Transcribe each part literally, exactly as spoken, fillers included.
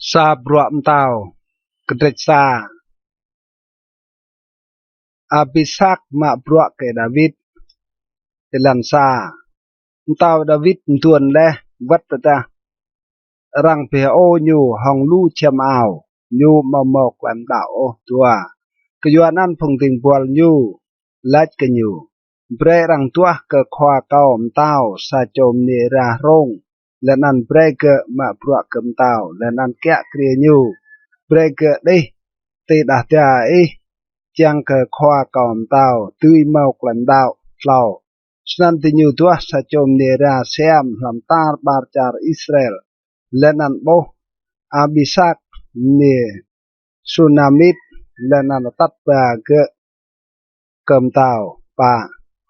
Sa Bruă Mtao, kdrêč sa. Abisak mă bruă kơ Đawit. Êlan sa. Mtao Đawit mduôn leh, wăt tơdah arăng bi hơô ñu hŏng lu čhiăm ao, ñu amâo mâo klei mđăo ôh. Dua. Kyuanăn phung dĭng buăl ñu lač kơ ñu: Brei arăng duah kơ khua kâo mtao sa čô mniê êra hrông, leh anăn brei gơ̆ mă bruă kơ mtao, leh anăn kiă kriê ñu. Brei gơ̆ đih ti đah da ih, čiăng kơ khua kâo mtao dưi mâo klei mđăo. Tlâo. Snăn diñu duah sa čô mniê êra siam hlăm tar ƀar čar Israel, leh anăn ƀuh Abisak mniê Sunamit, leh anăn atăt ba gơ̆ kơ mtao. Pă.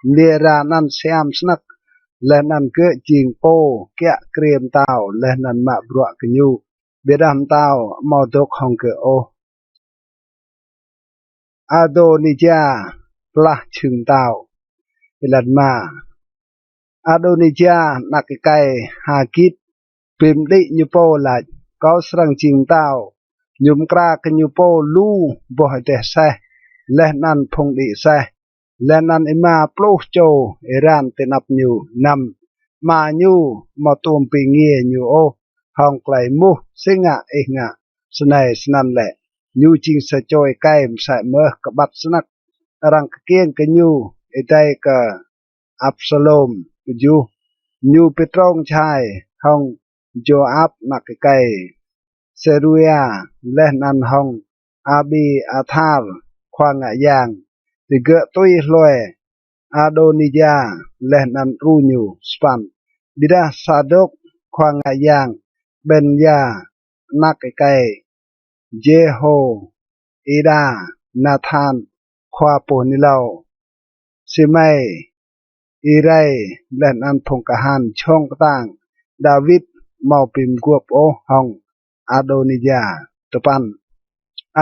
Mniê êra anăn siam snăk, leh anăn gơ̆ jing pô kiă kriê mtao leh anăn mă bruă kơ ñu. Ƀiădah mtao amâo dôk hŏng gơ̆ ôh. Adônija plah jhưng mtao. Êlan êma. Adônija anak êkei Hagit bi mđĭ ñu pô lač: Kâo srăng jing mtao. Ñu mkra kơ ñu pô lu boh êdeh aseh, leh anăn phung đĭ aseh, leh anăn êma pluh čô êran ti anăp ñu. Năm. Ama ñu amâo tuôm bi êngiê ñu ôh hŏng klei êmuh si ngă ih ngă snei snăn lĕ. Ñu jing sa čô êkei msĕ mơh kƀăt snăk, arăng kkiêng kơ ñu êdei kơ Absalôm. Kjuh. Ñu bi trông čhai hŏng Jôap anak êkei Seruia, leh anăn hŏng Abiathar khua ngă yang. Digơ̆ tui hlue Adônija leh anăn đru ñu. Sa păn. Ƀiădah Sadôk khua ngă yang, Benya anak êkei Jêhôida, Nathan khua pô hưn êlâo, Simei, Irai, leh anăn phung kahan jhŏng ktang Đawit amâo bi mguôp ôh hŏng Adônija. Dua păn.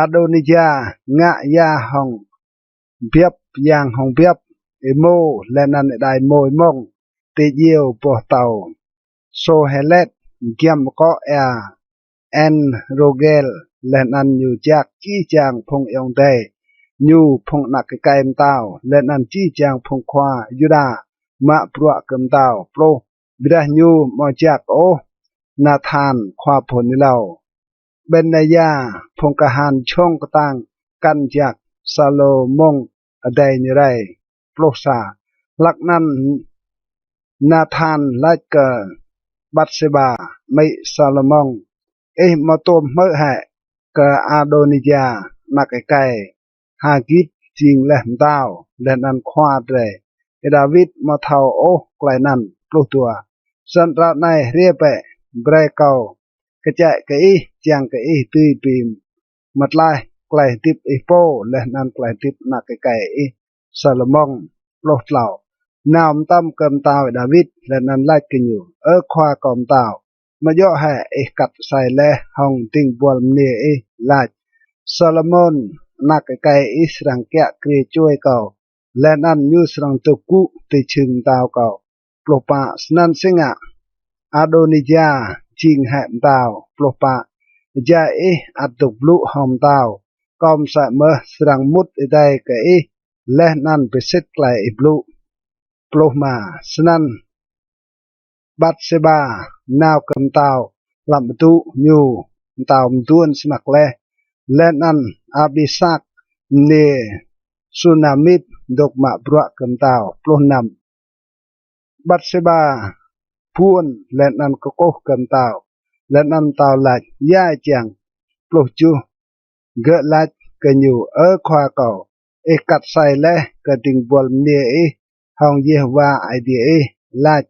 Adônija ngă ya hŏng biăp, yang hŏng biăp, êmô, leh anăn êđai êmô êmŏng ti djiêu boh tâo Sôhelet, giăm akŏ êa En-Rôgel, leh anăn ñu jak jih jang phung ayŏng adei ñu, phung anak êkei mtao, leh anăn jih jang phung khua Yuđa mă bruă kơ mtao. Pluh. Ƀiădah ñu amâo jak ôh Nathan khua pô hưn êlâo, Benya, phung kahan jhŏng ktang kăn jak Salômôn adei ñu rei. Pluh sa. Hlăk anăn Nathan lač kơ Batsêba amĭ Salômôn: Ih amâo tuôm hmư̆ hĕ kơ Adônija anak êkei Hagit jing leh mtao leh anăn khua drei? Ơ Đawit amâo thâo ôh klei anăn. Pluh dua. Snăn ară anei hriê bĕ, brei kâo kčĕ kơ ih, čiăng kơ ih dưi bi mtlaih klei hdĭp ih pô leh anăn klei hdĭp anak êkei ih Salômôn. Pluh tlâo. Nao mtam kơ mtao Đawit leh anăn lač kơ ñu: Ơ khua kâo mtao, amâo djŏ hĕ ih kat asei leh hŏng dĭng buăl mniê ih lač: Salômôn anak êkei ih srăng kiă kriê čuê kâo, leh anăn ñu srăng dôk gŭ ti jhưng mtao kâo? Pluh pă. Snăn si ngă Adônija jing hĕ mtao? Pluh pă. Êjai ih ăt dôk blŭ hŏng mtao, kâo msĕ mơh srăng mŭt êdei kơ ih leh anăn bi sĭt klei ih blŭ. Pluh êma. Snăn Batsêba nao kơ mtao hlăm adŭ ñu, mtao mduôn snăk leh, leh anăn Abisak mniê Sunamit dôk mă bruă kơ mtao. Pluh năm. Batsêba buôn leh anăn kkuh kơ mtao, leh anăn mtao lač: Ya čiăng? Pluh kjuh. Gơ̆ lač kơ ñu: Ơ khua kâo, ih kat asei leh kơ dĭng buăl mniê ih hŏng Yêhôwa Aê Diê ih, lač: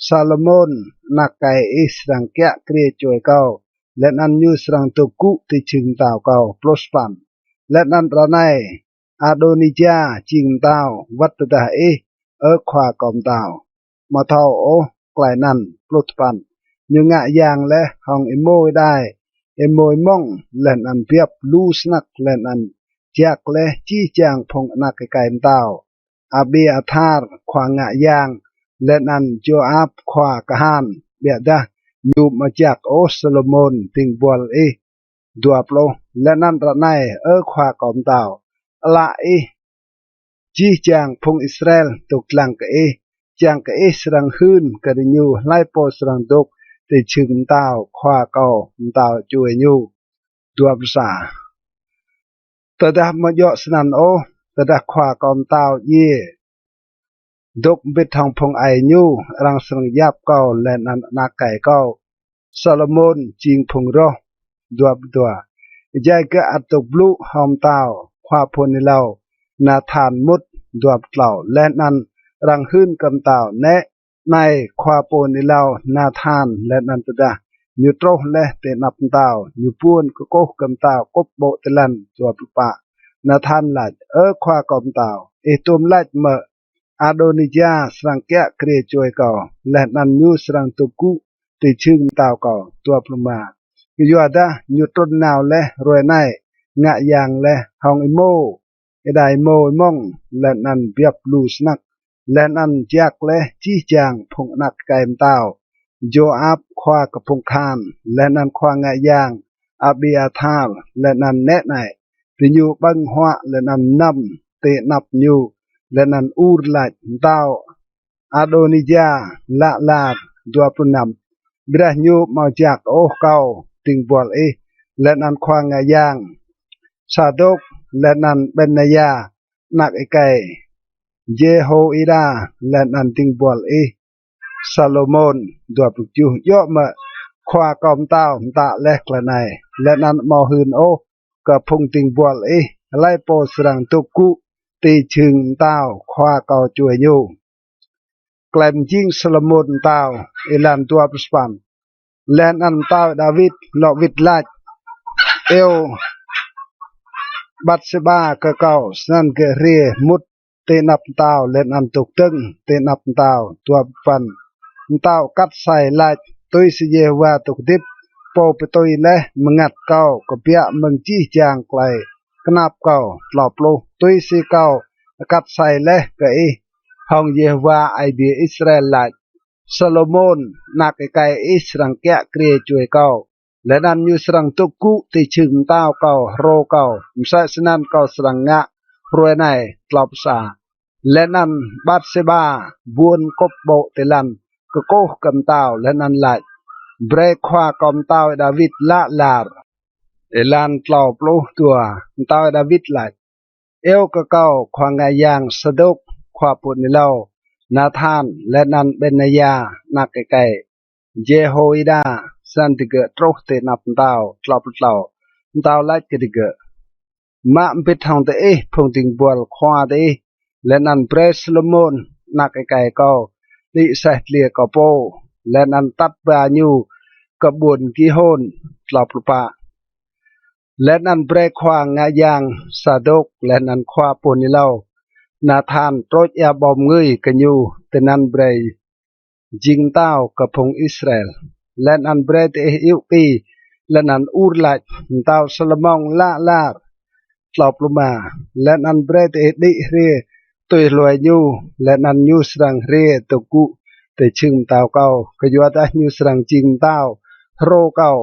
Salômôn anak êkei ih srăng kiă kriê čuê kâo, leh anăn ñu srăng dôk gŭ ti jhưng mtao kâo. Pluh sa păn. Leh anăn ară anei Adônija jing mtao wăt tơdah ih, ơ khua kâo mtao, amâo thâo ôh klei anăn. Pluh dua păn. Ñu ngă yang leh hŏng êmô êđai, êmô êmŏng, leh anăn biăp lu snăk, leh anăn jak leh jih jang phung anak êkei mtao, Abiathar khua ngă yang, leh anăn Jôap khua kahan. Ƀiădah ñu amâo jak ôh Salômôn dĭng buăl ih Dua pluh. Leh anăn ară anei, Ơ khua kâo mtao, ală ih jih jang phung Israel dôk dlăng kơ ih, čiăng kơ ih srăng hưn kơ diñu hlei pô srăng dôk ti jhưng mtao khua kâo mtao čuê ñu. Dua pluh sa. Tơdah amâo djŏ snăn ôh, tơdah khua kâo mtao djiê dôk mbĭt hŏng phung aê ñu, arăng srăng yap kâo leh anăn anak êkei kâo Salômôn jing phung roh. Dua pluh dua. Êjai gơ̆ ăt dôk blŭ hŏng mtao, khua pô hưn êlâo Nathan mŭt. Dua pluh tlâo. Leh anăn arăng hưn kơ mtao, Nĕ, anei khua pô hưn êlâo Nathan. Leh anăn tơdah ñu truh leh ti anăp mtao, ñu buôn kkuh kơ mtao kŭp ƀô̆ ti lăn. Dua pluh pă. Nathan lač, Ơ khua kâo mtao, ih tuôm lač mơ̆ Adônija srăng kiă kriê čuê kâo, leh anăn ñu srăng dôk gŭ ti jhưng mtao kâo? Dua pluh êma. Kyuadah ñu trŭn nao leh hruê anei, ngă yang leh hŏng êmô, êđai êmô êmŏng, leh anăn biăp lu snăk, leh anăn jak leh jih jang phung anak êkei mtao, Jôap khua kơ phung kahan, leh anăn khua ngă yang Abiathar, leh anăn nĕ anei, diñu ƀơ̆ng huă leh anăn mnăm ti anăp ñu, leh anăn ur lač, Mtao Adônija lă lar. Dua pluh năm. Ƀiădah ñu amâo jak ôh kâo dĭng buăl ih, leh anăn khua ngă yang Sadôk, leh anăn Benaya, anak êkei Jêhôida, leh anăn dĭng buăl ih Salômôn. Dua pluh kjuh. Djŏ mơ̆ khua kâo mtao mtă leh klei anei, leh anăn amâo hưn ôh kơ phung dĭng buăl ih hlei pô srăng dôk gŭ ti jhưng mtao khua kâo čuê ñu? Klei mjing Salômôn mtao. Êlan dua pluh sa păn. Leh anăn mtao Đawit lŏ wĭt lač, Iêu Batsêba kơ kâo. Snăn gơ̆ hriê mŭt ti anăp mtao leh anăn dôk dơ̆ng ti anăp mtao. Dua pluh păn. Mtao kat asei lač, Tui si Yêhôwa dôk hdĭp, pô bi tui leh mngăt kâo kbiă mơ̆ng jih jang klei knap kâo. Tlâo pluh. Tui si kâo kat asei leh kơ ih hŏng Yêhôwa Aê Diê Israel lač, Salômôn anak êkei ih srăng kiă kriê čuê kâo, leh anăn ñu srăng dôk gŭ ti jhưng mtao kâo hrô kâo, msĕ snăn kâo srăng ngă hruê anei. Tlâo pluh sa. Leh anăn Batsêba buôn kŭp ƀô̆ ti lăn kkuh kơ mtao, leh anăn lač, Brei khua kâo mtao Đawit lă lar. Êlan tlâo pluh dua. Mtao Đawit lač, Iêu kơ kâo khua ngă yang Sadôk, khua pô hưn êlâo Nathan, leh anăn Benaya, anak êkei Jêhôida. Snăn digơ̆ truh ti anăp mtao. Tlâo pluh tlâo. Mtao lač kơ digơ̆, Mă mbĭt hŏng diih phung dĭng buăl khua diih, leh anăn brei Salômôn anak êkei kâo đĭ aseh dliê kâo pô, leh anăn atăt ba ñu kơ ƀuôn Gihôn. Tlâo pluh pă. Leh anăn brei khua ngă yang Sadôk leh anăn khua pô hưn êlâo Nathan trôč êa ƀâo mngưi kơ ñu, tinăn brei jing mtao kơ phung Israel. Leh anăn brei diih iŭ ki leh anăn ur lač, Mtao Salômôn lă lar. Tlâo pluh êma. Leh anăn brei diih đĭ hriê tui hlue ñu, leh anăn ñu srăng hriê dôk gŭ ti jhưng mtao kâo, kyuadah ñu srăng jing mtao hrô kâo.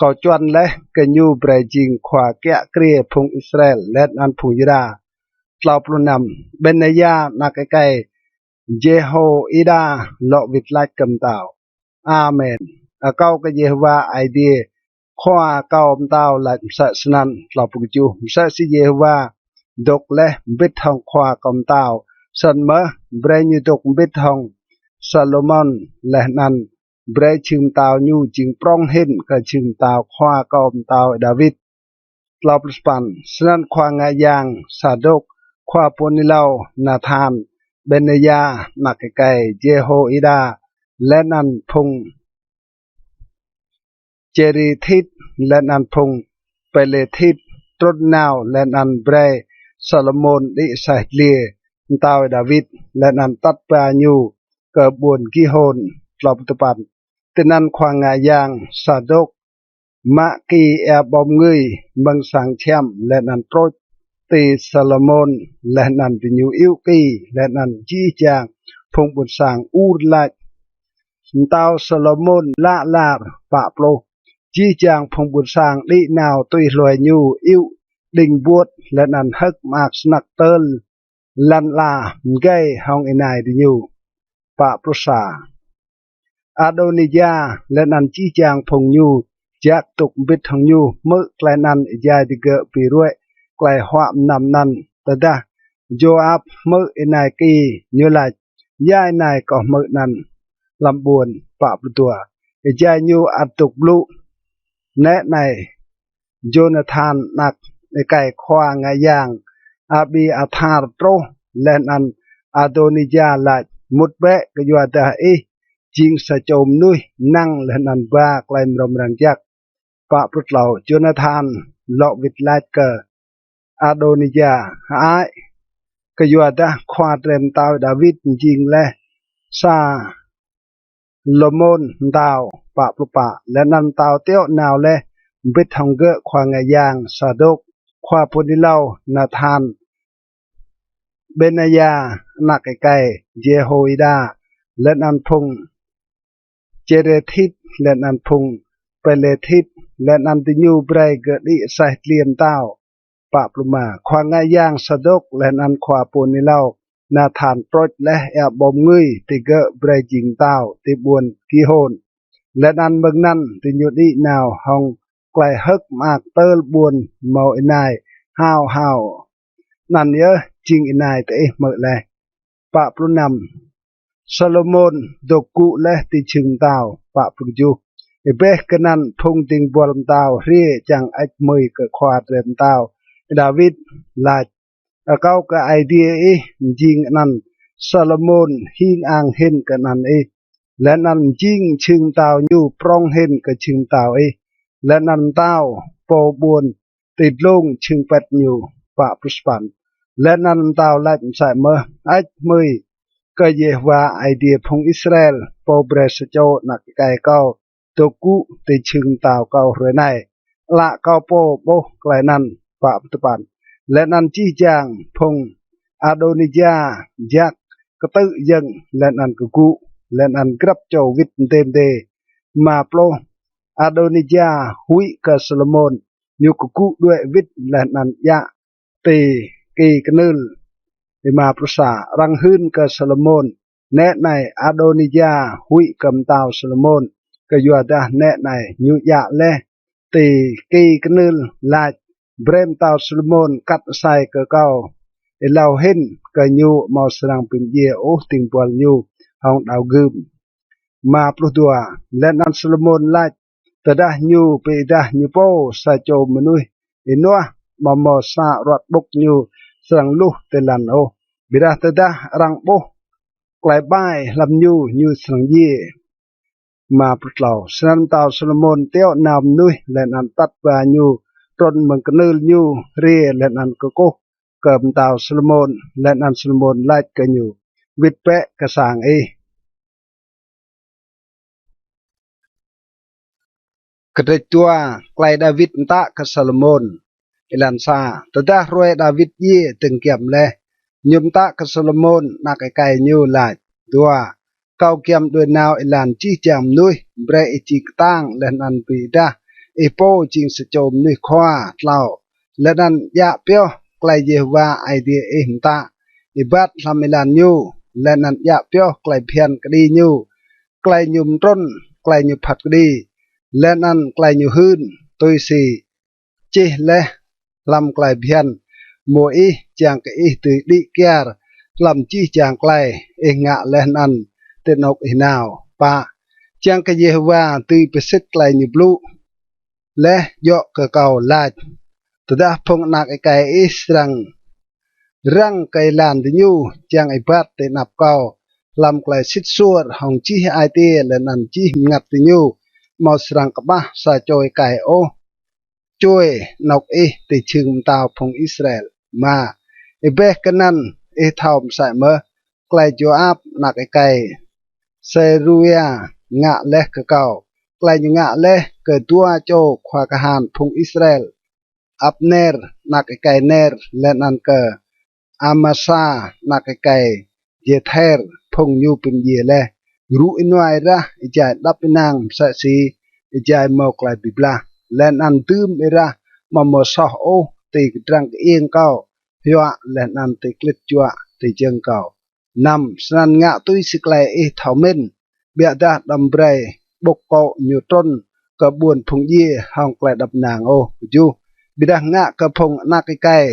Kâo čuăn leh kơ ñu brei jing khua kiă kriê phung Israel leh anăn phung Yuđa. Tlâo pluh năm. Benaya anak êkei Jêhôida lŏ wĭt lač kơ mtao, Amen. Akâo kơ Yêhôwa Aê Diê khua kâo mtao lač msĕ snăn. Tlâo pluh kjuh. Msĕ si Yêhôwa dôk leh mbĭt hŏng khua kâo mtao, snăn mơh brei ñu dôk mbĭt hŏng Salômôn, leh anăn brei jhưng mtao ñu jing prŏng hĭn kơ jhưng mtao khua kâo mtao Đawit. Tlâo pluh sa păn. Snăn khua ngă yang Sadôk, khua pô hưn êlâo Nathan, Benaya anak êkei Jêhôida, leh anăn phung Čêrêthit leh anăn phung Pêlêthit trŭn nao leh anăn brei Salômôn đĭ aseh dliê mtao Đawit, leh anăn atăt ba ñu kơ ƀuôn Gihôn. Tlâo pluh dua păn. Tinăn khua ngă yang Sadôk mă ki êa ƀâo mngưi mơ̆ng sang čhiăm leh anăn trôč ti Salômôn leh anăn diñu iŭ ki leh anăn jih jang phung ƀuôn sang ur lač, Mtao Salômôn lă lar. Pă pluh. jih jang phung ƀuôn sang đĭ nao tui hlue ñu, iu đĭng buôt leh anăn hơ̆k mơak snăk tơl lăn ala mgei hŏng ênai diñu. Pă pluh sa. Adônija leh anăn jih jang phung ñu jak dôk mbĭt hŏng ñu hmư̆ klei anăn êjai digơ̆ bi ruê̆ klei huă mnăm anăn. Tơdah Jôap hmư̆ ênai ki, ñu lač, "Ya ênai kâo hmư̆ anăn hlăm ƀuôn?" Pă pluh dua. Êjai ñu ăt dôk blŭ, nĕ anei, Jônathan anak êkei khua ngă yang Abiathar truh. Leh anăn Adônija lač, "Mŭt bĕ, kyuadah ih jing sa čô mnuih năng leh anăn ba klei mrâo mrang jăk." Pă pluh tlâo. Jônathan lŏ wĭt lač kơ Adônija, "Hơăi, kyuadah khua drei mtao Đawit mjing leh Salômôn mtao." Pă pluh pă. Leh anăn mtao tiŏ nao leh mbĭt hŏng gơ̆ khua ngă yang Sadôk, khua pô hưn êlâo Nathan, Bênaya anak êkei Jêhôida, leh anăn phung Čêrêthit, leh anăn phung Pêlêthit, leh anăn diñu brei gơ̆ đĭ aseh dliê mtao. Pă pluh êma. Khua ngă yang Sadôk leh anăn khua pô hưn êlâo Nathan prôč leh êa ƀâo mngưi ti gơ̆ brei jing mtao ti ƀuôn Gihôn. Leh anăn mơ̆ng anăn diñu đĭ nao hŏng klei hơ̆k mơak tơl ƀuôn mâo ênai hao hao. Anăn yơh jing ênai diih hmư̆ leh. Pă pluh năm. Salômôn dôk gŭ leh ti jhưng mtao. Pă pluh kjuh. Êbeh kơ anăn phung dĭng buăl mtao hriê čiăng hơêč hmưi kơ khua drei mtao Đawit, lač, "Akâo kơ Aê Diê ih mjing anăn Salômôn hing ang hĭn kơ anăn ih, leh anăn mjing jhưng mtao ñu prŏng hĭn kơ jhưng mtao ih, leh anăn mtao pô ƀuôn ti dlông jhưng pĭt ñu." Pă pluh sa păn. Leh anăn mtao lač msĕ mơh, "Hơêč hmưi kơ Yêhôwa Aê Diê phung Israel, pô brei sa čô anak êkei kâo dôk gŭ ti jhưng mtao kâo hruê anei. Ală kâo pô ƀuh klei anăn." Pă pluh dua păn. Leh anăn jih jang phung Adônija jak ktư̆ yơ̆ng leh anăn kgŭ, leh anăn grăp čô wĭt mdê mdê. Êma pluh. Adônija huĭ kơ Salômôn, ñu kgŭ đuĕ wĭt leh anăn djă ti ki knưl. Êma pluh sa. Arăng hưn kơ Salômôn, "Nĕ anei, Adônija huĭ kơ mtao Salômôn, kyuadah nĕ anei, ñu djă leh ti ki knưl, lač, 'Brei mtao Salômôn kat asei kơ kâo, êlâo hĭn kơ ñu amâo srăng bi mdjiê ôh dĭng buăl ñu hŏng đao gưm.'" Êma pluh dua. Leh anăn Salômôn lač, "Tơdah ñu bi êdah ñu pô sa čô mnuih ênuah, amâo mâo sa aruăt ƀŭk ñu srăng luh ti lăn ôh. Ƀiădah tơdah arăng ƀuh klei ƀai hlăm ñu, ñu srăng djiê." Êma pluh tlâo. Snăn mtao Salômôn tiŏ nao mnuih leh anăn atăt ba ñu trŭn mơ̆ng knưl ñu hriê leh anăn kkuh kơ mtao Salômôn. Leh anăn Salômôn lač kơ ñu, "Wĭt bĕ kơ sang ih." Kdrêč dua. Klei Đawit mtă kơ Salômôn. Êlan sa. Tơdah hruê Đawit djiê dơ̆ng giăm leh, ñu mtă kơ Salômôn anak êkei ñu lač, "Dua, kâo giăm đuĕ nao êlan jih jang mnuih, brei ih jing ktang leh anăn bi êdah ih pô jing sa čô mnuih khua. Tlâo, leh anăn djă pioh klei Yêhôwa Aê Diê ih mtă, êbat hlăm êlan ñu, leh anăn djă pioh klei bhiăn kđi ñu, klei ñu mtrŭn, klei ñu phat kđi, leh anăn klei ñu hưn, tui si čih leh hlăm klei bhiăn mô̆ ih, čiăng kơ ih dưi đĭ kyar hlăm jih jang klei ih ngă leh anăn ti anôk ih nao. Pă, čiăng kơ Yêhôwa dưi bi sĭt klei ñu blŭ leh djŏ kơ kâo, lač, 'Tơdah phung anak êkei ih srăng răng kơ êlan diñu čiăng êbat ti anăp kâo hlăm klei sĭt suôr hŏng jih ai tiê leh anăn jih mngăt diñu, amâo srăng kƀah sa čô êkei ôh čuê anôk ih ti jhưng mtao phung Israel.' Êma. Êbeh kơ anăn ih thâo msĕ mơh klei Jôap anak êkei Sêruia ngă leh kơ kâo, klei ñu ngă leh kơ dua čô khua kahan phung Israel, Abner anak êkei Ner, leh anăn kơ Amasa anak êkei Jêther, phung ñu bi mdjiê leh. Rŭ ênuah êrah êjai êđăp ênang msĕ si êjai mâo klei bi blah, leh anăn dưm êrah amâo mâo soh ôh ti kdrăng kơiêng kâo, hyuă leh anăn ti klĭt juă ti jơ̆ng kâo. Năm, snăn ngă tui si klei ih thâo mĭn, ƀiădah đăm brei ƀŭk kô̆ ñu trŭn kơ ƀuôn phung djiê hŏng klei êđăp ênang ôh. Kjuh, ƀiădah ngă kơ phung anak êkei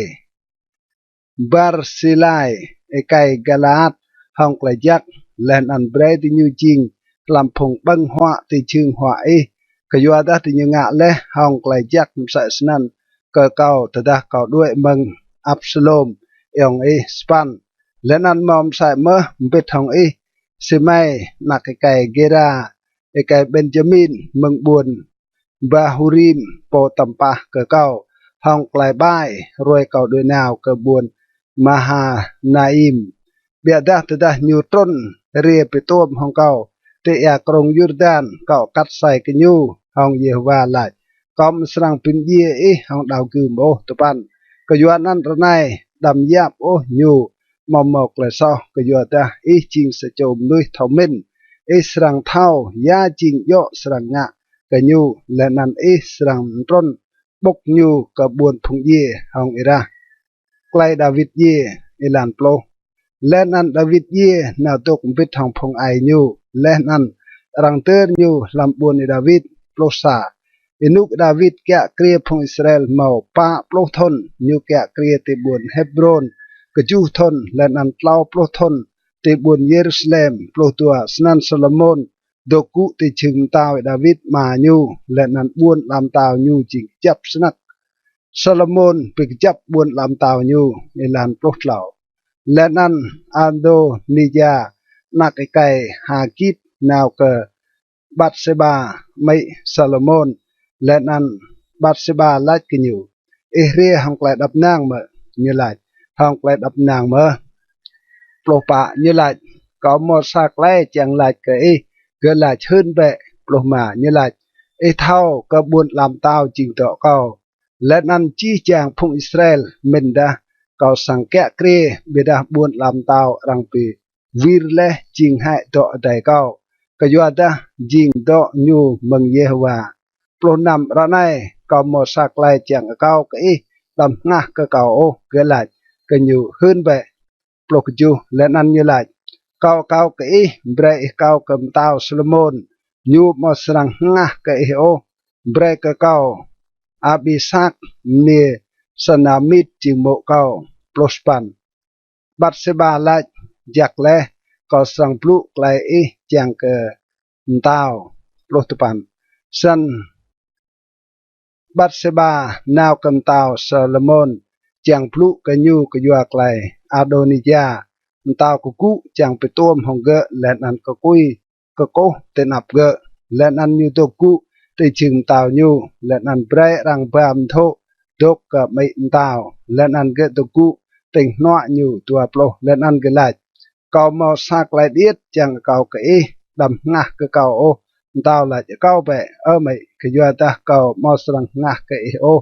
Barsilai, êkei Galaat, hŏng klei jăk, leh anăn brei diñu jing hlăm phung ƀơ̆ng huă ti jhưng huă ih, kyuadah diñu ngă leh hŏng klei jăk msĕ snăn kơ kâo tơdah kâo đuĕ mơ̆ng Absalôm ayŏng ih. Sa păn, leh anăn mâo msĕ mơh mbĭt hŏng ih, Simei, anak êkei Gêra, êkei Benjamin, mơ̆ng ƀuôn Bahurim, pô tăm pah kơ kâo hŏng klei ƀai hruê kâo đuĕ nao kơ ƀuôn Mahanaim. Ƀiădah tơdah ñu trŭn hriê bi tuôm hŏng kâo ti êa krông Yurdan, kâo kat asei kơ ñu hŏng Yêhôwa lač: Kâo amâo srăng bi mdjiê ih hŏng đao gưm ôh. Dua păn, kyuanăn ară anei đăm yap ôh ñu amâo mâo klei soh, kyuadah ih jing sa čô mnuih thâo mĭn. Ih srăng thâo ya jing djŏ srăng ngă kơ ñu, leh anăn ih srăng mtrŭn ƀŭk ñu kơ ƀuôn phung djiê hŏng êrah. Klei Đawit djiê. Êlan pluh. Leh anăn Đawit djiê nao dôk mbĭt hŏng phung aê ñu, leh anăn arăng dơr ñu hlăm ƀuôn Y-Đawit. Pluh sa. Ênuk Y-Đawit kiă kriê phung Israel mâo pă pluh thŭn, ñu kiă kriê ti ƀuôn Hêbrôn kjuh thŭn, leh anăn tlâo pluh thŭn ti ƀuôn Yêrusalem. Pluh dua. Snăn Salômôn dôk gŭ ti jhưng mtao Y-Đawit ama ñu, leh anăn ƀuôn ala mtao ñu jing kjăp snăk. Salômôn bi kjăp ƀuôn ala mtao ñu. Êlan pluh tlâo. Leh anăn Adônija, anak êkei Hagit, nao kơ Batsêba amĭ Salômôn, leh anăn Batsêba lač kơ ñu: Ih hriê hŏng klei êđăp ênang mơ̆? Ñu lač: Hŏng klei êđăp ênang mơh. Pluh pă. Ñu lač: Kâo mâo sa klei čiăng lač kơ ih. Gơ̆ lač: Hưn bĕ. Pluh êma. Ñu lač: Ih thâo kơ ƀuôn ala mtao jing dŏ kâo, leh anăn jih jang phung Israel mĭndah kâo srăng kiă kriê, ƀiădah ƀuôn ala mtao arăng bi wir leh jing hĕ dŏ adei kâo, kyuadah jing dŏ ñu mơ̆ng Yêhôwa. Pluh năm. Ară anei kâo mâo sa klei čiăng akâo kơ ih, đăm hngah kơ kâo ôh. Gơ̆ lač kơ ñu: Hưn bĕ. Pluh kjuh. Leh anăn ñu lač: Kâo akâo kơ ih, brei ih akâo kơ mtao Salômôn, ñu amâo srăng hngah kơ ih ôh. Brei kơ kâo Abisak, mniê Sunamit, jing mô̆ kâo. Pluh sa păn. Batsêba lač: Jăk leh, kâo srăng blŭ klei ih čiăng kơ mtao. Pluh dua păn. Snăn Batsêba nao kơ mtao Salômôn čiăng blŭ kơ ñu kyua klei Adônija mtao kgŭ čiăng bi tuôm hŏng gơ̆, leh anăn kkui kkuh ti anăp gơ̆. Leh anăn ñu dôk gŭ ti jhưng mtao ñu, leh anăn brei arăng ba mdhô̆ dôk kơ amĭ mtao, leh anăn gơ̆ dôk gŭ tĭng hnuă ñu. Dua pluh. Leh anăn gơ̆ lač: Kâo mâo sa klei điêt čiăng akâo kơ ih, đăm hngah kơ kâo ôh. Mtao lač: Akâo bĕ, ơ amĭ, kyuadah kâo amâo srăng hngah kơ ih ôh.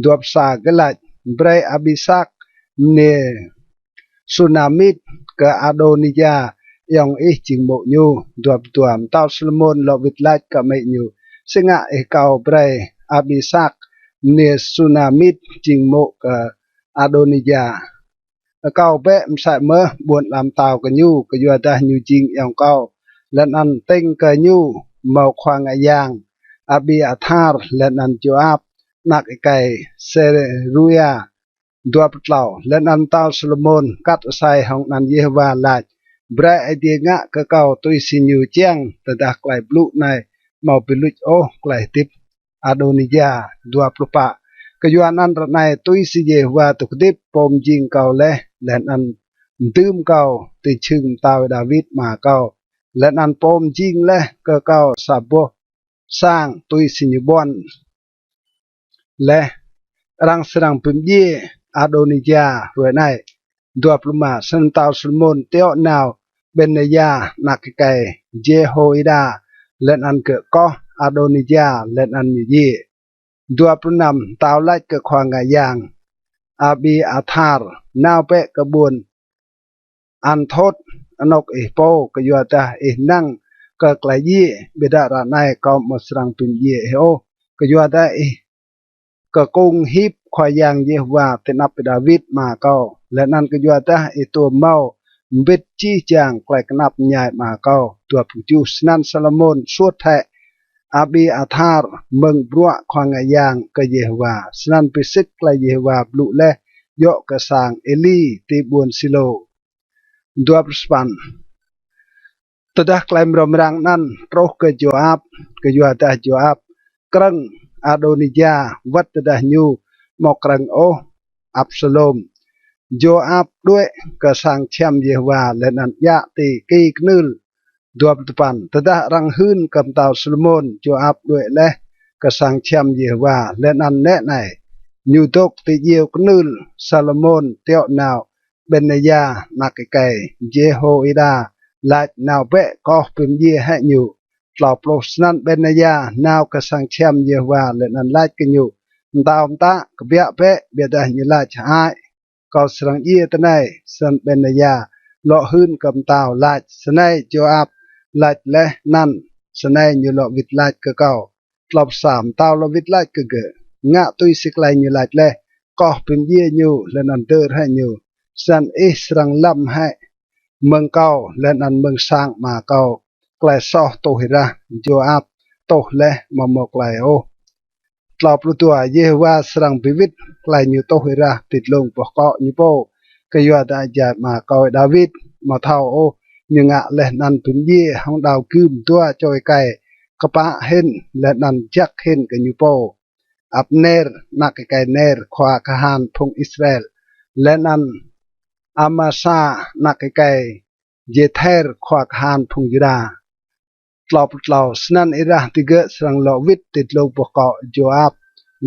Dua pluh sa. Gơ̆ lač: Brei Abisak, mniê Sunamit, kơ Adônija ayŏng ih jing mô̆ ñu. Dua pluh dua. Mtao Salômôn lŏ wĭt lač kơ amĭ ñu: Si ngă ih akâo brei Abisak, mniê Sunamit, jing mô̆ kơ Adônija? Akâo bĕ msĕ mơh ƀuôn ala mtao kơ ñu, kyuadah ñu jing ayŏng kâo, leh anăn tĭng kơ ñu mâo khua ngă yang Abiathar leh anăn Jôap, anak êkei Sêruia. Dua pluh tlâo. Leh anăn mtao Salômôn kat asei hŏng anăn Yêhôwa lač: Brei Aê Diê ngă kơ kâo tui si ñu čiăng, tơdah klei blŭ anei amâo bi luč ôh klei hdĭp Adônija. Dua pluh pă. Kyuanăn ară anei tui si Yêhôwa dôk hdĭp, pô mjing kâo leh, leh anăn mdưm kâo ti jhưng mtao Đawit ama kâo, leh anăn pô mjing leh kơ kâo sa boh sang tui si ñu ƀuăn leh, arăng srăng bi mdjiê Adônija hruê anei. Dua pluh êma. Snăn mtao Salômôn tiŏ nao Benaya anak êkei Jêhôida, leh anăn gơ̆ koh Adônija, leh anăn ñu djiê. Dua pluh năm. Mtao lač kơ khua ngă yang Abiathar: Nao bĕ kơ ƀuôn Anthôt anôk ih pô, kyuadah ih năng kơ klei djiê, ƀiădah ară anei kâo amâo srăng bi mdjiê ih ôh, kyuadah ih kkung hip Khua Yang Yêhôwa ti anăp Y-Đawit ama kâo, leh anăn kyuadah ih tuôm mâo mbĭt jih jang klei knap mñai ama kâo. Dua pluh kjuh. Snăn Salômôn suôt hĕ Abiathar mơ̆ng bruă khua ngă yang kơ Yêhôwa, snăn bi sĭt klei Yêhôwa blŭ leh djŏ kơ sang Êli ti ƀuôn Silô. Dua pluh sa păn. Tơdah klei mrâo mrang anăn truh kơ Jôap, kyuadah Jôap krơ̆ng Adônija wăt tơdah ñu amâo krơ̆ng ôh Absalôm, Jôap đuĕ kơ sang čhiăm Yêhôwa leh anăn djă ti ki knưl. Dua pluh dua păn. Tơdah arăng hưn kơ mtao Salômôn, Jôap đuĕ leh kơ sang čhiăm Yêhôwa, leh anăn nĕ anei, ñu dôk ti djiêu knưl. Salômôn tiŏ nao Bênaya anak êkei Jêhôida, lač, Nao bĕ, koh bi mdjiê hĕ ñu. Tlâo pluh. Snăn Bênaya nao kơ sang čhiăm Yêhôwa leh anăn lač kơ ñu, Mtao mtă, kbiă bĕ. Ƀiădah ñu lač, Hơăi, kâo srăng djiê tinei. Snăn Bênaya lŏ hưn kơ mtao, lač, Snei Jôap lač leh anăn snei ñu lŏ wĭt lač kơ kâo. Tlâo pluh sa. Mtao lŏ wĭt lač kơ gơ̆, Ngă tui si klei ñu lač leh, koh bi mdjiê ñu leh anăn dơr hĕ ñu. Snăn ih srăng lăm hĕ mơ̆ng kâo leh anăn mơ̆ng sang ama kâo klei soh tuh êrah Jôap tuh leh amâo mâo klei ôh. Tlâo pluh dua. Yêhôwa srăng bi wĭt klei ñu tuh êrah ti dlông boh kŏ ñu pô, kyuadah êjai ama kâo Y-Đawit amâo thâo ôh ñu ngă leh anăn bi mdjiê hŏng đao gưm dua čô êkei kpă hĭn leh anăn jăk hĭn kơ ñu pô, Abner anak êkei Ner khua kahan phung Israel, leh anăn Amasa anak êkei Jêther khua kahan phung Yuđa. Tlâo pluh tlâo. Snăn êrah digơ̆ srăng lŏ wĭt ti dlông boh kŏ Jôap,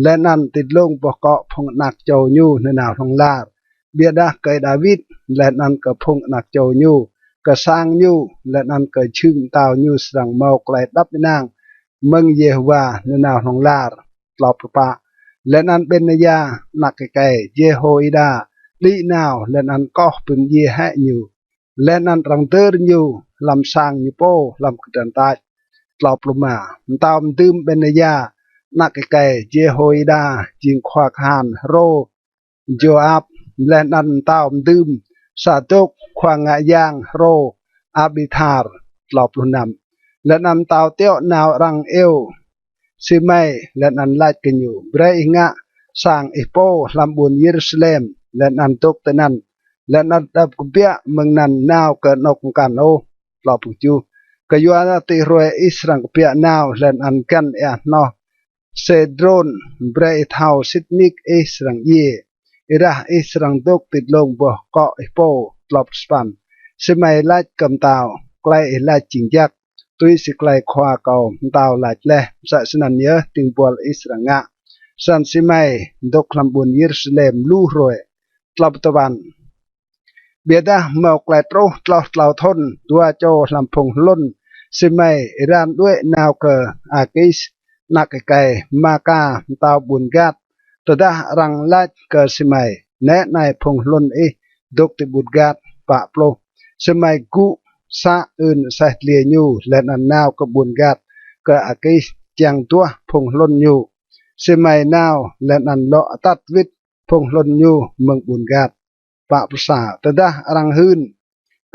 leh anăn ti dlông boh kŏ phung anak čô ñu nanao hlŏng lar. Ƀiădah kơ Y-Đawit leh anăn kơ phung anak čô ñu, kơ sang ñu, leh anăn kơ jhưng mtao ñu srăng mâo klei êđăp ênang mơ̆ng Yêhôwa nanao hlŏng lar. Tlâo pluh pă. Leh anăn Bênaya anak êkei Jêhôida đĭ nao leh anăn koh bi mdjiê hĕ ñu, leh anăn arăng dơr ñu hlăm sang ñu pô hlăm kdrăn tač. Tlâo pluh êma. Mtao mdưm Bênaya anak êkei Jêhôida jing khua kahan hrô Jôap, leh anăn mtao mdưm Sadôk khua ngă yang hrô Abiathar. Tlâo pluh năm. Leh anăn mtao tiŏ nao arăng iêu Simei leh anăn lač kơ ñu, Brei ih ngă sang ih pô hlăm ƀuôn Yêrusalem leh anăn dôk tinăn, leh anăn đăm kbiă mơ̆ng anăn nao kơ anôk mkăn ôh. Tlâo pluh kjuh. Kyuadah ti hruê ih srăng kbiă nao leh anăn găn êa hnoh Sêdrôn, brei ih thâo sĭt nik ih srăng djiê, êrah ih srăng dôk ti dlông boh kŏ ih pô. Tlâo pluh sa păn. Simei lač kơ mtao, Klei ih lač jing jăk, tui si klei khua kâo mtao lač leh, msĕ snăn yơh dĭng buăl ih srăng ngă. Snăn Simei dôk hlăm ƀuôn Yêrusalem lu hruê. Tlâo pluh dua păn. Ƀiădah mâo klei truh tloh tlâo thŭn, dua čô hlăm phung hlŭn Simei êran đuĕ nao kơ Akis anak êkei Maka mtao ƀuôn Gat. Tơdah arăng lač kơ Simei, Nĕ anei phung hlŭn ih dôk ti ƀuôn Gat. Pă pluh. Simei gŭ să ưn aseh dliê ñu leh anăn nao kơ ƀuôn Gat kơ Akis čiăng duah phung hlŭn ñu. Simei nao leh anăn lŏ atăt wĭt phung hlŭn ñu mơ̆ng ƀuôn Gat. Pă pluh sa. Tơdah arăng hưn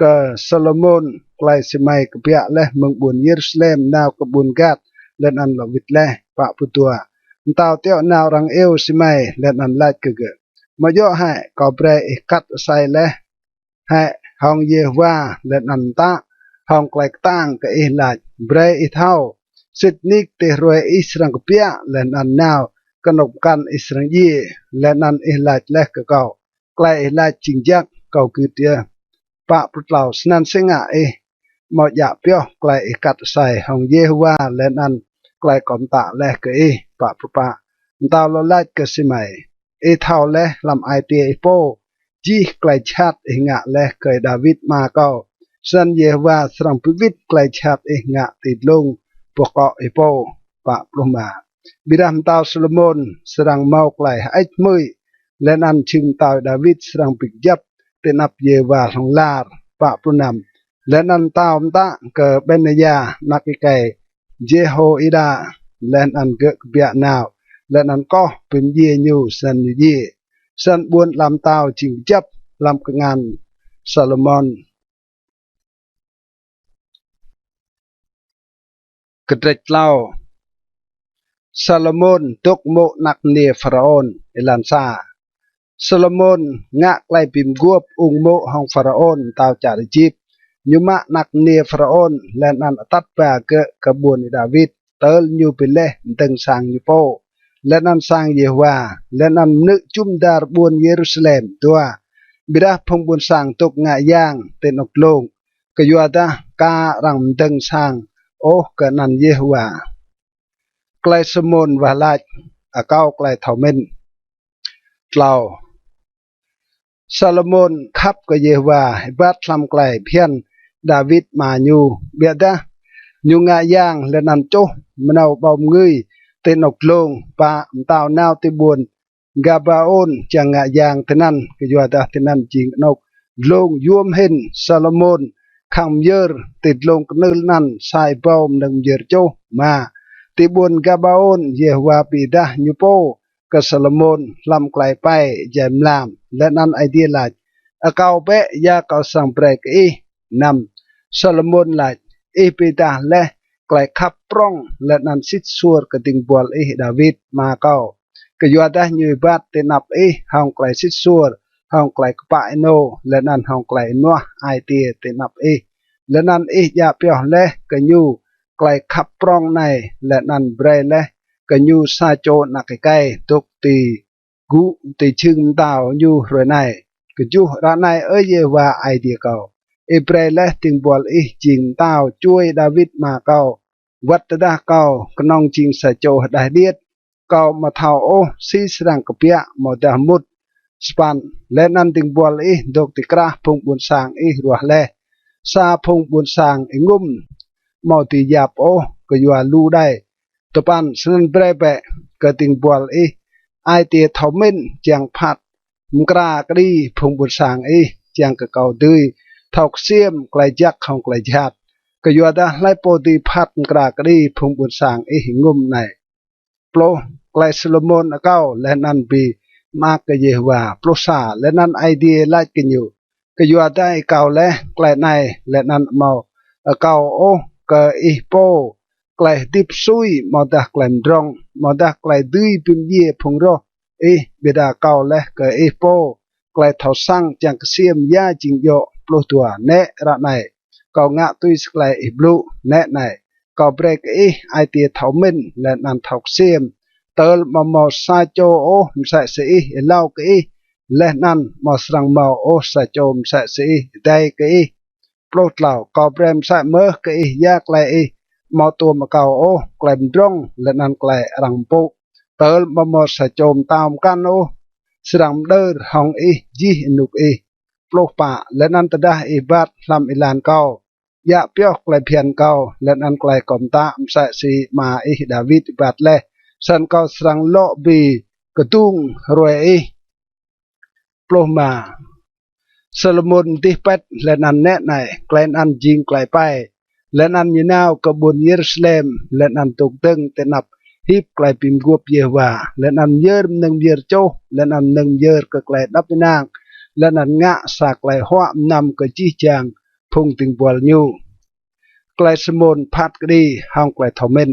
kơ Salômôn klei Simei kbiă leh mơ̆ng ƀuôn Yêrusalem nao kơ ƀuôn Gat leh anăn lŏ wĭt leh. Pă pluh dua. Mtao tiŏ nao arăng iêu Simei leh anăn lač kơ gơ̆, Amâo djŏ hĕ kâo brei ih kat asei leh hĕ hŏng Yêhôwa leh anăn mtă hŏng klei ktang kơ ih lač? Brei ih thâo sĭt nik ti hruê ih srăng kbiă leh anăn nao kơ anôk mkăn ih srăng djiê, leh anăn ih lač leh kơ kâo, Klei ih lač jing jăk, kâo gưt yơh. Pă pluh tlâo. Snăn si ngă ih amâo djă pioh klei ih kat asei hŏng Yêhôwa leh anăn klei kâo mtă leh kơ ih? Pă pluh pă. Mtao lŏ lač kơ Simei, Ih thâo leh hlăm ai tiê ih pô jih klei jhat ih ngă leh kơ Y-Đawit ama kâo. Snăn Yêhôwa srăng bi wĭt klei jhat ih ngă ti dlông boh kŏ ih pô. Pă pluh êma. Ƀiădah mtao Salômôn srăng mâo klei hơêč hmưi, leh anăn jhưng mtao Y-Đawit srăng bi kjăp ti anăp Yêhôwa hlŏng lar. Pă pluh năm. Leh anăn mtao mtă kơ Benaya anak êkei Jêhôida, leh anăn gơ̆ kbiă nao, leh anăn koh bi mdjiê ñu, snăn ñu djiê. Snăn ƀuôn ala mtao jing kjăp hlăm kngan Salômôn. Kdrêč tlâo. Salômôn dôk mô̆ anak mniê Pharaôn. Êlan sa. Salômôn ngă klei bi mguôp ung mô̆ hŏng Pharaôn mtao čar Êjip. Ñu mă anak mniê Pharaôn leh anăn atăt ba gơ̆ kơ ƀuôn Y-Đawit, tơl ñu bi leh mdơ̆ng sang ñu pô, leh anăn sang Yêhôwa, leh anăn mnư̆ jŭm dar ƀuôn Yêrusalem. Dua. Ƀiădah phung ƀuôn sang dôk ngă yang ti anôk dlông, kyuadah ka arăng mdơ̆ng sang ôh kơ anăn Yêhôwa. Klei Salômôn wah lač akâo klei thâo mĭn. Tlâo. Salômôn khăp kơ Yêhôwa êbat hlăm klei bhiăn Đawit ama ñu. Ƀiădah ñu ngă yang leh anăn čuh mnâo ƀâo mngưi ti anôk dlông. Pă. Mtao nao ti ƀuôn Gabaôn čiăng ngă yang tinăn, kyuadah tinăn jing anôk dlông yuôm hĭn. Salômôn khăng myơr ti dlông knưl anăn sa êbâo mnơ̆ng myơr čuh. Êma. Ti ƀuôn Gabaôn Yêhôwa bi êdah ñu pô kơ Salômôn hlăm klei êpei êjai mlam, leh anăn Aê Diê lač: Akâo bĕ ya kâo srăng brei kơ ih. Năm. Salômôn lač: Ih bi êdah leh klei khăp prŏng leh anăn sĭt suôr kơ dĭng buăl ih Đawit ama kâo, kyuadah ñu êbat ti anăp ih hŏng klei sĭt suôr, hŏng klei kpă ênô, leh anăn hŏng klei ênuah ai tiê ti anăp ih. Leh anăn ih djă pioh leh kơ ñu klei khăp prŏng anei, leh anăn brei leh kơ ñu sa čô anak êkei dôk ti gŭ ti jhưng mtao ñu hruê anei. Kjuh. Ară anei, Ơ Yêhôwa Aê Diê kâo, ih brei leh dĭng buăl ih jing mtao čuê Đawit ama kâo, wăt tơdah kâo knŏng jing sa čô hđeh điêt, kâo amâo thâo ôh si srăng kbiă amâodah mŭt. Sa păn. Leh anăn dĭng buăl ih dôk ti krah phung ƀuôn sang ih ruah leh, sa phung ƀuôn sang êngŭm amâo dưi yap ôh kyua lu đei. Dua păn. Snăn brei bĕ kơ dĭng buăl ih ai tiê thâo mĭn čiăng phat mkra kđi phung ƀuôn sang ih, čiăng kơ kâo dưi thâo ksiêm klei jăk hŏng klei jhat, kyuadah hlei pô dưi phat mkra kđi phung ƀuôn sang ih êngŭm anei. Pluh. Klei Salômôn akâo leh anăn bi mơak kơ Yêhôwa. Pluh sa. Leh anăn Aê Diê lač kơ ñu: Kyuadah ih akâo leh klei anei leh anăn amâo akâo ôh kơ ih pô klei hdĭp sui amâodah klei mdrŏng amâodah klei dưi bi mdjiê phung roh ih, ƀiădah akâo leh kơ ih pô klei thâo săng čiăng ksiêm ya jing djŏ. Pluh dua. Nĕ ară anei, kâo ngă tui si klei ih blŭ. Nĕ anei, kâo brei kơ ih ai tiê thâo mĭn leh anăn thâo ksiêm, tơl amâo mâo sa čô ôh msĕ si ih êlâo kơ ih, leh anăn amâo srăng mâo ôh sa čô msĕ si ih êdei kơ ih. Pluh tlâo. Kâo brei msĕ mơh kơ ih ya klei ih amâo tuôm akâo ôh, klei mdrŏng leh anăn klei arăng mpŭ, tơl amâo mâo sa čô mtao mkăn ôh srăng mđơr hŏng ih jih ênuk ih. Pluh pă. Leh anăn tơdah ih êbat hlăm êlan kâo, djă pioh klei bhiăn kâo leh anăn klei kâo mtă msĕ si ama ih Đawit êbat leh, snăn kâo srăng lŏ bi kdung hruê ih. Pluh êma. Salômôn mdih pĭt leh anăn nĕ anei, klei anăn jing klei êpei. Leh anăn ñu nao kơ ƀuôn Yêrusalem, leh anăn dôk dơ̆ng ti anăp hip klei bi mguôp Yêhôwa, leh anăn myơr mnơ̆ng myơr čuh, leh anăn mnơ̆ng myơr kơ klei êđăp ênang, leh anăn ngă sa klei huă mnăm kơ jih jang phung dĭng buăl ñu. Klei Salômôn phat kđi hŏng klei thâo mĭn.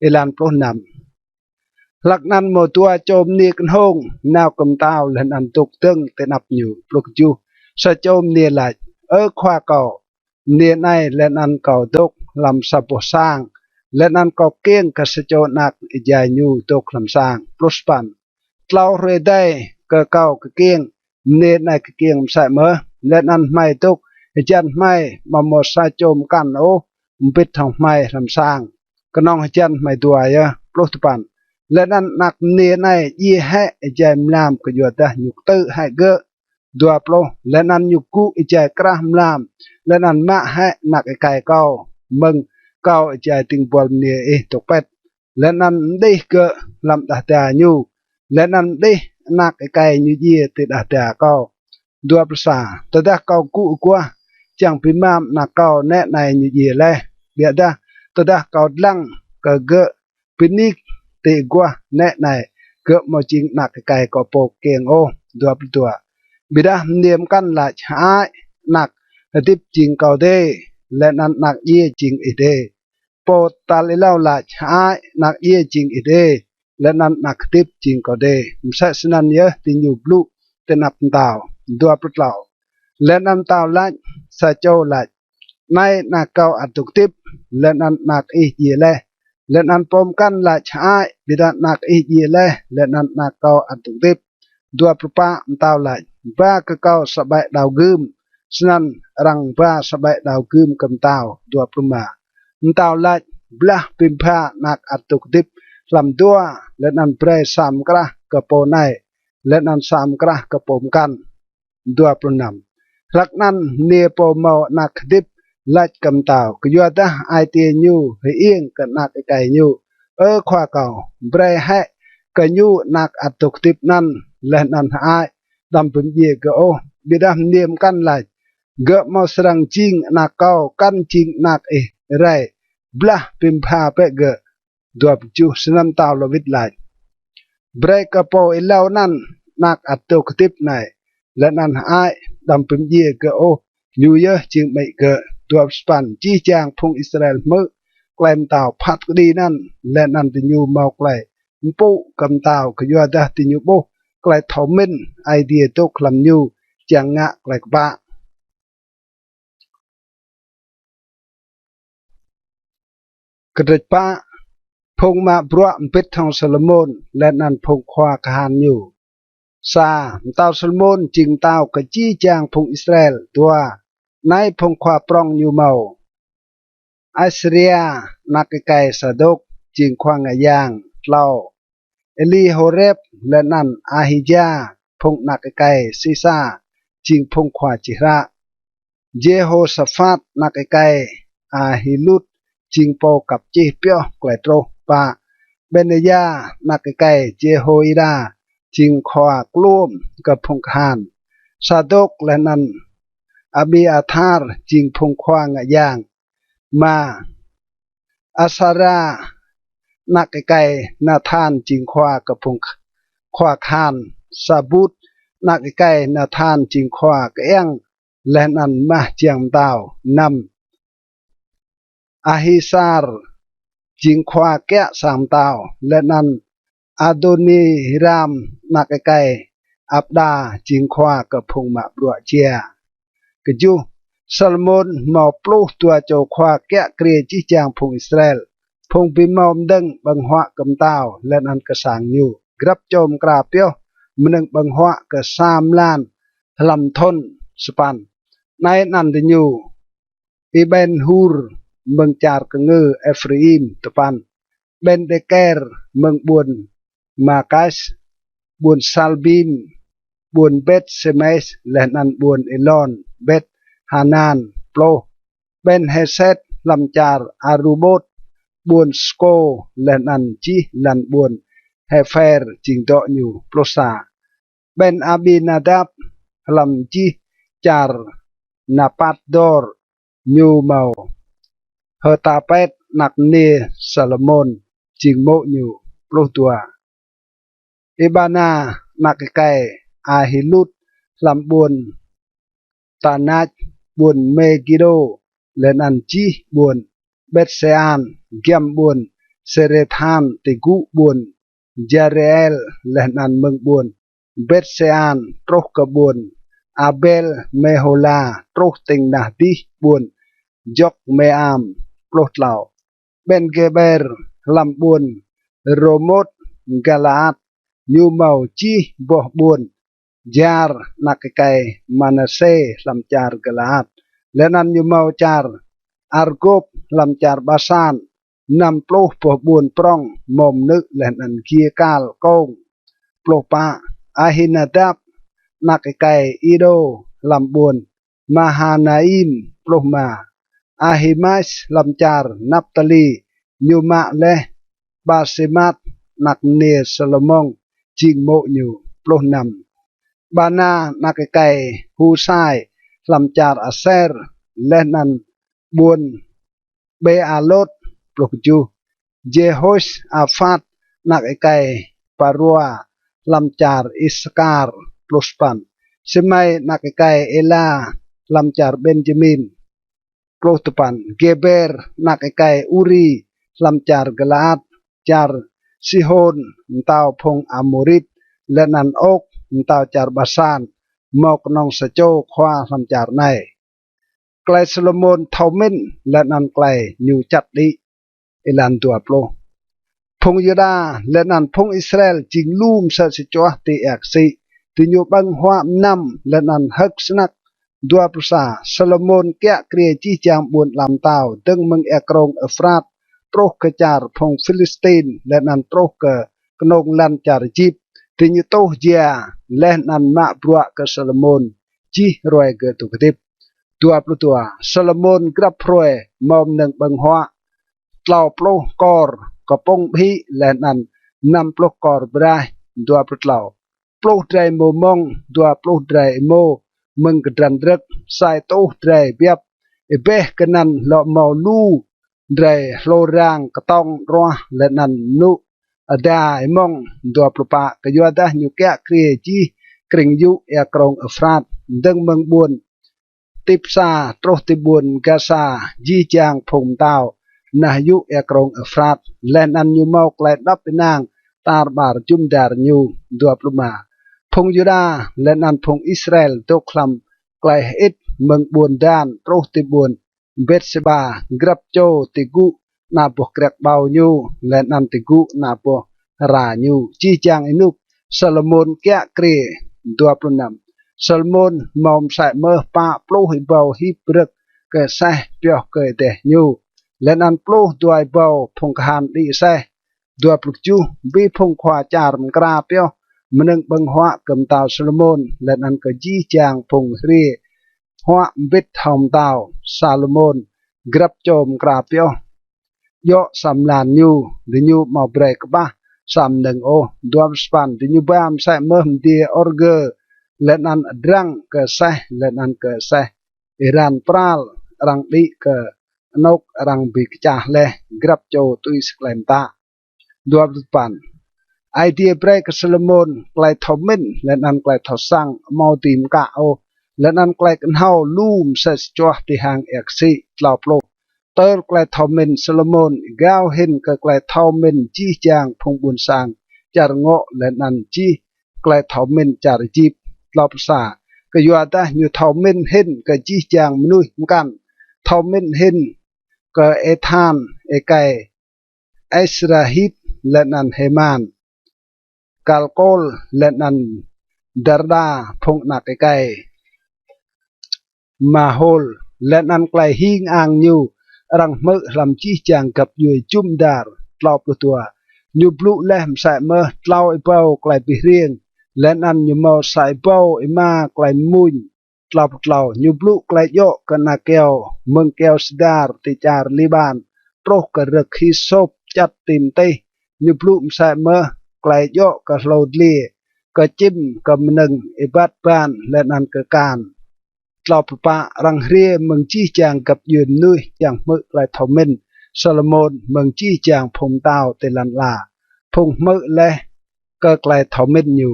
Êlan pluh năm. Hlăk anăn mâo dua čô mniê knhông nao kơ mtao leh anăn dôk dơ̆ng ti anăp ñu. Pluh kjuh. Sa čô mniê lač: Ơ khua kâo, mniê anei leh anăn kâo dôk hlăm sa boh sang, leh anăn kâo kkiêng kơ sa čô anak êjai ñu dôk hlăm sang. Pluh sa păn. Tlâo hruê êdei kơ kâo kkiêng, mniê anei kkiêng msĕ mơh, leh anăn hmei dôk hjăn hmei amâo mâo sa čô mkăn ôh mbĭt hŏng hmei hlăm sang, knŏng hjăn hmei dua yơh. Pluh dua păn. Leh anăn anak mniê anei djiê hĕ êjai mlam kyuadah ñu ktư̆ hĕ gơ̆. Dua pluh. Leh anăn ñu kgŭ êjai krah mlam, leh anăn mă hĕ anak êkei kâo mơ̆ng kâo êjai dĭng buăl mniê ih dôk pĭt, leh anăn mđih gơ̆ hlăm đah da ñu, leh anăn mđih anak êkei ñu djiê ti đah da kâo. Dua pluh sa. Tơdah kâo kgŭ aguah čiăng bi mă anak kâo, nĕ anei ñu djiê leh. Ƀiădah tơdah kâo dlăng kơ gơ̆ bi nik ti aguah, nĕ anei gơ̆ amâo jing anak êkei kâo pô kkiêng ôh. Dua pluh dua. Ƀiădah mniê mkăn lač: Hơăi, anak hdĭp jing kâo dê, leh anăn anak djiê jing ih dê. Pô tal êlâo lač: Hơăi, anak djiê jing ih dê, leh anăn anak hdĭp jing kâo dê. Msĕ snăn yơh diñu blŭ ti anăp mtao. Dua pluh tlâo. Leh anăn mtao lač: Sa čô lač: Anei anak kâo ăt dôk hdĭp, leh anăn anak ih djiê leh. Leh anăn pô mkăn lač: Hơăi, ƀiădah anak ih djiê leh, leh anăn anak kâo ăt dôk hdĭp. Dua pluh pă. Mtao lač: Ba kơ kâo sa ƀĕ đao gưm. Snăn arăng ba sa ƀĕ đao gưm kơ mtao. Dua pluh êma. Mtao lač: Blah bi mbha anak ăt dôk hdĭp hlăm dua, leh anăn brei sa mkrah kơ pô anei, leh anăn sa mkrah kơ pô mkăn. Dua pluh năm. Hlăk anăn mniê pô mâo anak hdĭp lač kơ mtao kyuadah ai tiê ñu hơiêng kơ anak êkei ñu: Ơ khua kâo, brei hĕ kơ ñu anak ăt dôk hdĭp anăn, leh anăn hơăi, đăm bi mdjiê gơ̆ ôh. Ƀiădah mniê mkăn lač: Gơ̆ amâo srăng jing anak kâo, kăn jing anak ih rei. Blah bi mbha bĕ gơ̆. Dua pluh kjuh. Snăn mtao lŏ wĭt lač: Brei kơ pô êlâo anăn anak ăt dôk hdĭp anei, leh anăn hơăi, đăm bi mdjiê gơ̆ ôh, ñu yơh jing amĭ gơ̆. Dua pluh sa păn. Jih jang phung Israel hmư̆ klei mtao phat kđi anăn, leh anăn diñu mâo klei mpŭ kơ mtao kyuadah diñu ƀuh klei thâo mĭn Aê Diê dôk hlăm ñu čiăng ngă klei kpă. Kdrêč pă. Phung mă bruă mbĭt hŏng Salômôn leh anăn phung khua kahan ñu. Sa. Mtao Salômôn jing mtao kơ jih jang phung Israel. Dua. Anei phung khua prŏng ñu mâo: Asaria, anak êkei Sadôk, jing khua ngă yang. Tlâo. Elihôrep leh anăn Ahija, phung anak êkei Sisa, jing phung khua čih hră. Jêhôsaphat, anak êkei Ahilud, jing pô kăp čih pioh klei truh. Pă. Benaya, anak êkei Jêhôida, jing khua kluôm kơ phung kahan. Sadôk leh anăn Abiathar jing phung khua ngă yang. Êma. Asara, anak êkei Nathan, jing khua kơ phung khua kahan. Sabut, anak êkei Nathan, jing khua kơiăng leh anăn mah jiăng mtao. Năm. Ahisar, jing khua kiă sang mtao, leh anăn Adôniram, anak êkei Abda, jing khua kơ phung mă bruă jia. Kjuh. Salômôn mâo pluh dua čô khua kiă kriê jih jang phung Israel, phung bi mâo mnơ̆ng ƀơ̆ng huă kơ mtao leh anăn kơ sang ñu. Grăp čô mkra pioh mnơ̆ng ƀơ̆ng huă kơ sa mlan hlăm thŭn. Sa păn. Anei anăn diñu: Y-Ben-Hur, mơ̆ng čar kngư Êphraim. Dua păn. Ben-Đêker, mơ̆ng ƀuôn Makas, ƀuôn Salbim, ƀuôn Bet-Semes leh anăn ƀuôn Êlôn Bet-Hanan. Pluh. Ben-Hesed, hlăm čar Arubôt, ƀuôn Skô leh anăn jih lăn ƀuôn Hêpher jing dŏ ñu. Pluh sa. Ben-Abinadap, hlăm jih čar Napat Dor, ñu mâo Hêtapet, anak mniê Salômôn, jing mô̆ ñu. Pluh dua. Êbana, anak êkei Ahilud, hlăm ƀuôn Tanach, ƀuôn Mêgidô leh anăn jih ƀuôn Bet-Sean, giăm ƀuôn Sêrêthan ti gŭ ƀuôn Jêrêel, leh anăn mơ̆ng ƀuôn Bet-Sean truh kơ ƀuôn Abel-Mêhôla, truh tĭng nah dih ƀuôn Jôkmêam. Pluh tlâo. Ben-Gêber, hlăm ƀuôn Rômôt-Galaat, ñu mâo jih boh ƀuôn Jar, anak êkei Manasê, hlăm čar Galaat, leh anăn ñu mâo čar Argôp hlăm čar Basan. Năm pluh boh ƀuôn prŏng mâo mnư̆ leh anăn giê kal kông. Pluh pă. Ahinadap, anak êkei Idô, hlăm ƀuôn Mahanaim. Pluh êma. Ahimaas, hlăm čar Naptali, ñu mă leh Basemat, anak mniê Salômôn, jing mô̆ ñu. Pluh năm. Bana, anak êkei Husai, hlăm čar Aser, leh anăn ƀuôn Bêalôt. Pluh kjuh. Jêhôsaphat anak êkei Parua hlăm čar Isakar. Pluh sa păn. Simei anak êkei Êla hlăm čar Benjamin. Pluh dua păn. Gêber anak êkei Uri hlăm čar Galaat, čar Sihôn mtao phung Amôrit, leh anăn Ôk mtao čar Basan, mâo knŏng sa čô khua hlăm čar anei. Klei Salômôn thâo mĭn leh anăn klei ñu čăt đĭ. Êlan dua pluh. Phung Yuđa leh anăn phung Israel jing lu msĕ si čuah ti êa ksĭ, diñu ƀơ̆ng huă mnăm leh anăn hơ̆k snăk. Dua pluh sa. Salômôn kiă kriê jih jang ƀuôn ala mtao dơ̆ng mơ̆ng êa krông Êphrat truh kơ čar phung Philistin, leh anăn truh kơ knông lăn čar Êjip. Diñu tuh jia leh anăn mă bruă kơ Salômôn jih hruê gơ̆ dôk hdĭp. Dua pluh dua. Salômôn grăp hruê mâo mnơ̆ng ƀơ̆ng huă tlâo pluh kor kpŭng ƀhĭ leh anăn năm pluh kor braih. Dua pluh tlâo. Pluh drei êmô mơ̆ng, dua pluh drei êmô mơ̆ng kdrăn rơ̆k, sa êtuh drei biăp. Êbeh kơ anăn lŏ mâo lu drei hlô rang ktŏng ruah leh anăn mnŭ ada êmŏng. Dua pluh pă. Kyuadah ñu kiă kriê jih krĭng yŭ êa krông Êphrat, dơ̆ng mơ̆ng ƀuôn Tipsa truh ti ƀuôn Gasa, jih jang phung mtao nah yŭ êa krông Êphrat, leh anăn ñu mâo klei êđăp ênang tar ƀar jŭm dar ñu. Dua pluh êma. Phung Yuđa leh anăn phung Israel dôk hlăm klei hơĭt mơ̆ng ƀuôn Dan truh ti ƀuôn Bêtsêba, grăp čô ti gŭ ana boh kriăk ƀâo ñu, leh anăn ti gŭ ana boh hra ñu, jih jang ênuk Salômôn kiă kriê. Dua pluh năm. Salômôn mâo msĕ mơh pă pluh êbâo hip rơ̆k kơ aseh pioh kơ êdeh ñu, leh anăn pluh dua êbâo phung kahan đĭ aseh. Dua pluh kjuh. Bi phung khua čar mkra pioh mnơ̆ng ƀơ̆ng huă kơ mtao Salômôn leh anăn kơ jih jang phung hriê huă mbĭt hŏng mtao Salômôn, grăp čô mkra pioh djŏ sa mlan ñu, diñu amâo brei kƀah sa mnơ̆ng ôh. Dua pluh sa păn. Diñu ba msĕ mơh mdiê ôrgơ leh anăn adrăng kơ aseh, leh anăn kơ aseh êran pral arăng đĭ kơ anôk arăng bi kčah leh, grăp čô tui si klei mtă. Dua pluh dua păn. Aê Diê brei kơ Salômôn klei thâo mĭn leh anăn klei thâo săng amâo dưi mkă ôh, leh anăn klei knhâo lu msĕ si čuah ti hang êa ksĭ. Tlâo pluh. Tơl klei thâo mĭn Salômôn êgao hĭn kơ klei thâo mĭn jih jang phung ƀuôn sang čar ngŏ leh anăn jih klei thâo mĭn čar Êjip. Tlâo pluh sa. Kyuadah ñu thâo mĭn hĭn kơ jih jang mnuih mkăn, thâo mĭn hĭn kơ Êthan êkei Israhit leh anăn Hêman, Kalkôl leh anăn Darda phung anak êkei Mahôl, leh anăn klei hing ang ñu arăng hmư̆ hlăm jih jang găp djuê jŭm dar. Tlâo pluh dua. Ñu blŭ leh msĕ mơh tlâo êbâo klei bi hriêng, leh anăn ñu mâo sa êbâo êma klei mmuñ. Tlâo pluh tlâo. Ñu blŭ klei djŏ kơ ana kyâo, mơ̆ng kyâo sidar ti čar Liƀan truh kơ rơ̆k hisôp čăt ti mtih. Ñu blŭ msĕ mơh klei djŏ kơ hlô dliê, kơ čĭm, kơ mnơ̆ng êbat ban leh anăn kơ kan. Tlâo pluh pă. Arăng hriê mơ̆ng jih jang găp djuê mnuih čiăng hmư̆ klei thâo mĭn Salômôn mơ̆ng jih jang phung mtao ti lăn ala, phung hmư̆ leh kơ klei thâo mĭn ñu.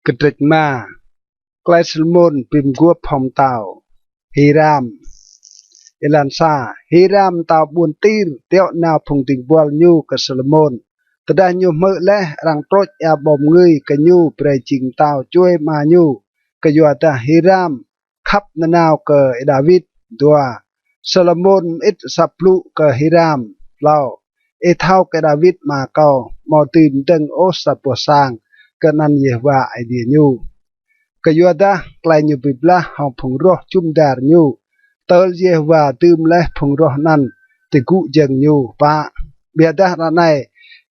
Kdrêč êma. Klei Salômôn bi mguôp hŏng mtao Hiram. Êlan sa. Hiram mtao ƀuôn Tir tiŏ nao phung dĭng buăl ñu kơ Salômôn. Tơdah ñu hmư̆ leh, arăng trôč êa ƀâo mngưi kơ ñu brei jing mtao čuê ama ñu, kyuadah Hiram khăp nanao kơ Y-Đawit. Dua. Salômôn mơĭt asăp blŭ kơ Hiram. Tlâo. Ih thâo kơ Y-Đawit ama kâo amâo dưi mdơ̆ng ôh sa boh sang kơ anăn Yêhôwa Aê Diê ñu, kyuadah klei ñu bi blah hŏng phung roh jŭm dar ñu, tơl Yêhôwa dưm leh phung roh anăn ti gŭ jơ̆ng ñu. Pă. Ƀiădah ară anei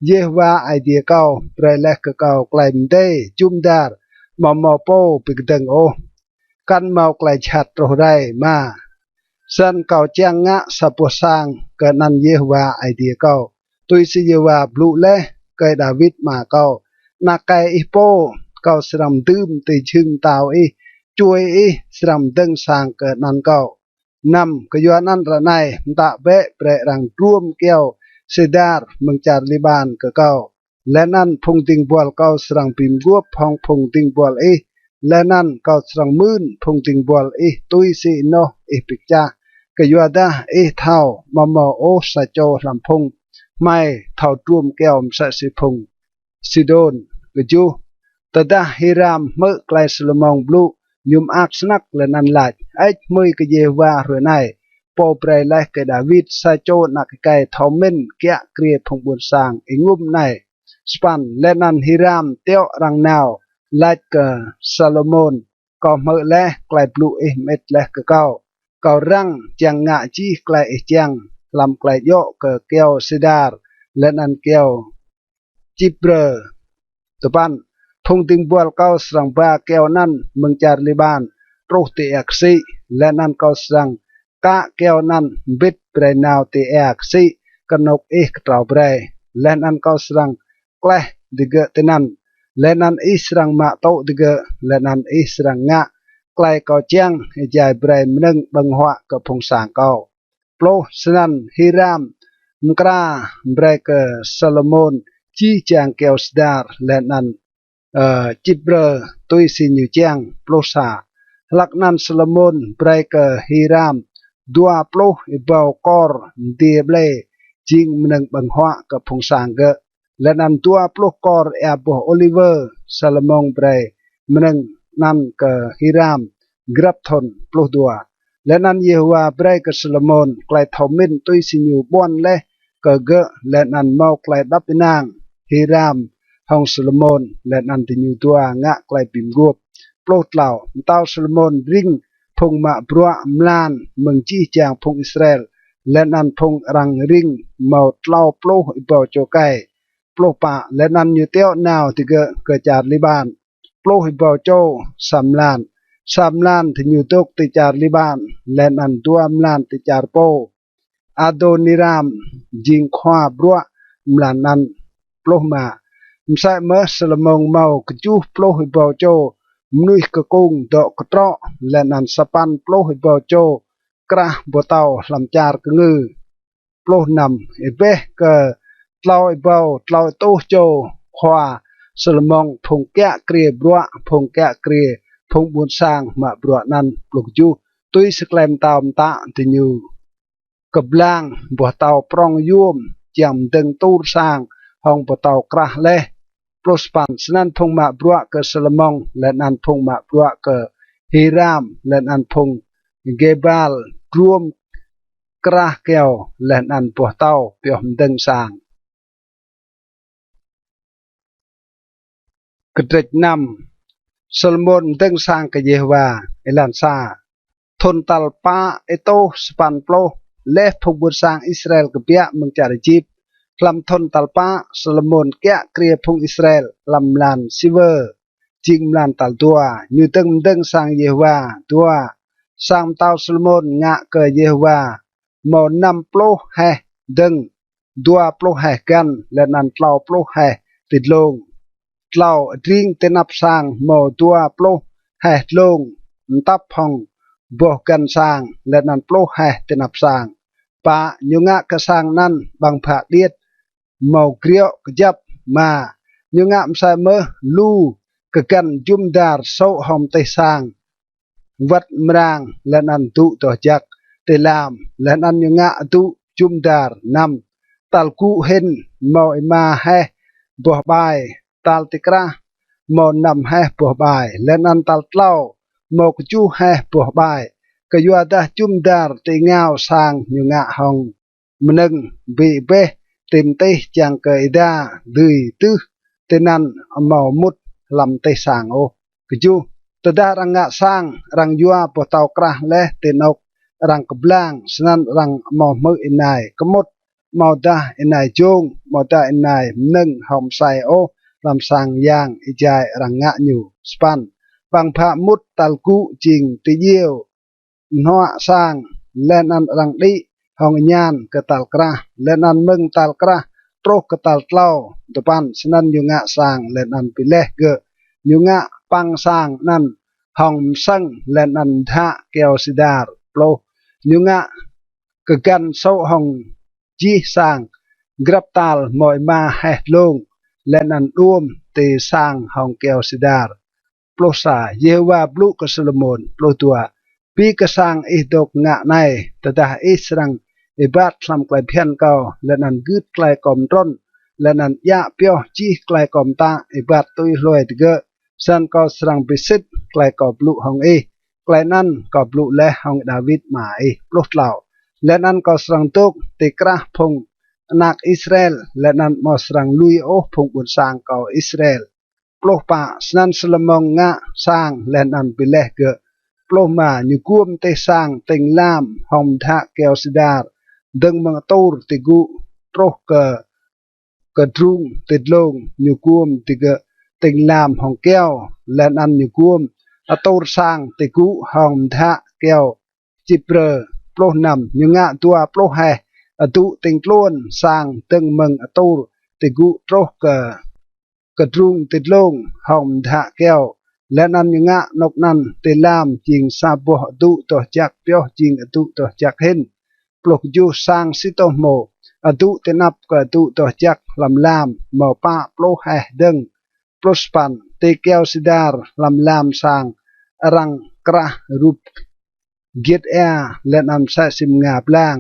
Yêhôwa Aê Diê kâo brei leh kơ kâo klei mdê jŭm dar, amâo mâo pô bi kdơ̆ng ôh. Kăn mâo klei jhat truh rei. Êma. Snăn kâo čiăng ngă sa boh sang kơ anăn Yêhôwa Aê Diê kâo, tui si Yêhôwa blŭ leh kơ Y-Đawit ama kâo: Anak êkei ih pô kâo srăng mdưm ti jhưng mtao ih čuê ih srăng mdơ̆ng sang kơ anăn kâo. Năm, kyuanăn ară anei mtă bĕ brei arăng druôm kyâo sêdar mơ̆ng čar Liƀan kơ kâo, leh anăn phung dĭng buăl kâo srăng bi mguôp hŏng phung dĭng buăl ih, leh anăn kâo srăng mưn phung dĭng buăl ih tui si ênoh ih bi kčah. Kyuadah ih thâo amâo mâo ôh sa čô hlăm phung hmei thâo druôm kyâo msĕ si phung Sidôn. Kjuh, tơdah Hiram hmư̆ klei Salômôn blŭ, ñu mơak snăk leh anăn lač: Hơêč hmưi kơ Yêhôwa hruê anei, pô brei leh kơ Đawit sa čô anak êkei thâo mĭn kiă kriê phung ƀuôn sang êngŭm anei. Sa păn, leh anăn Hiram tiŏ arăng nao lač kơ Salômôn: Kâo hmư̆ leh klei blŭ ih mơĭt leh kơ kâo. Kâo răng čiăng ngă jih klei ih čiăng hlăm klei djŏ kơ kyâo sêdar leh anăn kyâo Čipre. Dua păn, phung dĭng buăl kâo srăng ba kyâo anăn mơ̆ng čar Liƀan truh ti êa ksĭ, leh anăn kâo srăng kă kyâo anăn mbĭt brei nao ti êa ksĭ kơ anôk ih ktrâo brei, leh anăn kâo srăng kleh digơ̆ tinăn, leh anăn ih srăng mă tŭ digơ̆, leh anăn ih srăng ngă klei kâo čiăng êjai brei mnơ̆ng ƀơ̆ng huă kơ phung sang kâo. Pluh, snăn Hiram mkra brei kơ Salômôn jih jang kyâo sêdar leh anăn, ơ, Čipre tui si ñu čiăng. Pluh sa, hlăk anăn Salômôn brei kơ Hiram dua pluh êbâo kor mdiê ƀlê jing mnơ̆ng ƀơ̆ng huă kơ phung sang gơ̆, leh anăn dua pluh kor êa boh ôliwơ. Salômôn brei mnơ̆ng anăn kơ Hiram grăp thŭn. Pluh dua, leh anăn Yêhôwa brei kơ Salômôn klei thâo mĭn tui si ñu ƀuăn leh kơ gơ̆, leh anăn mâo klei êđăp ênang. Hiram hŏng Salômôn leh anăn diñu dua ngă klei bi mguôp. Pluh tlâo, mtao Salômôn rĭng phung mă bruă mlan mơ̆ng jih jang phung Israel, leh anăn phung arăng rĭng mâo tlâo pluh êbâo čô êkei. Pluh pă, leh anăn ñu tiŏ nao digơ̆ kơ čar Liƀan. Pluh êbâo čô sa mlan. Sa mlan diñu dôk ti čar Liƀan, leh anăn dua mlan ti čar pô Adôniram jing khua bruă mlan anăn. Pluh êma, msĕ mơh Salômôn mâo kjuh pluh êbâo čô mnuih kkung dôk ktrŏ, leh anăn sa păn pluh êbâo čô krah boh tâo hlăm čar kngư. Pluh năm, êbeh kơ tlâo êbâo tlâo êtuh čô khua Salômôn, phung kiă kriê bruă, phung kiă kriê phung ƀuôn sang mă bruă anăn. Pluh kjuh, tui si klei mtao mtă diñu kblang boh tâo prŏng yuôm čiăng mdơ̆ng tur sang hŏng boh tâo krah leh. Pluh sa păn, snăn phung mă bruă kơ Salômôn leh anăn phung mă bruă kơ Hiram leh anăn phung Gêbal druôm krah kyâo leh anăn boh tâo pioh mdơ̆ng sang. Kdrêč năm. Salômôn mdơ̆ng sang kơ Yêhôwa. Êlan sa. Thŭn tal pă êtuh sa păn pluh leh phung ƀuôn sang Israel kbiă mơ̆ng čar Êjip, hlăm thŭn tal pă Salômôn kiă kriê phung Israel hlăm mlan Siwơ, jing mlan tal dua, ñu dơ̆ng mdơ̆ng sang Yêhôwa. Dua, sang mtao Salômôn ngă kơ Yêhôwa mâo năm pluh heh dơ̆ng, dua pluh heh găn, leh anăn tlâo pluh heh ti dlông. Tlâo, adring ti anăp sang mâo dua pluh heh dlông, mtăp hŏng boh găn sang, leh anăn pluh heh ti anăp sang. Pă, ñu ngă kơ sang anăn ƀăng bhă điêt mâo griŏ kjăp. Êma, ñu ngă msĕ mơh lu kgăn jŭm dar sô̆ hŏng mtih sang, wăt mrang leh anăn dŭ doh jăk ti lam, leh anăn ñu ngă adŭ jŭm dar. Năm, tal gŭ hĭn mâo êma heh boh ƀai, tal ti krah mâo năm heh boh ƀai, leh anăn tal tlâo mâo kjuh heh boh ƀai. Kyuadah jŭm dar ti êngao sang ñu ngă hŏng mnơ̆ng bi êbeh ti mtih čiăng kơ êda dưi dưh tinăn amâo mŭt hlăm mtih sang ôh. Kjuh, tơdah arăng ngă sang, arăng yua boh tâo krah leh ti anôk arăng kblang, snăn arăng amâo hmư̆ ênai kmŭt, amâodah ênai jông, amâodah ênai mnơ̆ng hŏng msei ôh hlăm sang yang êjai arăng ngă ñu. Sa păn, ƀăng bhă mŭt tal gŭ jing ti djiêu mnuă sang, leh anăn arăng đĭ hŏng êñan kơ tal krah, leh anăn mơ̆ng tal krah truh kơ tal tlâo. Dua păn, snăn ñu ngă sang leh anăn bi leh gơ̆. Ñu ngă păng sang anăn hŏng msơ̆ng leh anăn mdhă kyâo sidar. Pluh. Ñu ngă kgăn sô̆ hŏng jih sang grăp tal mâo êma heh dlông leh anăn đuôm ti sang hŏng kyâo sidar. Pluh sa. Yêhôwa blŭ kơ Salômôn. Pluh dua. Bi kơ sang ih dôk ngă anei, tơdah ih srăng êbat hlăm klei bhiăn kâo, leh anăn gưt klei kâo mtrŭn, leh anăn djă pioh jih klei kâo mtă êbat tui hlue digơ̆, snăn kâo srăng bi sĭt klei kâo blŭ hŏng ih, klei anăn kâo blŭ leh hŏng Đawit ama ih. Pluh tlâo. Leh anăn kâo srăng dôk ti krah phung anak Israel, leh anăn amâo srăng lui ôh phung ƀuôn sang kâo Israel. Pluh pă. Snăn Salômôn ngă sang leh anăn bi leh gơ̆. Pluh êma. Ñu guôm mtih sang tĭng lam hŏng mdhă kyâo sidar, dơ̆ng mơ̆ng atur ti gŭ truh kơ kdrung ti dlông. Ñu guôm digơ̆ tĭng lam hŏng kyâo, leh anăn ñu guôm atur sang ti gŭ hŏng mdhă kyâo Čipre. Pluh năm. Ñu ngă dua pluh heh adŭ tĭng tluôn sang dơ̆ng mơ̆ng atur ti gŭ truh kơ kdrung ti dlông hŏng mdhă kyâo, leh anăn ñu ngă anôk anăn ti lam jing sa boh adŭ doh jăk pioh jing adŭ doh jăk hĭn. Pluh kjuh. Sang si tô hmô adŭ ti anăp kơ adŭ doh jăk hlăm lam mâo pă pluh heh dơ̆ng. Pluh sa păn. Ti kyâo sidar hlăm lam sang arăng krah rup giêt êa leh anăn msĕ si mnga blang,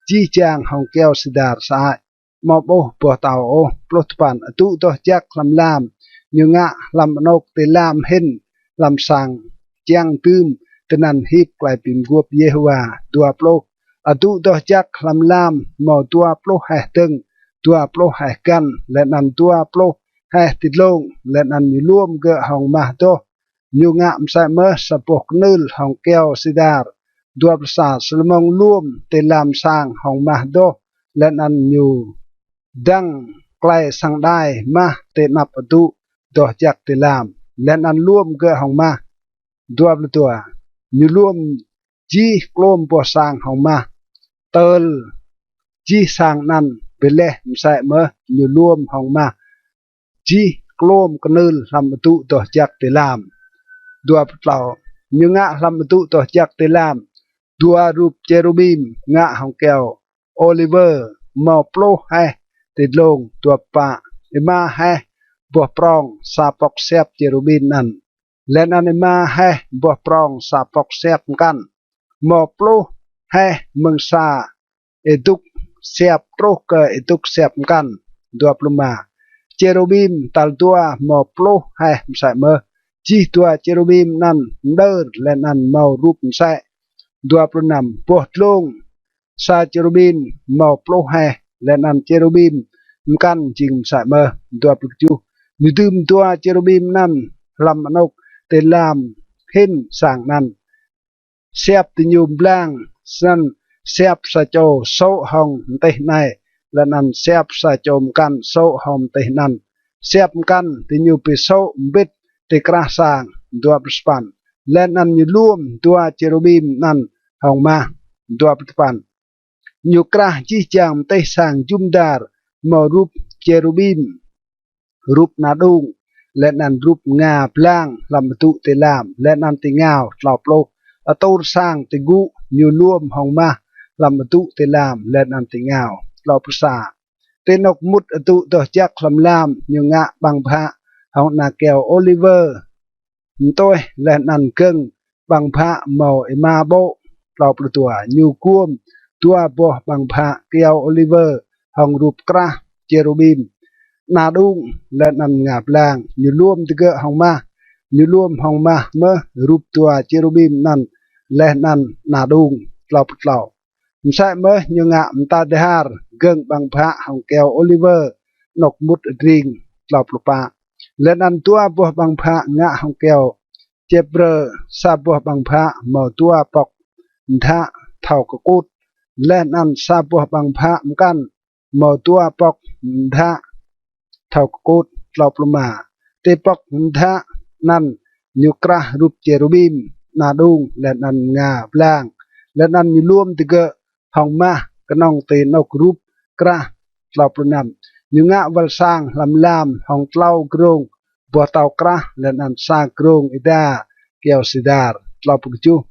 jih jang hŏng kyâo sidar sơăi, amâo ƀuh boh tâo ôh. Pluh dua păn. Adŭ doh jăk hlăm lam ñu ngă hlăm anôk ti lam hĭn hlăm sang čiăng dưm tinăn hip klei bi mguôp Yêhôwa. Dua pluh. Adŭ doh jăk hlăm lam mâo dua pluh heh dơ̆ng, dua pluh heh găn, leh anăn dua pluh heh ti dlông, leh anăn ñu luôm gơ̆ hŏng mah doh. Ñu ngă msĕ mơh sa boh knưl hŏng kyâo sidar. Dua pluh sa. Salômôn luôm ti lam sang hŏng mah doh, leh anăn ñu dăng klei săng đai mah ti anăp adŭ doh jăk ti lam, leh anăn luôm gơ̆ hŏng mah. Dua pluh dua. Ñu luôm jih kluôm boh sang hŏng mah, tơl jih sang anăn. Bi leh msĕ mơh ñu luôm hŏng mah jih kluôm knưl hlăm adŭ doh jăk ti lam. Dua pluh tlâo. Ñu ngă hlăm adŭ doh jăk ti lam dua rup čêrubim ngă hŏng kyâo ôliwơ, mâo pluh heh ti dlông. Dua pluh pă. Êma heh boh prŏng sa pŏk siap čêrubim anăn, leh anăn êma heh boh prŏng sa pŏk siap mkăn, mâo pluh heh mơ̆ng sa êdŭk siap truh kơ êdŭk siap mkăn. Dua pluh êma. Čêrubim tal dua mâo pluh heh msĕ mơh. Jih dua čêrubim anăn mđơr leh anăn mâo rup msĕ. Dua pluh năm. Boh dlông sa čêrubim mâo pluh heh, leh anăn čêrubim mkăn jing msĕ mơh. Dua pluh kjuh. Ñu dưm dua čêrubim anăn hlăm anôk ti lam hĭn sang anăn. Siap diñu mblang, snăn siap sa čô sô̆ hŏng mtih anei, leh anăn siap sa čô mkăn sô̆ hŏng mtih anăn. Siap mkăn diñu bi sô̆ mbĭt ti krah sang. Dua pluh sa păn. Leh anăn ñu luôm dua čêrubim anăn hŏng mah. Dua pluh sa păn. Ñu krah jih jang mtih sang jŭm dar mâo rup čêrubim, rup ana đung, leh anăn rup mnga blang hlăm adŭ ti lam leh anăn ti êngao. Tlâo pluh. Atur sang ti gŭ ñu luôm hŏng mah hlăm adŭ ti lam leh anăn ti êngao. Tlâo pluh sa. Ti anôk mŭt adŭ doh jăk hlăm lam ñu ngă ƀăng bhă hŏng ana kyâo ôliwơ mtuih leh anăn gơ̆ng ƀăng bhă mâo êma ƀô̆. Tlâo pluh dua. Ñu guôm dua boh ƀăng bhă kyâo ôliwơ hŏng rup krah čêrubim, ana đung, leh anăn mnga blang. Ñu luôm digơ̆ hŏng mah. Ñu luôm hŏng mah mơh rup dua čêrubim anăn leh anăn ana đung. Tlâo pluh tlâo. Msĕ mơh ñu ngă mta dhar gơ̆ng ƀăng bhă hŏng kyâo ôliwơ anôk mŭt adring. Tlâo pluh pă. Leh anăn dua boh ƀăng bhă ngă hŏng kyâo čêprơ, sa boh ƀăng bhă mâo dua pŏk mdhă thâo kkut, leh anăn sa boh ƀăng bhă mkăn mâo dua pŏk mdhă thâo kkut. Tlâo pluh êma. Ti pŏk mdhă anăn ñu krah rup čêrubim, ana đung, leh anăn mnga blang, leh anăn ñu luôm digơ̆ hŏng mah knŏng ti anôk rup krah. Tlâo pluh năm. Ñu ngă wăl sang hlăm lam hŏng tlâo grông boh tâo krah leh anăn sa grông êda kyâo sidar. Tlâo pluh kjuh.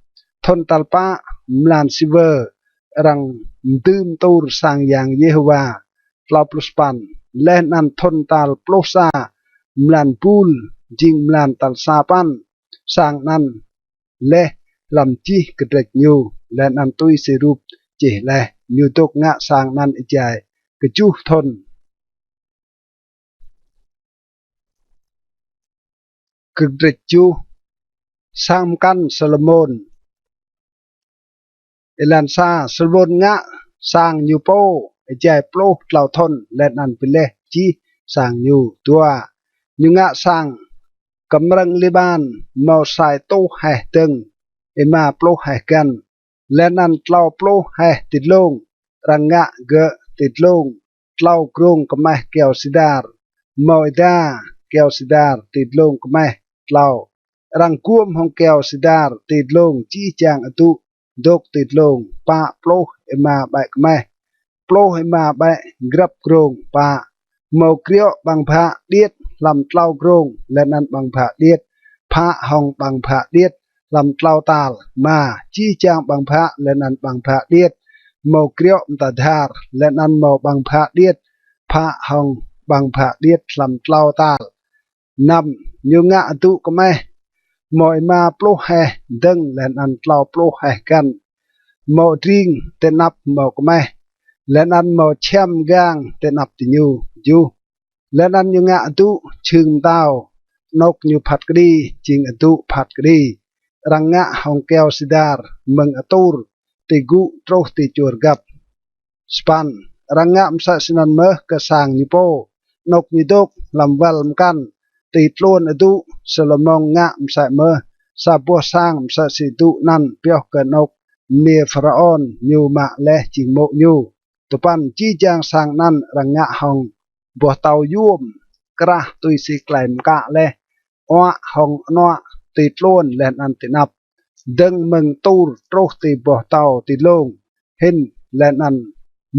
Thŭn tal pă mlan Siwơ arăng mdưm tur sang yang Yêhôwa. Tlâo pluh sa păn. Leh anăn thŭn tal pluh sa mlan Bul, jing mlan tal sa păn, sang anăn leh hlăm jih kdrêč ñu, leh anăn tui si rup čih leh. Ñu dôk ngă sang anăn êjai kjuh thŭn. Kdrêč kjuh. Sang mkăn Salômôn. Êlan sa. Salômôn ngă sang ñu pô êjai pluh tlâo thŭn, leh anăn bi leh jih sang ñu. Dua. Ñu ngă sang kmrơ̆ng Liƀan, mâo sa êtuh heh dơ̆ng, êma pluh heh găn, leh anăn tlâo pluh heh ti dlông. Arăng ngă gơ̆ ti dlông tlâo grông kmeh kyâo sidar, mâo êda kyâo sidar ti dlông kmeh tlâo. Arăng guôm hŏng kyâo sidar ti dlông jih jang adŭ dôk ti dlông pă pluh êma ƀĕ kmeh, pluh êma ƀĕ grăp grông. Pă. Mâo kriŏ ƀăng bhă điêt hlăm tlâo grông, leh anăn ƀăng bhă điêt phă hŏng ƀăng bhă điêt hlăm tlâo tal. Êma. Jih jang ƀăng bhă leh anăn ƀăng bhă điêt mâo kriŏ mta dhar, leh anăn mâo ƀăng bhă điêt phă hŏng ƀăng bhă điêt hlăm tlâo tal. Năm. Ñu ngă adŭ kmeh, mâo êma pluh heh dơ̆ng leh anăn tlâo pluh heh găn, mâo adring ti anăp mâo kmeh, leh anăn mâo čhiăm mgang ti anăp diñu. Kjuh. Leh anăn ñu ngă adŭ jhưng mtao, anôk ñu phat kđi jing adŭ phat kđi. Arăng ngă hŏng kyâo sidar mơ̆ng atur ti gŭ truh ti čuôr găp. Sa păn. Arăng ngă msĕ snăn mơh kơ sang ñu pô, anôk ñu dôk hlăm wăl mkăn, ti tluôn adŭ. Salômôn ngă msĕ mơh sa boh sang msĕ si adŭ anăn pioh kơ anôk mniê Pharaôn ñu mă leh jing mô̆ ñu. Dua păn. Jih jang sang anăn arăng ngă hŏng boh tâo yuôm krah tui si klei mkă leh, uă hŏng anuă ti tluôn leh anăn ti anăp, dơ̆ng mơ̆ng atur truh ti boh tâo ti dlông, hĭn leh anăn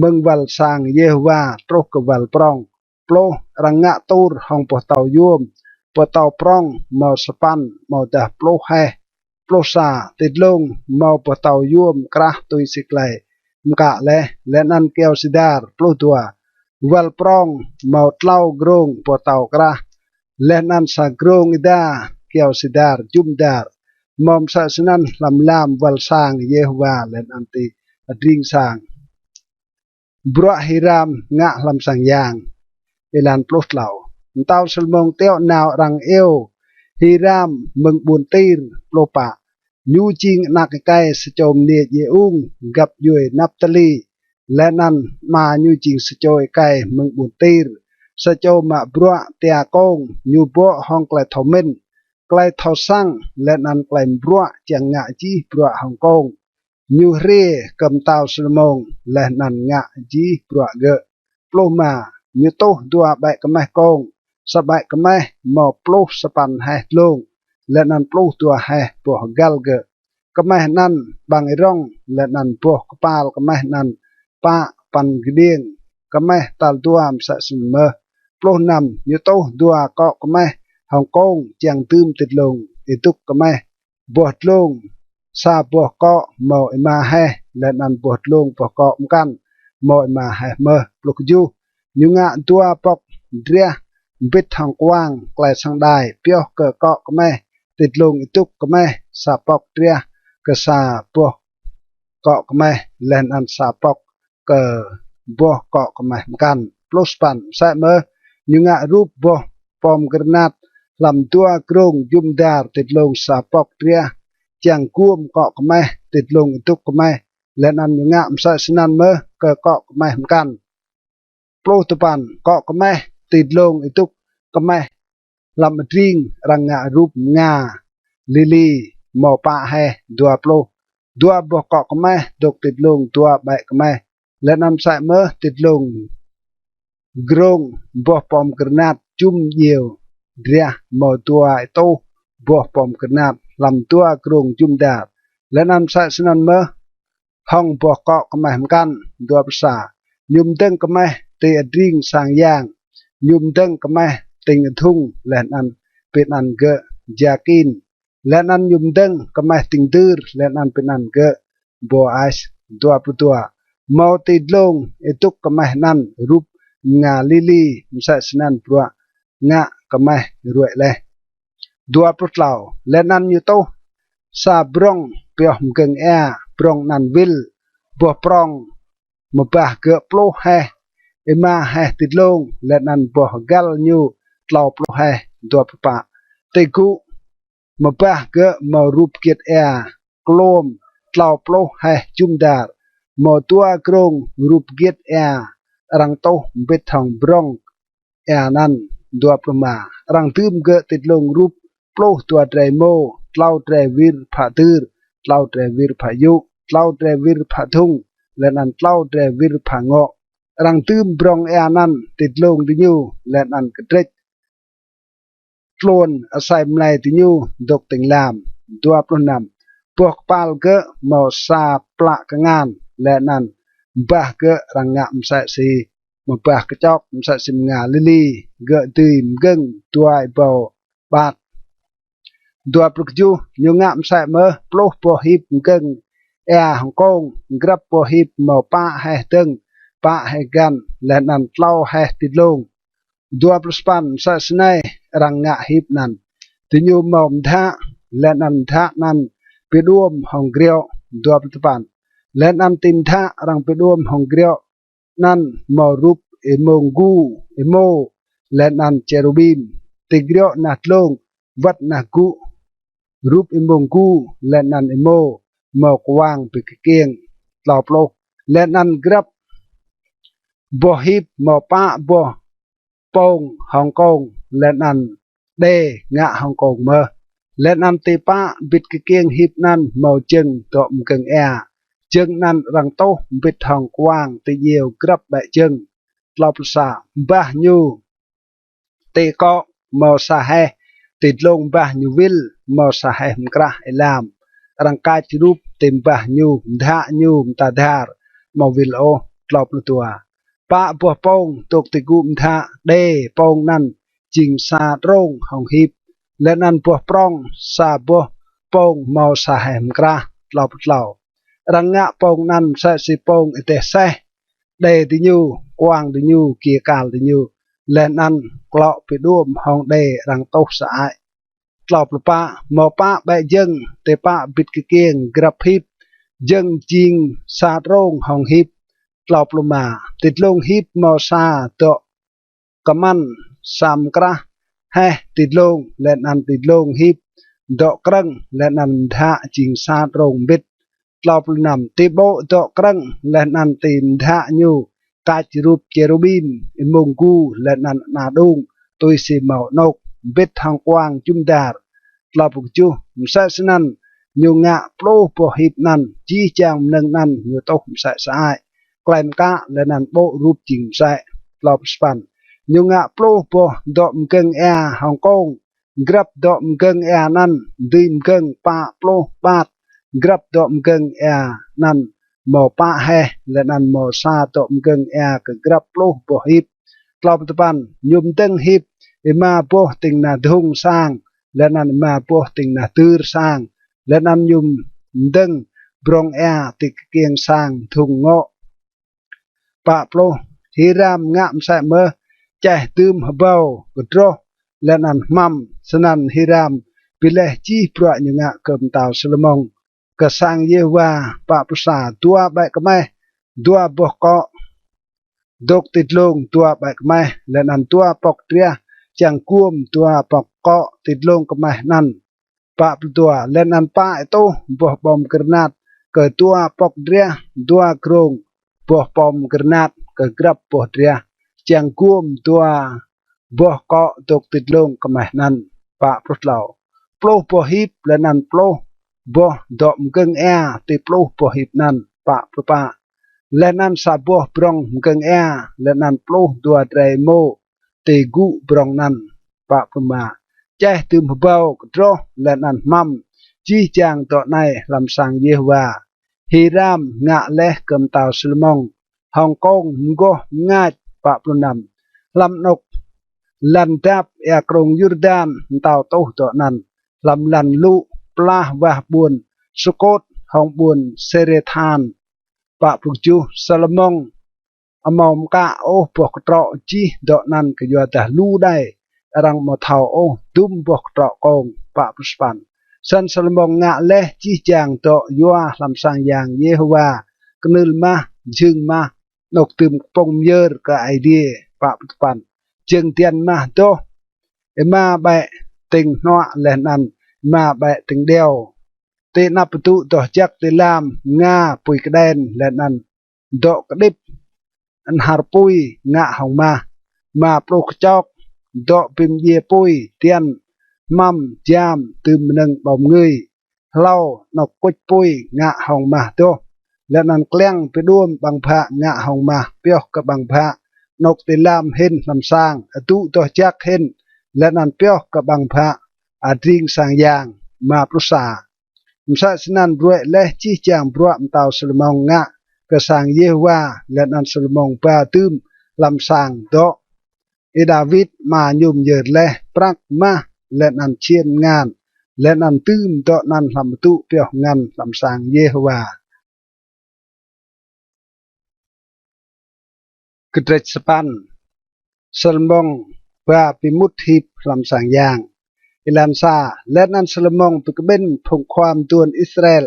mơ̆ng wăl sang Yêhôwa truh kơ wăl prŏng. Pluh. Arăng ngă atur hŏng boh tâo yuôm. Boh tâo prŏng mâo sa păn, amâodah pluh heh. Pluh sa. Ti dlông mâo boh tâo yuôm krah tui si klei mkă leh, leh anăn kyâo sidar. Pluh dua. Wăl prŏng mâo tlâo grông boh tâo krah, leh anăn sa grông êda kyâo sidar jŭm dar. Mâo msĕ snăn hlăm lam wăl sang Yêhôwa leh anăn ti adring sang. Bruă Hiram ngă hlăm sang yang. Êlan pluh tlâo. Mtao Salômôn tiŏ nao arăng iêu Hiram mơ̆ng ƀuôn Tir. Pluh pă. Ñu jing anak êkei sa čô mniê djiê ung găp djuê Naptali, leh anăn ama ñu jing sa čô êkei mơ̆ng ƀuôn Tir, sa čô mă bruă tia kông. Ñu bŏ hŏng klei thâo mĭn, klei thâo săng, leh anăn klei mbruă čiăng ngă jih bruă hŏng kông. Ñu hriê kơ mtao Salômôn leh anăn ngă jih bruă gơ̆. Pluh êma. Ñu tuh dua ƀĕ kmeh kông, sa ƀĕ kmeh mâo pluh sa păn heh dlông, leh anăn pluh dua heh boh găl gơ̆. Kmeh anăn ƀăng êrŏng, leh anăn boh kpal kmeh anăn pă păn kđiêng. Kmeh tal dua msĕ snăn mơh. Pluh năm. Ñu tuh dua kŏ kmeh hŏng kông čiăng dưm ti dlông êdŭk kmeh. Boh dlông sa boh kŏ mâo êma heh, leh anăn boh dlông boh kŏ mkăn mâo êma heh mơh. Pluh kjuh. Ñu ngă dua pŏk driah mbĭt hŏng kuang klei săng đai pioh kơ kŏ kmeh ti dlông êdŭk kmeh, sa pŏk driah kơ sa boh kŏ kmeh, leh anăn sa pŏk kơ boh kŏ kmeh mkăn. Pluh sa păn. Msĕ mơh ñu ngă rup boh pomgranat hlăm dua grông jŭm dar ti dlông sa pŏk driah čiăng guôm kŏ kmeh ti dlông êdŭk kmeh, leh anăn ñu ngă msĕ snăn mơh kơ kŏ kmeh mkăn. Pluh dua păn. Kŏ kmeh ti dlông êdŭk kmeh hlăm adring arăng ngă rup mnga lili mâo pă heh. Dua pluh. Dua boh kŏ kmeh dôk ti dlông dua ƀĕ kmeh, leh anăn msĕ mơh ti dlông grông boh pomgranat jŭm djiêu driah mâo dua êtuh boh pomgranat hlăm dua grông jŭm dar, leh anăn msĕ snăn mơh hŏng boh kŏ kmeh mkăn. Dua pluh sa. Ñu mdơ̆ng kmeh ti adring sang yang, ñu mdơ̆ng kmeh tĭng adhŭng leh anăn bi anăn gơ̆ Jakin. Leh anăn ñu mdơ̆ng kmeh tĭng dưr, leh anăn bi anăn gơ̆ Bôas. Dua pluh dua. Mâo ti dlông êdŭk kmeh anăn rup mnga lili msĕ snăn bruă ngă kmeh ruê̆ leh. Dua pluh tlâo. Leh anăn ñu tuh sa brŏng pioh mgơ̆ng êa, brŏng anăn wĭl, boh prŏng mbah gơ̆ pluh heh, êma heh ti dlông, leh anăn boh găl ñu tlâo pluh heh. Dua pluh pă. Ti gŭ mbah gơ̆ mâo rup giêt êa kluôm tlâo pluh heh jŭm dar, mâo dua grông rup giêt êa arăng tuh mbĭt hŏng brŏng êa anăn. Dua pluh êma. Arăng dưm gơ̆ ti dlông rup pluh dua drei êmô, tlâo drei wir phă dưr, tlâo drei wir phă yŭ, tlâo drei wir phă dhŭng, leh anăn tlâo drei wir phă ngŏ. Arăng dưm brŏng êa anăn ti dlông diñu, leh anăn kdrêč tluôn asei mlei diñu dôk tĭng lam. Dua pluh năm. Boh kpal gơ̆ mâo sa plă kngan, leh anăn mbah gơ̆ arăng ngă msĕ si mbah kčok, msĕ si mnga lili, gơ̆ dưi mgơ̆ng dua êbâo ƀat. Dua pluh kjuh. Ñu ngă msĕ mơh pluh boh hip mgơ̆ng êa hŏng kông, grăp boh hip mâo pă heh dơ̆ng, pă heh găn, leh anăn tlâo heh ti dlông. Dua pluh sa păn. Msĕ snei arăng ngă hip anăn: diñu mâo mdhă, leh anăn mdhă anăn bi đuôm hŏng griŏ. Dua pluh dua păn. Leh anăn ti mdhă arăng bi đuôm hŏng griŏ anăn mâo rup êmông gu, êmô, leh anăn čêrubim. Ti griŏ nah dlông wăt nah gŭ rup êmông gu leh anăn êmô mâo kwang bi kkiêng. Tlâo pluh. Leh anăn grăp boh hip mâo pă boh pông hŏng kông, leh anăn đê ngă hŏng kông mơh. Leh anăn ti pă bĭt kkiêng hip anăn mâo jơ̆ng dŏ mgơ̆ng êa, jơ̆ng anăn arăng tuh mbĭt hŏng kwang ti djiêu grăp ƀĕ jơ̆ng. Tlâo pluh sa. Mbah ñu ti kŏ mâo sa heh, ti dlông mbah ñu wĭl mâo sa heh mkrah êlam. Arăng kač rup ti mbah ñu, mdhă ñu mta dhar, amâo wĭl ôh. Tlâo pluh dua. Pă boh pông dôk ti gŭ mdhă, đê pông anăn jing sa trông hŏng hip, leh anăn boh prŏng sa boh pông mâo sa heh mkrah. Tlâo pluh tlâo. Arăng ngă pông anăn msĕ si pông êdeh aseh, đê diñu, kwang diñu, giê kal diñu, leh anăn klŏ bi đuôm hŏng đê arăng tuh sơăi. Tlâo pluh pă. Mâo pă ƀĕ jơ̆ng, ti pă bĭt kkiêng grăp hip, jơ̆ng jing sa trông hŏng hip. Tlâo pluh êma. Ti dlông hip mâo sa dŏ kmăn, sa mkrah heh ti dlông, leh anăn ti dlông hip dŏ krơ̆ng, leh anăn mdhă jing sa trông mbĭt. Tlâo pluh năm. Ti ƀô̆ dŏ krơ̆ng leh anăn ti mdhă ñu kač rup čêrubim, êmông gu, leh anăn ana đung tui si mâo anôk, mbĭt hŏng kwang jŭm dar. Tlâo pluh kjuh. Msĕ snăn ñu ngă pluh boh hip anăn, jih jang mnơ̆ng anăn ñu tuh msĕ sơăi, klei mkă leh anăn ƀô̆ rup jing msĕ. Tlâo pluh sa păn. Ñu ngă pluh boh dŏ mgơ̆ng êa hŏng kông, grăp dŏ mgơ̆ng êa anăn dưi mgơ̆ng pă pluh ƀat, grăp dŏ mgơ̆ng êa anăn mâo pă heh, leh anăn mâo sa dŏ mgơ̆ng êa kơ grăp pluh boh hip. Tlâo pluh dua păn. Ñu mdơ̆ng hip êma boh tĭng nah dhŭng sang, leh anăn êma boh tĭng nah dưr sang, leh anăn ñu mdơ̆ng brŏng êa ti kkiêng sang dhŭng ngŏ. Pă pluh. Hiram ngă msĕ mơh, čeh dưm hbâo kdroh leh anăn hmăm. Snăn Hiram bi leh jih bruă ñu ngă kơ mtao Salômôn kơ sang Yêhôwa. Pă pluh sa. Dua ƀĕ kmeh, dua boh kŏ dôk ti dlông dua ƀĕ kmeh, leh anăn dua pŏk driah čiăng guôm dua pŏk kŏ ti dlông kmeh anăn. Pă pluh dua. Leh anăn pă êtuh boh pomgranat kơ dua pŏk driah, dua grông boh pomgranat kơ grăp boh driah, čiăng guôm dua boh kŏ dôk ti dlông kmeh anăn. Pă pluh tlâo. Pluh boh hip leh anăn pluh boh dŏ mgơ̆ng êa ti pluh boh hip anăn. Pă pluh pă. Leh anăn sa boh brŏng mgơ̆ng êa, leh anăn pluh dua drei êmô ti gŭ brŏng anăn. Pă pluh êma. Čeh dưm hbâo kdroh leh anăn hmăm jih jang dŏ anei hlăm sang Yêhôwa. Hiram ngă leh kơ mtao Salômôn hŏng kông mgoh mngač. Pă pluh năm. Hlăm anôk lăn dap êa krông Yurdan, mtao tuh dŏ anăn, hlăm lăn lŭ plah wah ƀuôn Sukôt hŏng ƀuôn Sêrêthan. Pă pluh kjuh. Salômôn amâo mkă ôh boh ktrŏ jih dŏ anăn kyuadah lu đei, arăng amâo thâo ôh dŭm boh ktrŏ kông. Pă pluh sa păn. Snăn Salômôn ngă leh jih jang dŏ yua hlăm sang yang Yêhôwa: knưl mah, jhưng mah, anôk dưm kpŭng myơr kơ Aê Diê. Pă pluh dua păn. Jơ̆ng diăn mah doh, êma ƀĕ tĭng hnuă leh anăn êma ƀĕ tĭng điâo. Ti anăp adŭ doh jăk ti lam mnga pui kđen leh anăn dŏ kđĭp anhar pui ngă hŏng mah. Êma pluh. Kčok, dŏ bi mdjiê pui, diăn, hmăm, jam, dưm mnơ̆ng ƀâo mngưi, hlâo, anôk kuč pui ngă hŏng mah doh, leh anăn kliăng bi đuôm ƀăng bhă ngă hŏng mah pioh kơ ƀăng bhă anôk ti lam hĭn hlăm sang, adŭ doh jăk hĭn, leh anăn pioh kơ ƀăng bhă adring sang yang. Êma pluh sa. Msĕ snăn ruê̆ leh jih jang bruă mtao Salômôn ngă kơ sang Yêhôwa, leh anăn Salômôn ba dưm hlăm sang dŏ Y-Đawit ama ñu myơr leh prăk mah leh anăn čhiên mngan, leh anăn dưm dŏ anăn hlăm adŭ pioh ngăn hlăm sang Yêhôwa. Kdrêč sa păn. Salômôn ba bi mŭt hip hlăm sang yang. Êlan sa. Leh anăn Salômôn bi kƀĭn phung khua mduôn Israel,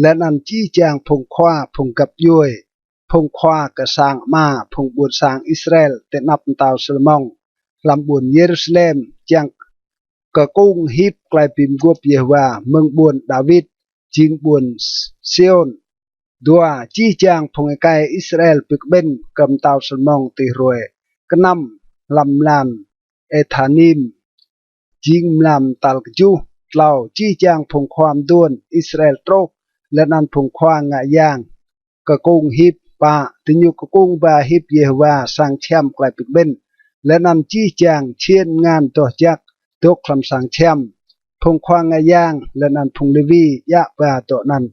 leh anăn jih jang phung khua, phung găp djuê, phung khua kơ sang ama phung ƀuôn sang Israel ti anăp mtao Salômôn hlăm ƀuôn Yêrusalem, čiăng kkung hip klei bi mguôp Yêhôwa mơ̆ng ƀuôn Đawit, jing ƀuôn Siôn. Dua. Jih jang phung êkei Israel bi kƀĭn kơ mtao Salômôn ti hruê knăm hlăm mlan Êthanim, jing mlam tal kjuh. Tlâo. Jih jang phung khua mduôn Israel truh, leh anăn phung khua ngă yang kkung hip. Pă. Diñu kkung ba hip Yêhôwa sang čhiăm klei bi kƀĭn, leh anăn jih jang čhiên mngan doh jăk dôk hlăm sang čhiăm. Phung khua ngă yang leh anăn phung Lêwi djă ba dŏ anăn.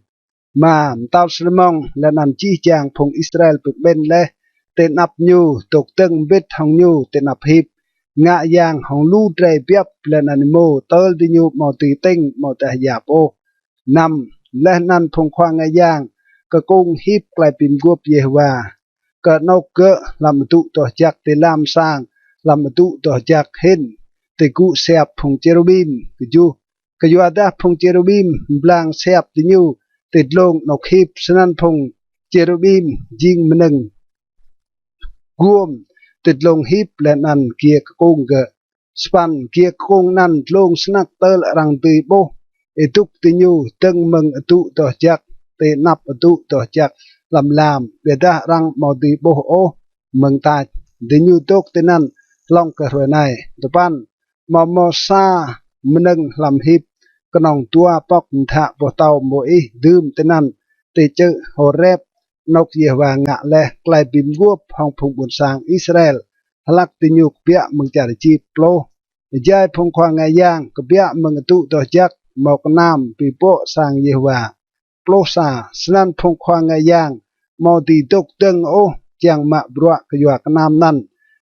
Êma. Mtao Salômôn leh anăn jih jang phung Israel bi kƀĭn leh ti anăp ñu, dôk dơ̆ng mbĭt hŏng ñu ti anăp hip, ngă yang hŏng lu drei biăp leh anăn êmô, tơl diñu amâo dưi tĭng amâodah yap ôh. Năm. Leh anăn phung khua ngă yang kkung hip klei bi mguôp Yêhôwa kơ anôk gơ̆ hlăm adŭ doh jăk ti lam sang, hlăm adŭ doh jăk hĭn ti gŭ siap phung čêrubim. Kjuh. Kyuadah phung čêrubim mblang siap diñu ti dlông anôk hip, snăn phung čêrubim jing mnơ̆ng guôm ti dlông hip leh anăn giê kkung gơ̆. Sa păn. Giê kkung anăn dlông snăk tơl arăng dưi ƀuh êdŭk diñu dơ̆ng mơ̆ng adŭ doh jăk ti anăp adŭ doh jăk hlăm lam, ƀiădah arăng amâo dưi ƀuh ôh mơ̆ng tač. Diñu dôk tinăn hlŏng kơ hruê anei. Dua păn. Amâo mâo sa mnơ̆ng hlăm hip, knŏng dua pŏk mdhă boh tâo Môis dưm tinăn ti čư̆ Hôrep, anôk Yêhôwa ngă leh klei bi mguôp hŏng phung ƀuôn sang Israel hlăk diñu kbiă mơ̆ng čar Êjip. Pluh. Êjai phung khua ngă yang kbiă mơ̆ng adŭ doh jăk mâo knam bi bŏ sang Yêhôwa. Pluh sa. Snăn phung khua ngă yang amâo dưi dôk dơ̆ng ôh čiăng mă bruă kyua knam anăn,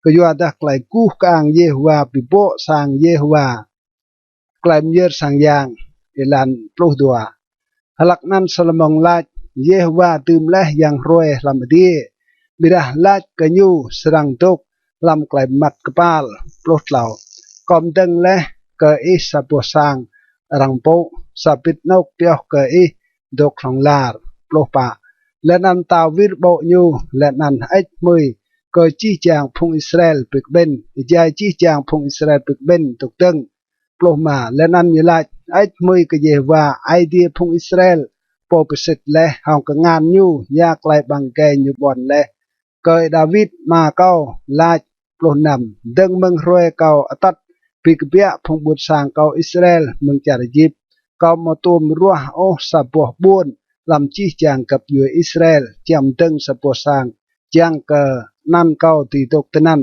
kyuadah klei guh kơang Yêhôwa bi bŏ sang Yêhôwa. Klei myơr sang yang. Êlan pluh dua. Hlăk anăn Salômôn lač: Yêhôwa dưm leh yang hruê hlăm adiê, ƀiădah lač kơ ñu srăng dôk hlăm klei mmăt kpal. Pluh tlâo. Kâo mdơ̆ng leh kơ ih sa boh sang arăng mpŭ, sa bĭt anôk pioh kơ ih dôk hlŏng lar. Pluh pă. Leh anăn mtao wir ƀô̆ ñu, leh anăn hơêč hmưi kơ jih jang phung Israel bi kƀĭn. Êjai jih jang phung Israel bi kƀĭn dôk dơ̆ng. Pluh êma. Leh anăn ñu lač: Hơêč hmưi kơ Yêhôwa, Aê Diê phung Israel, pô bi sĭt leh hŏng kngan ñu ya klei ƀăng êgei ñu ƀuăn leh kơ Y-Đawit ama kâo, lač: Pluh năm. Dơ̆ng mơ̆ng hruê kâo atăt bi kbiă phung ƀuôn sang kâo Israel mơ̆ng čar Êjip, kâo amâo tuôm ruah ôh sa boh ƀuôn hlăm jih jang găp djuê Israel čiăng mdơ̆ng sa boh sang čiăng kơ anăn kâo dưi dôk tinăn.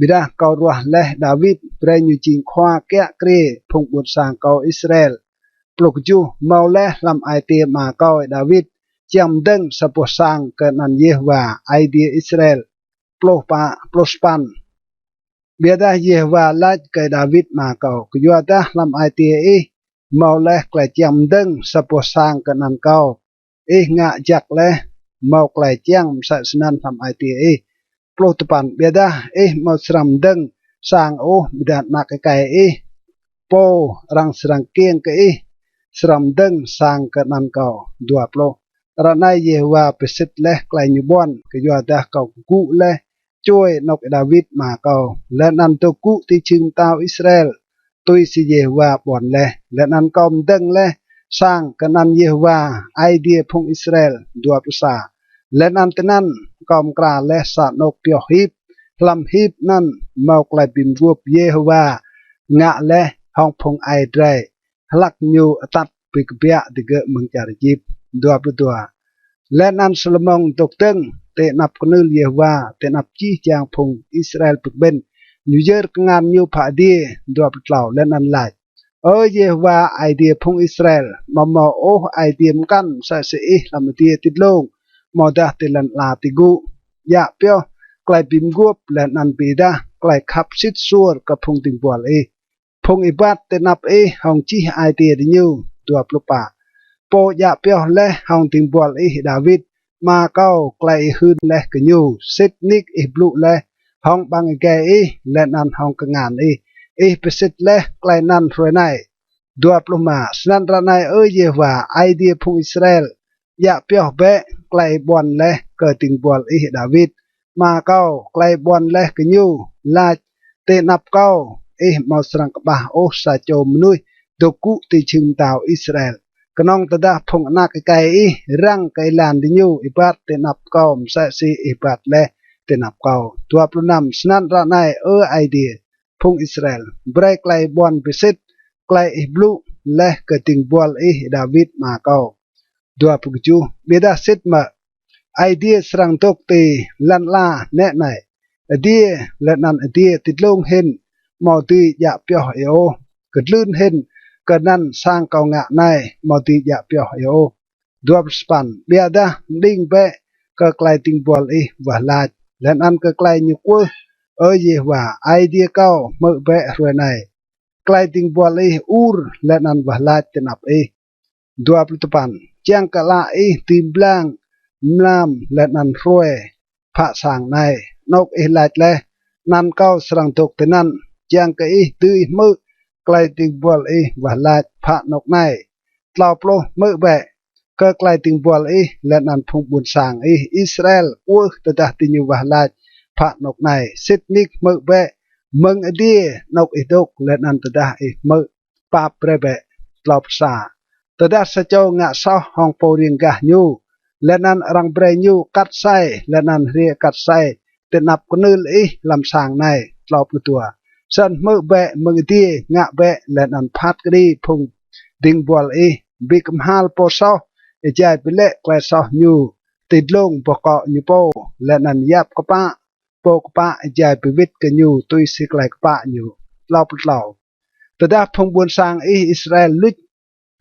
Ƀiădah kâo ruah leh Y-Đawit, brei ñu jing khua kiă kriê phung ƀuôn sang kâo Israel. Pluh kjuh. Mâo leh hlăm ai tiê ama kâo Y-Đawit čiăng mdơ̆ng sa boh sang kơ anăn Yêhôwa, Aê Diê Israel. Pluh pă. Pluh sa păn. Ƀiădah Yêhôwa lač kơ Y-Đawit ama kâo: Kyuadah hlăm ai tiê ih mâo leh klei čiăng mdơ̆ng sa boh sang kơ anăn kâo. Ih ngă jăk leh, mâo klei čiăng msĕ snăn hlăm ai tiê ih. Pluh dua păn. Ƀiădah ih amâo srăng mdơ̆ng sang ôh, ƀiădah anak êkei ih, pô arăng srăng kkiêng kơ ih, srăng mdơ̆ng sang kơ anăn kâo. Dua pluh. Ară anei Yêhôwa bi sĭt leh klei ñu ƀuăn, kyuadah kâo kgŭ leh čuê anôk Y-Đawit ama kâo, leh anăn dôk gŭ ti jhưng mtao Israel, tui si Yêhôwa ƀuăn leh. Leh anăn kâo mdơ̆ng leh sang kơ anăn Yêhôwa, Aê Diê phung Israel. Dua pluh sa. Leh anăn tinăn kâo mkra leh sa anôk pioh hip, hlăm hip anăn mâo klei bi mguôp Yêhôwa ngă leh hŏng phung aê drei, hlăk ñu atăt bi kbiă digơ̆ mơ̆ng čar Êjip. Dua pluh dua. Leh anăn Salômôn dôk dơ̆ng ti anăp knưl Yêhôwa, ti anăp jih jang phung Israel bi kƀĭn, ñu yơr kngan ñu phă adiê. Dua pluh tlâo. Leh anăn lač: Ơ Yêhôwa, Aê Diê phung Israel, amâo mâo ôh Aê Diê mkăn msĕ si ih hlăm adiê ti dlông, amâodah ti lăn ala ti gŭ. Djă pioh klei bi mguôp leh anăn bi êdah klei khăp sĭt suôr kơ phung dĭng buăl ih, phung êbat ti anăp ih hŏng jih ai tiê diñu. Dua pluh pă. Pô djă pioh leh hŏng dĭng buăl ih Y-Đawit ama kâo klei ih hưn leh kơ ñu, sĭt nik ih blŭ leh hŏng ƀăng êgei ih leh anăn hŏng kngan ih, ih bi sĭt leh klei anăn hruê anei. Dua pluh êma. Snăn ară anei, Ơ Yêhôwa, Aê Diê phung Israel, djă pioh bĕ klei ih ƀuăn leh kơ dĭng buăl ih Y-Đawit ama kâo, klei ih ƀuăn leh kơ ñu, lač: Ti anăp kâo, ih amâo srăng kƀah ôh sa čô mnuih dôk gŭ ti jhưng mtao Israel, knŏng tơdah phung anak êkei ih răng kơ êlan diñu êbat ti anăp kâo msĕ si ih êbat leh ti anăp kâo. Dua pluh năm. Snăn ară anei, Ơ Aê Diê phung Israel, brei klei ih ƀuăn bi sĭt klei ih blŭ leh kơ dĭng buăl ih Y-Đawit ama kâo. Dua pluh kjuh. Ƀiădah sĭt mơ̆ Aê Diê srăng dôk ti lăn ala nĕ anei? Adiê leh anăn adiê ti dlông hĭn amâo dưi djă pioh ih ôh, kdlưn hĭn kơ anăn sang kâo ngă anei amâo dưi djă pioh ih ôh. Dua pluh sa păn. Ƀiădah mđing bĕ kơ klei dĭng buăl ih wah lač, leh anăn kơ klei ñu kwưh, Ơ Yêhôwa, Aê Diê kâo, hmư̆ bĕ hruê anei klei dĭng buăl ih ur leh anăn wah lač ti anăp ih. Dua pluh dua păn. Čiăng kơ ală ih dưi mblang mlam leh anăn hruê phă sang anei, anôk ih lač leh, anăn kâo srăng dôk tinăn, čiăng kơ ih dưi hmư̆ klei dĭng buăl ih wah lač phă anôk anei. Tlâo pluh. Hmư̆ bĕ kơ klei dĭng buăl ih leh anăn phung ƀuôn sang ih Israel kwưh tơdah diñu wah lač phă anôk anei, sĭt nik hmư̆ bĕ mơ̆ng adiê anôk ih dôk, leh anăn tơdah ih hmư̆, pap brei bĕ. Tlâo pluh sa. Tơdah sa čô ngă soh hŏng pô riêng gah ñu, leh anăn arăng brei ñu kat asei leh anăn hriê kat asei ti anăp knưl ih hlăm sang anei. Tlâo pluh dua. Snăn hmư̆ bĕ mơ̆ng adiê, ngă bĕ leh anăn phat kđi phung dĭng buăl ih, bi kmhal pô soh êjai bi lĕ klei soh ñu ti dlông boh kŏ ñu pô, leh anăn yap kpă pô kpă êjai bi wĭt kơ ñu tui si klei kpă ñu. Tlâo pluh tlâo. Tơdah phung ƀuôn sang ih Israel luč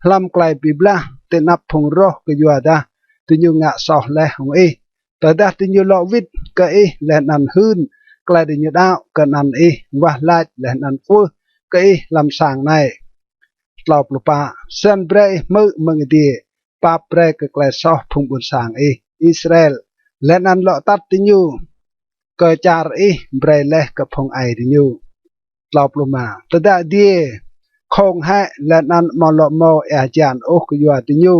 hlăm klei bi blah ti anăp phung roh kyuadah diñu ngă soh leh hŏng ih, tơdah diñu lŏ wĭt kơ ih leh anăn hưn klei diñu đăo kơ anăn ih wah lač leh anăn kwưh kơ ih hlăm sang anei. Tlâo pluh pă. Snăn brei ih hmư̆ mơ̆ng adiê, pap brei kơ klei soh phung ƀuôn sang ih Israel, leh anăn lŏ atăt diñu kơ čar ih brei leh kơ phung aê diñu. Tlâo pluh êma. Tơdah adiê không hĕ leh anăn amâo lŏ mâo êa hjan ôh kyua diñu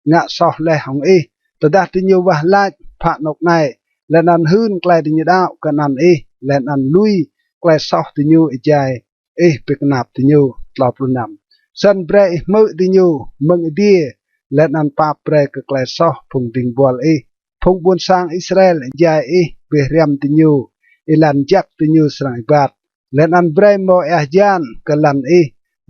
ngă soh leh hŏng ih, tơdah diñu wah lač phă anôk anei, leh anăn hưn klei diñu đăo kơ anăn ih, leh anăn lui klei soh diñu êjai ih bi knap diñu. Tlâo pluh năm. Snăn brei ih hmư̆ diñu mơ̆ng adiê, leh anăn pap brei kơ klei soh phung dĭng buăl ih, phung ƀuôn sang Israel êjai ih bi hriăm diñu, êlan jăk diñu srăng êbat, leh anăn brei mâo êa hjan kơ lăn ih,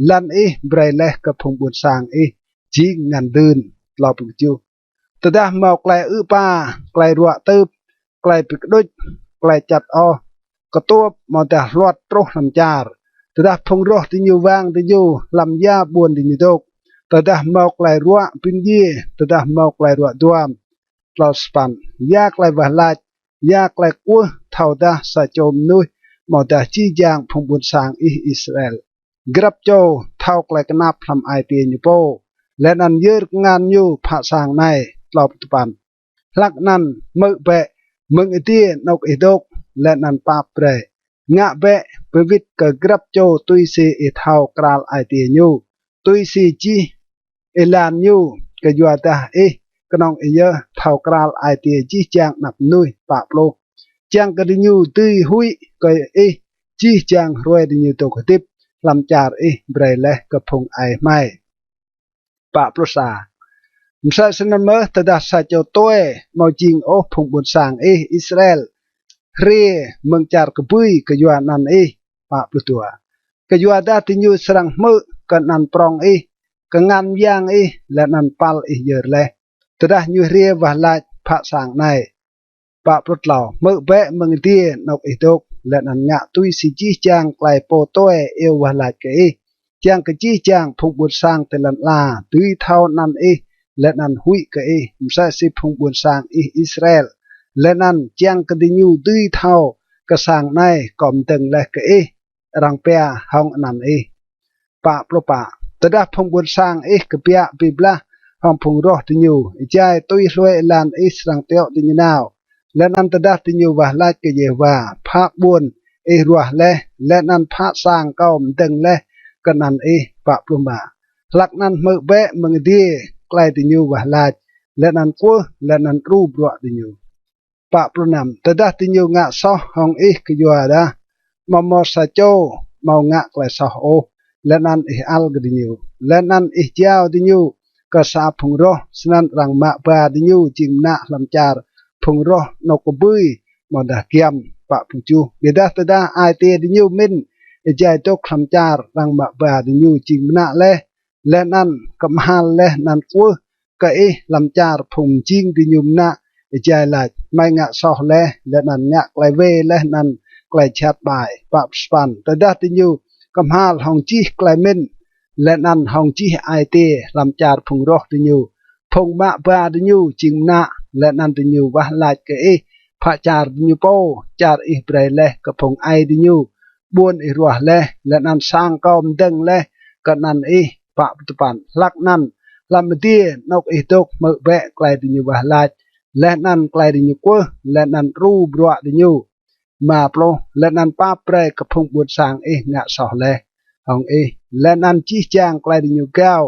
lăn ih brei leh kơ phung ƀuôn sang ih jing ngăn dưn. Tlâo pluh kjuh. Tơdah mâo klei ư̆ êpa, klei ruă tưp, klei bi kđuč, klei čăt oh, ktuôp, amâodah hluăt truh hlăm čar, tơdah phung roh diñu wang diñu hlăm ya ƀuôn diñu dôk, tơdah mâo klei ruă bi mdjiê, tơdah mâo klei ruă duam. Tlâo pluh păn. Ya klei wah lač, ya klei kwưh thâodah sa čô mnuih amâodah jih jang phung ƀuôn sang ih Israel grăp čô thâo klei knap hlăm ai tiê ñu pô, leh anăn yơr kngan ñu phă sang anei. Tlâo pluh dua păn. Hlăk anăn hmư̆ bĕ mơ̆ng adiê anôk ih dôk, leh anăn pap brei. Ngă bĕ bi wĭt kơ grăp čô tui si ih thâo kral ai tiê ñu, tui si jih êlan ñu, kyuadah ih knŏng ih yơh thâo kral ai tiê jih jang anak mnuih. Pă pluh. Čiăng kơ diñu dưi huĭ kơ ih jih jang hruê diñu dôk hdĭp hlăm čar ih brei leh kơ phung aê hmei. Pă pluh sa. Msĕ snăn mơh, tơdah sa čô tue amâo jing ôh phung ƀuôn sang ih Israel hriê mơ̆ng čar kbưi kyua anăn ih. Pă pluh dua. Kyuadah diñu srăng hmư̆ kơ anăn prŏng ih, kngan myang ih, leh anăn păl ih yơr leh, tơdah ñu hriê wah lač phă sang anei. Pă pluh tlâo. Hmư̆ bĕ mơ̆ng adiê anôk ih dôk, leh anăn ngă tui si jih jang klei pô tue iêu wah lač kơ ih, čiăng kơ jih jang phung ƀuôn sang ti lăn ala dưi thâo anăn ih, leh anăn huĭ kơ ih, msĕ si phung ƀuôn sang ih Israel, leh anăn čiăng kơ diñu dưi thâo kơ sang anei kâo mdơ̆ng leh kơ ih, arăng pia hŏng anăn ih. Pă pluh pă. Tơdah phung ƀuôn sang ih kbiă bi blah hŏng phung roh diñu, êjai tui hlue êlan ih srăng tiŏ diñu nao, leh anăn tơdah diñu wah lač kơ Yêhôwa phă ƀuôn ih ruah leh, leh anăn phă sang kâo mdơ̆ng leh kơ anăn ih. Pă pluh êma. Hlăk anăn hmư̆ bĕ mơ̆ng adiê klei diñu wah lač, leh anăn kwưh, leh anăn đru bruă diñu. Pă pluh năm. Tơdah diñu ngă soh hŏng ih kyuadah amâo mâo sa čô amâo ngă klei soh ôh, leh anăn ih ăl kơ diñu, leh anăn ih jao diñu kơ sa phung roh, snăn arăng mă ba diñu jing mnă hlăm čar phung roh anôk kbưi amâodah giăm. Pă pluh kjuh. Ƀiădah tơdah ai tiê diñu mĭn êjai dôk hlăm čar arăng mă ba diñu jing mnă leh, leh anăn kmhal leh anăn kwưh kơ ih hlăm čar phung mjing diñu mnă êjai lač: Hmei ngă soh leh, leh anăn ngă klei wê leh anăn klei jhat ƀai. Pă pluh sa păn. Tơdah diñu kmhal hŏng jih klei mĭn, leh anăn hŏng jih ai tiê hlăm čar phung roh diñu, phung mă ba diñu jing mnă, leh anăn diñu wah lač kơ ih phă čar diñu pô, čar ih brei leh kơ phung aê diñu, ƀuôn ih ruah leh, leh anăn sang kâo mdơ̆ng leh kơ anăn ih. Pă pluh dua păn. Hlăk anăn hlăm adiê anôk ih dôk hmư̆ bĕ klei diñu wah lač, leh anăn klei diñu kwưh, leh anăn đru bruă diñu. Êma pluh. Leh anăn pap brei kơ phung ƀuôn sang ih ngă soh leh hŏng ih, leh anăn jih jang klei diñu gao,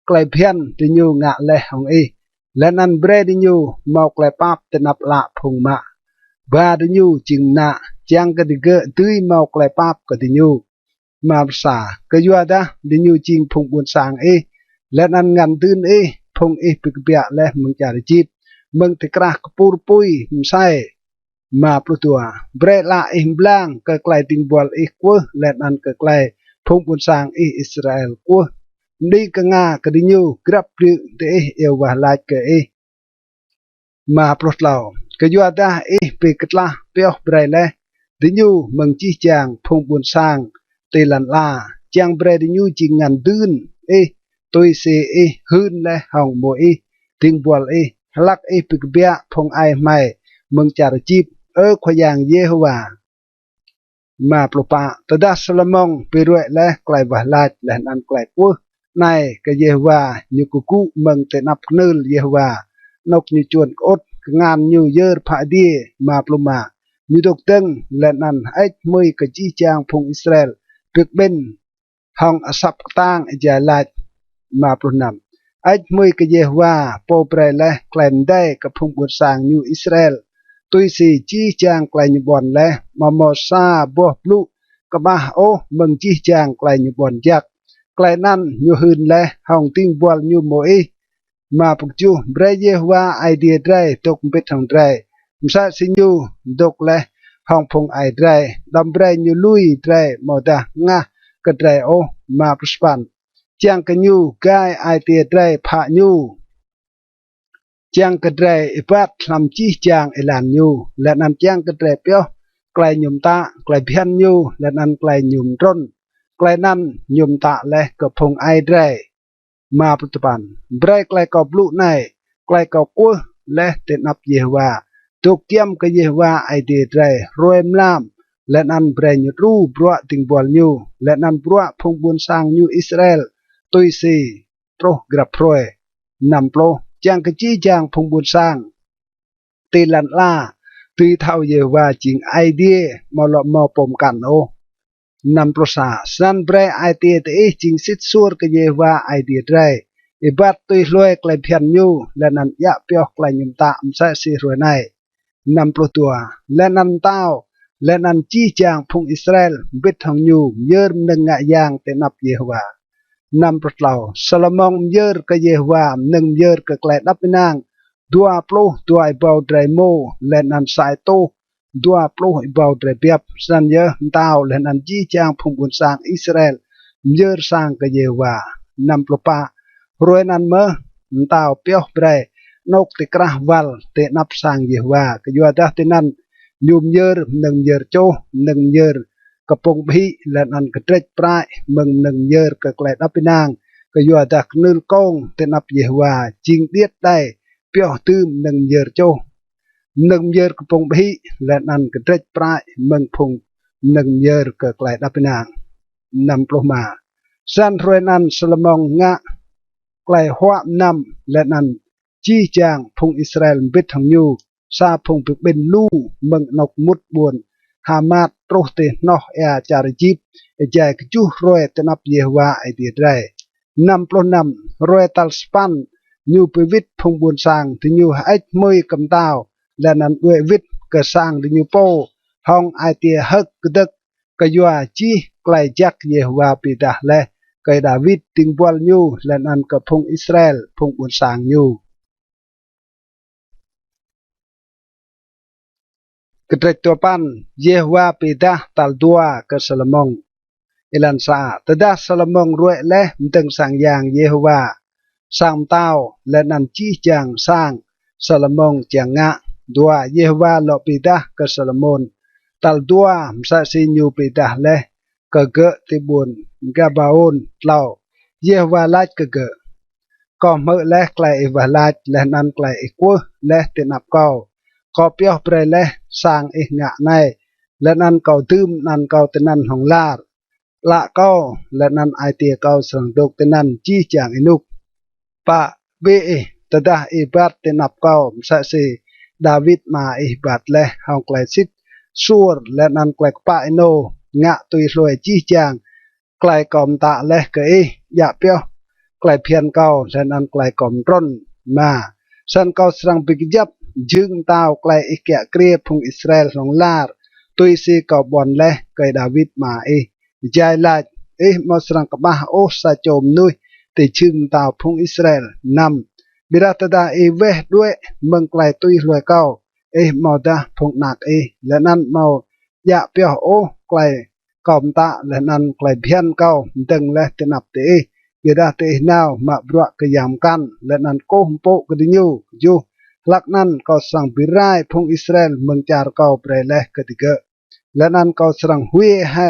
klei bhiăn diñu ngă leh hŏng ih, leh anăn brei diñu mâo klei pap ti anăp ală phung mă ba diñu jing mnă, čiăng kơ digơ̆ dưi mâo klei pap kơ diñu. Êma pluh sa. Kyuadah diñu jing phung ƀuôn sang ih, leh anăn ngăn dưn ih, phung ih bi kbiă leh mơ̆ng čar Êjip, mơ̆ng ti krah kpur pui msei. Êma pluh dua. Brei ală ih mblang kơ klei dĭng buăl ih kwưh, leh anăn kơ klei phung ƀuôn sang ih Israel kwưh, mđing knga kơ diñu grăp blư̆ diih iêu wah lač kơ ih. Êma pluh tlâo. Kyuadah ih bi ktlah pioh brei leh diñu mơ̆ng jih jang phung ƀuôn sang ti lăn ala, čiăng brei diñu jing ngăn dưn ih, tui si ih hưn leh hŏng Môis dĭng buăl ih, hlăk ih bi kbiă phung aê hmei mơ̆ng čar Êjip, Ơ Khua Yang Yêhôwa. Êma pluh pă. Tơdah Salômôn bi ruê̆ leh klei wah lač leh anăn klei kwưh anei kơ Yêhôwa, ñu kgŭ mơ̆ng ti anăp knưl Yêhôwa, anôk ñu čuôn kơŭt, kngan ñu yơr phă adiê. Êma pluh êma. Ñu dôk dơ̆ng leh anăn hơêč hmưi kơ jih jang phung Israel bi kƀĭn hŏng asăp ktang êjai lač. Êma pluh năm. Hơêč hmưi kơ Yêhôwa, pô brei leh klei mdei kơ phung ƀuôn sang ñu Israel, tui si jih jang klei ñu ƀuăn leh, amâo mâo sa boh blŭ kƀah ôh mơ̆ng jih jang klei ñu ƀuăn jăk. Klei anăn ñu hưn leh hŏng dĭng buăl ñu Môis. Êma pluh kjuh. Brei Yêhôwa Aê Diê drei dôk mbĭt hŏng drei, msĕ si ñu dôk leh hŏng phung aê drei, đăm brei ñu lui drei amâodah hngah kơ drei ôh. Êma pluh sa păn. Čiăng kơ ñu gai ai tiê drei phă ñu, čiăng kơ drei êbat hlăm jih jang êlan ñu, leh anăn čiăng kơ drei pioh klei ñu mtă, klei bhiăn ñu, leh anăn klei ñu mtrŭn, klei anăn ñu mtă leh kơ phung aê drei. Êma pluh dua păn. Brei klei kâo blŭ anei, klei kâo kwưh leh ti anăp Yêhôwa, dôk giăm kơ Yêhôwa Aê Diê drei hruê mlam leh anăn brei ñu đru bruă dĭng buăl ñu, leh anăn bruă phung ƀuôn sang ñu Israel tui si truh grăp hruê. Năm pluh. Čiăng kơ jih jang phung ƀuôn sang ti lăn ala dưi thâo Yêhôwa jing Aê Diê, amâo lŏ mâo pô mkăn ôh. Năm pluh sa. Snăn brei ai tiê diih jing sĭt suôr kơ Yêhôwa Aê Diê drei, êbat tui hlue klei bhiăn ñu, leh anăn djă pioh klei ñu mtă msĕ si hruê anei. Năm pluh dua. Leh anăn mtao, leh anăn jih jang phung Israel mbĭt hŏng ñu myơr mnơ̆ng ngă yang ti anăp Yêhôwa. Năm pluh tlâo. Salômôn myơr kơ Yêhôwa mnơ̆ng myơr kơ klei êđăp ênang dua pluh dua êbâo drei êmô, leh anăn sa êtuh dua pluh êbâo drei biăp. Snăn yơh mtao leh anăn jih jang phung ƀuôn sang Israel myơr sang kơ Yêhôwa. Năm pluh pă. Hruê anăn mơh mtao pioh brei anôk ti krah wăl ti anăp sang Yêhôwa, kyuadah tinăn ñu myơr mnơ̆ng myơr čuh, mnơ̆ng myơr kpŭng ƀhĭ, leh anăn kdrêč prăi mơ̆ng mnơ̆ng myơr kơ klei êđăp ênang, kyuadah knưl kông ti anăp Yêhôwa jing điêt đei pioh dưm mnơ̆ng myơr čuh, mnơ̆ng myơr kpŭng ƀhĭ, leh anăn kdrêč prăi mơ̆ng phung mnơ̆ng myơr kơ klei êđăp ênang. Năm pluh êma. Snăn hruê anăn Salômôn ngă klei huă mnăm, leh anăn jih jang phung Israel mbĭt hŏng ñu, sa phung bi kƀĭn lu mơ̆ng anôk mŭt ƀuôn Hamat truh ti hnoh êa čar Êjip, êjai kjuh hruê ti anăp Yêhôwa Aê Diê drei. Năm pluh năm. Hruê tal sa păn ñu bi wĭt phung ƀuôn sang diñu hơêč hmưi kơ mtao, leh anăn đuĕ wĭt kơ sang diñu pô hŏng ai tiê hơ̆k kdơ̆k, kyua jih klei jăk Yêhôwa bi êdah leh kơ Đawit dĭng buăl ñu, leh anăn kơ phung Israel phung ƀuôn sang ñu. Kdrêč dua păn. Yêhôwa bi êdah tal dua kơ Salômôn. Êlan sa. Tơdah Salômôn ruê̆ leh mdơ̆ng sang yang Yêhôwa, sang mtao, leh anăn jih jang sang Salômôn čiăng ngă, dua, Yêhôwa lŏ bi êdah kơ Salômôn tal dua msĕ si ñu bi êdah leh kơ gơ̆ ti ƀuôn Gabaôn. Tlâo. Yêhôwa lač kơ gơ̆: Kâo hmư̆ leh klei ih wah lač leh anăn klei ih kwưh leh ti anăp kâo. Kâo pioh brei leh sang ih ngă anei, leh anăn kâo dưm anăn kâo tinăn hlŏng lar. Ală kâo leh anăn ai tiê kâo srăng dôk tinăn jih jang ênuk. Pă. Bi ih, tơdah ih êbat ti anăp kâo msĕ si Đawit ama ih êbat leh hŏng klei sĭt suôr leh anăn klei kpă ênô, ngă tui hlue jih jang klei kâo mtă leh kơ ih, djă pioh klei bhiăn kâo leh anăn klei kâo mtrŭn. Êma. Snăn kâo srăng bi kjăp jhưng mtao klei ih kiă kriê phung Israel hlŏng lar, tui si kâo ƀuăn leh kơ Đawit ama ih, êjai lač: Ih amâo srăng kƀah ôh sa čô mnuih ti jhưng mtao phung Israel. Năm. Ƀiădah tơdah ih weh đuĕ mơ̆ng klei tui hlue kâo, ih amâodah phung anak ih, leh anăn amâo djă pioh ôh klei kâo mtă leh anăn klei bhiăn kâo mdơ̆ng leh ti anăp diih, ƀiădah diih nao mă bruă kơ yang mkăn leh anăn kkuh mpŭ kơ diñu. Kjuh. Hlăk anăn kâo srăng bi rai phung Israel mơ̆ng čar kâo brei leh kơ digơ̆, leh anăn kâo srăng hwiê hĕ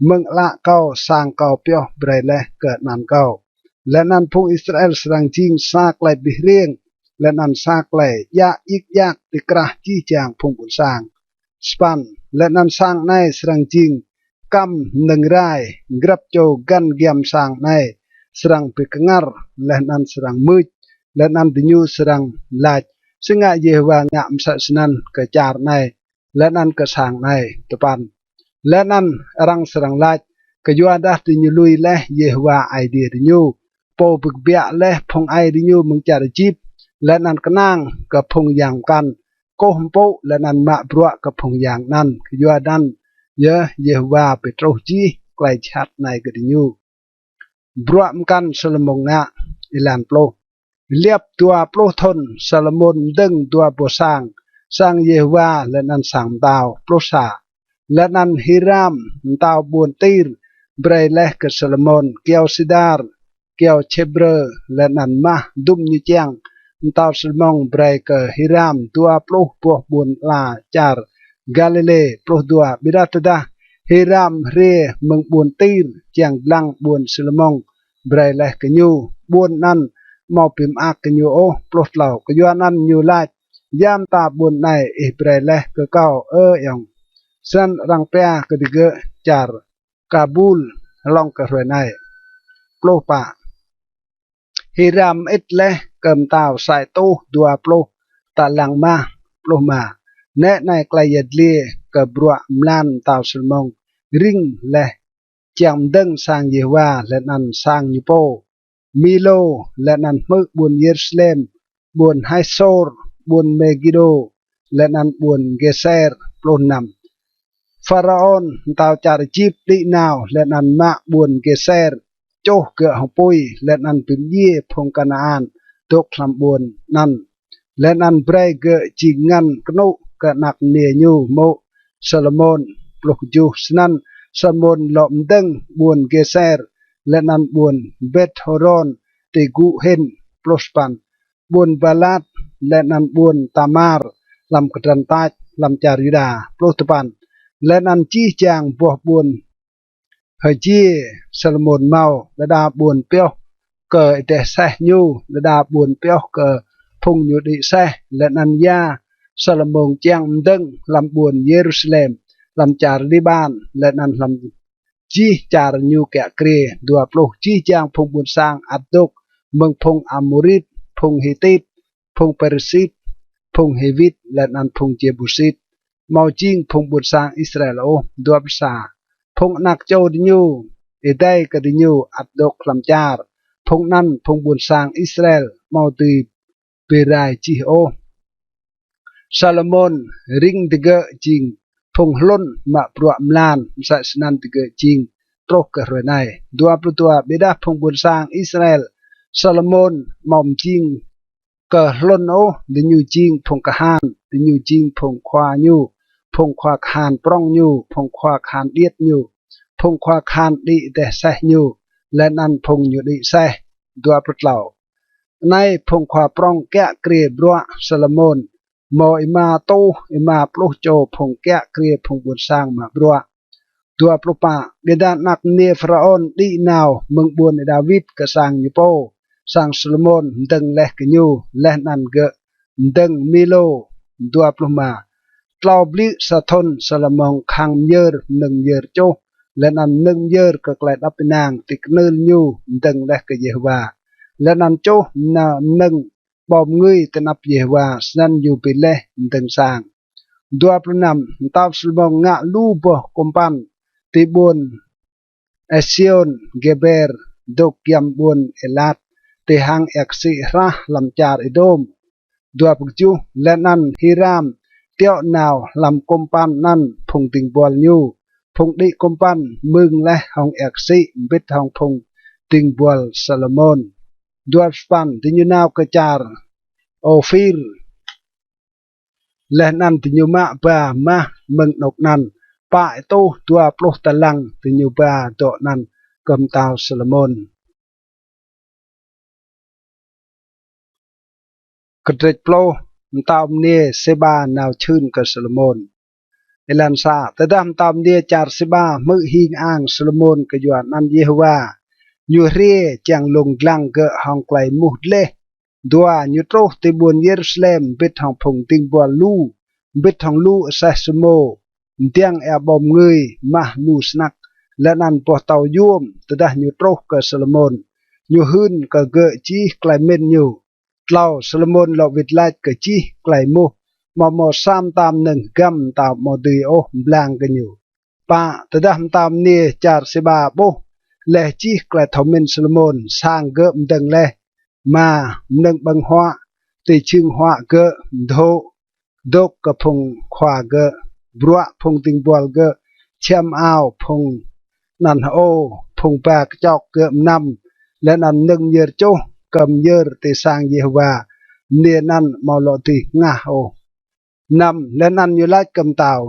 mơ̆ng ală kâo sang kâo pioh brei leh kơ anăn kâo. Leh anăn phung Israel srăng jing sa klei bi hriêng, leh anăn sa klei djă djik djak ti krah jih jang phung ƀuôn sang. Sa păn. Leh anăn sang anei srăng jing kăm mnơ̆ng rai, grăp čô găn giăm sang anei srăng bi kngăr, leh anăn srăng mưč, leh anăn diñu srăng lač: Si ngă Yêhôwa ngă msĕ snăn kơ čar anei leh anăn kơ sang anei? Dua păn. Leh anăn arăng srăng lač: Kyuadah diñu lui leh Yêhôwa Aê Diê diñu, pô bi kbiă leh phung aê diñu mơ̆ng čar Êjip, leh anăn knang kơ phung yang mkăn, kkuh mpŭ leh anăn mă bruă kơ phung yang anăn, kyuanăn yơh Yêhôwa bi truh jih klei jhat anei kơ diñu. Bruă mkăn Salômôn ngă. Êlan pluh. Liăp dua pluh thŭn, Salômôn mdơ̆ng dua boh sang, sang Yêhôwa leh anăn sang mtao. Pluh sa. Leh anăn Hiram mtao ƀuôn Tir brei leh kơ Salômôn kyâo sidar, kyâo čhêbrơ, leh anăn mah dŭm ñu čiăng. Mtao Salômôn brei kơ Hiram dua pluh boh ƀuôn ala čar Galilê. Pluh dua. Ƀiădah tơdah Hiram hriê mơ̆ng ƀuôn Tir čiăng dlăng ƀuôn Salômôn brei leh kơ ñu, ƀuôn anăn amâo bi mơak kơ ñu ôh. Pluh tlâo. Kyuanăn ñu lač: Ya mta ƀuôn anei ih brei leh kơ kâo, Ơ ayŏng? Snăn arăng pia kơ digơ̆ čar Kabul hlŏng kơ hruê anei. Pluh pă. Hiram mơĭt leh kơ mtao sa êtuh dua pluh talăng mah. Pluh êma. Nĕ anei klei yăl dliê kơ bruă mlan mtao Salômôn rĭng leh čiăng mdơ̆ng sang Yêhôwa leh anăn sang ñu pô, Milô, leh anăn hmư̆ ƀuôn Yêrusalem, ƀuôn Hasôr, ƀuôn Mêgidô, leh anăn ƀuôn Gêser. Pluh năm. Pharaôn, mtao čar Êjip đĭ nao leh anăn mă ƀuôn Gêser, čuh gơ̆ hŏng pui, leh anăn bi mdjiê phung Kanaan dôk hlăm ƀuôn anăn, leh anăn brei gơ̆ jing ngăn knŭk kơ anak mniê ñu mô̆ Salômôn. Pluh kjuh. Snăn Salômôn lŏ mdơ̆ng ƀuôn Gêser, leh anăn ƀuôn Bêthhôron ti gŭ hĭn. Pluh sa păn. Ƀuôn Balat, leh anăn ƀuôn Tamar hlăm kdrăn tač hlăm čar Yuđa. Pluh dua păn. Leh anăn jih jang boh ƀuôn hjiê Salômôn mâo, đa đa ƀuôn pioh kơ êdeh aseh ñu, đa đa ƀuôn pioh kơ phung ñu đĭ aseh, leh anăn ya Salômôn čiăng mdơ̆ng hlăm ƀuôn Yêrusalem, hlăm čar Liƀan, leh anăn hlăm jih čar ñu kiă kriê. Dua pluh. Jih jang phung ƀuôn sang ăt dôk mơ̆ng phung Amôrit, phung Hitit, phung Pêrêsit, phung Hiwit, leh anăn phung Jêbusit, amâo jing phung ƀuôn sang Israel ôh. Dua pluh sa. Phung anak čô diñu, êdei kơ diñu ăt dôk hlăm čar. Phung anăn phung ƀuôn sang Israel amâo dưi bi rai jih ôh. Salômôn rĭng digơ̆ jing phung hlŭn mă bruă mlan, msĕ snăn digơ̆ jing truh kơ hruê anei. Dua pluh dua. Ƀiădah phung ƀuôn sang Israel, Salômôn amâo mjing kơ hlŭn ôh, diñu jing phung kahan, diñu jing phung khua ñu, phung khua kahan prŏng ñu, phung khua kahan điêt ñu, phung khua kahan đĭ êdeh aseh ñu, leh anăn phung ñu đĭ aseh. Dua pluh tlâo. Anei phung khua prŏng kiă kriê bruă Salômôn, mâo êma êtuh êma pluh čô phung kiă kriê phung ƀuôn sang mă bruă. Dua pluh pă. Ƀiădah anak mniê Pharaôn đĭ nao mơ̆ng ƀuôn Y-Đawit kơ sang ñu pô, sang Salômôn mdơ̆ng leh kơ ñu, leh anăn gơ̆ mdơ̆ng Milô. Dua pluh êma. Tlâo bliư̆ sa thŭn Salômôn khăng myơr mnơ̆ng myơr čuh, leh anăn mnơ̆ng myơr kơ klei êđăp ênang ti knưl ñu mdơ̆ng leh kơ Yêhôwa, leh anăn čuh mnơ̆ng ƀâo mngưi ti anăp Yêhôwa, snăn ñu bi leh mdơ̆ng sang. Dua pluh năm. Mtao Salômôn ngă lu boh kŭmpăn ti ƀuôn Êsiôn Gêber, dôk giăm ƀuôn Êlat, ti hang êa ksĭ hrah hlăm čar Êđôm. Dua pluh kjuh. Leh anăn Hiram tiŏ nao hlăm kŭmpăn anăn phung dĭng buăl ñu, phung đĭ kŭmpăn mưng leh hŏng êa ksĭ mbĭt hŏng phung dĭng buăl Salômôn. Dua pluh sa păn. Diñu nao kơ čar Ôphir, leh anăn diñu mă ba mah mơ̆ng anôk anăn, pă êtuh dua pluh talăng diñu ba dŏ anăn kơ mtao Salômôn. Kdrêč pluh. Mtao mniê Sêba nao čhưn kơ Salômôn. Êlan sa. Tơdah mtao mniê čar Sêba hmư̆ hing ang Salômôn kyua anăn Yêhôwa, ñu hriê čiăng lông dlăng gơ̆ hŏng klei êmuh dleh. Dua. Ñu truh ti ƀuôn Yêrusalem mbĭt hŏng phung dĭng buăl lu, mbĭt hŏng lu aseh samô, mdiăng êa ƀâo mngưi, mah lu snăk, leh anăn boh tâo yuôm. Tơdah ñu truh kơ Salômôn, ñu hưn kơ gơ̆ jih klei mĭn ñu. Tlâo. Salômôn lŏ wĭt lač kơ jih klei êmuh, amâo mâo sa mta mnơ̆ng hgăm mtao amâo dưi ôh mblang kơ ñu. Pă. Tơdah mtao mniê čar Sêba ƀuh leh jih klei thâo mĭn Salômôn, sang gơ̆ mdơ̆ng leh, êma, mnơ̆ng ƀơ̆ng huă ti jhưng huă gơ̆ mdhô̆ dôk kơ phung khua gơ̆, bruă phung dĭng buăl gơ̆ čhiăm ao, phung anăn hơô, phung ba kčok gơ̆ mnăm, leh anăn mnơ̆ng myơr čuh kơ myơr ti sang Yêhôwa, mniê anăn amâo lŏ dưi hngah ôh. Năm. Leh anăn ñu lač kơ mtao: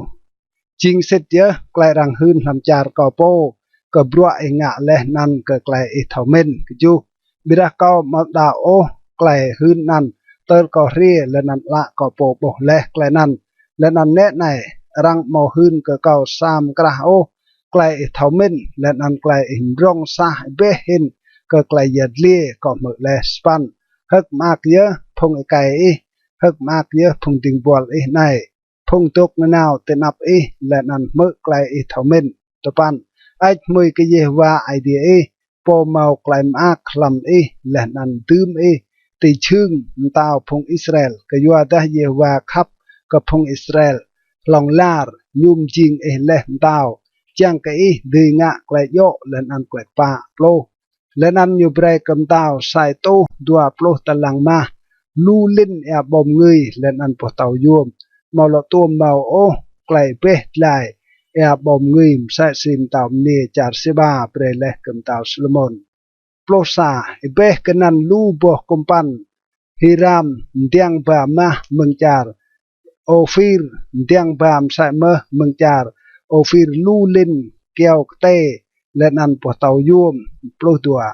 Jing sĭt yơh klei arăng hưn hlăm čar kâo pô kơ bruă ih ngă leh anăn kơ klei ih thâo mĭn. Kjuh. Ƀiădah kâo amâo đăo ôh klei hưn anăn tơl kâo hriê leh anăn ală kâo pô ƀuh leh klei anăn. Leh anăn nĕ anei, arăng amâo hưn kơ kâo sa mkrah ôh klei ih thâo mĭn leh anăn klei ih mdrŏng sah êbeh hĭn kơ klei yăl dliê kâo hmư̆ leh. Sa păn. Hơ̆k mơak yơh phung êkei ih, hơ̆k mơak yơh phung dĭng buăl ih anei. phung dôk nanao ti anăp ih, leh anăn hmư̆ klei ih thâo mĭn. Dua păn. Hơêč hmưi kơ Yêhôwa Aê Diê ih, pô mâo klei mơak hlăm ih leh anăn dưm ih ti jhưng mtao phung Israel, kyuadah Yêhôwa khăp kơ phung Israel hlŏng lar, ñu mjing ih leh mtao, čiăng kơ ih dưi ngă klei djŏ leh anăn klei kpă. Pluh. Leh anăn ñu brei kơ mtao sa êtuh dua pluh talăng mah, lu lĭn êa ƀâo mngưi leh anăn boh tâo yuôm, amâo lŏ tuôm mâo ôh klei êbeh dlai êa ƀâo mngưi msĕ si mtao mniê čar Sêba brei leh kơ mtao Salômôn. Pluh sa. Êbeh kơ anăn lu boh kŭmpăn Hiram mdiăng ba mah mơ̆ng čar Ôphir, mdiăng ba msĕ mơh mơ̆ng čar Ôphir lu lĭn kyâo ktê leh anăn boh tâo yuôm. Pluh dua.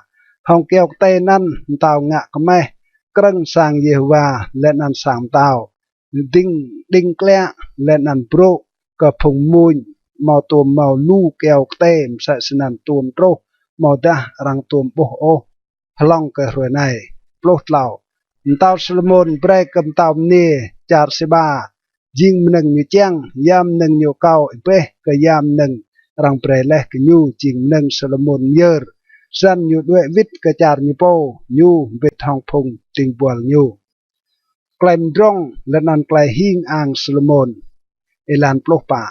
Hŏng kyâo ktê anăn mtao ngă kmeh krơ̆ng sang Yêhôwa leh anăn sang mtao, dĭng, đĭng kliă leh anăn brô̆ kơ phung mmuñ, amâo tuôm mâo lu kyâo ktê msĕ snăn tuôm truh, amâodah arăng tuôm ƀuh ôh hlŏng kơ hruê anei. Pluh tlâo. Mtao Salômôn brei kơ mtao mniê čar Sêba jing mnơ̆ng ñu čiăng, ya mnơ̆ng ñu akâo êbeh kơ ya mnơ̆ng arăng brei leh kơ ñu jing mnơ̆ng Salômôn myơr. Snăn ñu đuĕ wĭt kơ čar ñu pô, ñu mbĭt hŏng phung dĭng buăl ñu. Klei mdrŏng leh anăn klei hing ang Salômôn. Êlan pluh pă.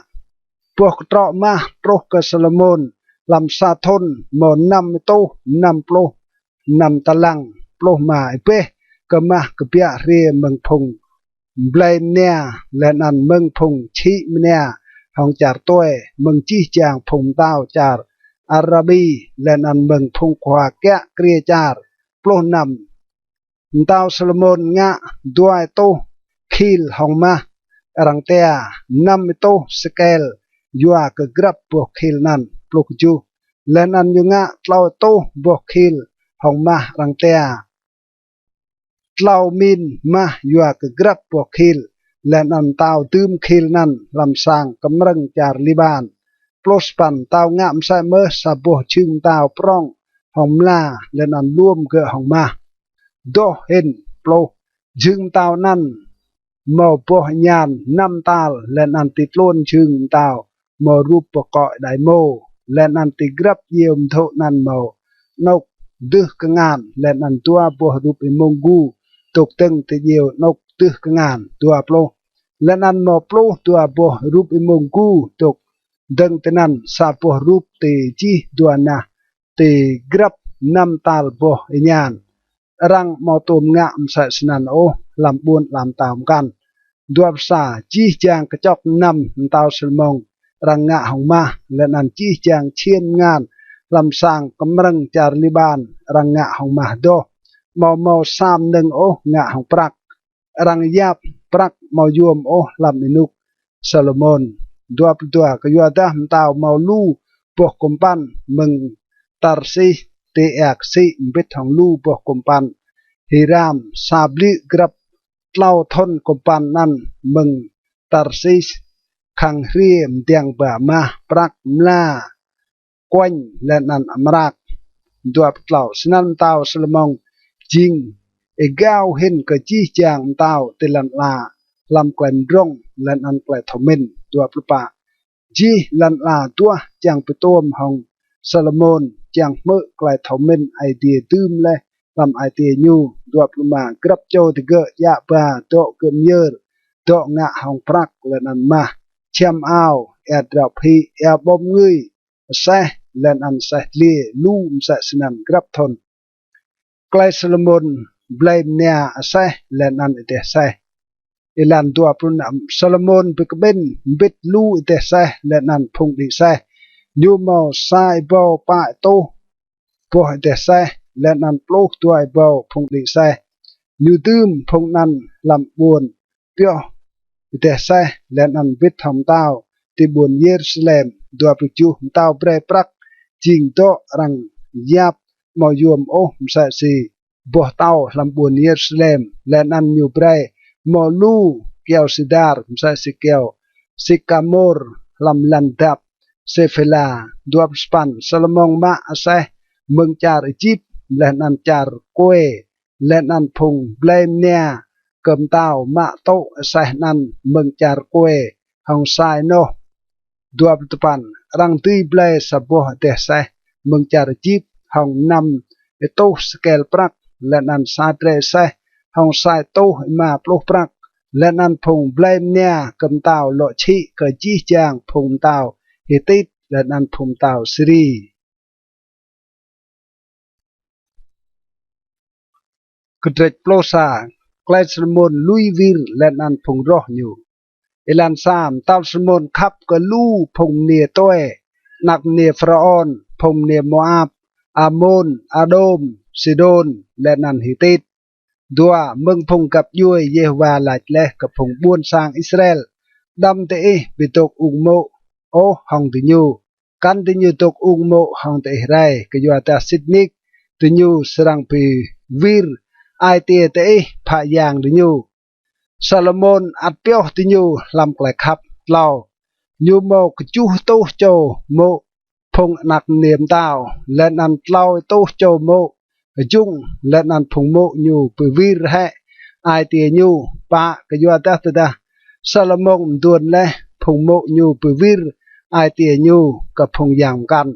Boh ktrŏ mah truh kơ Salômôn hlăm sa thŭn mâo năm êtuh năm pluh năm talăng. Pluh êma. Êbeh kơ mah kbiă hriê mơ̆ng phung blei mnia leh anăn mơ̆ng phung čhĭ mnia hŏng čar tue, mơ̆ng jih jang phung mtao čar Arabi leh anăn mơ̆ng phung khua kiă kriê čar. Pluh năm. Mtao Salômôn ngă dua êtuh khil hŏng mah arăng tia, năm êtuh sêkel yua kơ grăp boh khil anăn. Pluh kjuh. Leh anăn ñu ngă tlâo êtuh boh khil hŏng mah arăng tia, tlâo min mah yua kơ grăp boh khil, leh anăn mtao dưm khil anăn hlăm sang kmrơ̆ng čar Liƀan. Pluh sa păn. Mtao ngă msĕ mơh sa boh jhưng mtao prŏng hŏng mla, leh anăn luôm gơ̆ hŏng mah. Doh hĭn. Pluh. Jhưng mtao anăn mâo boh êñan năm tal, leh anăn ti tluôn jhưng mtao mâo rup boh kŏ êđai êmô, leh anăn ti grăp djiêu mdhô̆ anăn mâo anôk dưh kngan, leh anăn dua boh rup êmông gu dôk dơ̆ng ti djiêu anôk dưh kngan. Dua pluh. Leh anăn mâo pluh dua boh rup êmông gu dôk dơ̆ng tinăn, sa boh rup ti jih dua nah ti grăp năm tal boh êñan. Arăng amâo tuôm ngă msĕ snăn ôh hlăm ƀuôn ala mtao mkăn. Dua pluh sa. Jih jang kčŏk mnăm mtao Salômôn arăng ngă hŏng mah, leh anăn jih jang čhiên mngan hlăm sang kmrơ̆ng čar Liƀan arăng ngă hŏng mah doh. Amâo mâo sa mnơ̆ng ôh ngă hŏng prăk. Arăng yap prăk amâo yuôm ôh hlăm ênuk Salômôn. Dua pluh dua. Kyuadah mtao mâo lu boh kŭmpăn mơ̆ng Tarsis ti êa ksĭ mbĭt hŏng lu boh kŭmpăn Hiram, sa bliư̆ grăp tlâo thŭn kŭmpăn anăn mơ̆ng Tarsis khăng hriê mdiăng ba mah, prăk, mla, kuêñ leh anăn amrak. Dua pluh tlâo. Snăn mtao Salômôn jing êgao hĭn kơ jih jang mtao ti lăn ala hlăm klei mdrŏng leh anăn klei thâo mĭn. Dua pluh pă. Jih lăn ala duah čiăng bi tuôm hŏng Salômôn, čiăng hmư̆ klei thâo mĭn Aê Diê dưm leh hlăm ai tiê ñu. Dua pluh êma. Grăp čô digơ̆ djă ba, dŏ gơ̆ myơr, dŏ ngă hŏng prăk leh anăn mah, čhiăm ao, êa drao phĭ, êa ƀâo mngưi, aseh leh anăn aseh dliê, lu msĕ snăn grăp thŭn. Klei Salômôn blei mnia aseh leh anăn êdeh aseh. Êlan dua pluh năm. Salômôn bi kƀĭn mbĭt lu êdeh aseh leh anăn phung đĭ aseh. Ñu mâo sa êbâo pă êtuh boh êdeh aseh leh anăn pluh dua êbâo phung đĭ aseh. Ñu dưm phung anăn hlăm ƀuôn pioh êdeh aseh leh anăn wĭt hŏng mtao ti ƀuôn Yêrusalem. Dua pluh kjuh. Mtao brei prăk jing dŏ arăng yap amâo yuôm ôh msĕ si boh tâo hlăm ƀuôn Yêrusalem, leh anăn ñu brei mâo lu kyâo sidar msĕ si kyâo sikamôr hlăm lăn dap Sêphêla. Dua pluh sa păn. Salômôn mă aseh mơ̆ng čar Êjip leh anăn čar Kuê, leh anăn phung blei mnia kơ mtao mă tŭ aseh anăn mơ̆ng čar kkuê hŏng sa ênoh. Dua pluh dua păn. Arăng dưi blei sa boh êdeh aseh mơ̆ng čar Êjip hŏng năm êtuh sekel prăk, leh anăn sa drei aseh hŏng sa êtuh êma pluh prăk, leh anăn phung blei mnia kơ mtao lŏ čhĭ kơ jih jang phung mtao Hitit leh anăn phung mtao Siri. Kdrêč pluh sa. Klei Salômôn lui wir leh anăn phung roh ñu. Êlan sa. Mtao Salômôn khăp kơ lu phung mniê tue, anak mniê Pharaôn, phung mniê Môap, Amôn, Adôm, Sidôn, leh anăn Hitit. Dua. Mơ̆ng phung găp djuê Yêhôwa lač leh kơ phung ƀuôn sang Israel: Đăm diih bi dôk ung mô̆ ôh hŏng diñu, kăn diñu dôk ung mô̆ hŏng diih rei, kyuadah sĭt nik diñu srăng bi wir ai tiê diih phă yang diñu. Salômôn ăt pioh diñu hlăm klei khăp. Tlâo. Ñu mâo kjuh êtuh čô mô̆ phung anak mniê mtao, leh anăn tlâo êtuh čô mô̆ hjŭng, leh anăn phung mô̆ ñu bi wir hĕ ai tiê ñu. Pă. Kyuadah tơdah Salômôn mduôn leh, phung mô̆ ñu bi wir ai tiê ñu kơ phung yang mkăn,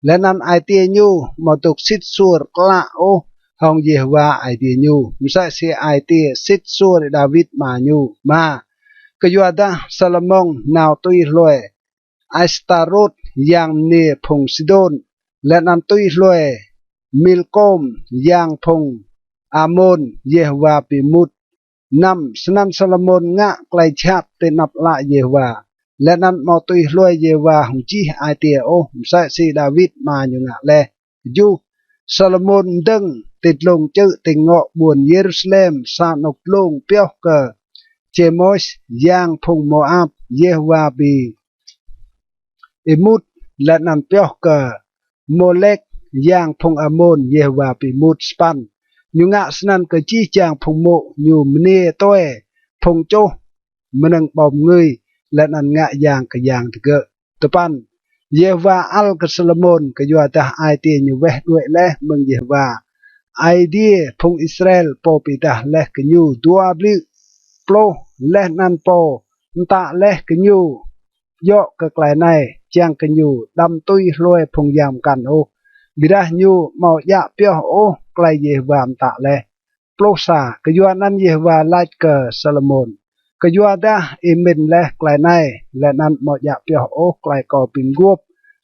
leh anăn ai tiê ñu amâo dôk sĭt suôr klă ôh hŏng Yêhôwa Aê Diê ñu, msĕ si ai tiê sĭt suôr Y-Đawit ama ñu. Êma. Kyuadah Salômôn nao tui hlue Astarôt yang mniê phung Sidôn, leh anăn tui hlue Milkôm yang phung Amôn, Yêhôwa bi êmut. Năm. Snăn Salômôn ngă klei jhat ti anăp ală Yêhôwa, leh anăn amâo tui hlue Yêhôwa hŏng jih ai tiê ôh, msĕ si Y-Đawit ama ñu ngă leh. Kjuh. Salômôn mdơ̆ng ti dlông čư̆ tĭng ngŏ ƀuôn Yêrusalem sa anôk dlông pioh kơ Chêmôs yang phung Môap, Yêhôwa bi êmut, leh anăn pioh kơ Môlek yang phung Amôn, Yêhôwa bi êmut. Sa păn. Ñu ngă snăn kơ jih jang phung mô̆ ñu mniê tue, phung čuh, mnơ̆ng ƀâo mngưi, leh anăn ngă yang kơ yang digơ̆. Dua păn. Yêhôwa ăl kơ Salômôn kyuadah ai tiê ñu weh đuĕ leh mơ̆ng Yêhôwa Aê Diê phung Israel, pô bi êdah leh kơ ñu dua bliư̆ pluh, leh anăn pô mtă leh kơ ñu djŏ kơ klei anei, čiăng kơ ñu đăm tui hlue phung yang mkăn ôh, ƀiădah ñu amâo djă pioh ôh klei Yêhôwa mtă leh. Pluh sa. Kyuanăn Yêhôwa lač kơ Salômôn: Kyuadah ih mĭn leh klei anei, leh anăn amâo djă pioh ôh klei kâo bi mguôp,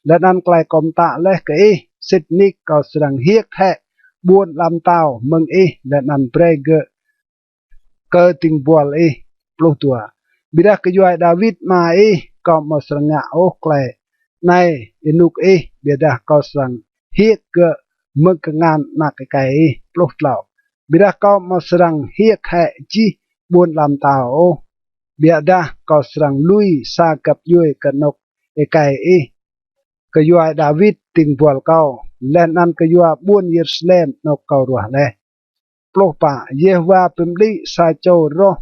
leh anăn klei kâo mtă leh kơ ih, sĭt nik kâo srăng hiêk hĕ ƀuôn ala mtao mơ̆ng ih, leh anăn brei gơ̆ kơ dĭng buăl ih. Pluh dua. Ƀiădah kyua Y-Đawit ama ih, kâo amâo srăng ngă ôh klei anei ênuk ih, ƀiădah kâo srăng hiêk gơ̆ mơ̆ng kngan anak êkei ih. Pluh tlâo. Ƀiădah kâo amâo srăng hiêk hĕ jih ƀuôn ala mtao ôh, ƀiădah kâo srăng lui sa găp djuê kơ anôk êkei ih, kyua Y-Đawit dĭng buăl kâo, leh anăn kyua ƀuôn Yêrusalem anôk kâo ruah leh. Pluh pă. Yêhôwa bi mđĭ sa čô roh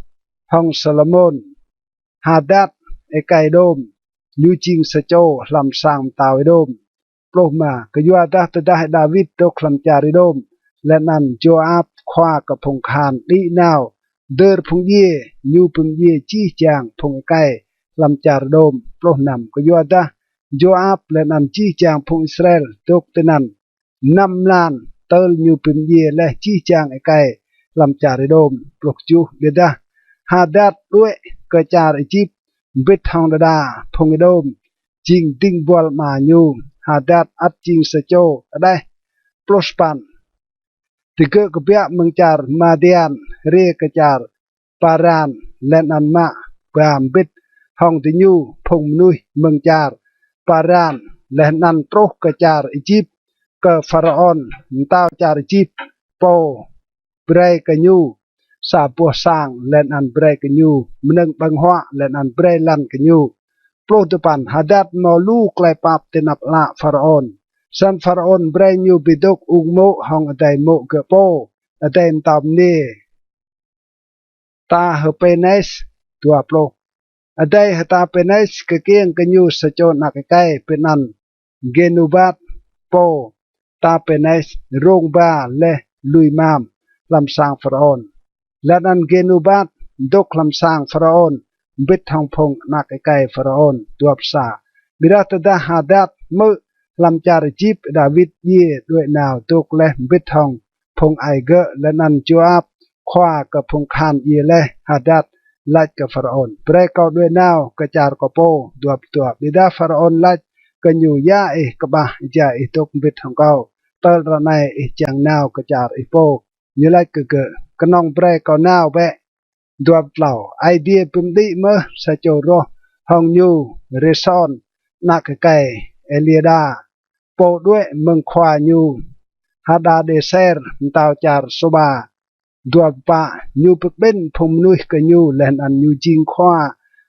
hŏng Salômôn, Hadat êkei Êđôm, ñu jing sa čô hlăm sang mtao Êđôm. Pluh êma. Kyuadah tơdah Y-Đawit dôk hlăm čar Êđôm, leh anăn Y-Jôap khua kơ phung kahan đĭ nao dơr phung djiê, ñu bi mdjiê jih jang phung êkei hlăm čar Êđôm. Pluh năm. Kyuadah Y-Jôap leh anăn jih jang phung Israel dôk tinăn năm mlan tơl ñu bi mdjiê leh jih jang êkei hlăm čar Êđôm. Pluh kjuh. Ƀiădah Hadat đuĕ kơ čar Êjip mbĭt hŏng đa đa phung Êđôm jing dĭng buăl ama ñu. Hadat ăt jing sa čô hđeh. Pluh sa păn. Digơ̆ kbiă mơ̆ng čar Madian hriê kơ čar Paran, leh anăn mă ba mbĭt hŏng diñu phung mnuih mơ̆ng čar Paran, leh anăn truh kơ čar Êjip, kơ Pharaôn, mtao čar Êjip, pô brei kơ ñu sa boh sang, leh anăn brei kơ ñu mnơ̆ng ƀơ̆ng huă, leh anăn brei lăn kơ ñu. Pluh dua păn. Hadat mâo lu klei pap ti anăp ală Pharaôn. Snăn Pharaôn brei ñu bi dôk ung mô̆ hŏng adei mô̆ gơ̆ pô, adei mtao mniê Tahpênes. Dua pluh. Adei Tahpênes kkiêng kơ ñu sa čô anak êkei bi anăn Gênôbat, pô Tahpênes rông ba leh lui mam hlăm sang Pharaôn. Leh anăn Gênôbat dôk hlăm sang Pharaôn, mbĭt hŏng phung anak êkei Pharaôn. Dua pluh sa. Ƀiădah tơdah Hadat hmư̆ hlăm čar Êjip Đawit djiê đuĕ nao dôk leh mbĭt hŏng phung aê gơ̆, leh anăn Jôap khua kơ phung kahan djiê leh, Hadat lač kơ Pharaôn: Brei kâo đuĕ nao kơ čar kâo pô. Dua pluh dua. Ƀiădah Pharaôn lač kơ ñu: Ya ih kƀah êjai ih dôk mbĭt hŏng kâo? Tơl ară anei ih čiăng nao kơ čar ih pô. Ñu lač kơ gơ̆: Knŏng brei kâo nao bĕ. Dua pluh tlâo. Aê Diê bi mđĭ mơh sa čô roh hŏng ñu, Rêson, anak êkei Êliada, pô đuĕ mơ̆ng khua ñu Hadadêser, mtao čar Sôba. Dua pluh pă. Ñu bi kƀĭn phung mnuih kơ ñu, leh anăn ñu jing khua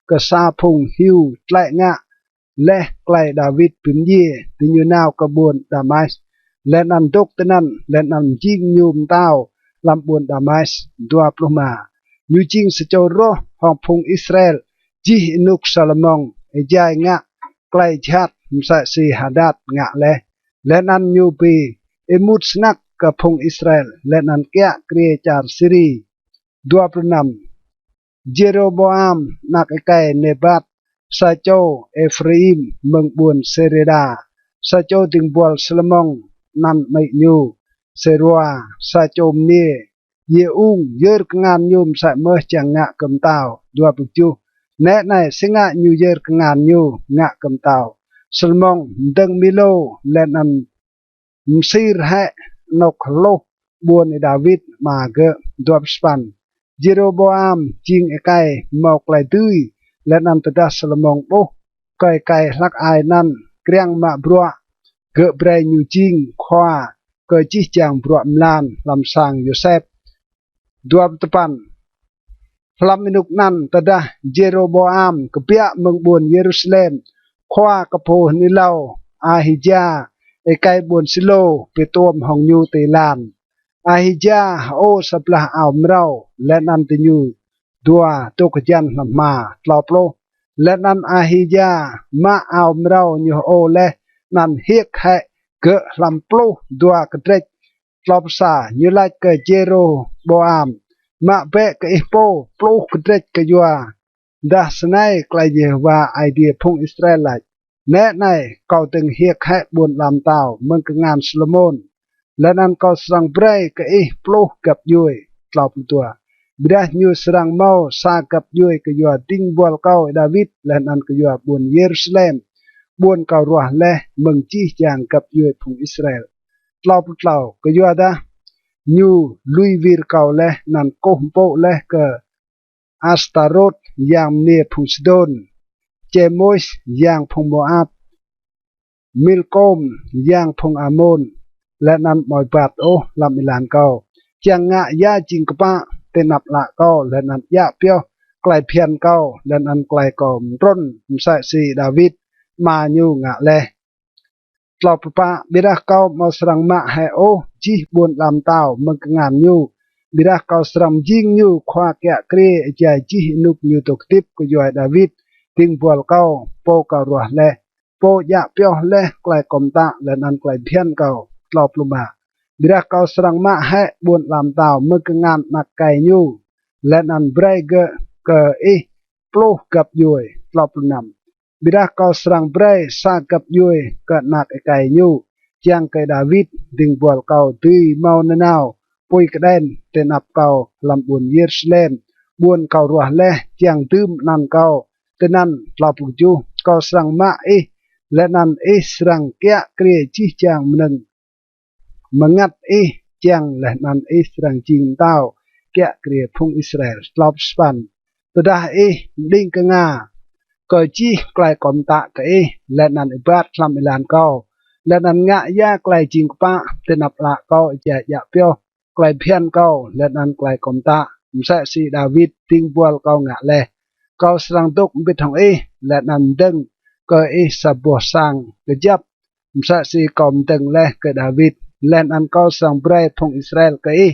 kơ sa phung hiu tlĕ ngă leh klei Đawit bi mdjiê. Diñu nao kơ ƀuôn Damas, leh anăn dôk tinăn, leh anăn mjing ñu mtao hlăm ƀuôn Damas. Dua pluh êma. Ñu jing sa čô roh hŏng phung Israel jih ênuk Salômôn êjai ngă klei jhat msĕ si Hadat ngă leh, leh anăn ñu bi êmut snăk kơ phung Israel, leh anăn kiă kriê čar Siri. Dua pluh năm. Jêrôbôam anak êkei Nêbat, sa čô Êphraim mơ̆ng ƀuôn Sêrêda, sa čô dĭng buăl Salômôn, anăn amĭ ñu Sêrua, sa čô mniê Yêung, yơr kngan ñu msĕ mơh čiăng ngă kơ mtao. Dua pluh kjuh. Nĕ anei, si ngă ñu yơr kngan ñu ngă kơ mtao: Salômôn mdơ̆ng Milô, leh anăn msir hĕ anôk hluh ƀuôn Y-Đawit ama gơ̆. Dua pluh sa păn. Jêrôbôam jing êkei mâo klei dưi, leh anăn tơdah Salômôn ƀuh kơ êkei hlăk ai anăn kriăng mă bruă, gơ̆ brei ñu jing khua kơ jih jang bruă mlan hlăm sang Yôsep. Dua pluh dua păn. Hlăm ênuk anăn, tơdah Jêrôbôam kbiă mơ̆ng ƀuôn Yêrusalem, khua kơ pô hưn êlâo Ahija, êkei ƀuôn Silo, bi tuôm hŏng ñu ti êlan. Ahija hơô sa blah ao mrâo, leh anăn diñu dua dôk hjăn hlăm hma. Tlâo pluh. Leh anăn Ahija mă ao mrâo ñu hơô leh anăn hiêk hĕ gơ̆ hlăm pluh dua kdrêč. Tlâo pluh sa. Ñu lač kơ Jêrôbôam: Mă bĕ kơ ih pô pluh kdrêč kyuadah snei klei Yêhôwa Aê Diê phung Israel lač: Nĕ anei, kâo dơ̆ng hiêk hĕ ƀuôn ala mtao mơ̆ng kngan Salômôn, leh anăn kâo srăng brei kơ ih pluh găp djuê. Tlâo pluh dua. Ƀiădah ñu srăng mâo sa găp djuê kyua dĭng buăl kâo Y-Đawit, leh anăn kyua ƀuôn Yêrusalem, ƀuôn kâo ruah leh mơ̆ng jih jang găp djuê phung Israel. Tlâo pluh tlâo. Kyuadah ñu lui wir kâo leh anăn kkuh mpŭ leh kơ Astarôt, yang mniê phung Sidôn, Čêmôs, yang phung Môap, Milkôm, yang phung Amôn, leh anăn amâo êbat ôh hlăm êlan kâo, čiăng ngă ya jing kpă ti anăp ală kâo, leh anăn djă pioh klei bhiăn kâo, leh anăn klei kâo mtrŭn msĕ si Y-Đawit ama ñu ngă leh. Tlâo pluh pă. Ƀiădah kâo amâo srăng mă hĕ ôh jih ƀuôn ala mtao mơ̆ng kngan ñu, ƀiădah kâo srăng mjing ñu khua kiă kriê êjai jih ênuk ñu dôk hdĭp kyua Y-Đawit, dĭng buăl kâo, pô kâo ruah leh, pô djă pioh leh klei kâo mtă leh anăn klei bhiăn kâo. Tlâo pluh êma. Ƀiădah kâo srăng mă hĕ ƀuôn ala mtao mơ̆ng kngan anak êkei ñu, leh anăn brei gơ̆ kơ ih pluh găp djuê. Tlâo pluh năm. Ƀiădah kâo srăng brei sa găp djuê kơ anak êkei ñu, čiăng kơ Y-Đawit, dĭng buăl kâo, dưi mâo nanao pui kđen ti anăp kâo hlăm ƀuôn Yêrusalem, ƀuôn kâo ruah leh, čiăng dưm anăn kâo tinăn. Tlâo pluh kjuh. Kâo srăng mă ih, leh anăn ih srăng kiă kriê jih jang mnơ̆ng mngăt ih čiăng, leh anăn ih srăng jing mtao kiă kriê phung Israel. Tlâo pluh sa păn. Tơdah ih mđing knga kơ jih klei kâo mtă kơ ih, leh anăn êbat hlăm êlan kâo, leh anăn ngă ya klei jing kpă ti anăp ală kâo êjai djă pioh klei bhiăn kâo leh anăn klei kâo mtă msĕ si Y-Đawit, dĭng buăl kâo ngă leh, kâo srăng dôk mbĭt hŏng ih, leh anăn mdơ̆ng kơ ih sa boh sang kjăp msĕ si kâo mdơ̆ng leh kơ Y-Đawit, leh anăn kâo srăng brei phung Israel kơ ih.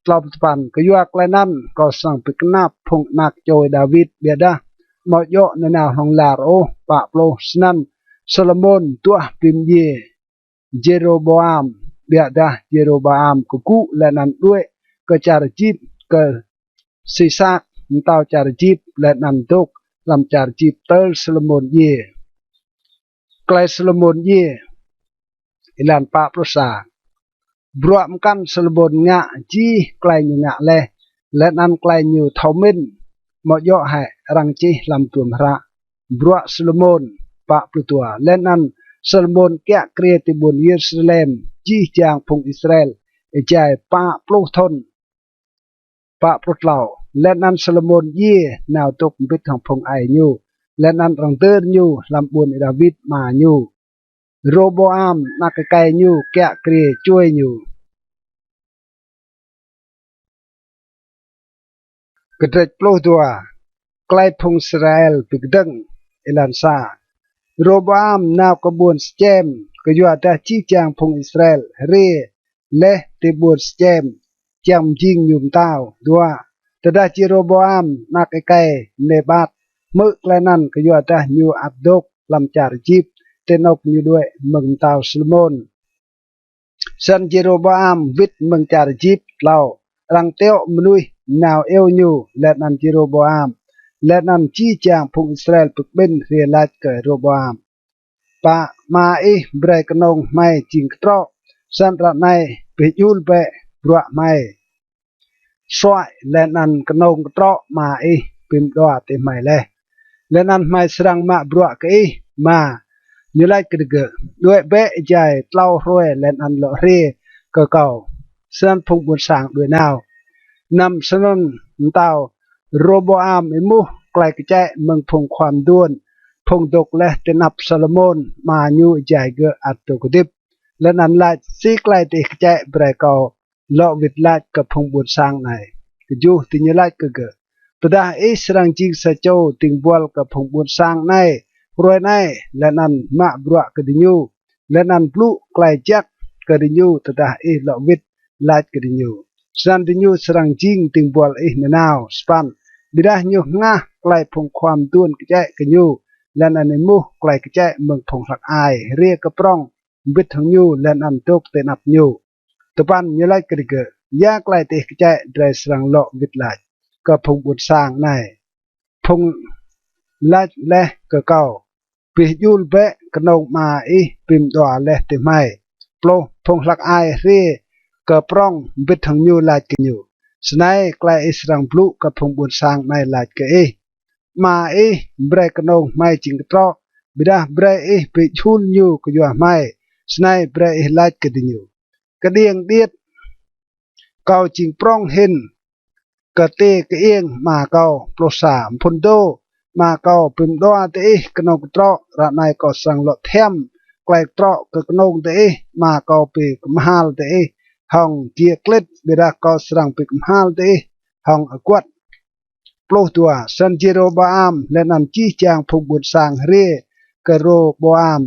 Tlâo pluh dua păn. Kyua klei anăn kâo srăng bi knap phung anak čô Y-Đawit, ƀiădah amâo djŏ nanao hlŏng lar ôh. Pă pluh. Snăn Salômôn duah bi mdjiê Jêrôbôam, ƀiădah Jêrôbôam kgŭ leh anăn đuĕ kơ čar Êjip, kơ Sisak mtao čar Êjip, leh anăn dôk hlăm čar Êjip tơl Salômôn djiê. Klei Salômôn djiê. Êlan pă pluh sa. Bruă mkăn Salômôn ngă jih klei ñu ngă leh, leh anăn klei ñu thâo mĭn, amâo djŏ hĕ arăng čih hlăm hdruôm hră Bruă Salômôn? Pă pluh dua. Leh anăn Salômôn kiă kriê ti ƀuôn Yêrusalem jih jang phung Israel êjai pă pluh thŭn. Pă pluh tlâo. Leh anăn Salômôn djiê nao dôk mbĭt hŏng phung aê ñu, leh anăn arăng dơr ñu hlăm ƀuôn Y-Đawit ama ñu. Rôbôam anak êkei ñu kiă kriê čuê ñu. Kdrêč pluh dua. Klei phung Israel bi kdơ̆ng. Êlan sa. Rôbôam nao kơ ƀuôn Sičem, kyuadah jih jang phung Israel hriê leh ti ƀuôn Sičem čiăng mjing ñu mtao. Dua. Tơdah Jêrôbôam anak êkei Nêbat hmư̆ klei anăn, kyuadah ñu ăt dôk hlăm čar Êjip ti anôk ñu đuĕ mơ̆ng mtao Salômôn, snăn Jêrôbôam wĭt mơ̆ng čar Êjip. Tlâo. Arăng tiŏ mnuih nao iêu ñu, leh anăn Jêrôbôam leh anăn jih jang phung Israel bi kƀĭn hriê lač kơ Rôbôam: Pă, ama ih brei knông hmei jing ktrŏ, snăn ară anei bi hdjul bĕ bruă hmei suăi, leh anăn knông ktrŏ ama ih bi mđua ti hmei leh, leh anăn hmei srăng mă bruă kơ ih. Êma. Ñu lač kơ digơ̆: Đuĕ bĕ êjai tlâo hruê leh anăn lŏ hriê kơ kâo. Snăn phung ƀuôn sang đuĕ nao. Năm. Snăn mtao Rôbôam êmuh klei kčĕ mơ̆ng phung khua mduôn, phung dôk leh ti anăp Salômôn ama ñu êjai gơ̆ ăt dôk hdĭp, leh anăn lač: Si klei diih kčĕ brei kâo lŏ wĭt lač kơ phung ƀuôn sang anei? Kjuh. Diñu lač kơ gơ̆: Tơdah ih srăng jing sa čô dĭng buăl kơ phung ƀuôn sang anei hruê anei, leh anăn mă bruă kơ diñu, leh anăn blŭ klei jăk kơ diñu tơdah ih lŏ wĭt lač kơ diñu, snăn diñu srăng jing dĭng buăl ih nanao. Sa păn. Ƀiădah ñu hngah klei phung khua mduôn kčĕ kơ ñu, leh anăn êmuh klei kčĕ mơ̆ng phung hlăk ai hriê kơ prŏng mbĭt hŏng ñu leh anăn dôk ti anăp ñu. Dua păn. Ñu lač kơ digơ̆: Ya klei diih kčĕ drei srăng lŏ wĭt lač kơ phung ƀuôn sang anei? Phung lač leh kơ kâo: Bi hdjul bĕ knông ama ih bi mđua leh ti hmei. Pluh. Phung hlăk ai hriê kơ prŏng mbĭt hŏng ñu lač kơ ñu: Snei klei ih srăng blŭ kơ phung ƀuôn sang anei lač kơ ih: Ama ih brei knông hmei jing ktrŏ, ƀiădah brei ih bi hdjul ñu kyua hmei. Snei brei ih lač kơ diñu: Kđiêng điêt kâo jing prŏng hĭn kơ ti kơiêng ama kâo. Pluh sa. Mphŭn dô, ama kâo bi mđua diih knông ktrŏ, ară anei kâo srăng lŏ thiăm klei ktrŏ kơ knông diih. Ama kâo bi kmhal diih hŏng giê klĭt, ƀiădah kâo srăng bi kmhal diih hŏng aguăt. Pluh dua. Snăn Jêrôbôam leh anăn jih jang phung ƀuôn sang hriê kơ Rôbôam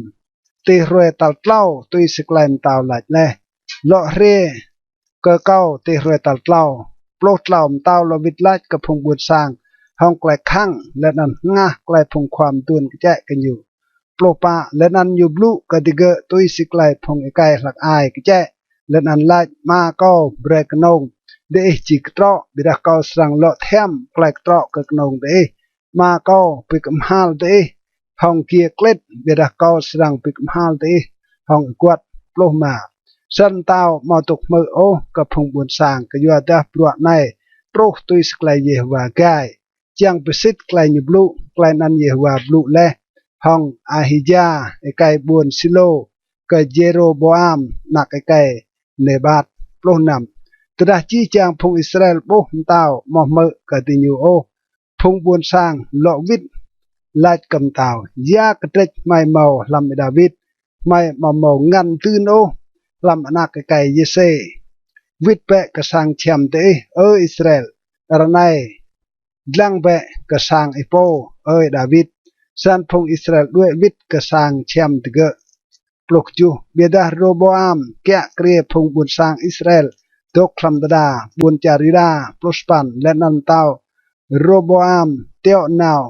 ti hruê tal tlâo tui si klei mtao lač leh: Lŏ hriê kơ kâo ti hruê tal tlâo. Pluh tlâo. Mtao lŏ wĭt lač kơ phung ƀuôn sang hŏng klei khăng, leh anăn hngah klei phung khua mduôn kčĕ kơ ñu. Pluh pă. Leh anăn ñu blŭ kơ digơ̆ tui si klei phung êkei hlăk ai kčĕ, leh anăn lač: Ama kâo brei knông diih jing ktrŏ, ƀiădah kâo srăng lŏ thiăm klei ktrŏ kơ knông diih. Ama kâo bi kmhal diih hŏng giê klĭt, ƀiădah kâo srăng bi kmhal diih hŏng aguăt. Pluh êma. Snăn mtao amâo dôk hmư̆ ôh kơ phung ƀuôn sang, kyuadah bruă anei truh tui si klei Yêhôwa gai, čiăng bi sĭt klei ñu blŭ. Klei anăn Yêhôwa blŭ leh hŏng Ahija êkei ƀuôn Silô kơ Jêrôbôam anak êkei Nêbat. Pluh năm. Tơdah jih jang phung Israel ƀuh mtao amâo hmư̆ kơ diñu ôh, phung ƀuôn sang lŏ wĭt lač kơ mtao: Ya kdrêč hmei mâo hlăm Y-Đawit, hmei amâo mâo ngăn dưn ôh hlăm anak êkei Yêsê? Wĭt bĕ kơ sang čhiăm diih, Ơ Israel, ară anei dlăng bĕ kơ sang ih pô, Ơ Y-Đawit. Snăn phung Israel đuĕ wĭt kơ sang čhiăm digơ̆. Pluh kjuh. Ƀiădah Rôbôam kiă kriê phung ƀuôn sang Israel dôk hlăm đa đa ƀuôn čar Yuđa. Pluh sa păn. Leh anăn mtao Rôbôam tiŏ nao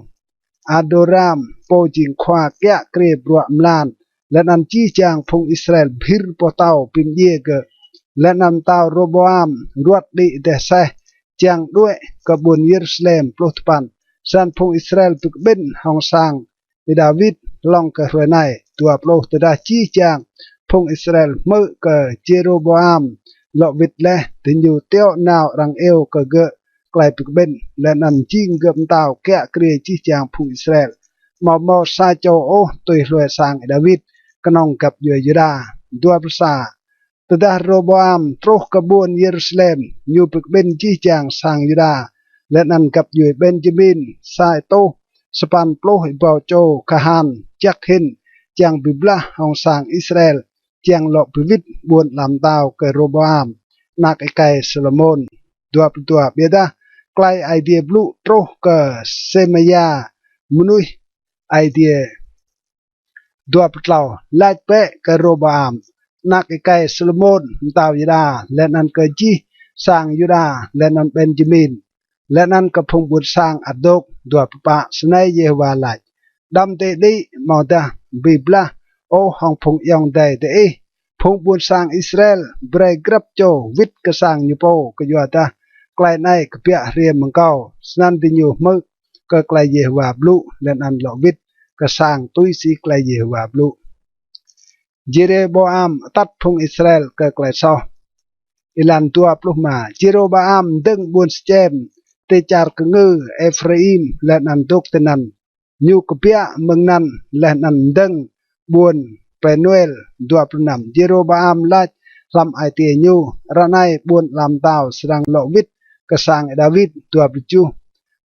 Adôram, pô jing khua kiă kriê bruă mlan, leh anăn jih jang phung Israel bhĭr pô tâo bi mdjiê gơ̆. Leh anăn mtao Rôbôam ruăt đĭ êdeh aseh čiăng đuĕ kơ ƀuôn Yêrusalem. Pluh dua păn. Snăn phung Israel bi kƀĭn hŏng sang Y-Đawit hlŏng kơ hruê anei. Dua pluh. Tơdah jih jang phung Israel hmư̆ kơ Jêrôbôam lŏ wĭt leh, diñu tiŏ nao arăng iêu kơ gơ̆ klei bi kƀĭn, leh anăn jing gơ̆ mtao kiă kriê jih jang phung Israel. Amâo mâo sa čô ôh tui hlue sang Y-Đawit, knŏng găp djuê Yuđa. Dua pluh sa. Tơdah Rôbôam truh kơ ƀuôn Yêrusalem, ñu bi kƀĭn jih jang sang Yuđa leh anăn găp djuê Benjamin, sa êtuh sa păn pluh êbâo čô kahan jăk hĭn, čiăng bi blah hŏng sang Israel, čiăng lŏ bi wĭt ƀuôn ala mtao kơ Rôbôam anak êkei Salômôn. Dua pluh dua. Ƀiădah klei Aê Diê blŭ truh kơ Sêmaya, mnuih Aê Diê. Dua pluh tlâo. Lač bĕ kơ Rôbôam anak êkei Salômôn mtao Yuđa, leh anăn kơ jih sang Yuđa leh anăn Benjamin, leh anăn kơ phung ƀuôn sang ăt dôk. Dua pluh pă. Snei Yêhôwa lač: Đăm diih đĭ amâodah bi blah ôh hŏng phung ayŏng adei diih. Phung ƀuôn sang Israel brei grăp čô wĭt kơ sang ñu pô, kyuadah klei anei kbiă hriê mơ̆ng kâo. Snăn diñu hmư̆ kơ klei Yêhôwa blŭ leh anăn lŏ wĭt kơ sang tui si klei Yêhôwa blŭ. Jêrôbôam atăt phung Israel kơ klei soh. Êlan dua pluh êma. Jêrôbôam mdơ̆ng ƀuôn Sičem ti čar kngư Êphraim leh anăn dôk tinăn. Ñu kbiă mơ̆ng anăn leh anăn mdơ̆ng ƀuôn Pênuel. Dua pluh năm. Jêrôbôam lač hlăm ai tiê ñu: Ară anei ƀuôn ala mtao srăng lŏ wĭt kơ sang Y-Đawit. Dua pluh kjuh.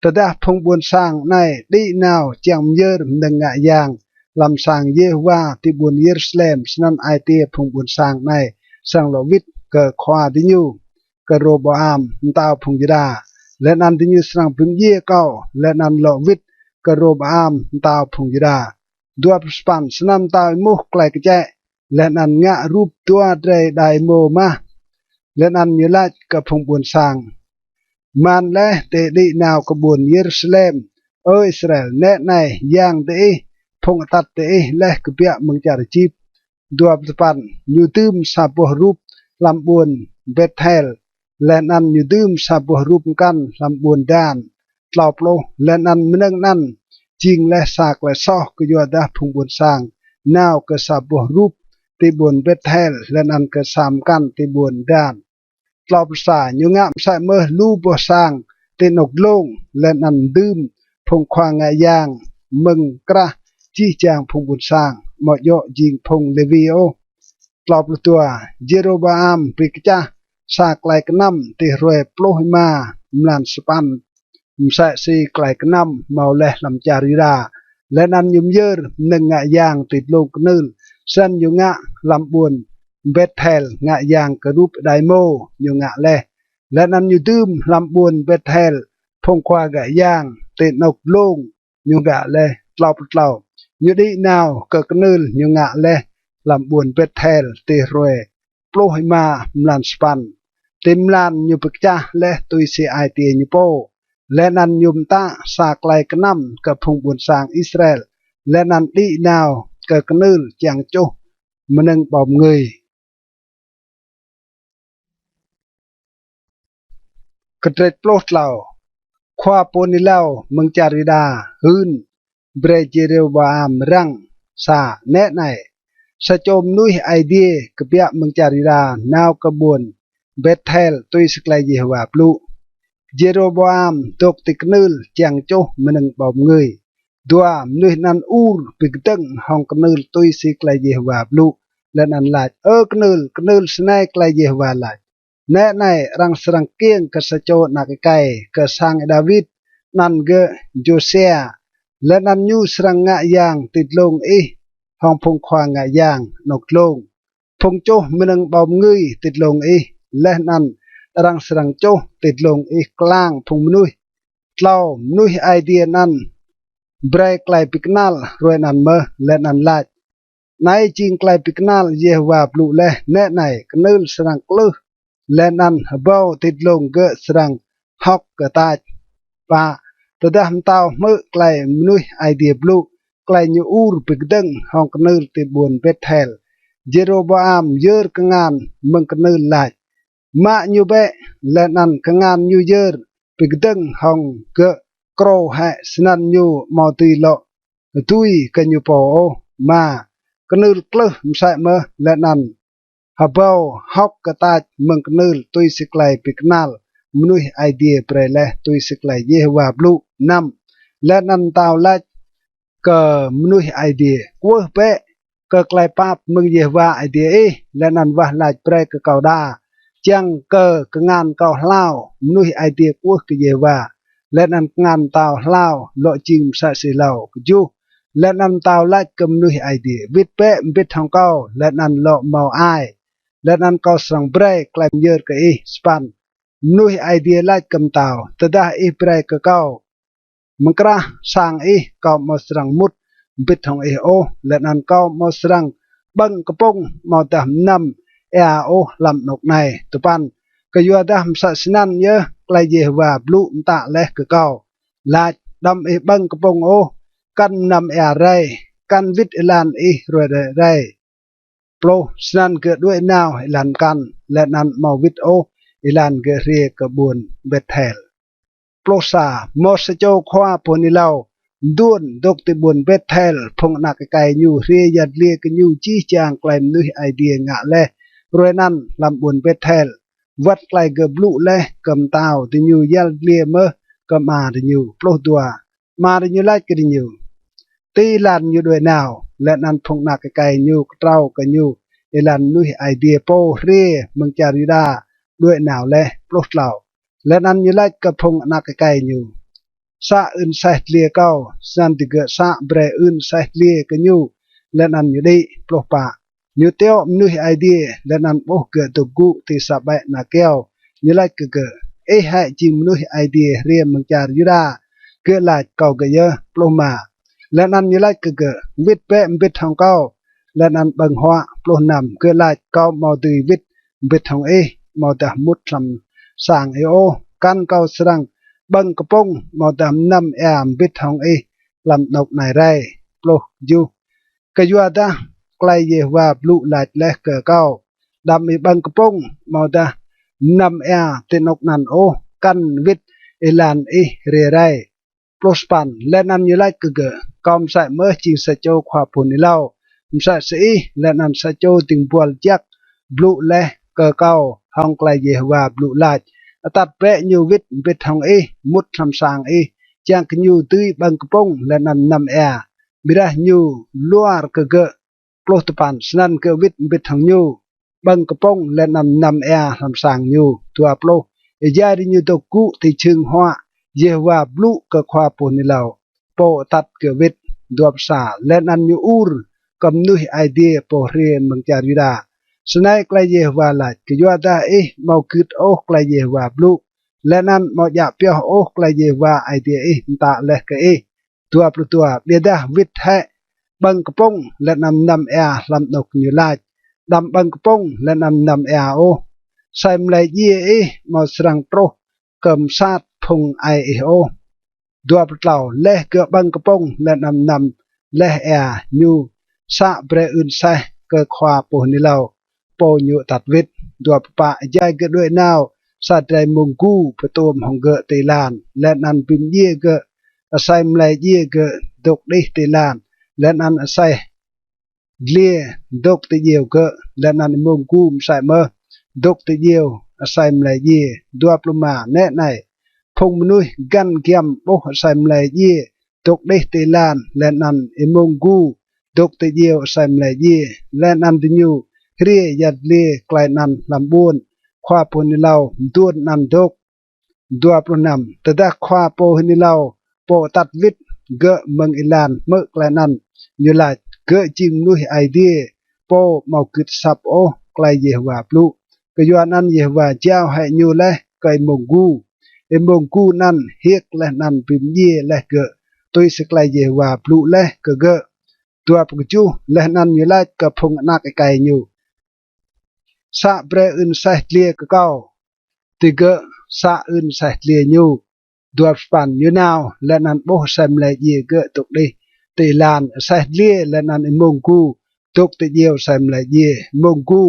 Tơdah phung ƀuôn sang anei đĭ nao čiăng myơr mnơ̆ng ngă yang hlăm sang Yêhôwa ti ƀuôn Yêrusalem, snăn ai tiê phung ƀuôn sang anei srăng lŏ wĭt kơ khua diñu, kơ Rôbôam mtao phung Yuđa, leh anăn diñu srăng bi mdjiê kâo leh anăn lŏ wĭt kơ Rôbôam mtao phung Yuđa. Dua pluh sa păn. Snăn mtao êmuh klei kčĕ leh anăn ngă rup dua drei êđai êmô mah, leh anăn ñu lač kơ phung ƀuôn sang: Man leh diih đĭ nao kơ ƀuôn Yêrusalem, Ơ Israel? Nĕ anei, yang diih, phung atăt diih leh kbiă mơ̆ng čar Êjip. Dua pluh sa păn. Ñu dưm sa boh rup hlăm ƀuôn Bêthel, leh anăn ñu dưm sa boh rup mkăn hlăm ƀuôn Dan. Tlâo pluh. Leh anăn mnơ̆ng anăn jing leh sa klei soh, kyuadah phung ƀuôn sang nao kơ sa boh rup ti ƀuôn Bêthel leh anăn kơ sa mkăn ti ƀuôn Dan. Tlâo pluh sa. Ñu ngă msĕ mơh lu boh sang ti anôk dlông, leh anăn dưm phung khua ngă yang mơ̆ng krah jih jang phung ƀuôn sang, amâo djŏ jing phung Lêwi ôh. Tlâo pluh dua. Jêrôbôam bi kčah sa klei knăm ti hruê pluh êma mlan sa păn, msĕ si klei knăm mâo leh hlăm čar Yuđa, leh anăn ñu myơr mnơ̆ng ngă yang ti dlông knưl. Snăn ñu ngă hlăm ƀuôn Bêthel ngă yang kơ rup êđai êmô ñu ngă leh, leh anăn ñu dưm hlăm ƀuôn Bêthel phung khua ngă yang ti anôk dlông ñu ngă leh. Tlâo pluh tlâo. Ñu đĭ nao kơ knưl ñu ngă leh hlăm ƀuôn Bêthel ti hruê pluh êma mlan sa păn, ti mlan ñu bi kčah leh tui si ai tiê ñu pô, leh anăn ñu mtă sa klei knăm kơ phung ƀuôn sang Israel, leh anăn đĭ nao kơ knưl čiăng čuh mnơ̆ng ƀâo mngưi. Kdrêč pluh tlâo. Khua pô hưn êlâo mơ̆ng čar Yuđa hưn brei Jêrôbôam răng. Sa. Nĕ anei, sa čô mnuih Aê Diê kbiă mơ̆ng čar Yuđa nao kơ ƀuôn Bêthel tui si klei Yêhôwa blŭ. Jêrôbôam dôk ti knưl čiăng čuh mnơ̆ng ƀâo mngưi. Dua. Mnuih anăn ur bi kdơ̆ng hŏng knưl tui si klei Yêhôwa blŭ, leh anăn lač: Ơ knưl, knưl, snei klei Yêhôwa lač: Nĕ anei, arăng srăng kkiêng kơ sa čô anak êkei kơ sang Y-Đawit, anăn gơ̆ Jôsia, leh anăn ñu srăng ngă yang ti dlông ih hŏng phung khua ngă yang anôk dlông, phung čuh mnơ̆ng ƀâo mngưi ti dlông ih, leh anăn arăng srăng čuh ti dlông ih klang phung mnuih. Tlâo. Mnuih Aê Diê anăn brei klei bi knăl hruê anăn mơh, leh anăn lač: Anei jing klei bi knăl Yêhôwa blŭ leh: Nĕ anei, knưl srăng klưh, leh anăn hbâo ti dlông gơ̆ srăng hŏk kơ tač. Pă. Tơdah mtao hmư̆ klei mnuih Aê Diê blŭ, klei ñu ur bi kdơ̆ng hŏng knưl ti ƀuôn Bêthel, Jêrôbôam myơr kngan mơ̆ng knưl lač: Mă ñu bĕ, leh anăn kngan ñu yơr bi kdơ̆ng hŏng gơ̆ krô hĕ, snăn ñu amâo dưi lŏ dưi kơ ñu pô ôh. Êma, knưl klưh msĕ mơh, leh anăn hbâo hŏk kơ tač mơ̆ng knưl tui si klei bi knăl mnuih Aê Diê brei leh, tui si klei Yêhôwa blŭ. Năm, leh anăn mtao lač kơ mnuih Aê Diê: Kwưh bĕ kơ klei pap mơ̆ng Yêhôwa Aê Diê ih, leh anăn wah lač brei kơ kâo đa, čiăng kơ kngan kâo hlao. Mnuih Aê Diê kwưh kơ Yêhôwa, leh anăn kngan mtao hlao lŏ jing msĕ si êlâo. Kjuh, leh anăn mtao lač kơ mnuih Aê Diê: Wĭt bĕ mbĭt hŏng kâo, leh anăn lŏ mâo ai, leh anăn kâo srăng brei klei myơr kơ ih. Sa păn, mnuih Aê Diê lač kơ mtao: Tơdah ih brei kơ kâo mkrah sang ih, kâo amâo srăng mŭt mbĭt hŏng ih ôh, leh anăn kâo amâo srăng ƀơ̆ng kpŭng amâodah mnăm êa ôh hlăm anôk anei. Dua păn, kyuadah msĕ snăn yơh klei Yêhôwa blŭ mtă leh kơ kâo, lač: Đăm ih ƀơ̆ng kpŭng ôh, kăn mnăm êa rei, kăn wĭt êlan ih hruê rei. Pluh, snăn gơ̆ đuĕ nao êlan mkăn, leh anăn amâo wĭt ôh êlan gơ̆ hriê kơ ƀuôn Bêthel. Pluh sa, mâo sa čô khua pô hưn êlâo mduôn dôk ti ƀuôn Bêthel. Phung anak êkei ñu hriê yăl dliê kơ ñu jih jang klei mnuih Aê Diê ngă leh hruê anăn hlăm ƀuôn Bêthel, wăt klei gơ̆ blŭ leh kơ mtao. Diñu yăl dliê mơh kơ ama diñu. Pluh dua, ama diñu lač kơ diñu: Ti êlan ñu đuĕ nao. Leh anăn phung anak êkei ñu ktrâo kơ ñu êlan mnuih Aê Diê pô hriê mơ̆ng čar Yuđa đuĕ nao leh. Pluh tlâo, leh anăn ñu lač kơ phung anak êkei ñu: Să ưn aseh dliê kâo. Snăn digơ̆ să brei ưn aseh dliê kơ ñu, leh anăn ñu đĭ. Pluh pă, ñu tiŏ mnuih Aê Diê, leh anăn ƀuh gơ̆ dôk gŭ ti sa ƀĕ ana kyâo. Ñu lač kơ gơ̆: Ih hĕ jing mnuih Aê Diê hriê mơ̆ng čar Yuđa? Gơ̆ lač: Kâo gơ̆ yơh. Pluh êma, leh anăn ñu lač kơ gơ̆: Wĭt bĕ mbĭt hŏng kâo, leh anăn ƀơ̆ng huă. Pluh năm, gơ̆ lač: Kâo amâo dưi wĭt mbĭt hŏng ih amâodah mŭt hlăm sang ih ôh, kăn kâo srăng ƀơ̆ng kpŭng amâodah mnăm êa mbĭt hŏng ih hlăm anôk anei rei. Pluh kjuh, kyuadah klei Yêhôwa blŭ lač leh kơ kâo: Đăm ih ƀơ̆ng kpŭng amâodah mnăm êa ti anôk anăn ôh, kăn wĭt êlan ih hriê rei. Pluh sa păn, leh anăn ñu lač kơ gơ̆: Kâo msĕ mơh jing sa čô khua pô hưn êlâo, msĕ si ih, leh anăn sa čô dĭng buăl jăk blŭ leh kơ kâo hŏng klei Yêhôwa blŭ lač: Atăt bĕ ñu wĭt mbĭt hŏng ih, mŭt hlăm sang ih, čiăng kơ ñu dưi ƀơ̆ng kpŭng leh anăn mnăm êa. Ƀiădah ñu luar kơ gơ̆. Pluh dua păn, snăn gơ̆ wĭt mbĭt hŏng ñu, ƀơ̆ng kpŭng leh anăn mnăm êa hlăm sang ñu. Dua pluh, êjai diñu dôk gŭ ti jhưng huă, Yêhôwa blŭ kơ khua pô hưn êlâo, pô atăt gơ̆ wĭt. Dua pluh sa, leh anăn ñu ur kơ mnuih Aê Diê pô hriê mơ̆ng čar Yuđa: Snei klei Yêhôwa lač: Kyuadah ih amâo gưt ôh klei Yêhôwa blŭ, leh anăn amâo djă pioh ôh klei Yêhôwa Aê Diê ih mtă leh kơ ih. Dua pluh dua, ƀiădah wĭt hĕ, ƀơ̆ng kpŭng leh anăn mnăm êa hlăm anôk ñu lač. Đăm ƀơ̆ng kpŭng leh anăn mnăm êa ôh. Asei mlei djiê ih amâo srăng truh kơ msat phung aê ih ôh. Dua pluh tlâo, leh gơ̆ ƀơ̆ng kpŭng leh anăn mnăm leh êa, ñu să brei ưn aseh kơ khua pô hưn êlâo, pô ñu atăt wĭt. Dua pluh pă, êjai gơ̆ đuĕ nao, sa drei êmông gu bi tuôm hŏng gơ̆ ti êlan, leh anăn bi mdjiê gơ̆. Asei mlei djiê gơ̆ dôk đih ti êlan, leh anăn aseh dliê dôk ti djiêu gơ̆, leh anăn êmông gu msĕ mơh dôk ti djiêu asei mlei djiê. Dua pluh êma, nĕ anei, phung mnuih găn giăm ƀuh asei mlei djiê dôk đih ti êlan, leh anăn êmông gu dôk ti djiêu asei mlei djiê, leh anăn diñu hriê yăl dliê klei anăn hlăm ƀuôn khua pô hưn êlâo mduôn anăn dôk. Dua pluh năm, tơdah khua pô hưn êlâo, pô atăt wĭt gơ̆ mơ̆ng êlan hmư̆ klei anăn, ñu lač: Gơ̆ jing mnuih Aê Diê, pô amâo gưt asăp ôh klei Yêhôwa blŭ. Kyuanăn Yêhôwa jao hĕ ñu leh kơ êmông gu. Êmông gu anăn hiêk leh anăn bi mdjiê leh gơ̆, tui si klei Yêhôwa blŭ leh kơ gơ̆. Dua pluh kjuh, leh anăn ñu lač kơ phung anak êkei ñu: Să brei ưn aseh dliê kơ kâo. Digơ̆ să ưn aseh dliê ñu. Dua pluh păn, ñu nao, leh anăn ƀuh asei mlei djiê gơ̆ dôk đih ti êlan aseh dliê, leh anăn êmông gu dôk ti djiêu asei mlei djiê. Êmông gu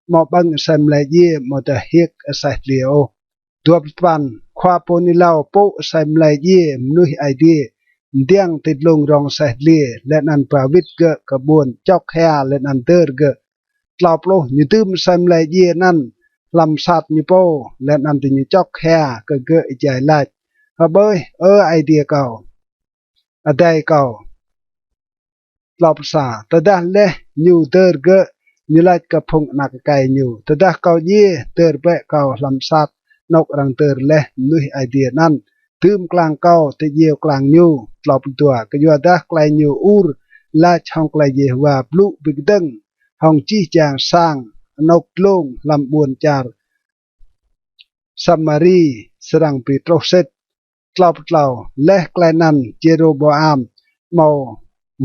amâo ƀơ̆ng asei mlei djiê amâodah hiêk aseh dliê ôh. Dua pluh dua păn. Khua pô hưn êlâo pŭ asei mlei djiê mnuih Aê Diê mdiăng ti dlông rŏng aseh dliê, leh anăn ba wĭt gơ̆ kơ ƀuôn, čŏk hia leh anăn dơr gơ̆. Tlâo pluh. Ñu dưm asei mlei djiê anăn hlăm msat ñu pô, leh anăn diñu čŏk hia kơ gơ̆ êjai lač: Hbơih, Ơ Aê Diê kâo, adei kâo. Tlâo pluh sa. Tơdah leh ñu dơr gơ̆, ñu lač kơ phung anak êkei ñu: Tơdah kâo djiê, dơr bĕ kâo hlăm msat anôk arăng dơr leh mnuih Aê Diê anăn, dưm klang kâo ti djiêo klang ñu. Tlâo pluh dua. Kyuadah klei ñu ur lač hŏng klei Yêhôwa blŭ bi kdơ̆ng hŏng jih jang sang anôk dlông hlăm ƀuôn čar Samari srăng bi truh sĭt. Tlâo pluh tlâo. Leh klei anăn Jêrôbôam amâo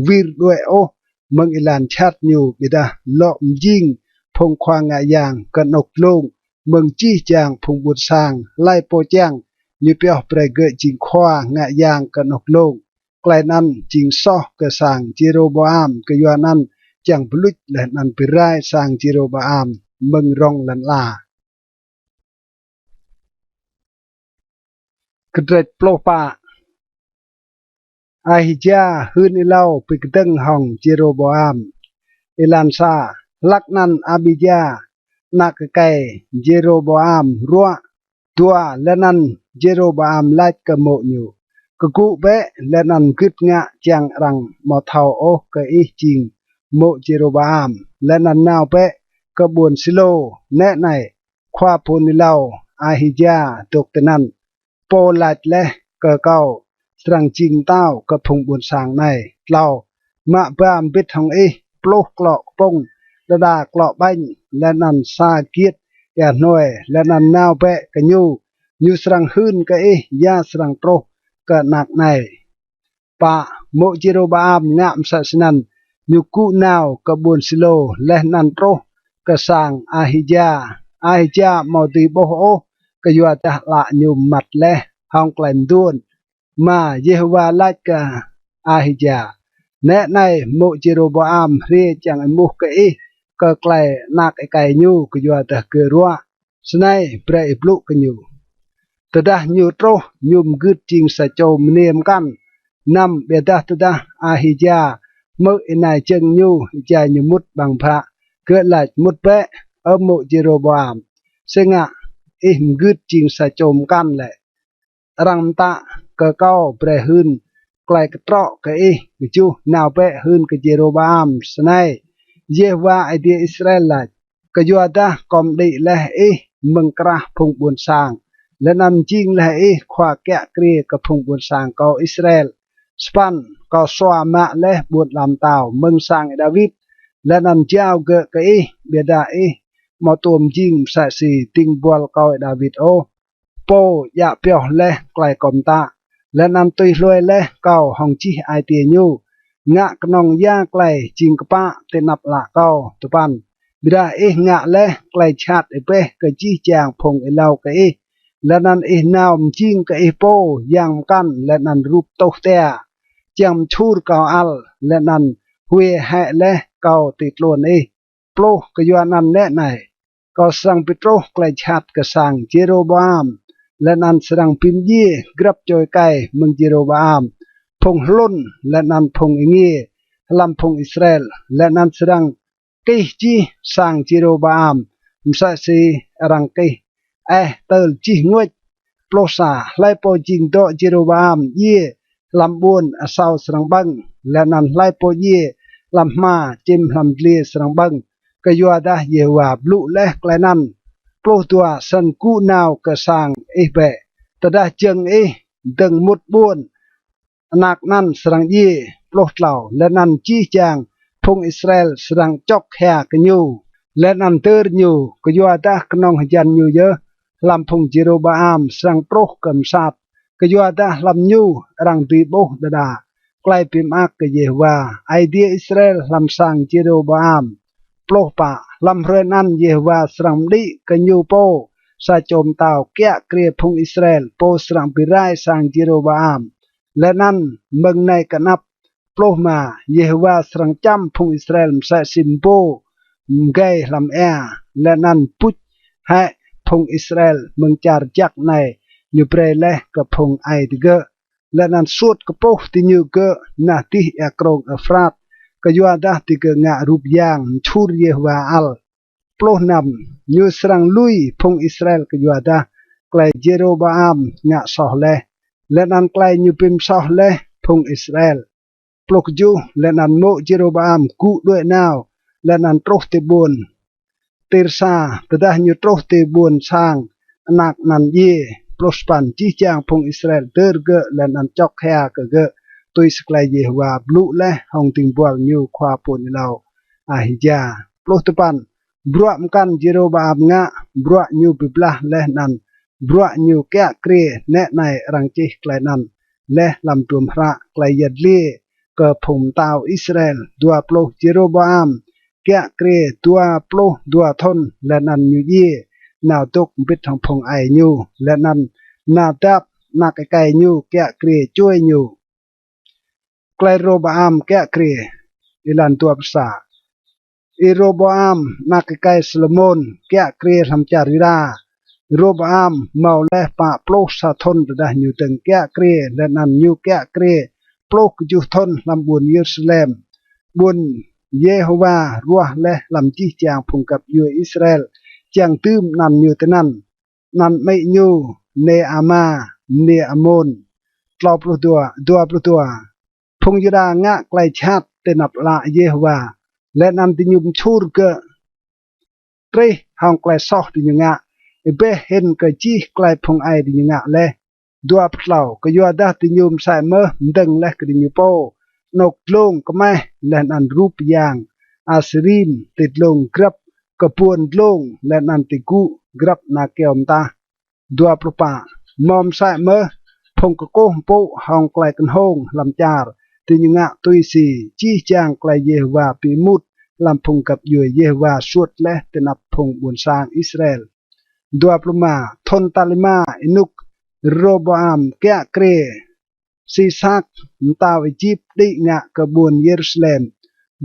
wir đuĕ ôh mơ̆ng êlan jhat ñu, ƀiădah lŏ mjing phung khua ngă yang kơ anôk dlông mơ̆ng jih jang phung ƀuôn sang, hlei pô čiăng ñu pioh brei gơ̆ jing khua ngă yang kơ anôk dlông. Klei anăn jing soh kơ sang Jêrôbôam, kyuanăn čiăng bi luč leh anăn bi rai sang Jêrôbôam mơ̆ng rŏng lăn ala. Kdrêč pluh pă. Ahija hưn êlâo bi kdơ̆ng hŏng Jêrôbôam. Êlan sa. Hlăk anăn Abija, anak êkei Jêrôbôam, ruă. Dua. Leh anăn Jêrôbôam lač kơ mô̆ ñu: Kgŭ bĕ leh anăn mgưt ngă čiăng arăng amâo thâo ôh kơ ih jing mô̆ Jêrôbôam, leh anăn nao bĕ kơ ƀuôn Silô. Nĕ anei, khua pô hưn êlâo Ahija dôk tinăn. Pô lač leh kơ kâo srăng jing mtao kơ phung ƀuôn sang anei. Tlâo. Mă ba mbĭt hŏng ih pluh klŏ kpŭng, đa đa klŏ ƀañ, leh anăn sa giêt êa hnuê, leh anăn nao bĕ kơ ñu. Ñu srăng hưn kơ ih ya srăng truh kơ anak anei. Pă. Mô̆ Jêrôbôam ngă msĕ snăn, ñu kgŭ nao kơ ƀuôn Silô leh anăn truh kơ sang Ahija. Ahija amâo dưi ƀuh ôh, kyuadah ală ñu mmăt leh hŏng klei mduôn. Êma. Yêhôwa lač kơ Ahija: Nĕ anei, mô̆ Jêrôbôam hriê čiăng êmuh kơ ih kơ klei anak êkei ñu, kyuadah gơ̆ ruă. Snei brei ih blŭ kơ ñu. Tơdah ñu truh, ñu mgưt jing sa čô mniê mkăn. Năm. Ƀiădah tơdah Ahija hmư̆ ênai jơ̆ng ñu êjai ñu mŭt ƀăng bhă, gơ̆ lač: Mŭt bĕ, Ơ mô̆ Jêrôbôam, si ngă ih mgưt jing sa čô mkăn lĕ? Arăng mtă kơ kâo brei hưn klei ktrŏ kơ ih. Kjuh. Nao bĕ hưn kơ Jêrôbôam snei: Yêhôwa Aê Diê Israel lač: Kyuadah kâo mđĭ leh ih mơ̆ng krah phung ƀuôn sang, leh anăn mjing leh ih khua kiă kriê kơ phung ƀuôn sang kâo Israel. Sa păn. Kâo sua mă leh ƀuôn ala mtao mơ̆ng sang Y-Đawit, leh anăn jao gơ̆ kơ ih, ƀiădah ih amâo tuôm jing msĕ si dĭng buăl kâo Y-Đawit ôh, pô djă pioh leh klei kâo mtă, leh anăn tui hlue leh kâo hŏng jih ai tiê ñu, ngă knŏng ya klei jing kpă ti anăp ală kâo. Dua păn. Ƀiădah ih ngă leh klei jhat êbeh kơ jih jang phung êlâo kơ ih, leh anăn ih nao mjing kơ ih pô yang mkăn leh anăn rup tuh tia, čiăng mčhur kâo ăl, leh anăn hwiê hĕ leh kâo ti tluôn ih. Pluh. Kyuanăn nĕ anei, kâo srăng bi truh klei jhat kơ sang Jêrôbôam, leh anăn srăng bi mdjiê grăp čô êkei mơ̆ng Jêrôbôam, phung hlŭn leh anăn phung êngiê hlăm phung Israel, leh anăn srăng kih jih sang Jêrôbôam msĕ si arăng kih eh tơl jih nguêč. Pluh sa. Hlei pô jing dŏ Jêrôbôam djiê hlăm ƀuôn asâo srăng ƀơ̆ng, leh anăn hlei pô djiê hlăm hma čĭm hlăm dliê srăng ƀơ̆ng, kyuadah Yêhôwa blŭ leh klei anăn. Pluh dua. Snăn kgŭ nao kơ sang ih bĕ. Tơdah jơ̆ng ih dơ̆ng mŭt ƀuôn, anak anăn srăng djiê. Pluh tlâo. Leh anăn jih jang phung Israel srăng čŏk hia kơ ñu, leh anăn dơr ñu, kyuadah knŏng hjăn ñu yơh hlăm phung Jêrôbôam srăng truh kơ msat, kyuadah hlăm ñu arăng dưi ƀuh đa đa klei bi mơak kơ Yêhôwa, Aê Diê Israel hlăm sang Jêrôbôam. Pluh pă. Hlăm hruê anăn Yêhôwa srăng mđĭ kơ ñu pô sa čô mtao kiă kriê phung Israel, pô srăng bi rai sang Jêrôbôam. Leh anăn mơ̆ng anei kơ anăp. Pluh êma. Yêhôwa srăng čăm phung Israel msĕ si mbô mgei hlăm êa, leh anăn buč hĕ phung Israel mơ̆ng čar jăk anei ñu brei leh kơ phung aê digơ̆, leh anăn suôt kpuh diñu gơ̆ nah dih êa krông Êphrat, kyuadah digơ̆ ngă rup yang mčhur Yêhôwa ăl. Pluh năm. Ñu srăng lui phung Israel kyuadah klei Jêrôbôam ngă soh leh, leh anăn klei ñu bi msoh leh phung Israel. Pluh kjuh. Leh anăn mô̆ Jêrôbôam gŭ đuĕ nao, leh anăn truh ti ƀuôn Tirsa. Tơdah ñu truh ti ƀuôn sang anak anăn djiê, pluh sa păn, jih jang phung Israel dơr gơ̆ leh anăn čŏk hia kơ gơ̆, tui si klei Yêhôwa blŭ leh hŏng dĭng buăl ñu khua pô hưn êlâo Ahija. Pluh dua păn. Bruă mkăn Jêrôbôam ngă, bruă ñu bi blah leh anăn bruă ñu kiă kriê, nĕ anei arăng čih klei anăn leh hlăm hdruôm hră klei yăl dliê kơ phung mtao Israel. Dua pluh. Jêrôbôam kiă kriê dua pluh dua thŭn, leh anăn ñu djiê, nao dôk mbĭt hŏng phung aê ñu, leh anăn Nadap anak êkei ñu kiă kriê čuê ñu. Klei Rôbôam kiă kriê. Êlan dua pluh sa. Êrôbôam anak êkei Salômôn kiă kriê hlăm čar Yuđa. Rôbôam mâo leh pă pluh sa thŭn tơdah ñu dơ̆ng kiă kriê, leh anăn ñu kiă kriê pluh kjuh thŭn hlăm ƀuôn Yêrusalem, ƀuôn Yêhôwa ruah leh hlăm jih jang phung găp djuê Israel, čiăng dưm anăn ñu tinăn. Anăn amĭ ñu Nêama, mniê Amôn. Tlâo pluh dua. Dua pluh dua. Phung Yuđa ngă klei jhat ti anăp ală Yêhôwa, leh anăn diñu mčhur gơ̆ trih hŏng klei soh diñu ngă, êbeh hĭn kơ jih klei phung aê diñu ngă leh. Dua pluh tlâo. Kyuadah diñu msĕ mơh mdơ̆ng leh kơ diñu pô anôk dlông kmeh leh anăn rup yang Asêrim ti dlông grăp kbuôn dlông, leh anăn ti gŭ grăp ana kyâo mtah. Dua pluh pă. Mâo msĕ mơh phung kkuh mpŭ hŏng klei knhông hlăm čar, diñu ngă tui si jih jang klei Yêhôwa bi êmut hlăm phung găp djuê Yêhôwa suôt leh ti anăp phung ƀuôn sang Israel. Dua pluh êma. Thŭn tal êma ênuk Rôbôam kiă kriê, Sisak mtao Êjip đĭ ngă kơ ƀuôn Yêrusalem.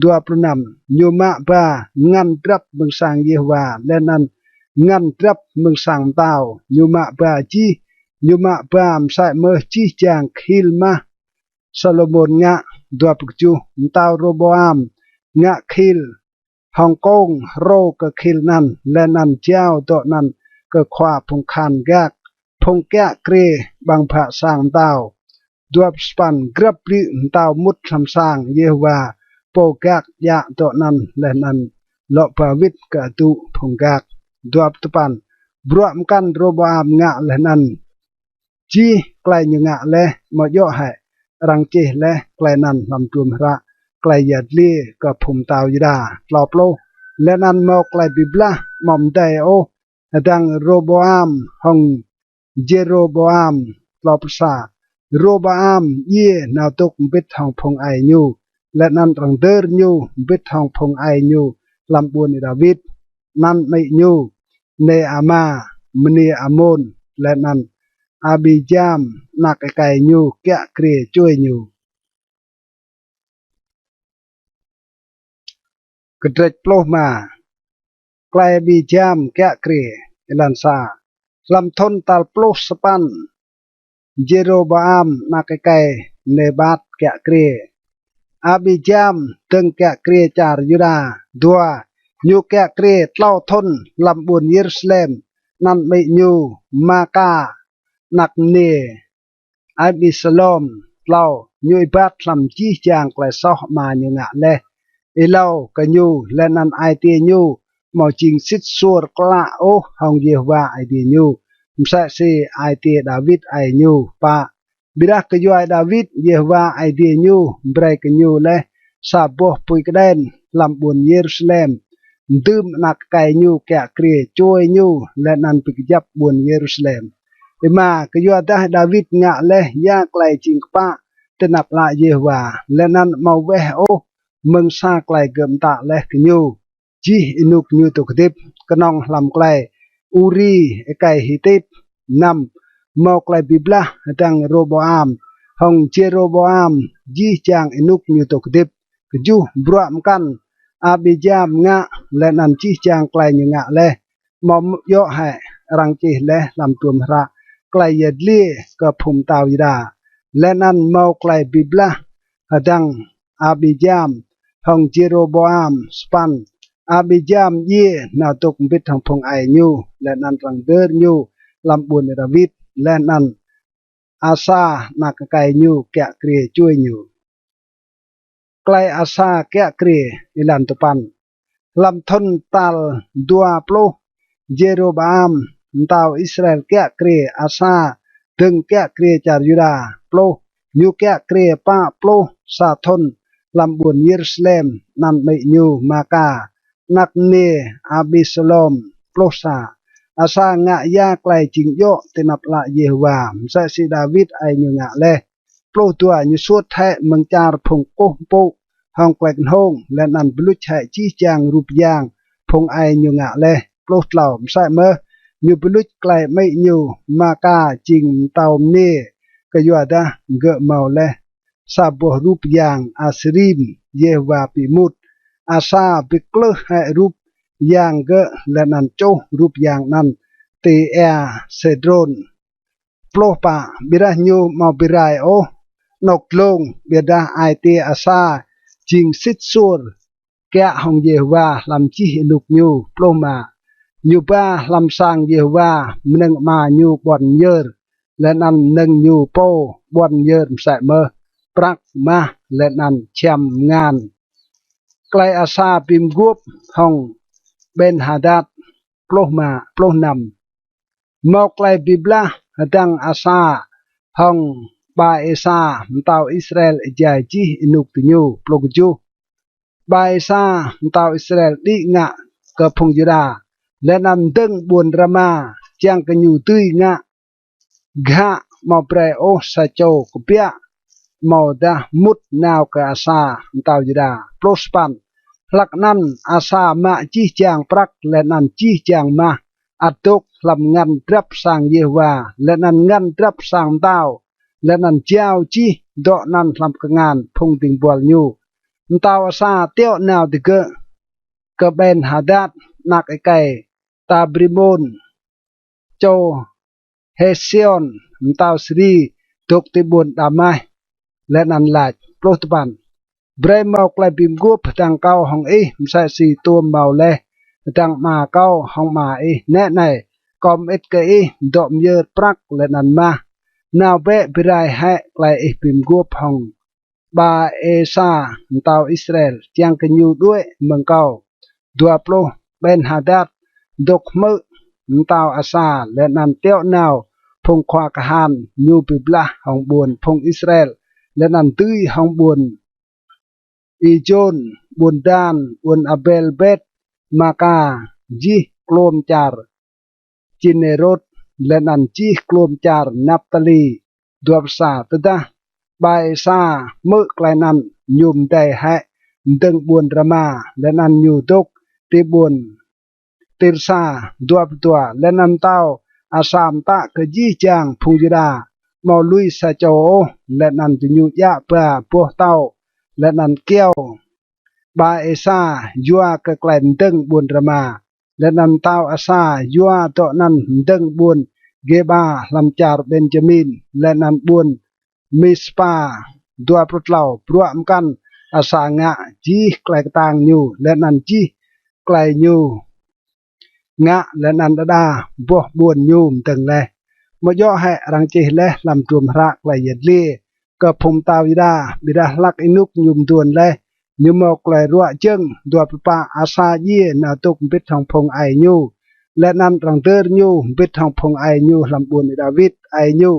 Dua pluh năm. Ñu mă ba ngăn drăp mơ̆ng sang Yêhôwa leh anăn ngăn drăp mơ̆ng sang mtao. Ñu mă ba jih, ñu mă ba msĕ mơh jih jang khil mah Salômôn ngă. Dua pluh kjuh. Mtao Rôbôam ngă khil hŏng kông hrô kơ khil anăn, leh anăn jao dŏ anăn kơ khua phung kahan gak, phung kiă kriê ƀăng bhă sang mtao. Dua pluh sa păn. Grăp blư̆ mtao mŭt hlăm sang Yêhôwa, pô gak djă dŏ anăn leh anăn lŏ ba wĭt kơ adŭ phung gak. Dua pluh dua păn. Bruă mkăn Rôbôam ngă leh anăn jih klei ñu ngă leh, amâo djŏ hĕ arăng čih leh klei anăn hlăm hdruôm hră klei yăl dliê kơ phung mtao Yuđa? Tlâo pluh. Leh anăn mâo klei bi blah amâo mdei ôh hdơ̆ng Rôbôam hŏng Jêrôbôam. Tlâo pluh sa. Rôbôam djiê nao dôk mbĭt hŏng phung aê ñu, leh anăn arăng dơr ñu mbĭt hŏng phung aê ñu hlăm ƀuôn Y-Đawit. Anăn amĭ ñu Nêama, mniê Amôn, leh anăn Abijam anak êkei ñu kiă kriê čuê ñu. Kdrêč pluh êma. Klei Abijam kiă kriê. Êlan sa. Hlăm thŭn tal pluh sa păn Jêrôbôam anak êkei Nêbat kiă kriê, Abijam dơ̆ng kiă kriê čar Yuđa. Dua. Ñu kiă kriê tlâo thŭn hlăm ƀuôn Yêrusalem. Anăn amĭ ñu Maka, anak mniê Abisalôm. Tlâo. Ñu êbat hlăm jih jang klei soh ama ñu ngă leh êlâo kơ ñu, leh anăn ai tiê ñu amâo jing sĭt suôr klă ôh hŏng Yêhôwa Aê Diê ñu, msĕ si ai tiê Đawit aê ñu. Pă. Ƀiădah kyua Đawit, Yêhôwa Aê Diê ñu brei kơ ñu leh sa boh pui kđen hlăm ƀuôn Yêrusalem, mdưm anak êkei ñu kiă kriê čuê ñu, leh anăn bi kjăp ƀuôn Yêrusalem. Êma. Kyuadah Đawit ngă leh ya klei jing kpă ti anăp ală Yêhôwa, leh anăn amâo weh ôh mơ̆ng sa klei gơ̆ mtă leh kơ ñu jih ênuk ñu dôk hdĭp, knŏng hlăm klei Uri êkei Hitit. Năm. Mâo klei bi blah hdơ̆ng Rôbôam hŏng Jêrôbôam jih jang ênuk ñu dôk hdĭp. Kjuh. Bruă mkăn Abijam ngă, leh anăn jih jang klei ñu ngă leh, amâo djŏ hĕ arăng čih leh hlăm hdruôm hră klei yăl dliê kơ phung mtao Yuđa? Leh anăn mâo klei bi blah hdơ̆ng Abijam hŏng Jêrôbôam. Sa păn. Abijam djiê nao dôk mbĭt hŏng phung aê ñu, leh anăn arăng dơr ñu hlăm ƀuôn Đawit, leh anăn Asa anak êkei ñu kiă kriê čuê ñu. Klei Asa kiă kriê. Êlan dua păn. Hlăm thŭn tal dua pluh Jêrôbôam mtao Israel kiă kriê, Asa dơ̆ng kiă kriê čar Yuđa. Pluh. Ñu kiă kriê pă pluh sa thŭn hlăm ƀuôn Yêrusalem. Anăn amĭ ñu Maka, anak mniê Abisalôm. Pluh sa. Asa ngă ya klei jing djŏ ti anăp ală Yêhôwa, msĕ si Đawit aê ñu ngă leh. Pluh dua. Ñu suôt hĕ mơ̆ng čar phung kkuh mpŭ hŏng klei knhông, leh anăn bi luč hĕ jih jang rup yang phung aê ñu ngă leh. Pluh tlâo. Msĕ mơh ñu bi luč klei amĭ ñu Maka jing mtao mniê, kyuadah gơ̆ mâo leh sa boh rup yang Asêrim Yêhôwa bi êmut. Asa bi klưh hĕ rup yang gơ̆, leh anăn čuh rup yang anăn ti êa Sêdrôn. Pluh pă. Ƀiădah ñu amâo bi rai ôh anôk dlông, ƀiădah ai tiê Asa jing sĭt suôr kiă hŏng Yêhôwa hlăm jih ênuk ñu. Pluh êma. Ñu ba hlăm sang Yêhôwa mnơ̆ng ama ñu ƀuăn myơr, leh anăn mnơ̆ng ñu pô ƀuăn myơr, msĕ mơh prăk, mah, leh anăn čhiăm mngan. Klei Asa bi mguôp hŏng Benhadad. Pluh êma. Pluh năm. Mâo klei bi blah hdơ̆ng Asa hŏng Baêsa mtao Israel êjai jih ênuk diñu. Pluh kjuh. Baêsa mtao Israel đĭ ngă kơ phung Yuđa, leh anăn mdơ̆ng ƀuôn Rama, čiăng kơ ñu dưi ngă ghă, amâo brei ôh sa čô kbiă amâodah mŭt nao kơ Asa mtao Yuđa. Pluh sa păn. Hlăk anăn Asa mă jih jang prăk leh anăn jih jang mah ăt dôk hlăm ngăn drăp sang Yêhôwa, leh anăn ngăn drăp sang mtao, leh anăn jao jih dŏ anăn hlăm kngan phung dĭng buăl ñu. Mtao Asa tiŏ nao digơ̆ kơ Benhadad anak êkei Tabrimôn, čô Hêsiôn, mtao Siri, dôk ti ƀuôn Đamas, leh anăn lač. Pluh dua păn. Brei mâo klei bi mguôp hdơ̆ng kâo hŏng ih, msĕ si tuôm mâo leh hdơ̆ng ama kâo hŏng ama ih. Nĕ anei, kâo mơĭt kơ ih dŏ myơr prăk leh anăn mah. Nao bĕ bi rai hĕ klei ih bi mguôp hŏng Baêsa mtao Israel, čiăng kơ ñu đuĕ mơ̆ng kâo. Dua pluh. Benhadad dôk hmư̆ mtao Asa, leh anăn tiŏ nao phung khua kahan ñu bi blah hŏng ƀuôn phung Israel, leh anăn dưi hŏng ƀuôn Ijôn, ƀuôn Dan, ƀuôn Abel Bet Maka, jih kluôm čar Kinêrôt, leh anăn jih kluôm čar Naptali. Dua pluh sa. Tơdah Baêsa hmư̆ klei anăn, ñu mdei hĕ mdơ̆ng ƀuôn Rama, leh anăn ñu dôk ti ƀuôn Tirsa. Dua pluh dua. Leh anăn mtao Asa mtă kơ jih jang phung Yuđa, amâo lui sa čô ôh, leh anăn diñu djă ba boh tâo, leh anăn kyâo Baêsa yua kơ klei mdơ̆ng ƀuôn Rama. Leh anăn mtao Asa yua dŏ anăn mdơ̆ng ƀuôn Gêba hlăm čar Benjamin, leh anăn ƀuôn Mispa. Dua pluh tlâo. Bruă mkăn Asa ngă, jih klei ktang ñu, leh anăn jih klei ñu ngă, leh anăn đa đa boh ƀuôn ñu mdơ̆ng leh, amâo djŏ hĕ arăng čih leh hlăm hdruôm hră klei yăl dliê kơ phung mtao Yuđa? Ƀiădah hlăk ênuk ñu mduôn leh, ñu mâo klei ruă jơ̆ng. Dua pluh pă. Asa djiê nao dôk mbĭt hŏng phung aê ñu, leh anăn arăng dơr ñu mbĭt hŏng phung aê ñu hlăm ƀuôn Đawit aê ñu.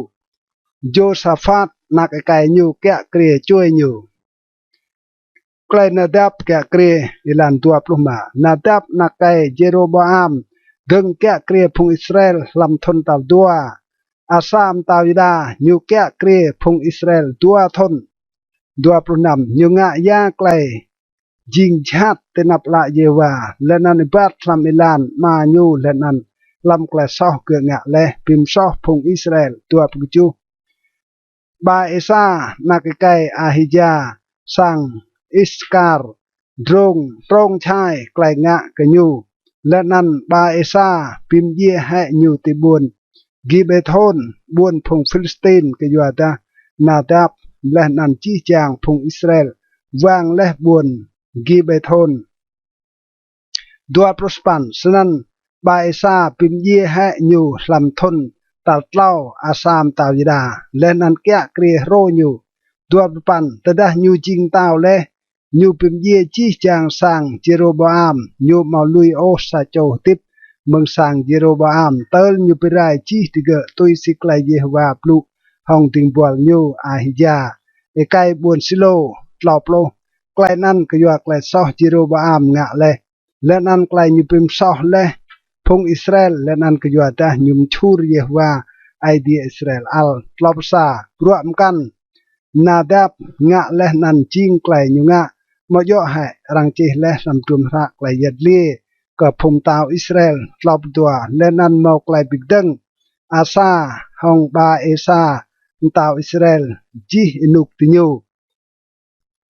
Jôsaphat anak êkei ñu kiă kriê čuê ñu. Klei Nadap kiă kriê. Êlan dua pluh êma. Nadap anak êkei Jêrôbôam dơ̆ng kiă kriê phung Israel hlăm thŭn tal dua Asa mtao Yuđa, ñu kiă kriê phung Israel dua thŭn. Dua pluh năm. Ñu ngă ya klei jing jhat ti anăp ală Yêhôwa, leh anăn êbat hlăm êlan ama ñu, leh anăn hlăm klei soh gơ̆ ngă leh bi msoh phung Israel. Dua pluh kjuh. Baêsa anak êkei Ahija sang Iskar, drông, trông čhai klei ngă kơ ñu. Leh anăn Ba-Êsa bi mdjiê hĕ ñu ti ƀuôn Gibethôn, ƀuôn phung Philistin, kyuadah Nadap leh anăn jih jang phung Israel wang leh ƀuôn Gibethôn. Dua pluh sa păn. Snăn Ba-Êsa bi mdjiê hĕ ñu hlăm thŭn tal tlâo Asa mtao Yuđa, leh anăn kiă kriê hrô ñu. Dua pluh păn. Tơdah ñu jing mtao leh, ñu bi mdjiê jih jang sang Jêrôbôam, ñu amâo lui ôh sa čô hdĭp mơ̆ng sang Jêrôbôam, tơl ñu bi rai jih digơ̆ tui si klei Yêhôwa blŭ hŏng dĭng buăl ñu Ahija, êkei ƀuôn Silô. Tlâo pluh. Klei anăn kyua klei soh Jêrôbôam ngă leh, leh anăn klei ñu bi msoh leh phung Israel, leh anăn kyuadah ñu mčhur Yêhôwa Aê Diê Israel ăl. Tlâo pluh sa. Bruă mkăn Nadap ngă leh anăn jing klei ñu ngă, amâo djŏ hĕ arăng čih leh hlăm hdruôm hră klei yăl dliê kơ phung mtao Israel? Tlâo pluh dua. Leh anăn mâo klei bi kdơ̆ng Asa hŏng Ba-Êsa mtao Israel jih ênuk diñu.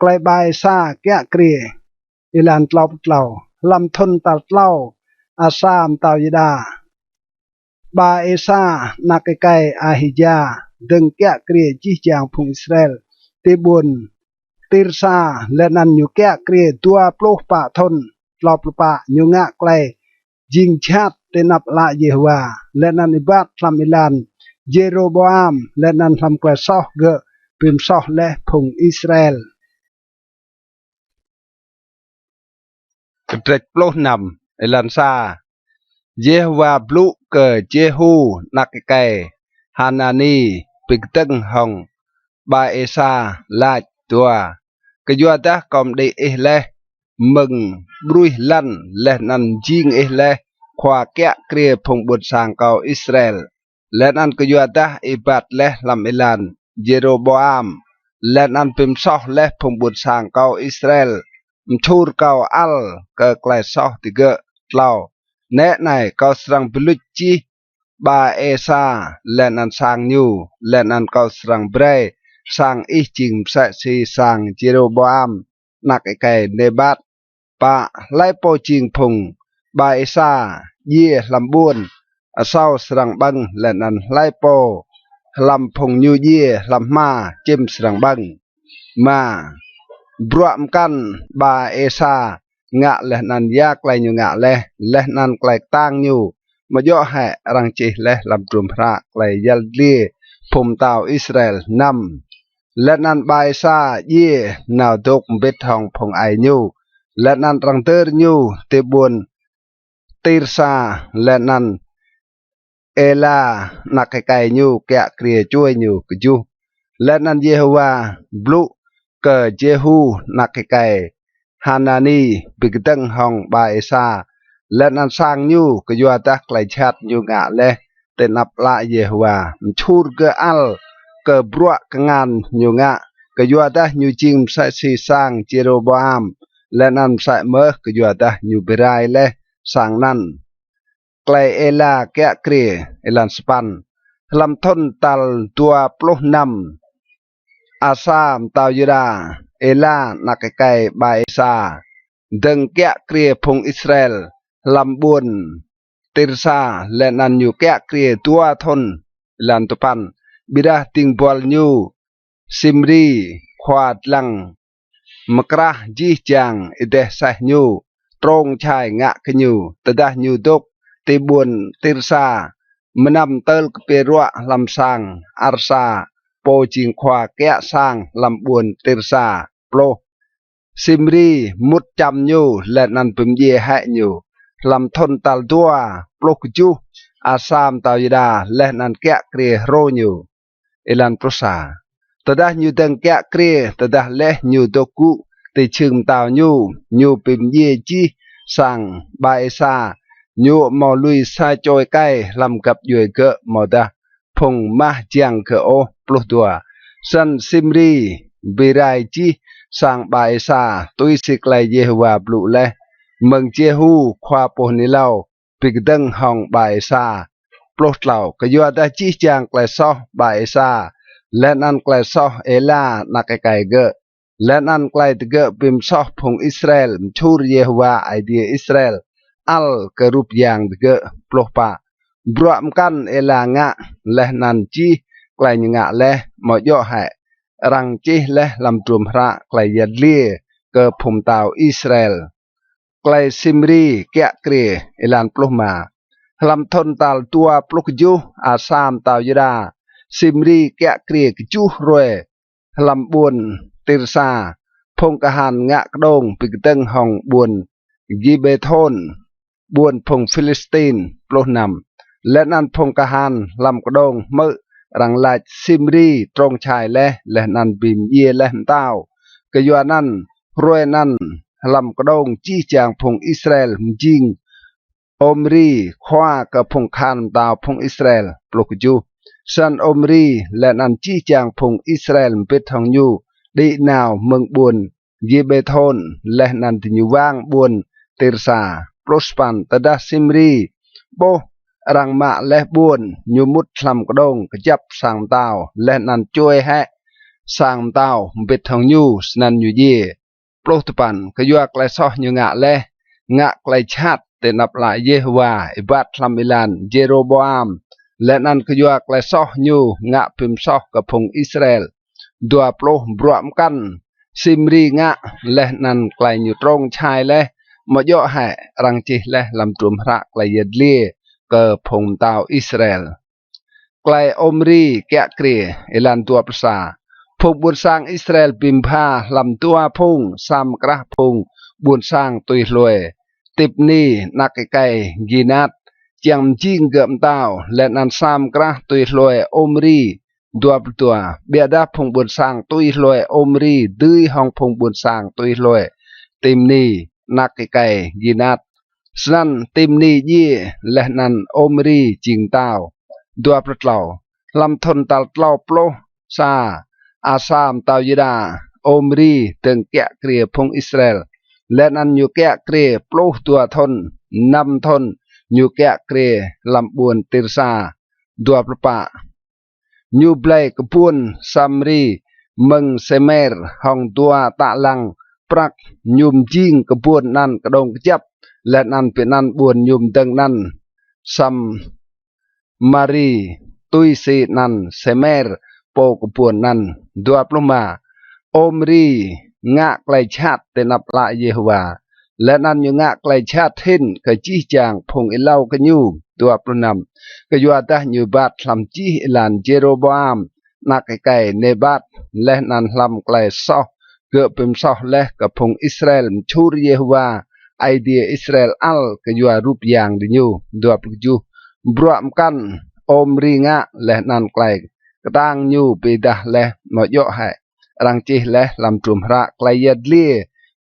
Klei Ba-Êsa kiă kriê. Êlan tlâo pluh tlâo. Hlăm thŭn tal tlâo Asa mtao Yuđa, Ba-Êsa anak êkei Ahija dơ̆ng kiă kriê jih jang phung Israel ti ƀuôn Tirsa, leh anăn ñu kiă kriê dua pluh pă thŭn. Tlâo pluh pă. Ñu ngă klei jing jhat ti anăp ală Yêhôwa, leh anăn êbat hlăm êlan Jêrôbôam, leh anăn hlăm klei soh gơ̆ bi msoh leh phung Israel. Kdrêč pluh năm. Êlan sa. Yêhôwa blŭ kơ Jêhu anak êkei Hanani bi kdơ̆ng hŏng Ba-Êsa lač: Dua, kyuadah kâo mđĭ ih leh mơ̆ng ƀruih lăn, leh anăn mjing ih leh khua kiă kriê phung ƀuôn sang kâo Israel, leh anăn kyuadah êbat leh hlăm êlan Jêrôbôam, leh anăn bi msoh leh phung ƀuôn sang kâo Israel, mčhur kâo ăl kơ klei soh digơ̆. Tlâo. Nĕ anei, kâo srăng bi luč jih Ba-Êsa leh anăn sang ñu, leh anăn kâo srăng brei sang ih jing msĕ si sang Jêrôbôam anak êkei Nêbat. Pă. Hlei pô jing phung Ba-Êsa djiê hlăm ƀuôn asâo srăng ƀơ̆ng, leh anăn hlei pô hlăm phung ñu djiê hlăm hma čĭm srăng ƀơ̆ng. Êma. Bruă mkăn Ba-Êsa ngă leh anăn ya klei ñu ngă leh, leh anăn klei ktang ñu, amâo djŏ hĕ arăng čih leh hlăm hdruôm hră klei yăl dliê phung mtao Israel? Năm. Leh anăn Ba-Êsa djiê nao dôk mbĭt hŏng phung aê ñu, leh anăn arăng dơr ñu ti ƀuôn Tirsa, leh anăn Êla anak êkei ñu kiă kriê čuê ñu. Kjuh. Leh anăn Yêhôwa blŭ kơ Jêhu anak êkei Hanani bi kdơ̆ng hŏng Ba-Êsa leh anăn sang ñu kyuadah klei jhat ñu ngă leh ti anăp ală Yêhôwa, mčhur gơ̆ ăl kơ bruă kngan ñu ngă, kyuadah ñu jing msĕ si sang Jêrôbôam, leh anăn msĕ mơh kyuadah ñu bi rai leh sang anăn. Klei Êla kiă kriê. Êlan sa păn. Hlăm thŭn tal dua pluh năm Asa mtao Yuđa, Êla anak êkei Ba-Êsa dơ̆ng kiă kriê phung Israel hlăm ƀuôn Tirsa, leh anăn ñu kiă kriê dua thŭn. Êlan dua păn. Ƀiădah dĭng buăl ñu Simri, khua dlăng mkrah jih jang êdeh aseh ñu, trông čhai ngă kơ ñu. Tơdah ñu dôk ti ƀuôn Tirsa mnăm, tơl kpiê ruă hlăm sang Arsa, pô jing khua kiă sang hlăm ƀuôn Tirsa. Pluh. Simri mŭt čăm ñu leh anăn bi mdjiê hĕ ñu. Hlăm thŭn tal dua pluh kjuh Asa mtao Yuđa leh anăn kiă kriê hrô ñu. Êlan pluh sa. Tơdah ñu dơ̆ng kiă kriê, tơdah leh ñu dôk gŭ ti jhưng mtao ñu, ñu bi mdjiê jih sang Ba-Êsa, ñu amâo lui sa čô êkei hlăm găp djuê gơ̆ amâodah phung mah jiăng gơ̆ ôh. Pluh dua. Snăn Simri bi rai jih sang Ba-Êsa tui si klei Yêhôwa blŭ leh mơ̆ng Jêhu khua pô hưn êlâo bi kdơ̆ng hŏng Ba-Êsa. Pluh tlâo. Kyuadah jih jang klei soh Ba-Êsa leh anăn klei soh Êla anak êkei gơ̆, leh anăn klei digơ̆ bi msoh phung Israel mčhur Yêhôwa Aê Diê Israel ăl kơ rup yang digơ̆. Pluh pă. Bruă mkăn êla ngă leh anăn jih klei ñu ngă leh amâo djŏ hĕ arăng čih leh hlăm hdruôm hră klei yăl dliê kơ phung mtao Israel? Klei Simri kiă kriê. Êlan pluh êma. Hlăm thŭn tal dua pluh kjuh Asa mtao Yuđa, Simri kiă kriê kjuh hruê hlăm ƀuôn Tirsa, phung kahan ngă kđông bi kdơ̆ng hŏng ƀuôn Gibethôn, ƀuôn phung Philistin. Pluh năm. Leh anăn phung kahan hlăm kđông hmư̆ arăng lač Simri trông čhai leh, leh anăn bi mdjiê leh mtao. Kyuanăn hruê anăn hlăm kđông jih jang phung Israel mjing Ômri khua kơ phung kahan mtao phung Israel. Pluh kjuh. Snăn Ômri leh anăn jih jang phung Israel mbĭt hŏng ñu đĭ nao mơ̆ng ƀuôn Gibethôn leh anăn diñu wang ƀuôn Tirsa. Pluh sa păn. Tơdah Simri ƀuh arăng mă leh ƀuôn, ñu mŭt hlăm kđông kjăp sang mtao leh anăn čuê hĕ sang mtao mbĭt hŏng ñu, snăn ñu djiê. Pluh dua păn. Kyua klei soh ñu ngă leh, ngă klei jhat ti anăp ală Yêhôwa êbat hlăm êlan Jêrôbôam, leh anăn kyua klei soh ñu ngă bi msoh kơ phung Israel, dua pluh bruă mkăn Simri ngă leh anăn klei ñu trông čhai leh amâo djŏ hĕ arăng čih leh hlăm hdruôm hră klei yăl dliê kơ phung mtao Israel? Klei Ômri kiă kriê. Êlan dua pluh sa. Phung ƀuôn sang Israel bi mbha hlăm dua phung, sa mkrah phung ƀuôn sang tui hlue Tibni anak êkei Ginat čiăng mjing gơ̆ mtao, leh anăn sa mkrah tui hlue Ômri. Dua pluh dua. Ƀiădah phung ƀuôn sang tui hlue Ômri dưi hŏng phung ƀuôn sang tui hlue Tibni anak êkei Ginat. Snăn Tibni djiê, leh anăn Ômri jing mtao. Dua pluh tlâo. Hlăm thŭn tal tlâo pluh sa Asa mtao Yuđa, Ômri dơ̆ng kiă kriê phung Israel, leh anăn ñu kiă kriê pluh dua thŭn. Năm thŭn ñu kiă kriê hlăm ƀuôn Tirsa. Dua pluh pă. Ñu blei kbuôn Samari mơ̆ng Semer hŏng dua talăng prăk. Ñu mjing kbuôn anăn kđông kjăp, leh anăn bi anăn ƀuôn ñu mdơ̆ng anăn Samari, tui si anăn Semer pô kbuôn anăn. Dua pluh êma. Ômri ngă klei jhat ti anăp ală Yêhôwa, leh anăn ñu ngă klei jhat hĭn kơ jih jang phung êlâo kơ ñu. Dua pluh năm. Kyuadah ñu êbat hlăm jih êlan Jêrôbôam anak êkei Nêbat, leh anăn hlăm klei soh gơ̆ bi msoh leh kơ phung Israel mčhur Yêhôwa Aê Diê Israel ăl kyua rup yang diñu. Dua pluh kjuh. Bruă mkăn Ômri ngă leh anăn klei ktang ñu bi êdah leh amâo djŏ hĕ arăng čih leh hlăm hdruôm hră klei yăl dliê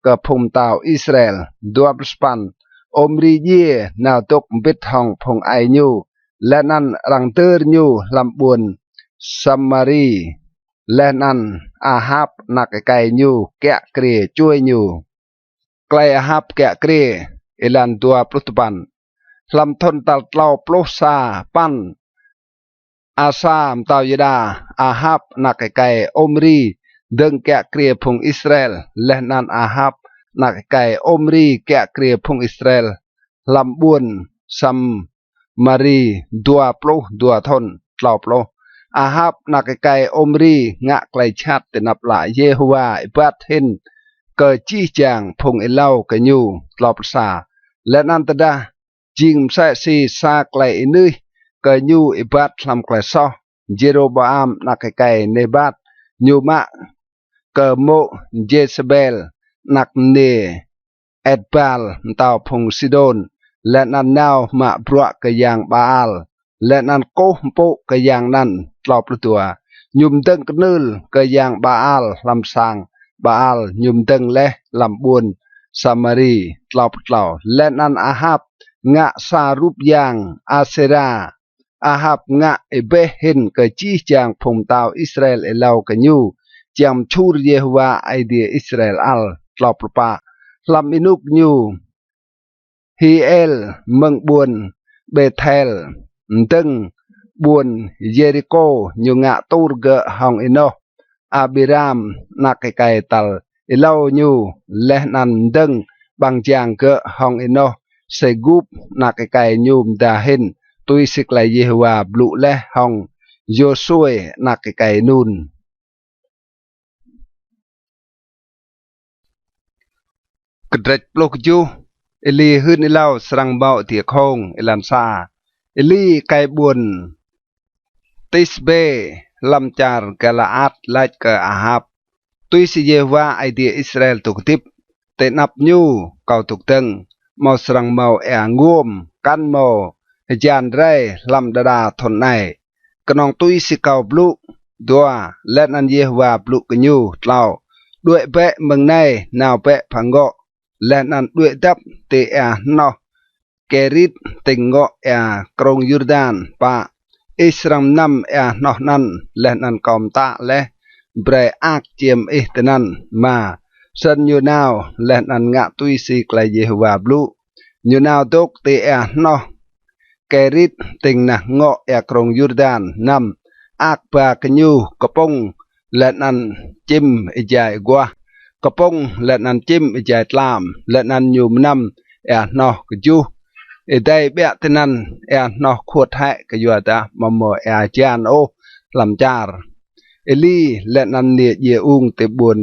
kơ phung mtao Israel? Dua pluh sa păn. Ômri djiê nao dôk mbĭt hŏng phung aê ñu, leh anăn arăng dơr ñu hlăm ƀuôn Samari, leh anăn Ahap anak êkei ñu kiă kriê čuê ñu. Klei Ahap kiă kriê. Êlan dua pluh dua păn. Hlăm thŭn tal tlâo pluh sa păn Asa mtao Yuđa, Ahap anak êkei Ômri dơ̆ng kiă kriê phung Israel, leh anăn Ahap anak êkei Ômri kiă kriê phung Israel hlăm ƀuôn Samari dua pluh dua thŭn. Tlâo pluh. Ahap anak êkei Ômri ngă klei jhat ti anăp ală Yêhôwa êbat hĭn kơ jih jang phung êlâo kơ ñu. Tlâo pluh sa. Leh anăn tơdah jing msĕ si sa klei ênưih kơ ñu êbat hlăm klei soh Jêrôbôam anak êkei Nêbat, ñu mă kơ mô̆ Jêsêbel anak mniê Etbal mtao phung Sidôn, leh anăn nao mă bruă kơ yang Baal, leh anăn kkuh mpŭ kơ yang anăn. Tlâo pluh dua. Ñu mdơ̆ng knưl kơ yang Baal hlăm sang Baal ñu mdơ̆ng leh hlăm ƀuôn Samari. Tlâo pluh tlâo. Leh anăn Ahap ngă sa rup yang Asêra. Ahap ngă êbeh hĭn kơ jih jang phung mtao Israel êlâo kơ ñu, čiăng mčhur Yêhôwa Aê Diê Israel ăl. Tlâo pluh pă. Hlăm ênuk ñu, Hiêl mơ̆ng ƀuôn Bêthel mdơ̆ng ƀuôn Yêrikô, ñu ngă tur gơ̆ hŏng ênoh Abiram anak êkei tal êlâo ñu, leh anăn mdơ̆ng ƀăng jang gơ̆ hŏng ênoh Sêgup anak êkei ñu mda hĭn, tui si klei Yêhôwa blŭ leh hŏng Yôsuê anak êkei Nun. Kdrêč pluh kjuh. Êli hưn êlâo srăng mâo adiê không. Êlan sa. Êli êkei ƀuôn Tisbê hlăm čar Galaat lač kơ Ahap: Tui si Yêhôwa Aê Diê Israel dôk hdĭp, ti anăp ñu kâo dôk dơ̆ng, amâo srăng mâo êa nguôm, kăn mâo hjan rei hlăm đa đa thŭn anei, knŏng tui si kâo blŭ. Dua. Leh anăn Yêhôwa blŭ kơ ñu. Tlâo. Đuĕ bĕ mơ̆ng anei nao bĕ phă ngŏ, leh anăn đuĕ dăp ti êa hnoh Kêrit, tĭng ngŏ êa krông Yurdan. Pă. Ih srăng mnăm êa hnoh anăn, leh anăn kâo mtă leh brei ak čiêm ih tinăn. Êma. Snăn ñu nao leh anăn ngă tui si klei Yêhôwa blŭ. Ñu nao dôk ti êa hnoh Kêrit, tĭng nah ngŏ êa krông Yurdan. Năm. Ak ba kơ ñu kpŭng leh anăn čĭm êjai aguah, kpŭng leh anăn čĭm êjai tlam, leh anăn ñu mnăm êa hnoh. Kjuh. Êdei ƀiă tinăn êa hnoh khuôt hĕ kyuadah amâo mâo êa hjan ôh hlăm čar. Êli leh anăn mniê djiê ung ti ƀuôn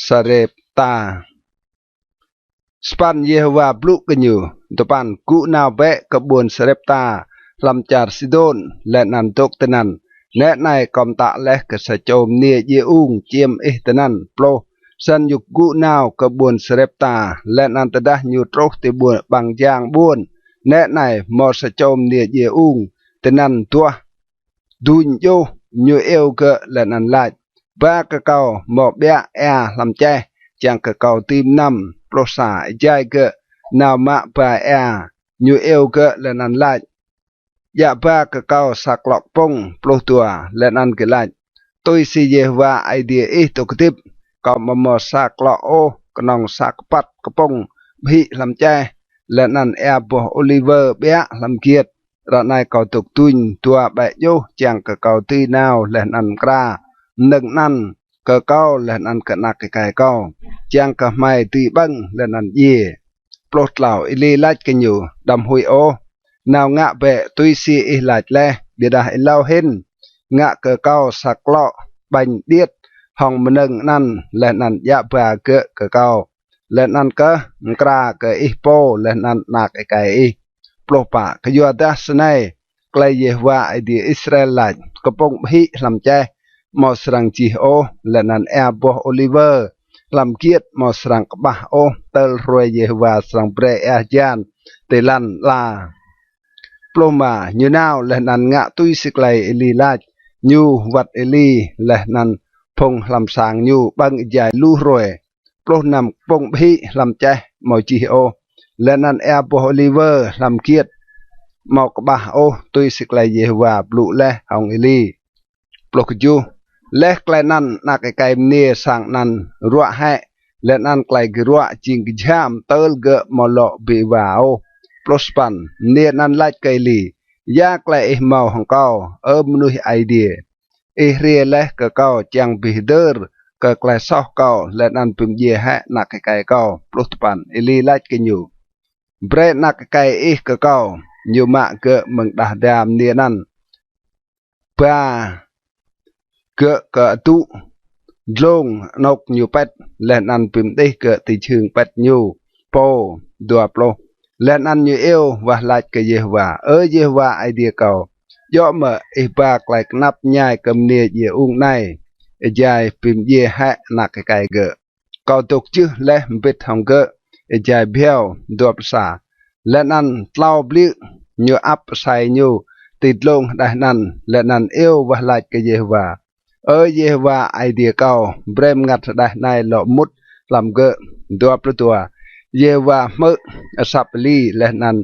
Sarêpta. Sa păn. Yêhôwa blŭ kơ ñu. Dua păn. Gŭ nao bĕ kơ ƀuôn Sarêpta hlăm čar Sidôn, leh anăn dôk tinăn. Nĕ anei, kâo mtă leh kơ sa čô mniê djiê ung čiêm ih tinăn. Pluh. Snăn ñu gŭ nao kơ ƀuôn Sarêpta, leh anăn tơdah ñu truh ti ƀuôn, ƀăng jang ƀuôn, nĕ anei, mâo sa čô mniê djiê ung tinăn duah duñ djuh. Ñu iêu gơ̆ leh anăn lač: Ba kơ kâo mâo ƀiă êa hlăm čeh, čiăng kơ kâo dưi mnăm. Pluh sa. Êjai gơ̆ nao mă ba êa, ñu iêu gơ̆ leh anăn lač: Djă ba kơ kâo sa klŏ kpŭng. Pluh dua. Leh anăn gơ̆ lač: Tui si Yêhôwa Aê Diê ih dôk hdĭp, kâo amâo mâo sa klŏ ôh, knŏng sa kpăt kpŭng ƀhĭ hlăm čeh, leh anăn êa boh ôliwơ ƀiă hlăm giêt. Ară anei kâo dôk duñ dua ƀĕ djuh, čiăng kơ kâo dưi nao leh anăn mkra mnơ̆ng anăn kơ kâo leh anăn kơ anak êkei kâo, čiăng kơ hmei dưi ƀơ̆ng leh anăn djiê. Pluh tlâo. Êli lač kơ ñu: Đăm huĭ ôh, nao ngă bĕ tui si ih lač leh, ƀiădah êlâo hĭn ngă kơ kâo sa klŏ ƀañ điêt hŏng mnơ̆ng anăn, leh anăn djă ba gơ̆ kơ kâo, leh anăn kơh mkra kơ ih pô leh anăn anak êkei ih. Pluh pă. Kyuadah snei klei Yêhôwa Aê Diê Israel lač: Kpŭng ƀhĭ hlăm čeh amâo srăng jih ôh, leh anăn êa boh ôliwơ hlăm giêt amâo srăng kƀah ôh, tơl hruê Yêhôwa srăng brei êa hjan ti lăn ala. Pluh êma. Ñu nao leh anăn ngă tui si klei Êli lač. Ñu wăt Êli leh anăn phung hlăm sang ñu ƀơ̆ng êjai lu hruê. Pluh năm. Kpŭng ƀhĭ hlăm čeh amâo jih ôh, leh anăn êa boh ôliwơ hlăm giêt amâo kƀah ôh, tui si klei Yêhôwa blŭ leh hŏng Êli. Pluh kjuh. Leh klei anăn anak êkei mniê sang anăn ruă hĕ, leh anăn klei gơ̆ ruă jing kjham tơl gơ̆ amâo lŏ bi êwa ôh. Pluh sa păn. Mniê anăn lač kơ Êli: Ya klei ih mâo hŏng kâo, Ơ mnuih Aê Diê? Ih hriê leh kơ kâo čiăng bi hdơr kơ klei soh kâo leh anăn bi mdjiê hĕ anak êkei kâo. Pluh dua păn. Êli lač kơ ñu: Brei anak êkei ih kơ kâo. Ñu mă gơ̆ mơ̆ng đah da mniê anăn, ba gơ̆ kơ adŭ dlông anôk ñu pĭt, leh anăn bi mđih gơ̆ ti jhưng pĭt ñu pô. Dua pluh. Leh anăn ñu iêu wah lač kơ Yêhôwa: Ơ Yêhôwa Aê Diê kâo, djŏ mơ̆ ih ba klei knap mñai kơ mniê djiê ung anei êjai bi mdjiê hĕ anak êkei gơ̆? Kâo dôk jưh leh mbĭt hŏng gơ̆ êjai bhiâo. Dua pluh sa. Leh anăn tlâo bliư̆ ñu ăp asei ñu ti dlông hđeh anăn, leh anăn iêu wah lač kơ Yêhôwa: Ơ Yêhôwa Aê Diê kâo, brei mngăt hđeh anei lŏ mŭt hlăm gơ̆. Dua pluh dua. Yêhôwa hmư̆ asăp Êli, leh anăn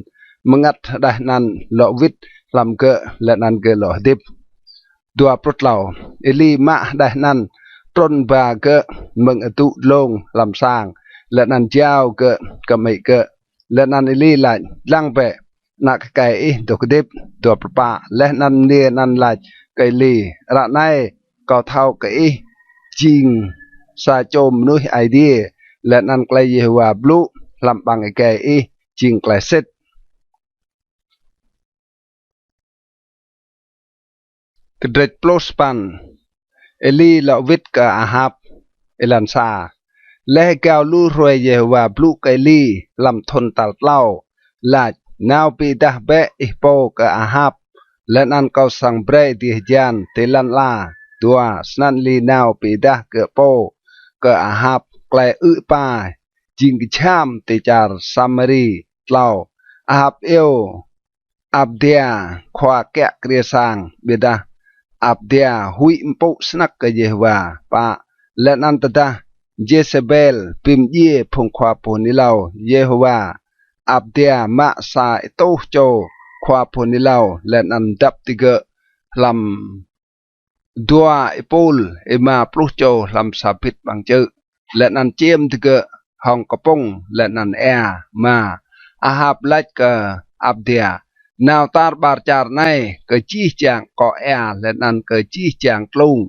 mngăt hđeh anăn lŏ wĭt hlăm gơ̆, leh anăn gơ̆ lŏ hdĭp. Dua pluh tlâo. Êli mă hđeh anăn, trŭn ba gơ̆ mơ̆ng adŭ dlông hlăm sang, leh anăn jao gơ̆ kơ amĭ gơ̆. Leh anăn Êli lač: Dlăng bĕ, anak êkei ih dôk hdĭp. Dua pluh pă. Leh anăn mniê anăn lač kơ Êli: Ară anei kâo thâo kơ ih jing sa čô mnuih Aê Diê, leh anăn klei Yêhôwa blŭ hlăm ƀăng êgei ih jing klei sĭt. Kdrêč pluh sa păn. Êli lŏ wĭt kơ Ahap. Êlan sa. Leh êgao lu hruê Yêhôwa blŭ kơ Êli hlăm thŭn tal tlâo, lač: Nao bi êdah bĕ ih pô kơ Ahap, leh anăn kâo srăng brei diih hjan ti lăn ala. Dua. Snăn Êli nao bi êdah kơ pô kơ Ahap klei ư̆ êpa jing kjham ti čar Samari. Tlâo. Ahap iêu Abdia khua kiă kriê sang, ƀiădah Abdia huĭ mpŭ snăk kơ Yêhôwa. Pă. Leh anăn tơdah Jêsêbel bi mdjiê phung khua pô hưn êlâo Yêhôwa, Abdia mă sa êtuh čô khua pô hưn êlâo leh anăn mdăp digơ̆ hlăm dua êpul êma pluh čô hlăm sa bhĭt ƀăng čư̆, leh anăn čiêm digơ̆ hŏng kpŭng leh anăn êa. Êma. Ahap lač kơ Abdia: Nao tar ƀar čar anei kơ jih jang akŏ êa leh anăn kơ jih jang tlung,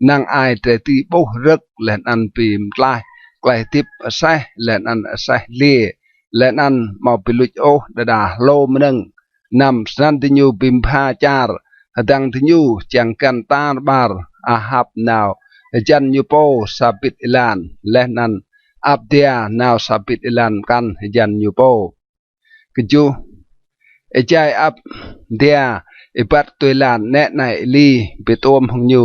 năng ai drei dưi ƀuh rơ̆k leh anăn bi mtlaih klei hdĭp aseh leh anăn aseh dliê, leh anăn amâo bi luč ôh đa đa hlô mnơ̆ng. Năm. Snăn diñu bi mbha čar hdơ̆ng diñu čiăng găn tar ƀar. Ahap nao hjăn ñu pô sa bhĭt êlan, leh anăn Abdia nao sa bhĭt êlan mkăn hjăn ñu pô. Kjuh. Êjai Abdia êbat tui êlan, nĕ anei Êli bi tuôm hŏng ñu.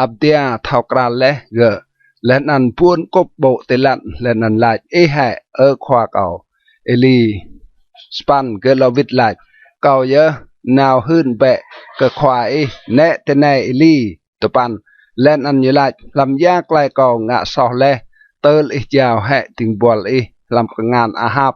Abdia thâo kral leh gơ̆, leh anăn buôn kŭp ƀô̆ ti lăn, leh anăn lač: Ih hĕ, ơ khua kâo Êli? Sa păn. Gơ̆ lŏ wĭt lač: Kâo yơh. Nao hưn bĕ kơ khua ih, nĕ tinei Êli. Dua păn. Leh anăn ñu lač: Hlăm ya klei kâo ngă soh leh, tơl ih jao hĕ dĭng buăl ih hlăm kngan Ahap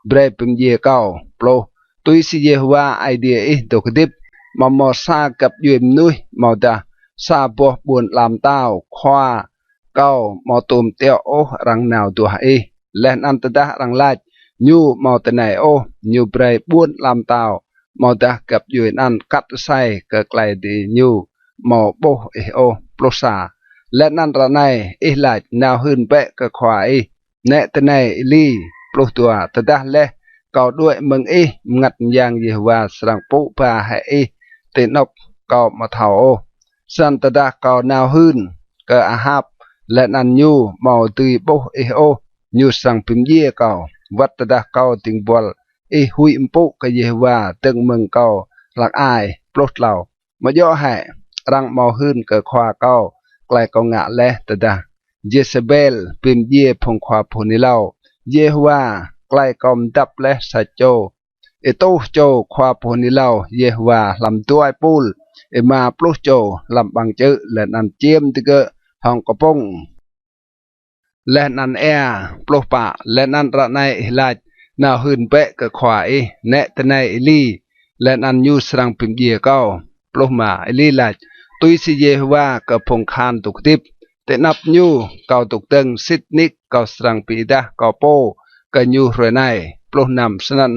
brei bi mdjiê kâo? Pluh. Tui si Yêhôwa Aê Diê ih dôk hdĭp, amâo mâo sa găp djuê mnuih amâodah sa boh ƀuôn ala mtao khua kâo amâo tuôm tiŏ ôh arăng nao duah ih. Leh anăn tơdah arăng lač: Ñu amâo tinei ôh, ñu brei ƀuôn ala mtao amâodah găp djuê anăn kat asei kơ klei diñu amâo ƀuh ih ôh. Pluh sa. Leh anăn ară anei ih lač: Nao hưn bĕ kơ khua ih, nĕ tinei Êli. Pluh dua. Tơdah leh kâo đuĕ mơ̆ng ih, Mngăt Myang Yêhôwa srăng pŭ ba hĕ ih ti anôk kâo amâo thâo ôh. Snăn tơdah kâo nao hưn kơ Ahap, leh anăn ñu amâo dưi ƀuh ih ôh, ñu srăng bi mdjiê kâo. Wăt tơdah kâo dĭng buăl ih huĭ mpŭ kơ Yêhôwa dơ̆ng mơ̆ng kâo hlăk ai. Pluh tlâo. Amâo djŏ hĕ arăng amâo hưn kơ khua kâo klei kâo ngă leh tơdah Jêsêbel bi mdjiê phung khua pô hưn êlâo Yêhôwa? Klei kâo mdăp leh sa čô êtuh čô khua pô hưn êlâo Yêhôwa hlăm dua êpul êma pluh čô hlăm ƀăng čư̆, leh anăn čiêm digơ̆ hŏng kpŭng leh anăn êa. Pluh pă. Leh anăn ară anei ih lač: Nao hưn bĕ kơ khua ih, nĕ tinei Êli, leh anăn ñu srăng bi mdjiê kâo. Pluh êma. Êli lač: Tui si Yêhôwa kơ phung kahan dôk hdĭp, ti anăp ñu kâo dôk dơ̆ng, sĭt nik kâo srăng bi êdah kâo pô kơ ñu hruê anei. Pluh năm. Snăn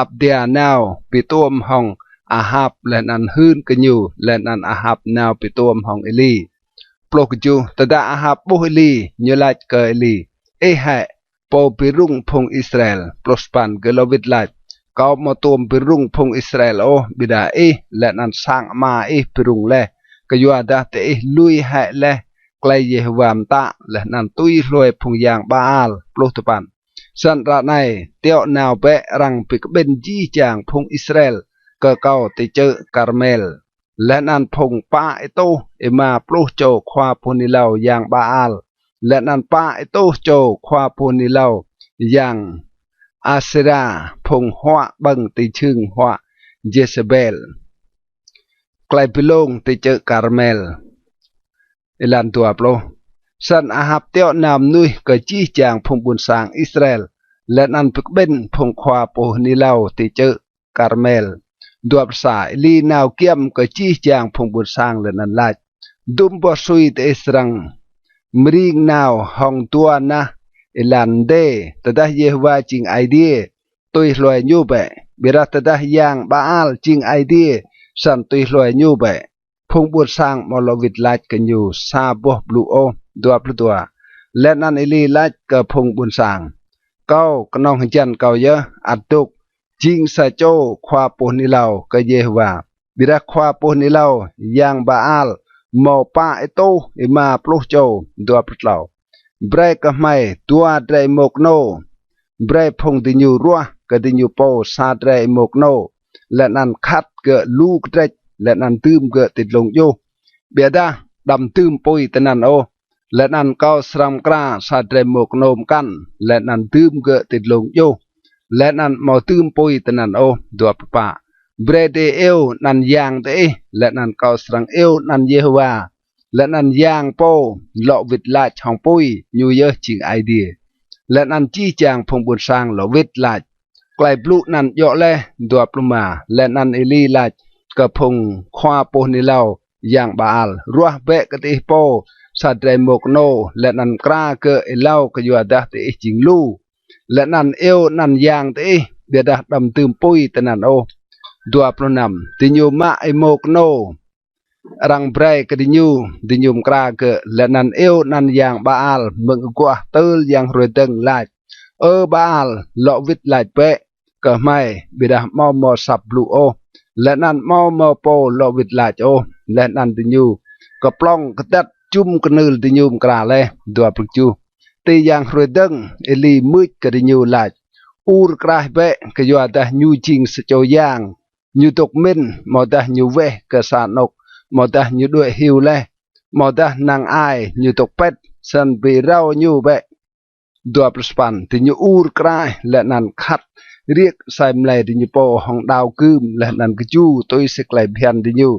Abdia nao bi tuôm hŏng Ahap, leh anăn hưn kơ ñu, leh anăn Ahap nao bi tuôm hŏng Êli. Pluh kjuh. Tơdah Ahap ƀuh Êli, ñu lač kơ Êli: Ih hĕ pô bi rŭng phung Israel? Pluh sa păn. Gơ̆ lŏ wĭt lač: Kâo amâo tuôm bi rŭng phung Israel ôh, ƀiădah ih leh anăn sang ama ih bi rŭng leh, kyuadah diih lui hĕ leh klei Yêhôwa mtă, leh anăn tui hlue phung yang Baal. Pluh dua păn. Snăn ară anei tiŏ nao bĕ arăng bi kƀĭn jih jang phung Israel kơ kâo ti čư̆ Karmel, leh anăn phung pă êtuh êma pluh čô khua pô hưn êlâo yang Baal, leh anăn pă êtuh čô khua pô hưn êlâo yang Asêra, phung huă ƀơ̆ng ti jhưng huă Jêsêbel. Klei bi lông ti čư̆ Karmel. Êlan dua pluh. Snăn Ahap tiŏ nao mnuih kơ jih jang phung ƀuôn sang Israel, leh anăn bi kƀĭn phung khua pô hưn êlâo ti čư̆ Karmel. Dua pluh sa. Êli nao giăm kơ jih jang phung ƀuôn sang leh anăn lač: Dŭm boh sui diih srăng mring nao hŏng dua nah êlan mdê. Tơdah Yêhôwa jing Aê Diê, tui hlue ñu bĕ. Ƀiădah tơdah yang Baal jing Aê Diê, snăn tui hlue ñu bĕ. Phung ƀuôn sang amâo lŏ wĭt lač kơ ñu sa boh blŭ ôh. Dua pluh dua. Leh anăn Êli lač kơ phung ƀuôn sang: Kâo knŏng hjăn kâo yơh, ăt dôk jing sa čô khua pô hưn êlâo kơ Yêhôwa. Ƀiădah khua pô hưn êlâo yang Baal mâo pă êtuh êma pluh čô. Dua pluh tlâo. Brei kơ hmei dua drei êmô knô, brei phung diñu ruah kơ diñu pô sa drei êmô knô, leh anăn khăt gơ̆ lu kdrêč, leh anăn dưm gơ̆ ti dlông djuh. Ƀiădah đăm dưm pui tinăn ôh, leh anăn kâo srăng mkra sa drei êmô knô mkăn, leh anăn dưm gơ̆ ti dlông djuh, leh anăn amâo dưm pui tinăn ôh. Dua pluh pă. Brei diih iêu anăn yang diih, leh anăn kâo srăng iêu anăn Yêhôwa. Leh anăn yang pô lŏ wĭt lač hŏng pui, ñu yơh jing Aê Diê. Leh anăn jih jang phung ƀuôn sang lŏ wĭt lač: Klei blŭ anăn djŏ leh. Dua pluh êma. Leh anăn Êli lač kơ phung khua pô hưn êlâo yang Baal: Ruah bĕ kơ diih pô sa drei êmô knô, leh anăn mkra gơ̆ êlâo kyuadah diih jing lu. Leh anăn iêu anăn yang diih, ƀiădah đăm dưm pui tinăn ôh. Dua pluh năm. Diñu mă êmô knô arăng brei kơ diñu, diñu mkra gơ̆, leh anăn iêu anăn yang Baal mơ̆ng aguah tơl yang hruê dơ̆ng lač: Ơ Baal, lŏ wĭt lač bĕ kơ hmei. Ƀiădah amâo mâo asăp blŭ ôh, leh anăn amâo mâo pô lŏ wĭt lač ôh. Leh anăn diñu kplŏng kdăt jŭm knưl diñu mkra leh. Dua pluh kjuh. Ti yang hruê dơ̆ng, Êli mưč kơ diñu lač: Ur kraih bĕ, kyuadah ñu jing sa čô yang, ñu dôk mĭn, amâodah ñu weh kơ sa anôk, amâodah ñu đuĕ hiu leh, amâodah năng ai ñu dôk pĭt, snăn bi rao ñu bĕ. Dua pluh sa păn. Diñu ur kraih leh anăn khăt riêk asei mlei diñu pô hŏng đao gưm leh anăn kju tui si klei bhiăn diñu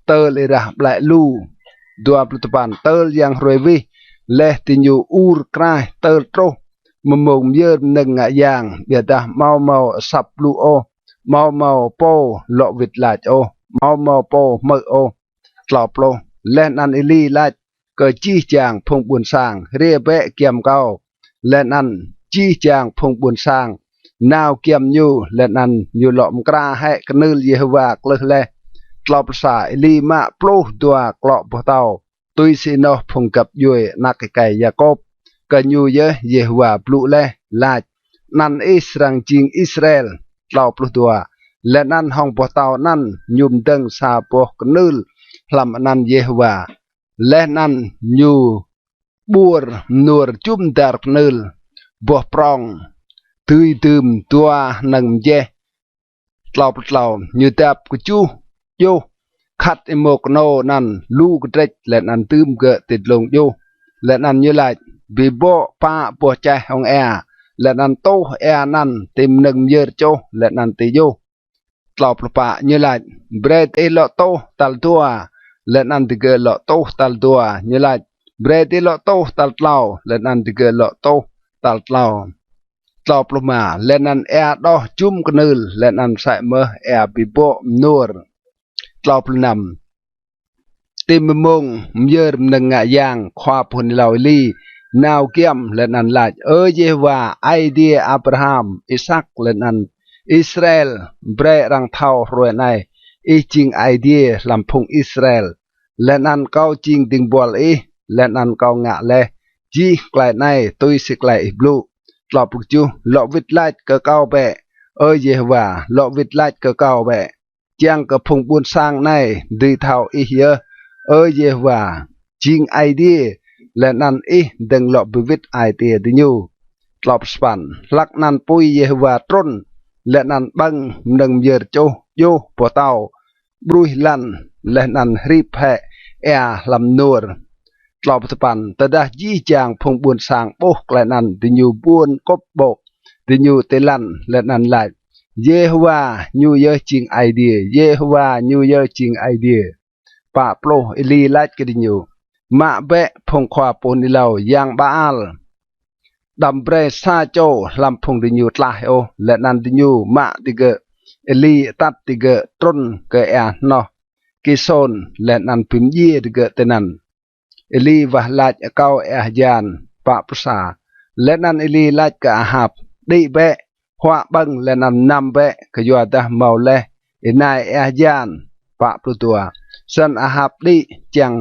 tơl êrah ƀlĕ lu. Dua pluh dua păn. Tơl yang hruê wĭt leh diñu ur kraih tơl truh mmông myơr mnơ̆ng ngă yang, ƀiădah amâo mâo asăp blŭ ôh, amâo mâo pô lŏ wĭt lač ôh, amâo mâo pô hmư̆ ôh. Tlâo pluh. Leh anăn Êli lač kơ jih jang phung ƀuôn sang: Hriê bĕ giăm kâo. Leh anăn jih jang phung ƀuôn sang nao giăm ñu, leh anăn ñu lŏ mkra hĕ knưl Yêhôwa klưh leh. Tlâo pluh sa. Êli mă pluh dua klŏ boh tâo tui si ênoh phung găp djuê anak êkei Yakôp, kơ ñu yơh Yêhôwa blŭ leh, lač: Anăn ih srăng jing Israel. Tlâo pluh dua. Leh anăn hŏng boh tâo anăn ñu mdơ̆ng sa boh knưl hlăm anăn Yêhôwa, leh anăn ñu ƀuôr mnuôr jŭm dar knưl, boh prŏng dưi dưm dua hnơ̆ng mjeh. Tlâo pluh tlâo. Ñu dăp kjuh djuh khăt êmô knô anăn lu kdrêč, leh anăn dưm gơ̆ ti dlông djuh, leh anăn ñu lač: Bi bŏ pă boh čeh hŏng êa, leh anăn tuh êa anăn ti mnơ̆ng myơr čuh leh anăn ti djuh. Tlâo pluh pă. Ñu lač: Brei diih lŏ tuh tal dua. Leh anăn digơ̆ lŏ tuh tal dua. Ñu lač: Brei diih lŏ tuh tal tlâo. Leh anăn digơ̆ lŏ tuh tal tlâo. Tlâo pluh êma. Leh anăn êa đoh jŭm knưl, leh anăn msĕ mơh êa bi bŏ mnuôr. Tlâo pluh năm. Ti mmông myơr mnơ̆ng ngă yang, khua pô hưn êlâo Êli nao giăm leh anăn lač: Ơ Yêhôwa, Aê Diê Abraham, Isak leh anăn Israel, brei arăng thâo hruê anei ih jing Aê Diê hlăm phung Israel, leh anăn kâo jing dĭng buăl ih, leh anăn kâo ngă leh jih klei anei tui si klei ih blŭ. Tlâo pluh kjuh. Lŏ wĭt lač kơ kâo bĕ, Ơ Yêhôwa, lŏ wĭt lač kơ kâo bĕ, čiăng kơ phung ƀuôn sang anei dưi thâo ih yơh, Ơ Yêhôwa, jing Aê Diê, leh anăn ih dơ̆ng lŏ bi wĭt ai tiê diñu. Tlâo pluh sa păn. Hlăk anăn pui Yêhôwa trŭn, leh anăn ƀơ̆ng mnơ̆ng myơr čuh djuh boh tâo ƀruih lăn, leh anăn hrip hĕ êa hlăm mnuôr. Tlâo pluh sa păn. Tơdah jih jang phung ƀuôn sang ƀuh klei anăn, diñu buôn kŭp ƀô̆ diñu ti lăn, leh anăn lač: Yêhôwa ñu yơh jing Aê Diê, Yêhôwa ñu yơh jing Aê Diê. Pă pluh. Êli lač kơ diñu: Mă bĕ phung khua pô hưn êlâo yang Baal, đăm brei sa čô hlăm phung diñu tlaih ôh. Leh anăn diñu mă digơ̆, Êli atăt digơ̆ trŭn kơ êa hnoh Kisôn, leh anăn bi mdjiê digơ̆ tinăn. Êli wah lač akâo êa hjan. Pă pluh sa. Leh anăn Êli lač kơ Ahap: Đĭ bĕ, huă ƀơ̆ng leh anăn mnăm bĕ, kyuadah mâo leh ênai êa hjan. Pă pluh dua. Snăn Ahap đĭ čiăng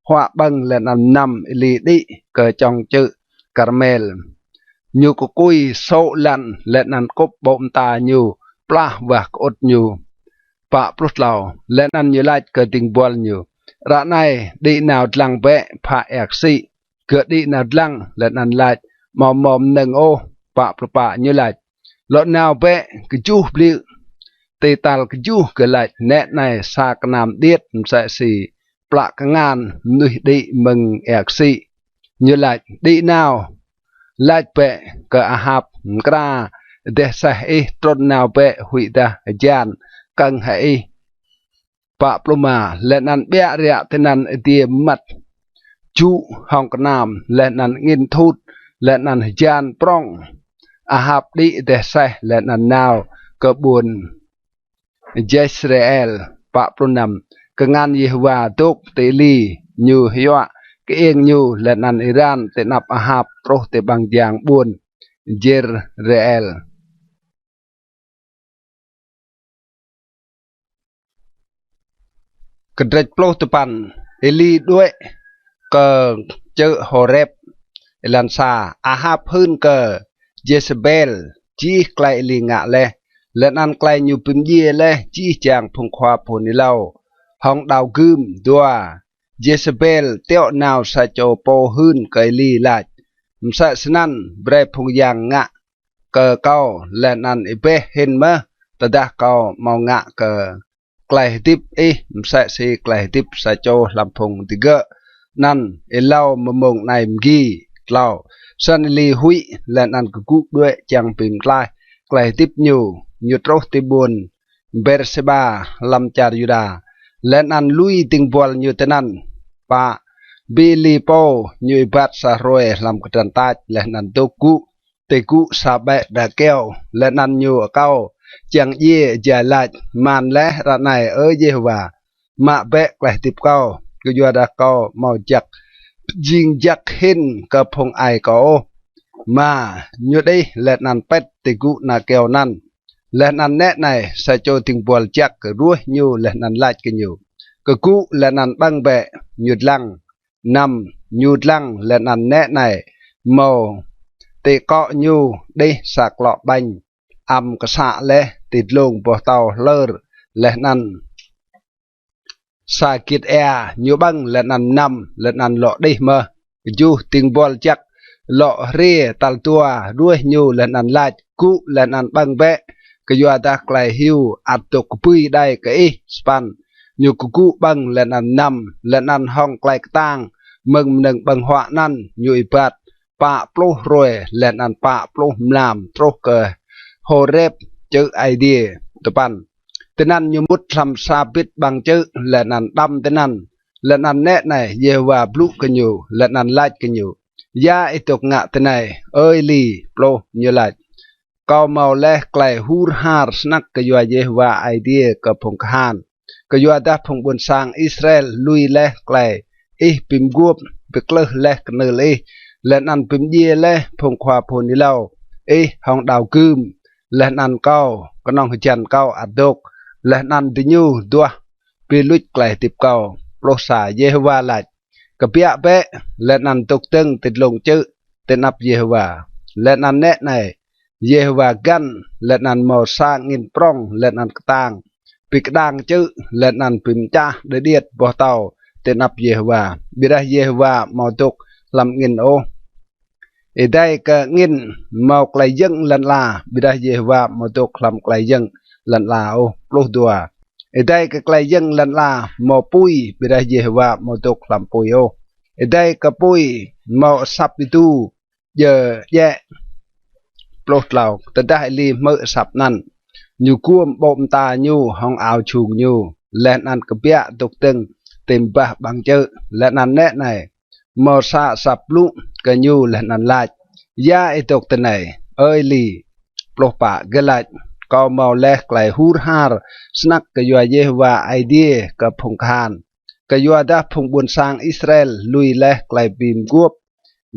huă ƀơ̆ng leh anăn mnăm Êli đĭ kơ čŏng čư̆ Karmel. Ñu kkui sô̆ lăn leh anăn kŭp ƀô̆ mta ñu plah wah kơŭt ñu. Pă pluh tlâo. Leh anăn ñu lač kơ dĭng buăl ñu, Ară anei đĭ nao dlăng bĕ phă êa ksĭ. Gơ̆ đĭ nao dlăng leh anăn lač, Amâo mâo mnơ̆ng ôh. Pă pluh pă. Ñu lač, Lŏ nao bĕ kjuh bliư̆. Ti tal kjuh gơ̆ lač, Nĕ anei sa knam điêt msĕ si plă kngan mnuih đĭ mơ̆ng êa ksĭ. Ñu lač, Đĭ nao, lač bĕ kơ Ahap, Mkra êdeh aseh ih trŭn nao bĕ huĭdah hjan kơ̆ng hĕ ih. Pă pluh êma. Leh anăn ƀiă riă tinăn adiê mmăt jŭ hŏng knam, leh anăn angĭn thut, leh anăn hjan prŏng. Ahap đĭ êdeh aseh leh anăn nao kơ ƀuôn Jêsrêel. Pă pluh năm. Kngan Yêhôwa dôk ti Êli, ñu hyuă kơiêng ñu leh anăn êran ti anăp Ahap truh ti ƀăng jang ƀuôn Jêsrêel. Kdrêč pluh dua păn. Êli đuĕ kơ čư̆ Hôrep. Êlan sa. Ahap hưn kơ Jêsêbel jih klei Êli ngă leh, leh anăn klei ñu bi mdjiê leh jih jang phung khua pô hưn êlâo hŏng đao gưm. Dua. Jêsêbel tiŏ nao sa čô pô hưn kơ Êli lač, Msĕ snăn brei phung yang ngă kơ kâo leh anăn êbeh hĭn mơh, tơdah kâo amâo ngă kơ klei hdĭp ih msĕ si klei hdĭp sa čô hlăm phung digơ̆ anăn êlâo mmông anei mgi. Tlâo. Snăn Êli huĭ leh anăn kgŭ đuĕ čiăng bi mtlaih klei hdĭp ñu. Ñu truh ti ƀuôn Bêrsêba hlăm čar Yuđa, leh anăn lui dĭng buăl ñu tinăn. Pă. Bi Êli pô ñu êbat sa hruê hlăm kdrăn tač leh anăn dôk gŭ ti gŭ sa ƀĕ đa kyâo, leh anăn ñu akâo čiăng djiê êjai lač, Man leh ară anei, Ơ Yêhôwa, mă bĕ klei hdĭp kâo, kyuadah kâo amâo jăk jing jăk hĭn kơ phung aê kâo ôh. Êma. Ñu đih leh anăn pĭt ti gŭ ana kyâo anăn. Leh anăn nĕ anei, sa čô dĭng buăl jăk ruêh ñu leh anăn lač kơ ñu, Kgŭ leh anăn ƀơ̆ng bĕ. Ñu dlăng. Năm. Ñu dlăng leh anăn nĕ anei, mâo ti kŏ ñu đih sa klŏ ƀañ ăm ksă leh ti dlông boh tâo hlơr, leh anăn sa gĭt êa. Ñu ƀơ̆ng leh anăn mnăm, leh anăn lŏ đih mơh. Kjuh. Dĭng buăl jăk lŏ hriê tal dua ruêh ñu leh anăn lač, Gŭ leh anăn ƀơ̆ng bĕ, kyuadah klei hiu ăt dôk kbưi đei kơ ih. Sa păn. Ñu kgŭ ƀơ̆ng leh anăn mnăm, leh anăn hŏng klei ktang mơ̆ng mnơ̆ng ƀơ̆ng huă anăn ñu êbat pă pluh hruê leh anăn pă pluh mlam truh kơ Hôrep čư̆ Aê Diê. Dua păn. Tinăn ñu mŭt hlăm sa bĭt ƀăng čư̆ leh anăn đăm tinăn. Leh anăn nĕ anei, Yêhôwa blŭ kơ ñu leh anăn lač kơ ñu, Ya ih dôk ngă tinei, Ơ Êli? Pluh. Ñu lač, Kâo mâo leh klei hur har snăk kyua Yêhôwa Aê Diê kơ phung kahan, kyuadah phung ƀuôn sang Israel lui leh klei ih bi mguôp, bi klưh leh knưl ih, leh anăn bi mdjiê leh phung khua pô hưn êlâo ih hŏng đao gưm. Leh anăn kâo, knŏng hjăn kâo ăt dôk, leh anăn diñu duah bi luč klei hdĭp kâo. Pluh sa. Yêhôwa lač, Kbiă bĕ, leh anăn dôk dơ̆ng ti dlông čư̆ ti anăp Yêhôwa. Leh anăn nĕ anei, Yêhôwa găn, leh anăn mâo sa angĭn prŏng leh anăn ktang bi kđang čư̆, leh anăn bi mčah đơ điêt boh tâo ti anăp Yêhôwa, ƀiădah Yêhôwa amâo dôk hlăm angĭn ôh. Êdei kơ angĭn mâo klei yơ̆ng lăn ala, ƀiădah Yêhôwa amâo dôk hlăm klei yơ̆ng lăn ala ôh. Pluh dua. Êdei kơ klei yơ̆ng lăn ala mâo pui, ƀiădah Yêhôwa amâo dôk hlăm pui ôh. Êdei kơ pui mâo asăp êdu djơ djĕ. Pluh tlâo. Tơdah Êli hmư̆ asăp anăn, ñu guôm ƀô̆ mta ñu hŏng ao jhung ñu, leh anăn kbiă dôk dơ̆ng ti mbah ƀăng čư̆. Leh anăn nĕ anei, mâo sa asăp blŭ kơ ñu leh anăn lač, Ya ih dôk tinei, Ơ Êli? Pluh pă. Gơ̆ lač, Kâo mâo leh klei hur har snăk kyua Yêhôwa Aê Diê kơ phung kahan, kyuadah phung ƀuôn sang Israel lui leh klei bi mguôp,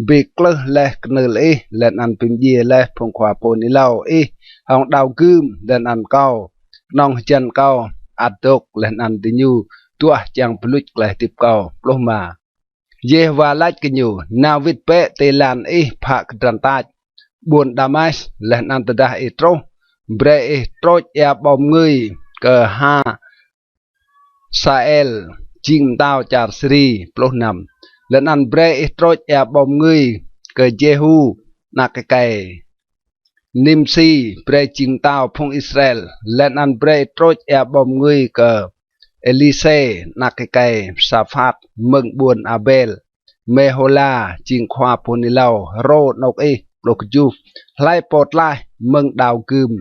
bi klưh leh knưl ih, leh anăn bi mdjiê leh phung khua pô hưn êlâo ih hŏng đao gưm, leh anăn kâo, knŏng hjăn kâo ăt dôk, leh anăn diñu duah čiăng bi luč klei hdĭp kâo. Pluh êma. Yêhôwa lač kơ ñu: Nao wĭt bĕ ti êlan ih phă kdrăn tač ƀuôn Damas, leh anăn tơdah ih truh, brei ih trôč êa ƀâo mngưi kơ Hasael, jing mtao čar Siri. Leh anăn brei ih trôč êa ƀâo mngưi kơ Jêhu anak êkei Nimsi, brei jing mtao phung Israel. Leh anăn brei ih trôč êa ƀâo mngưi kơ Êlisê anak êkei Saphat mơ̆ng ƀuôn Abel Mêhôla, jing khua pô hưn êlâo hrô anôk ih. Pluh kjuh. Hlei pô tlaih mơ̆ng đao gưm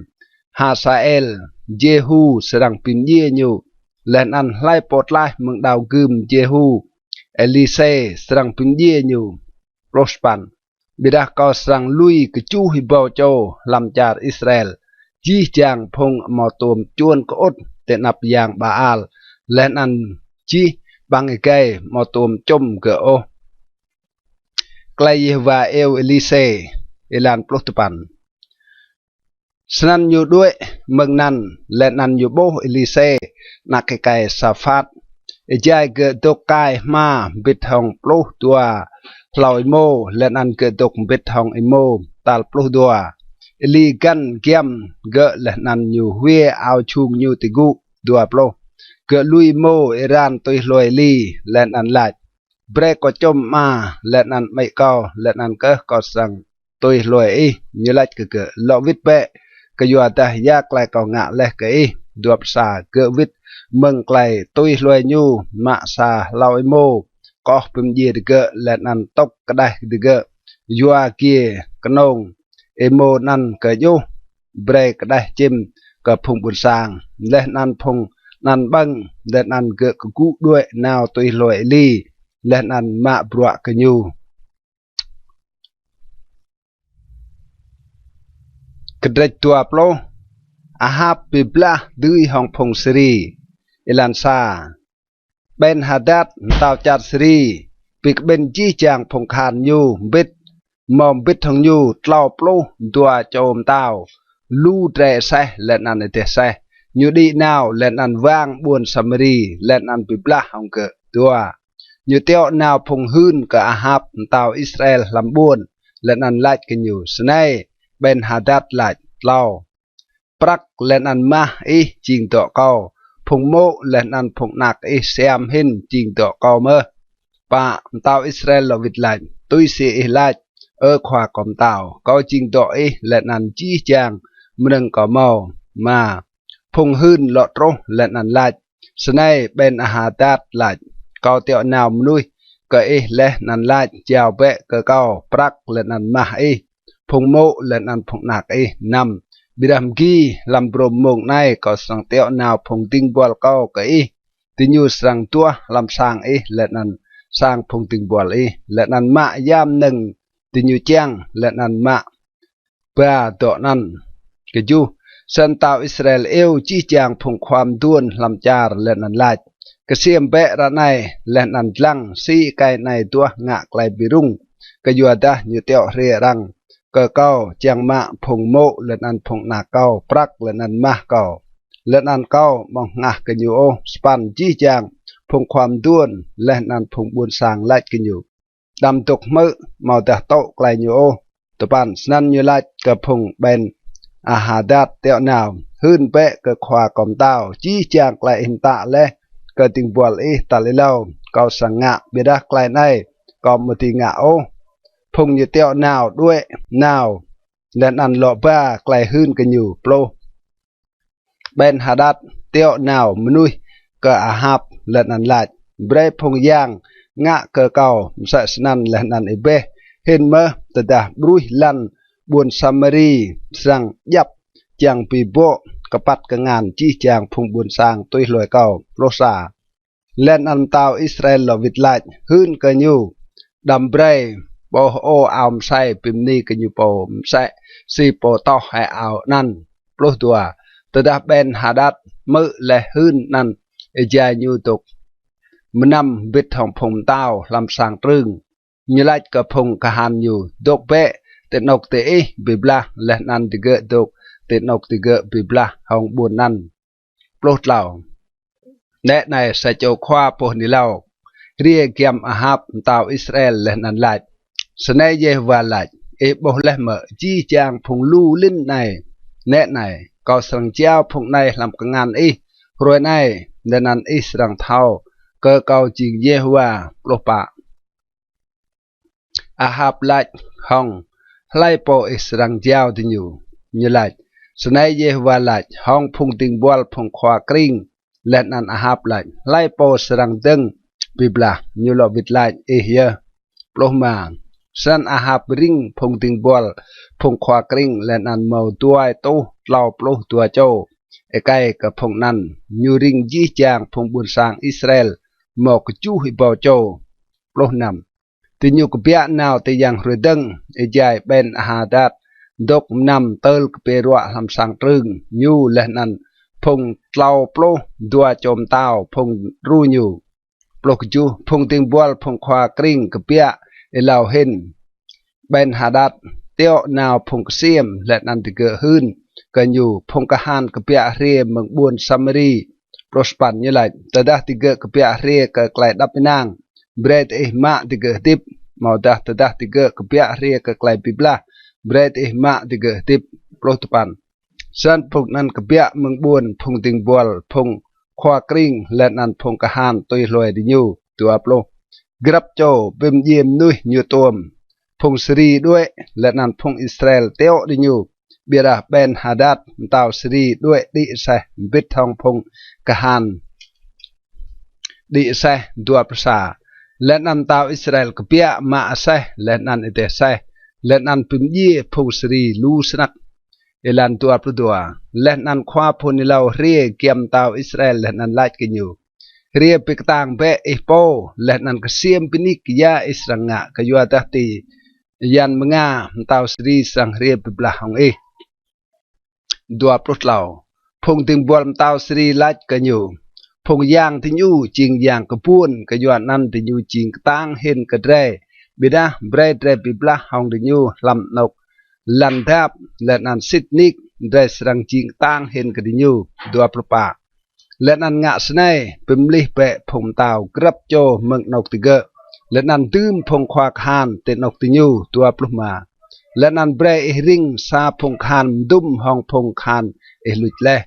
Hasael, Jêhu srăng bi mdjiê ñu. Leh anăn hlei pô tlaih mơ̆ng đao gưm Jêhu, Êlisê srăng bi mdjiê ñu. Pluh sa păn. Ƀiădah kâo srăng lui kjuh êbâo čô hlăm čar Israel, jih jang phung amâo tuôm čuôn kơŭt ti anăp yang Baal, leh anăn jih ƀăng êgei amâo tuôm čŭm gơ̆ ôh. Klei Yêhôwa iêu Êlisê. Êlan pluh dua păn. Snăn ñu đuĕ mơ̆ng anăn, leh anăn ñu ƀuh Êlisê anak êkei Saphat, êjai gơ̆ dôk kai hma mbĭt hŏng pluh dua hlâo êmô, leh anăn gơ̆ dôk mbĭt hŏng êmô tal pluh dua. Êli găn giăm gơ̆, leh anăn ñu hwiê ao jhung ñu ti gŭ. Dua pluh. Gơ̆ lui êmô êran tui hlue Êli, leh anăn lač: Brei kâo čŭm ama leh anăn amĭ kâo, leh anăn kơh kâo srăng tui hlue ih. Ñu lač kơ gơ̆: Lŏ wĭt bĕ, kyuadah ya klei kâo ngă leh kơ ih? Dua pluh sa. Gơ̆ wĭt mơ̆ng klei tui hlue ñu, mă sa hlâo êmô, koh bi mdjiê digơ̆, leh anăn tŭk kđeh digơ̆ yua giê knông êmô anăn kơ djuh, brei kđeh čĭm kơ phung ƀuôn sang. Leh anăn phung anăn ƀơ̆ng, leh anăn gơ̆ kgŭ đuĕ nao tui hlue Êli, leh anăn mă bruă kơ ñu. Kdrêč dua pluh. Ahap bi blah dưi hŏng phung Siri. Êlan sa. Ben-Hadat mtao čar Siri bi kƀĭn jih jang phung kahan ñu mbĭt, mâo mbĭt hŏng ñu tlâo pluh dua čô mtao, lu drei aseh leh anăn êdeh aseh. Ñu đĭ nao leh anăn wang ƀuôn Samari leh anăn bi blah hŏng gơ̆. Dua. Ñu tiŏ nao phung hưn kơ Ahap mtao Israel hlăm ƀuôn, leh anăn lač kơ ñu: Snei Ben-Hadat lač: Tlâo. Prăk leh anăn mah ih jing dŏ kâo, phung mô̆ leh anăn phung anak ih siam hĭn jing dŏ kâo mơh. Pă. Mtao Israel lŏ wĭt lač: Tui si ih lač, Ơ khua kâo mtao, kâo jing dŏ ih leh anăn jih jang mnơ̆ng kâo mâo. Êma. Phung hưn lŏ truh leh anăn lač: Snei Ben-Hadat lač: Kâo tiŏ nao mnuih kơ ih leh anăn lač: Jao bĕ kơ kâo prăk leh anăn mah ih, phung mô̆ leh anăn phung anak ih. Năm. Ƀiădah mgi hlăm brô mmông anei kâo srăng tiŏ nao phung dĭng buăl kâo kơ ih. Diñu srăng duah hlăm sang ih leh anăn sang phung dĭng buăl ih, leh anăn mă ya mnơ̆ng diñu čiăng, leh anăn mă ba dŏ anăn. Kjuh. Snăn mtao Israel iêu jih jang phung khua mduôn hlăm čar leh anăn lač: Ksiêm bĕ ară anei leh anăn dlăng si êkei anei duah ngă klei bi rŭng, kyuadah ñu tiŏ hriê arăng kơ kâo čiăng mă phung mô̆ leh anăn phung anak kâo prăk leh anăn mah kâo, leh anăn kâo amâo hngah kơ ñu ôh. Sa păn. Jih jang phung khua mduôn leh anăn phung ƀuôn sang lač kơ ñu: Đăm dôk hmư̆ amâodah tŭ klei ñu ôh. Dua păn. Snăn ñu lač kơ phung Ben-Hadat tiŏ nao: Hưn bĕ kơ khua kâo mtao jih jang klei ih mtă leh kơ dĭng buăl ih tal êlâo kâo srăng ngă, ƀiădah klei anei kâo amâo dưi ngă ôh. Phung ñu tiŏ nao đuĕ nao leh anăn lŏ ba klei hưn kơ ñu. Pluh. Ben-Hadat tiŏ nao mnuih kơ Ahap leh anăn lač: Brei phung yang ngă kơ kâo msĕ snăn leh anăn êbeh hĭn mơh, tơdah ƀruih lăn ƀuôn Samari srăng djăp čiăng bi bŏ kpăt kngan jih jang phung ƀuôn sang tui hlue kâo. Pluh sa. Leh anăn mtao Israel lŏ wĭt lač hưn kơ ñu: Đăm brei pô hơô ao msei bi mni kơ ñu pô msĕ si pô toh hĕ ao anăn. Pluh dua. Tơdah Ben-Hadat hmư̆ leh hưn anăn, êjai ñu dôk mnăm mbĭt hŏng phung mtao hlăm sang trưng. Ñu lač kơ phung kahan ñu: Dôk bĕ ti anôk diih bi blah. Leh anăn digơ̆ dôk ti anôk digơ̆ bi blah hŏng ƀuôn anăn. Pluh tlâo. Nĕ anei sa čô khua pô hưn êlâo hriê giăm Ahap mtao Israel leh anăn lač: Snei Yêhôwa lač: Ih ƀuh leh mơ̆ jih jang phung lu lĭn anei? Nĕ anei, kâo srăng jao phung anei hlăm kngan ih hruê anei, leh anăn ih srăng thâo kơ kâo jing Yêhôwa. Pluh pă. Ahap lač hŏng: Hlei pô ih srăng jao diñu? Ñu lač: Snei Yêhôwa lač: Hŏng phung dĭng buăl phung khua krĭng. Leh anăn Ahap lač: Hlei pô srăng dơ̆ng bi blah? Ñu lŏ wĭt lač: Ih yơh. Pluh êma. Snăn Ahap rĭng phung dĭng buăl phung khua krĭng leh anăn mâo dua êtuh tlâo pluh dua čô êkei kơ phung anăn. Ñu rĭng jih jang phung ƀuôn sang Israel mâo kjuh êbâo čô. Pluh năm. Diñu kbiă nao ti yang hruê dơ̆ng, êjai Ƀen-Hadat dôk mnăm tơl kpiê ruă hlăm sang trưng, ñu leh anăn phung tlâo pluh dua čô mtao phung đru ñu. Pluh kjuh. Phung dĭng buăl phung khua krĭng kbiă êlâo hĭn. Ƀen-Hadat tiŏ nao phung ksiêm leh anăn digơ̆ hưn kơ ñu. Phung kahan kbiă hriê mơ̆ng ƀuôn Samari. Pluh sa păn. Ñu lač: Tơdah digơ̆ kbiă hriê kơ klei êđăp ênang, brei diih mă digơ̆ hdĭp; amâodah tơdah digơ̆ kbiă hriê kơ klei bi blah, brei diih mă digơ̆ hdĭp. Pluh dua păn. Snăn phung anăn kbiă mơ̆ng ƀuôn phung dĭng buăl phung khua krĭng leh anăn phung kahan tui hlue diñu. Dua pluh. Grăp čô bi mdjiê mnuih ñu tuôm, phung Siri đuĕ, leh anăn phung Israel tiŏ diñu. Ƀiădah Ƀen-Hadat mtao Siri đuĕ đĭ aseh mbĭt hŏng phung kahan đĭ aseh. Dua pluh sa. Leh anăn mtao Israel kbiă mă aseh leh anăn êdeh aseh, leh anăn bi mdjiê phung Siri lu snăk. Êlan dua pluh dua. Leh anăn khua phŭn êlâo hriê giăm mtao Israel leh anăn lač kơ ñu: Hriê bi ktang bĕ ih pô, leh anăn ksiêm bi nik ya ih srăng ngă, kyuadah ti yan mnga mtao Siri srăng hriê bi blah hŏng ih. Dua pluh tlâo. Phung dĭng buăl mtao Siri lač kơ ñu: Phung yang diñu jing yang kbuôn, kyuanăn diñu jing ktang hĭn kơ drei. Ƀiădah brei drei bi blah hŏng diñu hlăm anôk lăn dap, leh anăn sĭt nik drei srăng jing ktang hĭn kơ diñu. Dua pluh pă. Leh anăn ngă snei: bi mlih bĕ phung mtao grăp čô mơ̆ng anôk digơ̆, leh anăn dưm phung khua kahan ti anôk diñu. Dua pluh êma. Leh anăn brei ih rĭng sa phung kahan mdŭm hŏng phung kahan ih luč leh.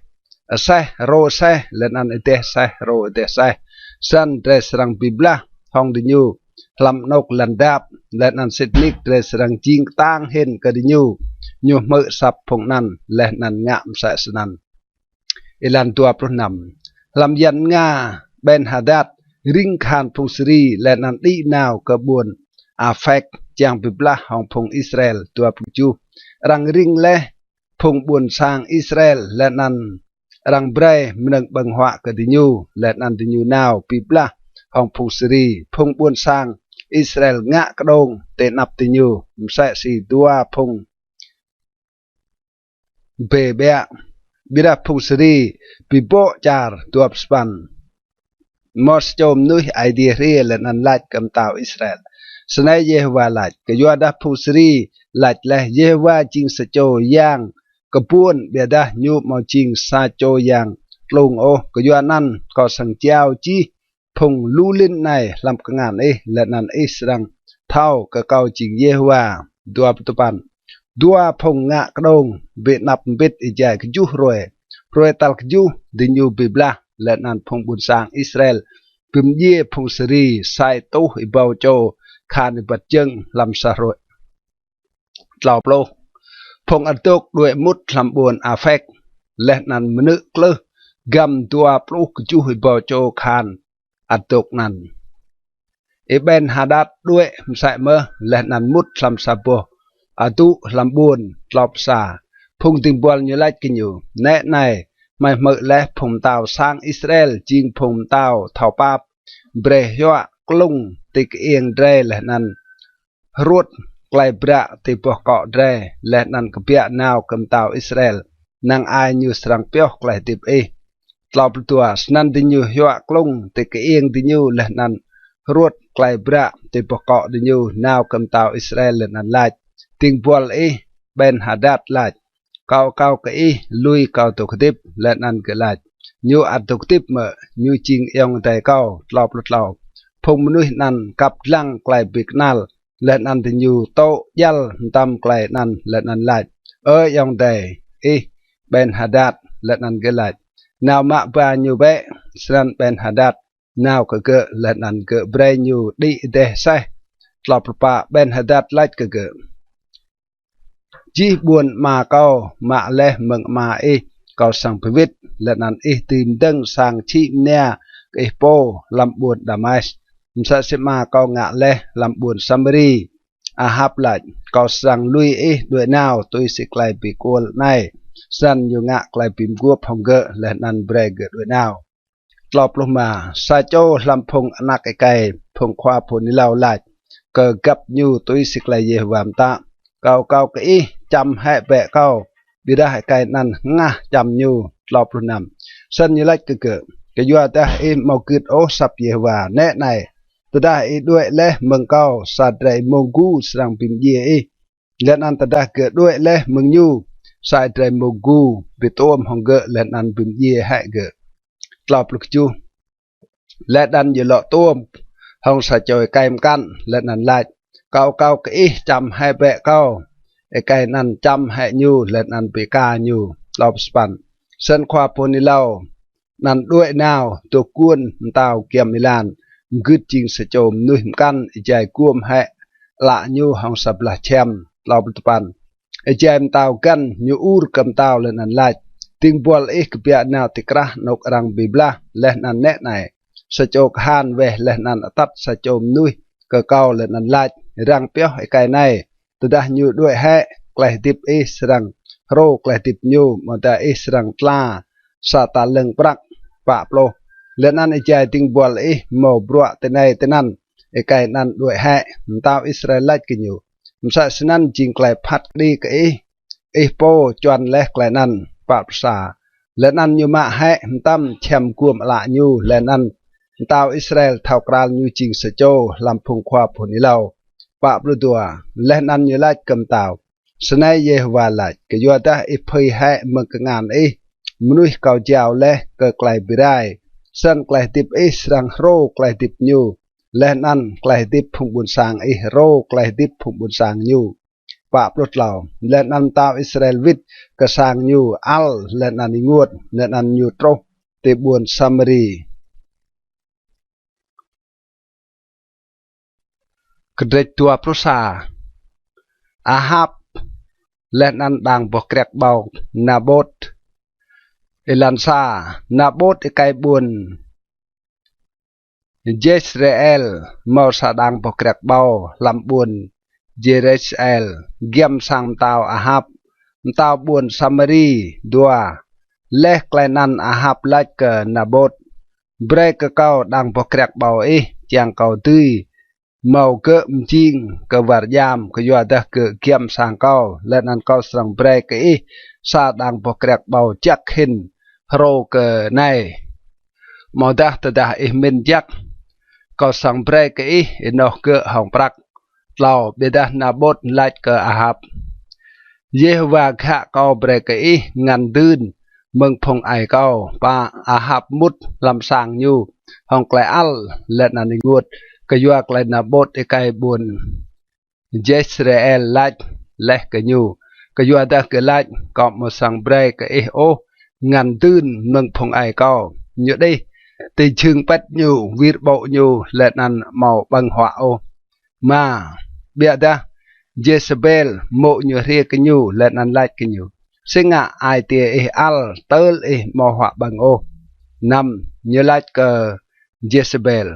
Aseh hrô aseh, leh anăn êdeh aseh hrô êdeh aseh. Snăn drei srăng bi blah hŏng diñu hlăm anôk lăn dap, leh anăn sĭt nik drei srăng jing ktang hĭn kơ diñu. Ñu hmư̆ asăp phung anăn leh anăn ngă msĕ snăn. Êlan dua pluh năm. Hlăm yan mnga, Ƀen-Hadat rĭng kahan phung Siri leh anăn đĭ nao kơ ƀuôn Afek čiăng bi blah hŏng phung Israel. Dua pluh kjuh. Arăng rĭng leh phung ƀuôn sang Israel leh anăn arăng brei mnơ̆ng ƀơ̆ng huă kơ diñu, leh anăn diñu nao bi blah hŏng phung Siri. Phung ƀuôn sang Israel ngă kđông ti anăp diñu msĕ si dua phung bê ƀiă. Ƀiădah phung Siri bi bŏ čar. Dua pluh sa păn. Mâo sa čô mnuih Aê Diê hriê leh anăn lač kơ mtao Israel: Snei Yêhôwa lač: Kyuadah phung Siri lač leh: Yêhôwa jing sa čô yang kbuôn, ƀiădah ñu amâo jing sa čô yang tlung ôh. Kyuanăn kâo srăng jao jih phung lu lĭn anei hlăm kngan ih, leh anăn ih srăng thâo kơ kâo jing Yêhôwa. Dua pluh dua păn. Dua phung ngă kđông bi anăp mbĭt êjai kjuh hruê. Hruê tal kjuh diñu bi blah, leh anăn phung ƀuôn sang Israel bi mdjiê phung Siri sa êtuh êbâo čô kahan êbat jơ̆ng hlăm sa hruê. Tlâo pluh. Phung ăt dôk đuĕ mŭt hlăm ƀuôn Afek, leh anăn mnư̆ klưh găm dua pluh kjuh êbâo čô kahan ăt dôk anăn. Y-Ƀen-Hadat đuĕ msĕ mơh, leh anăn mŭt hlăm sa boh adŭ hlăm ƀuôn. Tlâo pluh sa. Phung dĭng buăl ñu lač kơ ñu: Nĕ anei, hmei hmư̆ leh phung mtao sang Israel jing phung mtao thâo pap. Brei hiuă klŭng ti kơiêng drei leh anăn hruôt klei bră ti boh kŏ drei, leh anăn kbiă nao kơ mtao Israel, năng ai ñu srăng pioh klei hdĭp ih. Tlâo pluh dua. Snăn diñu hiuă klŭng ti kơiêng diñu leh anăn hruôt klei bră ti boh kŏ diñu nao kơ mtao Israel leh anăn lač: Dĭng buăl ih Y-Ƀen-Hadat lač: Kâo akâo kơ ih lui kâo dôk hdĭp. Leh anăn gơ̆ lač: Ñu ăt dôk hdĭp mơ̆? Ñu jing ayŏng adei kâo. Tlâo pluh tlâo. phung mnuih anăn kăp dlăng klei bi knăl, leh anăn diñu tŭ djăl mtam klei anăn leh anăn lač, Ơ ayŏng adei ih, Benhadad. Leh anăn gơ̆ lač, Nao mă ba ñu bĕ. Snăn Benhadad nao kơ gơ̆, leh anăn gơ̆ brei ñu đĭ êdeh aseh. Tlâo pluh pă. Benhadad lač kơ gơ̆, Jih ƀuôn ama kâo mă leh mơ̆ng ama ih kâo srăng bi wĭt, leh anăn ih dưi mdơ̆ng sang čhĭ mnia kơ ih pô hlăm ƀuôn Damas, msĕ si ama kâo ngă leh hlăm ƀuôn Samari. Ahap lač, Kâo srăng lui ih đuĕ nao tui si klei bi kuôl anei. Snăn ñu ngă klei bi mguôp hŏng gơ̆ leh anăn brei gơ̆ đuĕ nao. Tlâo pluh êma. Sa čô hlăm phung anak êkei phung khua pô hưn êlâo lač kơ găp ñu tui si klei Yêhôwa mtă, Akâo kâo kơ ih, čăm hĕ bĕ kâo. Ƀiădah êkei anăn hngah čăm ñu. Tlâo pluh năm. Snăn ñu lač kơ gơ̆, Kyuadah ih amâo gưt ôh asăp Yêhôwa. Nĕ anei, tơdah ih đuĕ leh mơ̆ng kâo, sa drei êmông gu srăng bi mdjiê ih. Leh anăn tơdah gơ̆ đuĕ leh mơ̆ng ñu, sa drei êmông gu bi tuôm hŏng gơ̆ leh anăn bi mdjiê hĕ gơ̆. Tlâo pluh kjuh. Leh anăn ñu lŏ tuôm hŏng sa čô êkei mkăn leh anăn lač, Akâo kâo kơ ih, čăm hĕ bĕ kâo. Êkei anăn čăm hĕ ñu leh anăn bi êka ñu. Tlâo pluh sa păn. Snăn khua pô hưn êlâo anăn đuĕ nao dôk guôn mtao giăm êlan, mgưt jing sa čô mnuih mkăn êjai guôm hĕ ală ñu hŏng sa blah čhiăm. Tlâo pluh dua păn. Êjai mtao găn, ñu ur kơ mtao leh anăn lač, Dĭng buăl ih kbiă nao ti krah anôk arăng bi blah, leh anăn nĕ anei, sa čô kahan weh leh anăn atăt sa čô mnuih kơ kâo leh anăn lač, ‘Răng pioh êkei anei, tơdah ñu đuĕ hĕ, klei hdĭp ih srăng hrô klei hdĭp ñu, amâodah ih srăng tla sa talăng prăk.’ Pă pluh. Leh anăn êjai dĭng buăl ih mâo bruă tinei tinăn, êkei anăn đuĕ hĕ. Mtao Israel lač kơ ñu, Msĕ snăn jing klei phat kđi kơ ih, ih pô čuăn leh klei anăn. Pă pluh sa. Leh anăn ñu mă hĕ mtam čhiăm guôm ală ñu, leh anăn mtao Israel thâo kral ñu jing sa čô hlăm phung khua pô hưn êlâo. Pă pluh dua. Leh anăn ñu lač kơ mtao, Snei Yêhôwa lač, ‘Kyuadah ih phưi hĕ mơ̆ng kngan ih mnuih kâo jao leh kơ klei bi rai, snăn klei hdĭp ih srăng hrô klei hdĭp ñu, leh anăn klei hdĭp phung ƀuôn sang ih hrô klei hdĭp phung ƀuôn sang ñu.’ Pă pluh tlâo. Leh anăn mtao Israel wĭt kơ sang ñu ăl leh anăn ênguôt, leh anăn ñu truh ti ƀuôn Samari. Kdrêč dua pluh sa. Ahap leh anăn đang boh kriăk ƀâo Nabôt. Êlan sa. Nabôt êkei ƀuôn Jesreel mâo sa đang boh kriăk ƀâo hlăm ƀuôn Jesreel, giăm sang mtao Ahap, mtao ƀuôn Samari. Dua. Leh klei anăn Ahap lač kơ Nabôt, Brei kơ kâo đang boh kriăk ƀâo ih, čiăng kâo dưi mâo gơ̆ mjing kơ war djam, kyuadah gơ̆ giăm sang kâo, leh anăn kâo srăng brei kơ ih sa đang boh kriăk ƀâo jăk hĭn hrô kơ anei. Amâodah tơdah ih mĭn jăk, kâo srăng brei kơ ih ênoh gơ̆ hŏng prăk. Tlâo. Ƀiădah Nabôt lač kơ Ahap, Yêhôwa ghă kâo brei kơ ih ngăn dưn mơ̆ng phung aê kâo. Pă. Ahap mŭt hlăm sang ñu hŏng klei ăl leh anăn ênguôt kyua klei Nabôt êkei ƀuôn Jesreel lač leh kơ ñu, kyuadah gơ̆ lač, Kâo amâo srăng brei kơ ih ôh ngăn dưn mơ̆ng phung aê kâo. Ñu đih ti jhưng pĭt ñu, wir ƀô̆ ñu, leh anăn amâo ƀơ̆ng huă ôh. Êma. Ƀiădah Jêsêbel mô̆ ñu hriê kơ ñu leh anăn lač kơ ñu, Si ngă ai tiê ih ăl tơl ih amâo huă ƀơ̆ng ôh? Năm. Ñu lač kơ Jêsêbel,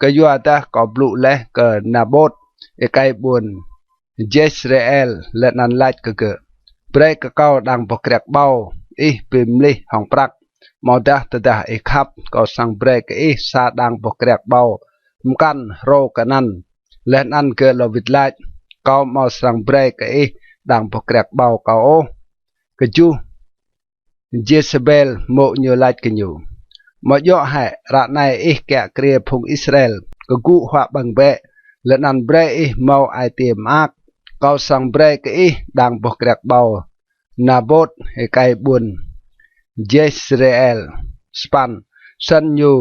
Kyuadah kâo blŭ leh kơ Nabôt êkei ƀuôn Jesreel leh anăn lač kơ gơ̆, Brei kơ kâo đang boh kriăk ƀâo ih bi mlih hŏng prăk, amâodah tơdah ih khăp, kâo srăng brei kơ ih sa đang boh kriăk ƀâo mkăn hrô kơ anăn. Leh anăn gơ̆ lŏ wĭt lač, Kâo amâo srăng brei kơ ih đang boh kriăk ƀâo kâo ôh. Kjuh. Jêsêbel mô̆ ñu lač kơ ñu, Amâo djŏ hĕ ară anei ih kiă kriê phung Israel kgŭ huă ƀơ̆ng bĕ, leh anăn brei ih mâo ai tiê mơak? Kâo srăng brei kơ ih đang boh kriăk ƀâo Nabôt êkei ƀuôn Jesreel. Sa păn. Snăn ñu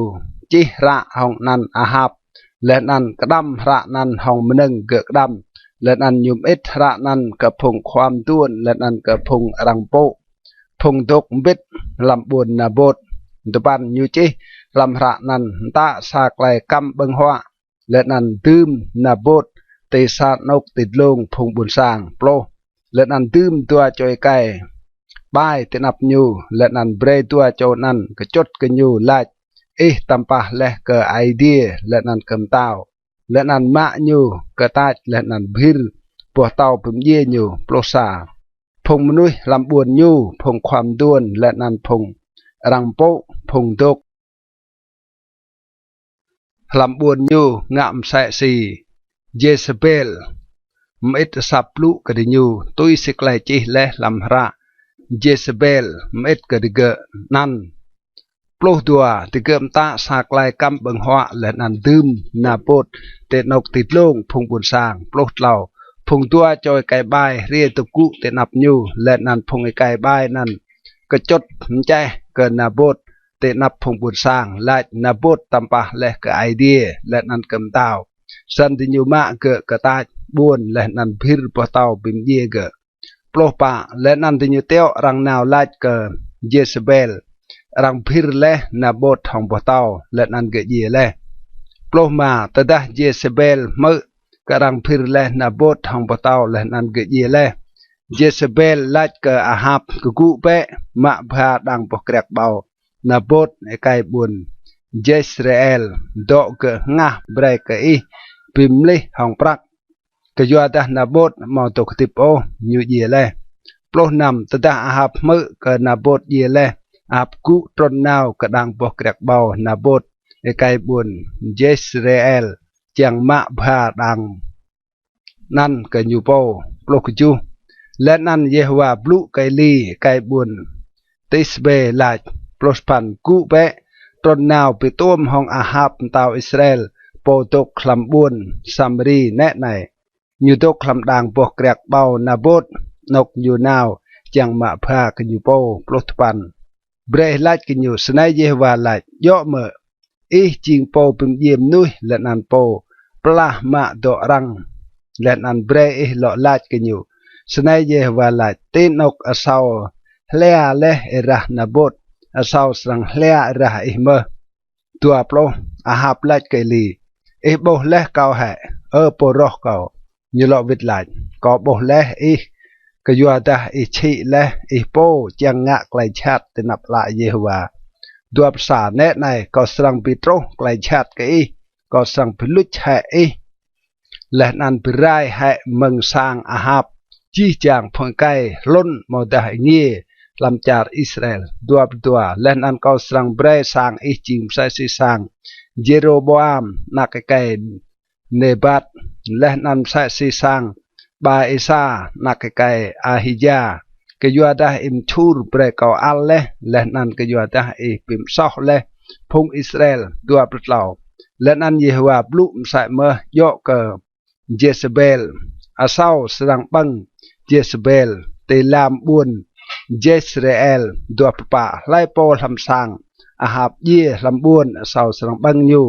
čih hră hŏng anăn Ahap leh anăn kđăm hră anăn hŏng mnơ̆ng gơ̆ kđăm, leh anăn ñu mơĭt hră anăn kơ phung khua mduôn leh anăn kơ phung arăng mpŭ, phung dôk mbĭt hlăm ƀuôn Nabôt. Dua păn, ñu čih hlăm hră anăn mtă sa klei kăm ƀơ̆ng huă, leh anăn dưm Nabôt ti sa anôk ti dlông phung ƀuôn sang. Pluh, leh anăn dưm dua čô êkei ƀai ti anăp ñu, leh anăn brei dua čô anăn kčŭt kơ ñu lač: Ih tăm pah leh kơ Aê Diê leh anăn kơ mtao, leh anăn mă ñu kơ tač leh anăn bhĭr boh tâo bi mdjiê ñu. Pluh sa, phung mnuih hlăm ƀuôn ñu, phung khua mduôn leh anăn phung arăng mpŭ, phung dôk hlăm ƀuôn ñu ngă msĕ si Jêsêbel mơĭt asăp blŭ kơ diñu, tui si klei čih leh hlăm hră Jêsêbel mơĭt kơ digơ̆ anăn. Pluh dua, digơ̆ mtă sa klei kăm ƀơ̆ng huă leh anăn dưm Nabôt ti anôk ti dlông phung ƀuôn sang. Pluh tlâo, phung dua čô êkei ƀai hriê dôk gŭ ti anăp ñu, leh anăn phung êkei ƀai anăn kčŭt mčeh kơ Nabôt ti anăp phung ƀuôn sang, lač: Nabôt tăm pah leh kơ Aê Diê leh anăn kơ mtao. Snăn diñu mă gơ̆ kơ tač ƀuôn leh anăn bhĭr boh tâo bi mdjiê gơ̆. Pluh pă, leh anăn diñu tiŏ arăng nao lač kơ Jêsêbel: Arăng bhĭr leh Nabôt hŏng boh tâo, leh anăn gơ̆ djiê leh. Pluh êma, tơdah Jêsêbel hmư̆ kơ arăng bhĭr leh Nabôt hŏng boh tâo leh anăn gơ̆ djiê leh, Jêsêbel lač kơ Ahap: Kgŭ bĕ, mă bha đang boh kriăk ƀâo Nabôt êkei ƀuôn Jêsrêel, dŏ gơ̆ hngah brei kơ ih bi mlih hŏng prăk, kyuadah Nabôt amâo dôk hdĭp ôh, ñu djiê leh. Pluh năm, tơdah Ahap hmư̆ kơ Nabôt djiê leh, Ahap kgŭ trŭn nao kơ đang boh kriăk ƀâo Nabôt êkei ƀuôn Jêsrêel, čiăng mă bha đang anăn kơ ñu pô. Pluh kjuh, leh anăn Yêhôwa blŭ kơ Êli êkei ƀuôn Tisbê lač: Pluh sa păn, kgŭ bĕ, trŭn nao bi tuôm hŏng Ahap mtao Israel, pô dôk hlăm ƀuôn Samari nĕ anei. Ñu dôk hlăm đang boh kriăk ƀâo Nabôt, anôk ñu nao čiăng mă bha kơ ñu pô. Pluh dua păn, brei lač kơ ñu: Snei Yêhôwa lač: Djŏ mơ̆ ih jing pô bi mdjiê mnuih leh anăn pô plah mă dŏ arăng, leh anăn brei ih lŏ lač kơ ñu: Snei Yêhôwa lač: Ti anôk asâo hlia leh êrah Nabôt, asâo srăng hlia êrah ih mơh. Dua pluh, Ahap lač kơ Êli: Ih ƀuh leh kâo hĕ, Ơ pô roh kâo? Ñu lŏ wĭt lač: Kâo ƀuh leh ih, kyuadah ih čhĭ leh ih pô čiăng ngă klei jhat ti anăp ală Yêhôwa. Dua pluh sa, nĕ anei, kâo srăng bi truh klei jhat kơ ih, kâo srăng bi luč hĕ ih, leh anăn bi rai hĕ mơ̆ng sang Ahap jih jang phung êkei hlŭn amâodah êngiê hlăm čar Israel. Dua pluh dua, leh anăn kâo srăng brei sang ih jing msĕ si sang Jêrôbôam anak êkei Nêbat, leh anăn msĕ si sang Baêsa anak êkei Ahija, kyuadah ih mčhur brei kâo ăl leh, leh anăn kyuadah ih bi msoh leh phung Israel. Dua pluh tlâo, leh anăn Yêhôwa blŭ msĕ mơh djŏ kơ Jêsêbel: Asâo srăng ƀơ̆ng Jêsêbel ti lam ƀuôn Jêsrêel. Dua pluh pă, hlei pô hlăm sang Ahap djiê hlăm ƀuôn, asâo srăng ƀơ̆ng ñu,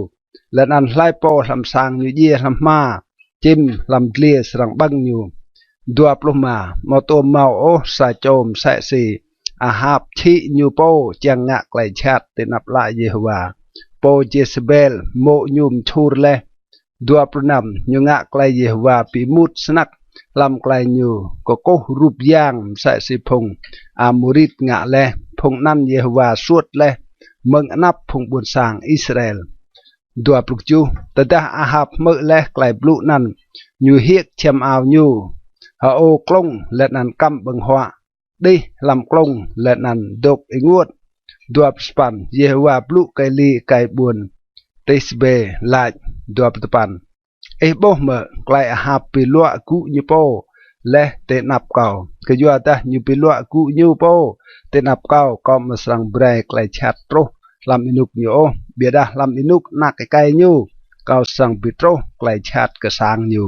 leh anăn hlei pô hlăm sang ñu djiê hlăm hma čĭm hlăm dliê srăng ƀơ̆ng ñu. Dua pluh êma, amâo tuôm mâo ôh sa čô msĕ si Ahap čhĭ ñu pô čiăng ngă klei jhat ti anăp ală Yêhôwa, pô Jêsêbel mô̆ ñu mčhur leh. Dua pluh năm, ñu ngă klei Yêhôwa bi êmut snăk hlăm klei ñu kkuh rup yang msĕ si phung Amôrit ngă leh. Phung anăn Yêhôwa suôt leh mơ̆ng anăp phung ƀuôn sang Israel. Dua pluh kjuh, tơdah Ahap hmư̆ leh klei blŭ anăn, ñu hiêk čhiăm ao ñu, hơô klŭng leh anăn kăm ƀơ̆ng huă, đih hlăm klŭng leh anăn dôk ênguôt. Dua pluh sa păn, Yêhôwa blŭ kơ Êli êkei ƀuôn Tisbê lač. Dua pluh dua păn, ih ƀuh mơ̆ klei Ahap bi luă gŭ ñu pô leh ti anăp kâo? Kyuadah ñu bi luă gŭ ñu pô ti anăp kâo, kâo amâo srăng brei klei jhat truh hlăm ênuk ñu ôh, ƀiădah hlăm ênuk anak êkei ñu, kâo srăng bi truh klei jhat kơ sang ñu.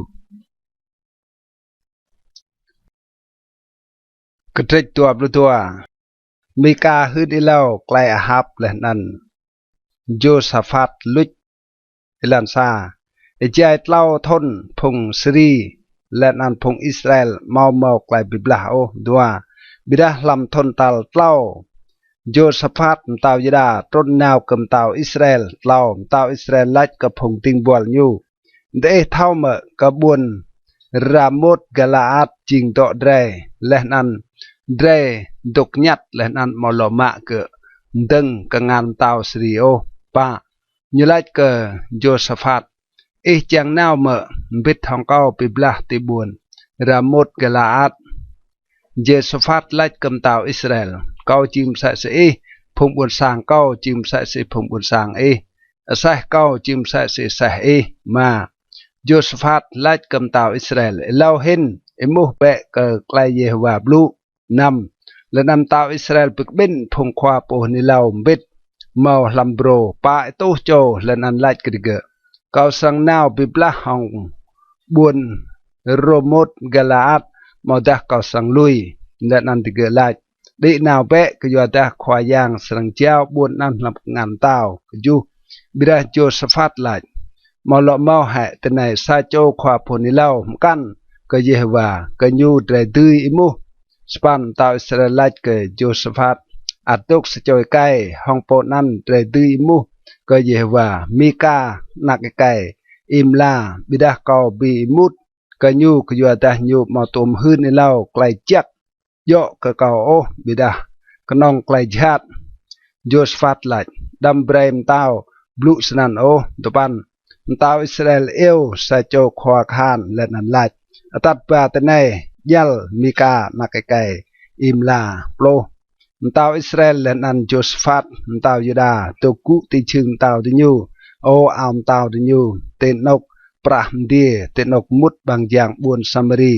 Kdrêč dua pluh dua. Mika hưn êlâo klei Ahap leh anăn Jôsaphat luč. Êlan sa. Êjai tlâo thŭn phung Siri leh anăn phung Israel amâo mâo klei bi blah ôh. Dua. Ƀiădah hlăm thŭn tal tlâo Jôsaphat mtao Yuđa trŭn nao kơ mtao Israel. Tlâo. Mtao Israel lač kơ phung dĭng buăl ñu: Diih thâo mơ̆ kơ ƀuôn Ramôt Galaat jing dŏ drei, leh anăn drei dôk ñăt leh anăn amâo lŏ mă gơ̆ mdơ̆ng kngan mtao Siri ôh? Pă. Ñu lač kơ Jôsaphat: Ih čiăng nao mơ̆ mbĭt hŏng kâo bi blah ti ƀuôn Ramôt Galaat? Jôsaphat lač kơ mtao Israel: Kâo jing msĕ si ih, phung ƀuôn sang kâo jing msĕ si phung ƀuôn sang ih, aseh kâo jing msĕ si aseh ih. Êma. Jôsaphat lač kơ mtao Israel: Êlâo hĭn êmuh bĕ kơ klei Yêhôwa blŭ. Năm. Leh anăn mtao Israel bi kƀĭn phung khua pô hưn êlâo mbĭt mâo hlăm brô pă êtuh čô leh anăn lač kơ digơ̆: Kâo srăng nao bi blah hŏng ƀuôn Ramôt Galaat amâodah kâo srăng lui? Leh anăn digơ̆ lač: Đĭ nao bĕ, kyuadah Khua Yang srăng jao ƀuôn anăn hlăm kngan mtao. Kjuh. Ƀiădah Jôsaphat lač: Amâo lŏ mâo hĕ tinei sa čô khua pô hưn êlâo mkăn kơ Yêhôwa, kơ ñu drei dưi êmuh? Sa păn. Mtao Israel lač kơ Jôsaphat: Ăt dôk sa čô êkei hŏng pô anăn drei dưi êmuh kơ Yêhôwa, Mika anak êkei Imla. Ƀiădah kâo bi êmut kơ ñu, kyuadah ñu amâo tuôm hưn êlâo klei jăk djŏ kơ kâo ôh, ƀiădah knŏng klei jhat. Jôsaphat lač: Đăm brei mtao blŭ snăn ôh. Dua păn. Mtao Israel iêu sa čô khua kahan leh anăn lač: Atăt ba tinei djăl Mika anak êkei Imla. Pluh. Mtao Israel leh anăn Jôsaphat mtao Yuđa dôk gŭ ti jhưng mtao diñu, ao mtao diñu, ti anôk prah mdiê, ti anôk mŭt ƀăng jang ƀuôn Samari,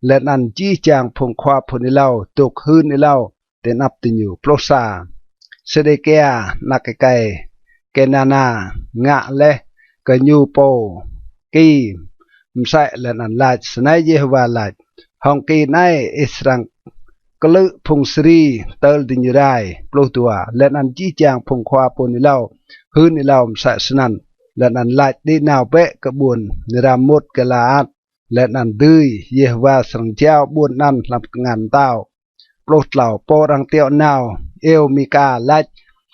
leh anăn jih jang phung khua pô hưn êlâo dôk hưn êlâo ti anăp diñu. Pluh sa. Sêdêkia anak êkei Kênana ngă leh kơ ñu pô ki msĕ leh anăn lač: Snei Yêhôwa lač: Hŏng ki anei ih srăng klư̆ phung Siri tơl diñu rai. Pluh dua. Leh anăn jih jang phung khua pô hưn êlâo hưn êlâo msĕ snăn, leh anăn lač: Đĭ nao bĕ kơ ƀuôn Ramôt Galaat, leh anăn dưi, Yêhôwa srăng jao ƀuôn anăn hlăm kngan mtao. Pluh tlâo. Pô arăng tiŏ nao iêu Mika lač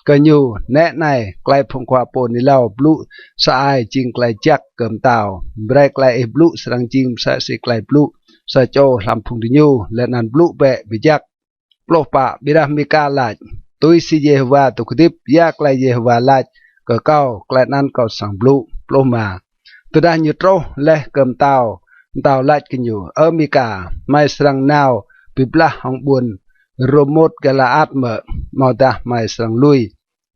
kơ ñu: Nĕ anei, klei phung khua pô hưn êlâo blŭ sa ai jing klei jăk kơ mtao. Brei klei ih blŭ srăng jing msĕ si klei blŭ sa čô hlăm phung diñu, leh anăn blŭ bĕ bi jăk. Pluh pă. Ƀiădah Mika lač: Tui si Yêhôwa dôk hdĭp, ya klei Yêhôwa lač kơ kâo, klei anăn kâo srăng blŭ. Pluh êma. Tơdah ñu truh leh kơ mtao, mtao lač kơ ñu: Ơ Mika, hmei srăng nao bi blah hŏng ƀuôn Ramôt Galaat mơ̆, amâodah hmei srăng lui?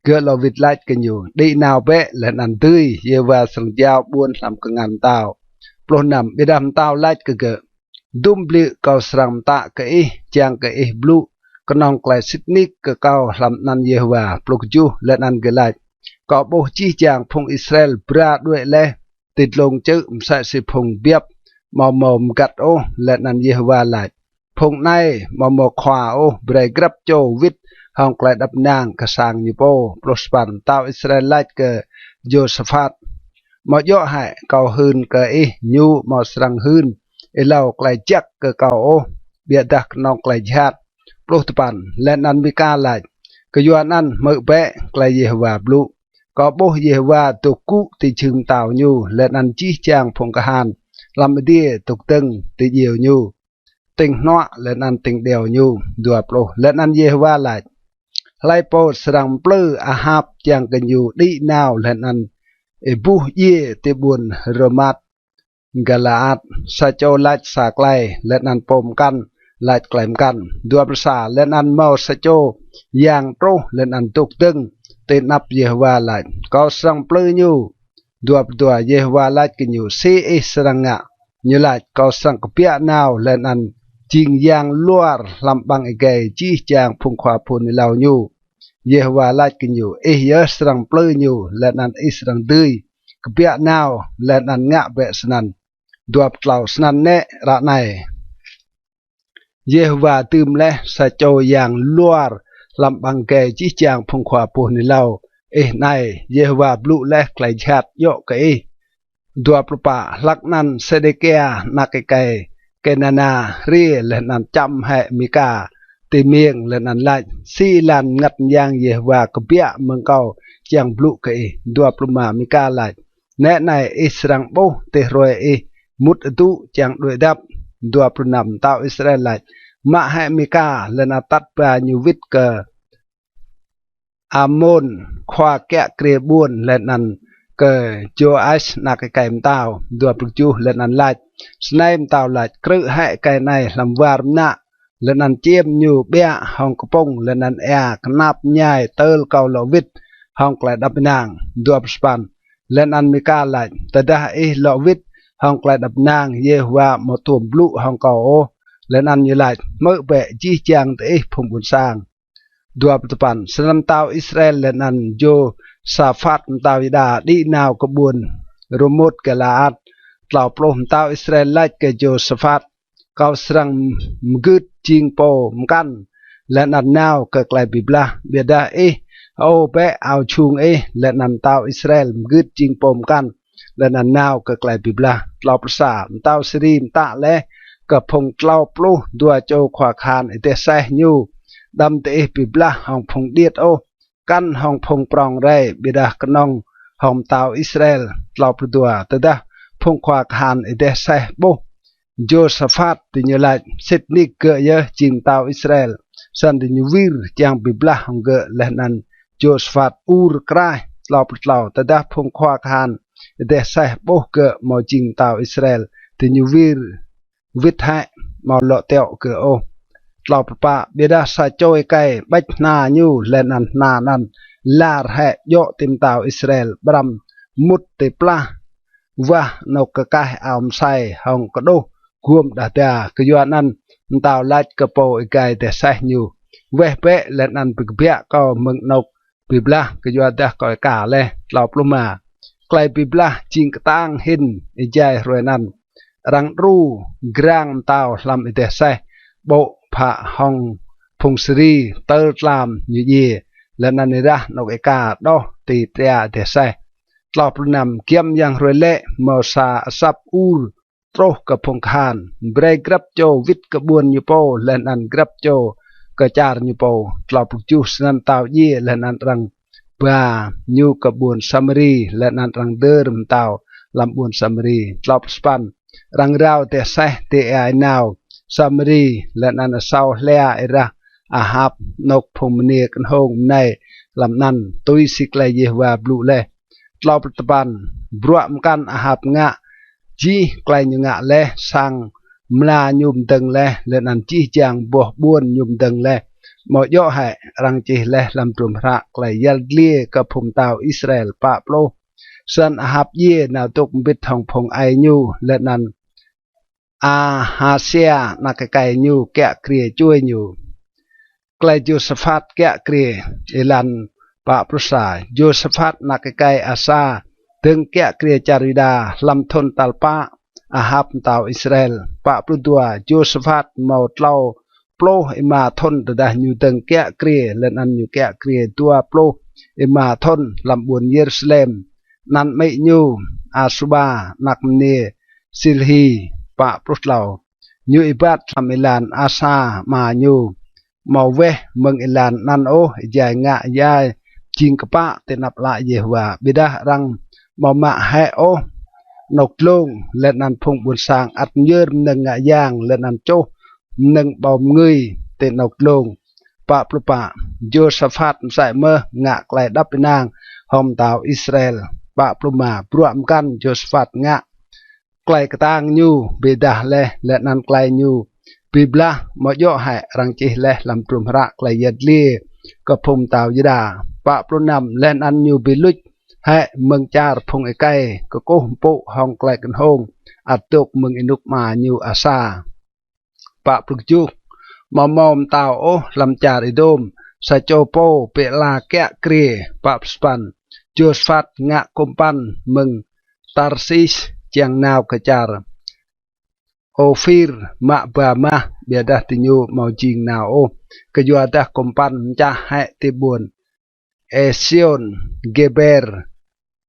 Gơ̆ lŏ wĭt lač kơ ñu: Đĭ nao bĕ, leh anăn dưi, Yêhôwa srăng jao ƀuôn hlăm kngan mtao. Pluh năm. Ƀiădah mtao lač kơ gơ̆: Dŭm bliư̆ kâo srăng mtă kơ ih, čiăng kơ ih blŭ knŏng klei sĭt nik kơ kâo hlăm anăn Yêhôwa. Pluh kjuh. Leh anăn gơ̆ lač: Kâo ƀuh jih jang phung Israel bra đuĕ leh ti dlông čư̆ msĕ si phung biăp amâo mâo mgăt ôh. Leh anăn Yêhôwa lač: Phung anei amâo mâo khua ôh, brei grăp čô wĭt hŏng klei êđăp ênang kơ sang ñu pô. Pluh sa păn. Mtao Israel lač kơ Jôsaphat: Amâo djŏ hĕ kâo hưn kơ ih ñu amâo srăng hưn êlâo klei jăk kơ kâo ôh, ƀiădah knŏng klei jhat? Pluh dua păn. Leh anăn Mika lač: Kyuanăn hmư̆ bĕ klei Yêhôwa blŭ. Kâo ƀuh Yêhôwa dôk gŭ ti jhưng mtao ñu, leh anăn jih jang phung kahan hlăm adiê dôk dơ̆ng ti djiêu ñu, tĭng hnuă leh anăn tĭng điâo ñu. Dua pluh. Leh anăn Yêhôwa lač: Hlei pô srăng mplư Ahap čiăng kơ ñu đĭ nao leh anăn êbuh djiê ti ƀuôn Ramôt Galaat? Sa čô lač sa klei, leh anăn pô mkăn lač klei mkăn. Dua pluh sa. Leh anăn mâo sa čô yang truh leh anăn dôk dơ̆ng ti anăp Yêhôwa lač: Kâo srăng mplư ñu. Dua pluh dua. Yêhôwa lač kơ ñu: Si ih srăng ngă? Ñu lač: Kâo srăng kbiă nao leh anăn jing yang luar hlăm ƀăng êgei jih jang phung khua pô hưn êlâo ñu. Yêhôwa lač kơ ñu: Ih yơh srăng mplư ñu, leh anăn ih srăng dưi. Kbiă nao leh anăn ngă bĕ snăn. Dua pluh tlâo. Snăn nĕ ară anei Yêhôwa dưm leh sa čô yang luar hlăm ƀăng êgei jih jang phung khua pô hưn êlâo ih anei. Yêhôwa blŭ leh klei jhat djŏ kơ ih. Dua pluh pă. Hlăk anăn Sêdêkia anak êkei Kênana hriê leh anăn čăm hĕ Mika ti miêng leh anăn lač, Si êlan mngăt myang Yêhôwa kbiă mơ̆ng kâo čiăng blŭ kơ ih? Dua pluh êma. Mika lač, Nĕ anei, ih srăng ƀuh ti hruê ih mŭt adŭ čiăng đuĕ dăp. Dua pluh năm. Mtao Israel lač, Mă hĕ Mika. Leh anăn atăt ba ñu wĭt kơ Amôn khua kiă kriê ƀuôn, leh anăn kơ Jôas anak êkei mtao. Dua pluh kjuh. Leh anăn lač, Snei mtao lač, Krư̆ hĕ êkei anei hlăm war mnă, leh anăn čiêm ñu ƀiă hŏng kpŭng leh anăn êa knap mñai tơl kâo lŏ wĭt hŏng klei êđăp ênang. Dua pluh sa păn. Leh anăn Mika lač, Tơdah ih lŏ wĭt hŏng klei êđăp ênang, Yêhôwa amâo tuôm blŭ hŏng kâo ôh. Leh anăn ñu lač, Hmư̆ bĕ, jih jang diih phung ƀuôn sang. Dua pluh dua păn. Snăn mtao Israel leh anăn Jôsaphat mtao Yuđa đĭ nao kơ ƀuôn Rômôt Galaat. Tlâo pluh. Mtao Israel lač kơ Jôsaphat, Kâo srăng mgưt jing pô mkăn leh anăn nao kơ klei bi blah, ƀiădah ih hơô bĕ ao jhung ih. Leh anăn mtao Israel mgưt jing pô mkăn leh anăn nao kơ klei bi blah. Tlâo pluh sa. Mtao Siri mtă leh kơ phung tlâo pluh dua čô khua kahan êdeh aseh ñu, Đăm diih bi blah hŏng phung điêt ôh, kăn hŏng phung prŏng rei, ƀiădah knŏng hŏng mtao Israel. Tlâo pluh dua. Tơdah phung khua kahan êdeh aseh ƀuh Jôsaphat, diñu lač, Sĭt nik gơ̆ yơh jing mtao Israel. Snăn diñu wir čiăng bi blah hŏng gơ̆. Leh anăn Jôsaphat ur kraih. Tlâo pluh tlâo. Tơdah phung khua kahan êdeh aseh ƀuh gơ̆ amâo jing mtao Israel, diñu wir wĭt hĕ, amâo lŏ tiŏ gơ̆ ôh. Tlâo pluh pă. Ƀiădah sa čô êkei ƀêč hna ñu, leh anăn hna anăn lar hĕ djŏ ti mtao Israel, ƀrăm mŭt ti plah wah anôk kkaih ao msei hŏng kđuh guôm đah da. Kyuanăn mtao lač kơ pô êgei êdeh aseh ñu, Weh bĕ leh anăn bi kbiă kâo mơ̆ng anôk bi blah, kyuadah kâo êka leh. Tlâo pluh êma. Klei bi blah jing ktang hĭn êjai hruê anăn. Arăng đru grăng mtao hlăm êdeh aseh, ƀô̆ phă hŏng phung Siri tơl tlam ñu djiê, leh anăn êrah anôk êka đoh ti tria êdeh aseh. Tlâo pluh năm. Giăm yang hruê lĕ mâo sa asăp ur truh kơ phung kahan, Brei grăp čô wĭt kơ ƀuôn ñu pô leh anăn grăp čô kơ čar ñu pô. Tlâo pluh kjuh. Snăn mtao djiê leh anăn arăng ba ñu kơ ƀuôn Samari, leh anăn arăng dơr mtao hlăm ƀuôn Samari. Tlâo pluh sa păn. Arăng rao êdeh aseh ti êa ênao Samari, leh anăn asâo hlia êrah Ahap anôk phung mniê knhông mnei hlăm anăn, tui si klei Yêhôwa blŭ leh. Tlâo pluh dua păn. Bruă mkăn Ahap ngă, jih klei ñu ngă leh, sang mla ñu mdơ̆ng leh, leh anăn jih jang boh ƀuôn ñu mdơ̆ng leh, amâo djŏ hĕ arăng čih leh hlăm hdruôm hră klei yăl dliê kơ phung mtao Israel? Pă pluh. Snăn Ahap djiê nao dôk mbĭt hŏng phung aê ñu, leh anăn Ahasia anak êkei ñu kiă kriê čuê ñu. Klei Jôsaphat kiă kriê. Êlan pă pluh sa. Jôsaphat anak êkei Asa dơ̆ng kiă kriê čar Yuđa hlăm thŭn tal pă Ahap mtao Israel. Pă pluh dua. Jôsaphat mâo tlâo pluh êma thŭn tơdah ñu dơ̆ng kiă kriê, leh anăn ñu kiă kriê dua pluh êma thŭn hlăm ƀuôn Yêrusalem. Anăn amĭ ñu Asuba anak mniê Silhi. Pă pluh tlâo. Ñu êbat hlăm êlan Asa ama ñu, amâo weh mơ̆ng êlan anăn ôh, êjai ngă ya jing kpă ti anăp ală Yêhôwa. Ƀiădah arăng amâo mă hĕ ôh anôk dlông, leh anăn phung ƀuôn sang ăt myơr mnơ̆ng ngă yang leh anăn čuh mnơ̆ng ƀâo mngưi ti anôk dlông. Pă pluh pă. Jôsaphat msĕ mơh ngă klei êđăp ênang hŏng mtao Israel. Pă pluh êma. Bruă mkăn Jôsaphat ngă, klei ktang ñu bi êdah leh, leh anăn klei ñu bi blah, amâo djŏ hĕ arăng čih leh hlăm hdruôm hră klei yăl dliê kơ phung mtao Yuđa? Pă pluh năm. Leh anăn ñu bi luč hĕ mơ̆ng čar phung êkei kkuh mpŭ hŏng klei knhông ăt dôk mơ̆ng ênuk ama ñu Asa. Pă pluh kjuh. Amâo mâo mtao ôh hlăm čar Êđôm sa čô pô bi ala kiă kriê. Pă pluh sa păn. Jôsaphat ngă kŭmpăn mơ̆ng Tarsis čiăng nao kơ čar Ôphir mă ba mah, ƀiădah diñu amâo jing nao ôh, kyuadah kŭmpăn mčah hĕ ti ƀuôn Êsiôn Gêber.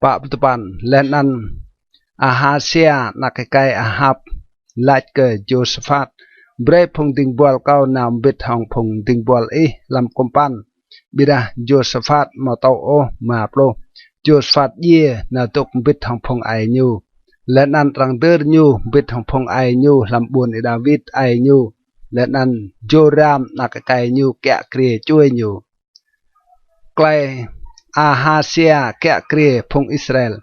Pă pluh dua păn. Leh anăn Ahasia anak êkei Ahap lač kơ Jôsaphat: Brei phung dĭng buăl kâo nao mbĭt hŏng phung dĭng buăl ih hlăm kŭmpăn. Ƀiădah Jôsaphat amâo tŭ ôh. Pluh. Jôsaphat djiê nao dôk mbĭt hŏng phung aê ñu, leh anăn arăng dơr ñu mbĭt hŏng phung aê ñu hlăm ƀuôn Y-Đawit aê ñu, leh anăn Jôram anak êkei ñu kiă kriê čuê ñu. Klei Ahasia kiă kriê phung Israel.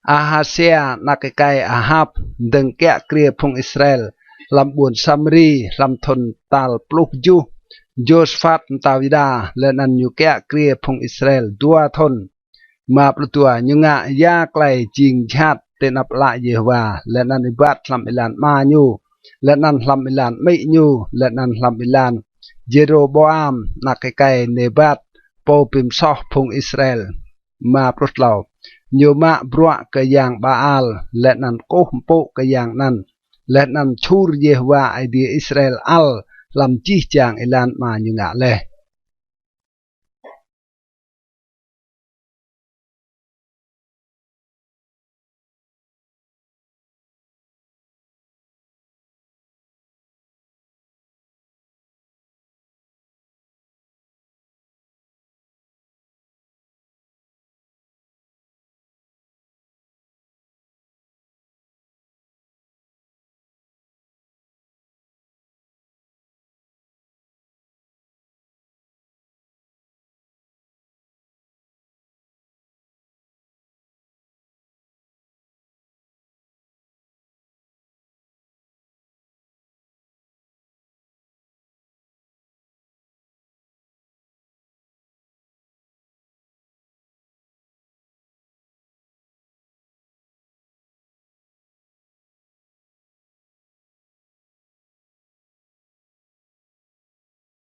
Ahasia anak êkei Ahap dơ̆ng kiă kriê phung Israel hlăm ƀuôn Samari hlăm thŭn tal pluh kjuh Jôsaphat mtao Yuđa, leh anăn ñu kiă kriê phung Israel dua thŭn. Pluh dua. Ñu ngă ya klei jing jhat ti anăp ală Yêhôwa, leh anăn êbat hlăm êlan ama ñu, leh anăn hlăm êlan amĭ ñu, leh anăn hlăm êlan Jêrôbôam anak êkei Nêbat, pô bi msoh phung Israel. Pluh tlâo. Ñu mă bruă kơ yang Baal, leh anăn kkuh mpŭ kơ yang anăn, leh anăn čhur Yêhôwa Aê Diê Israel ăl hlăm jih jang êlan ama ñu ngă leh.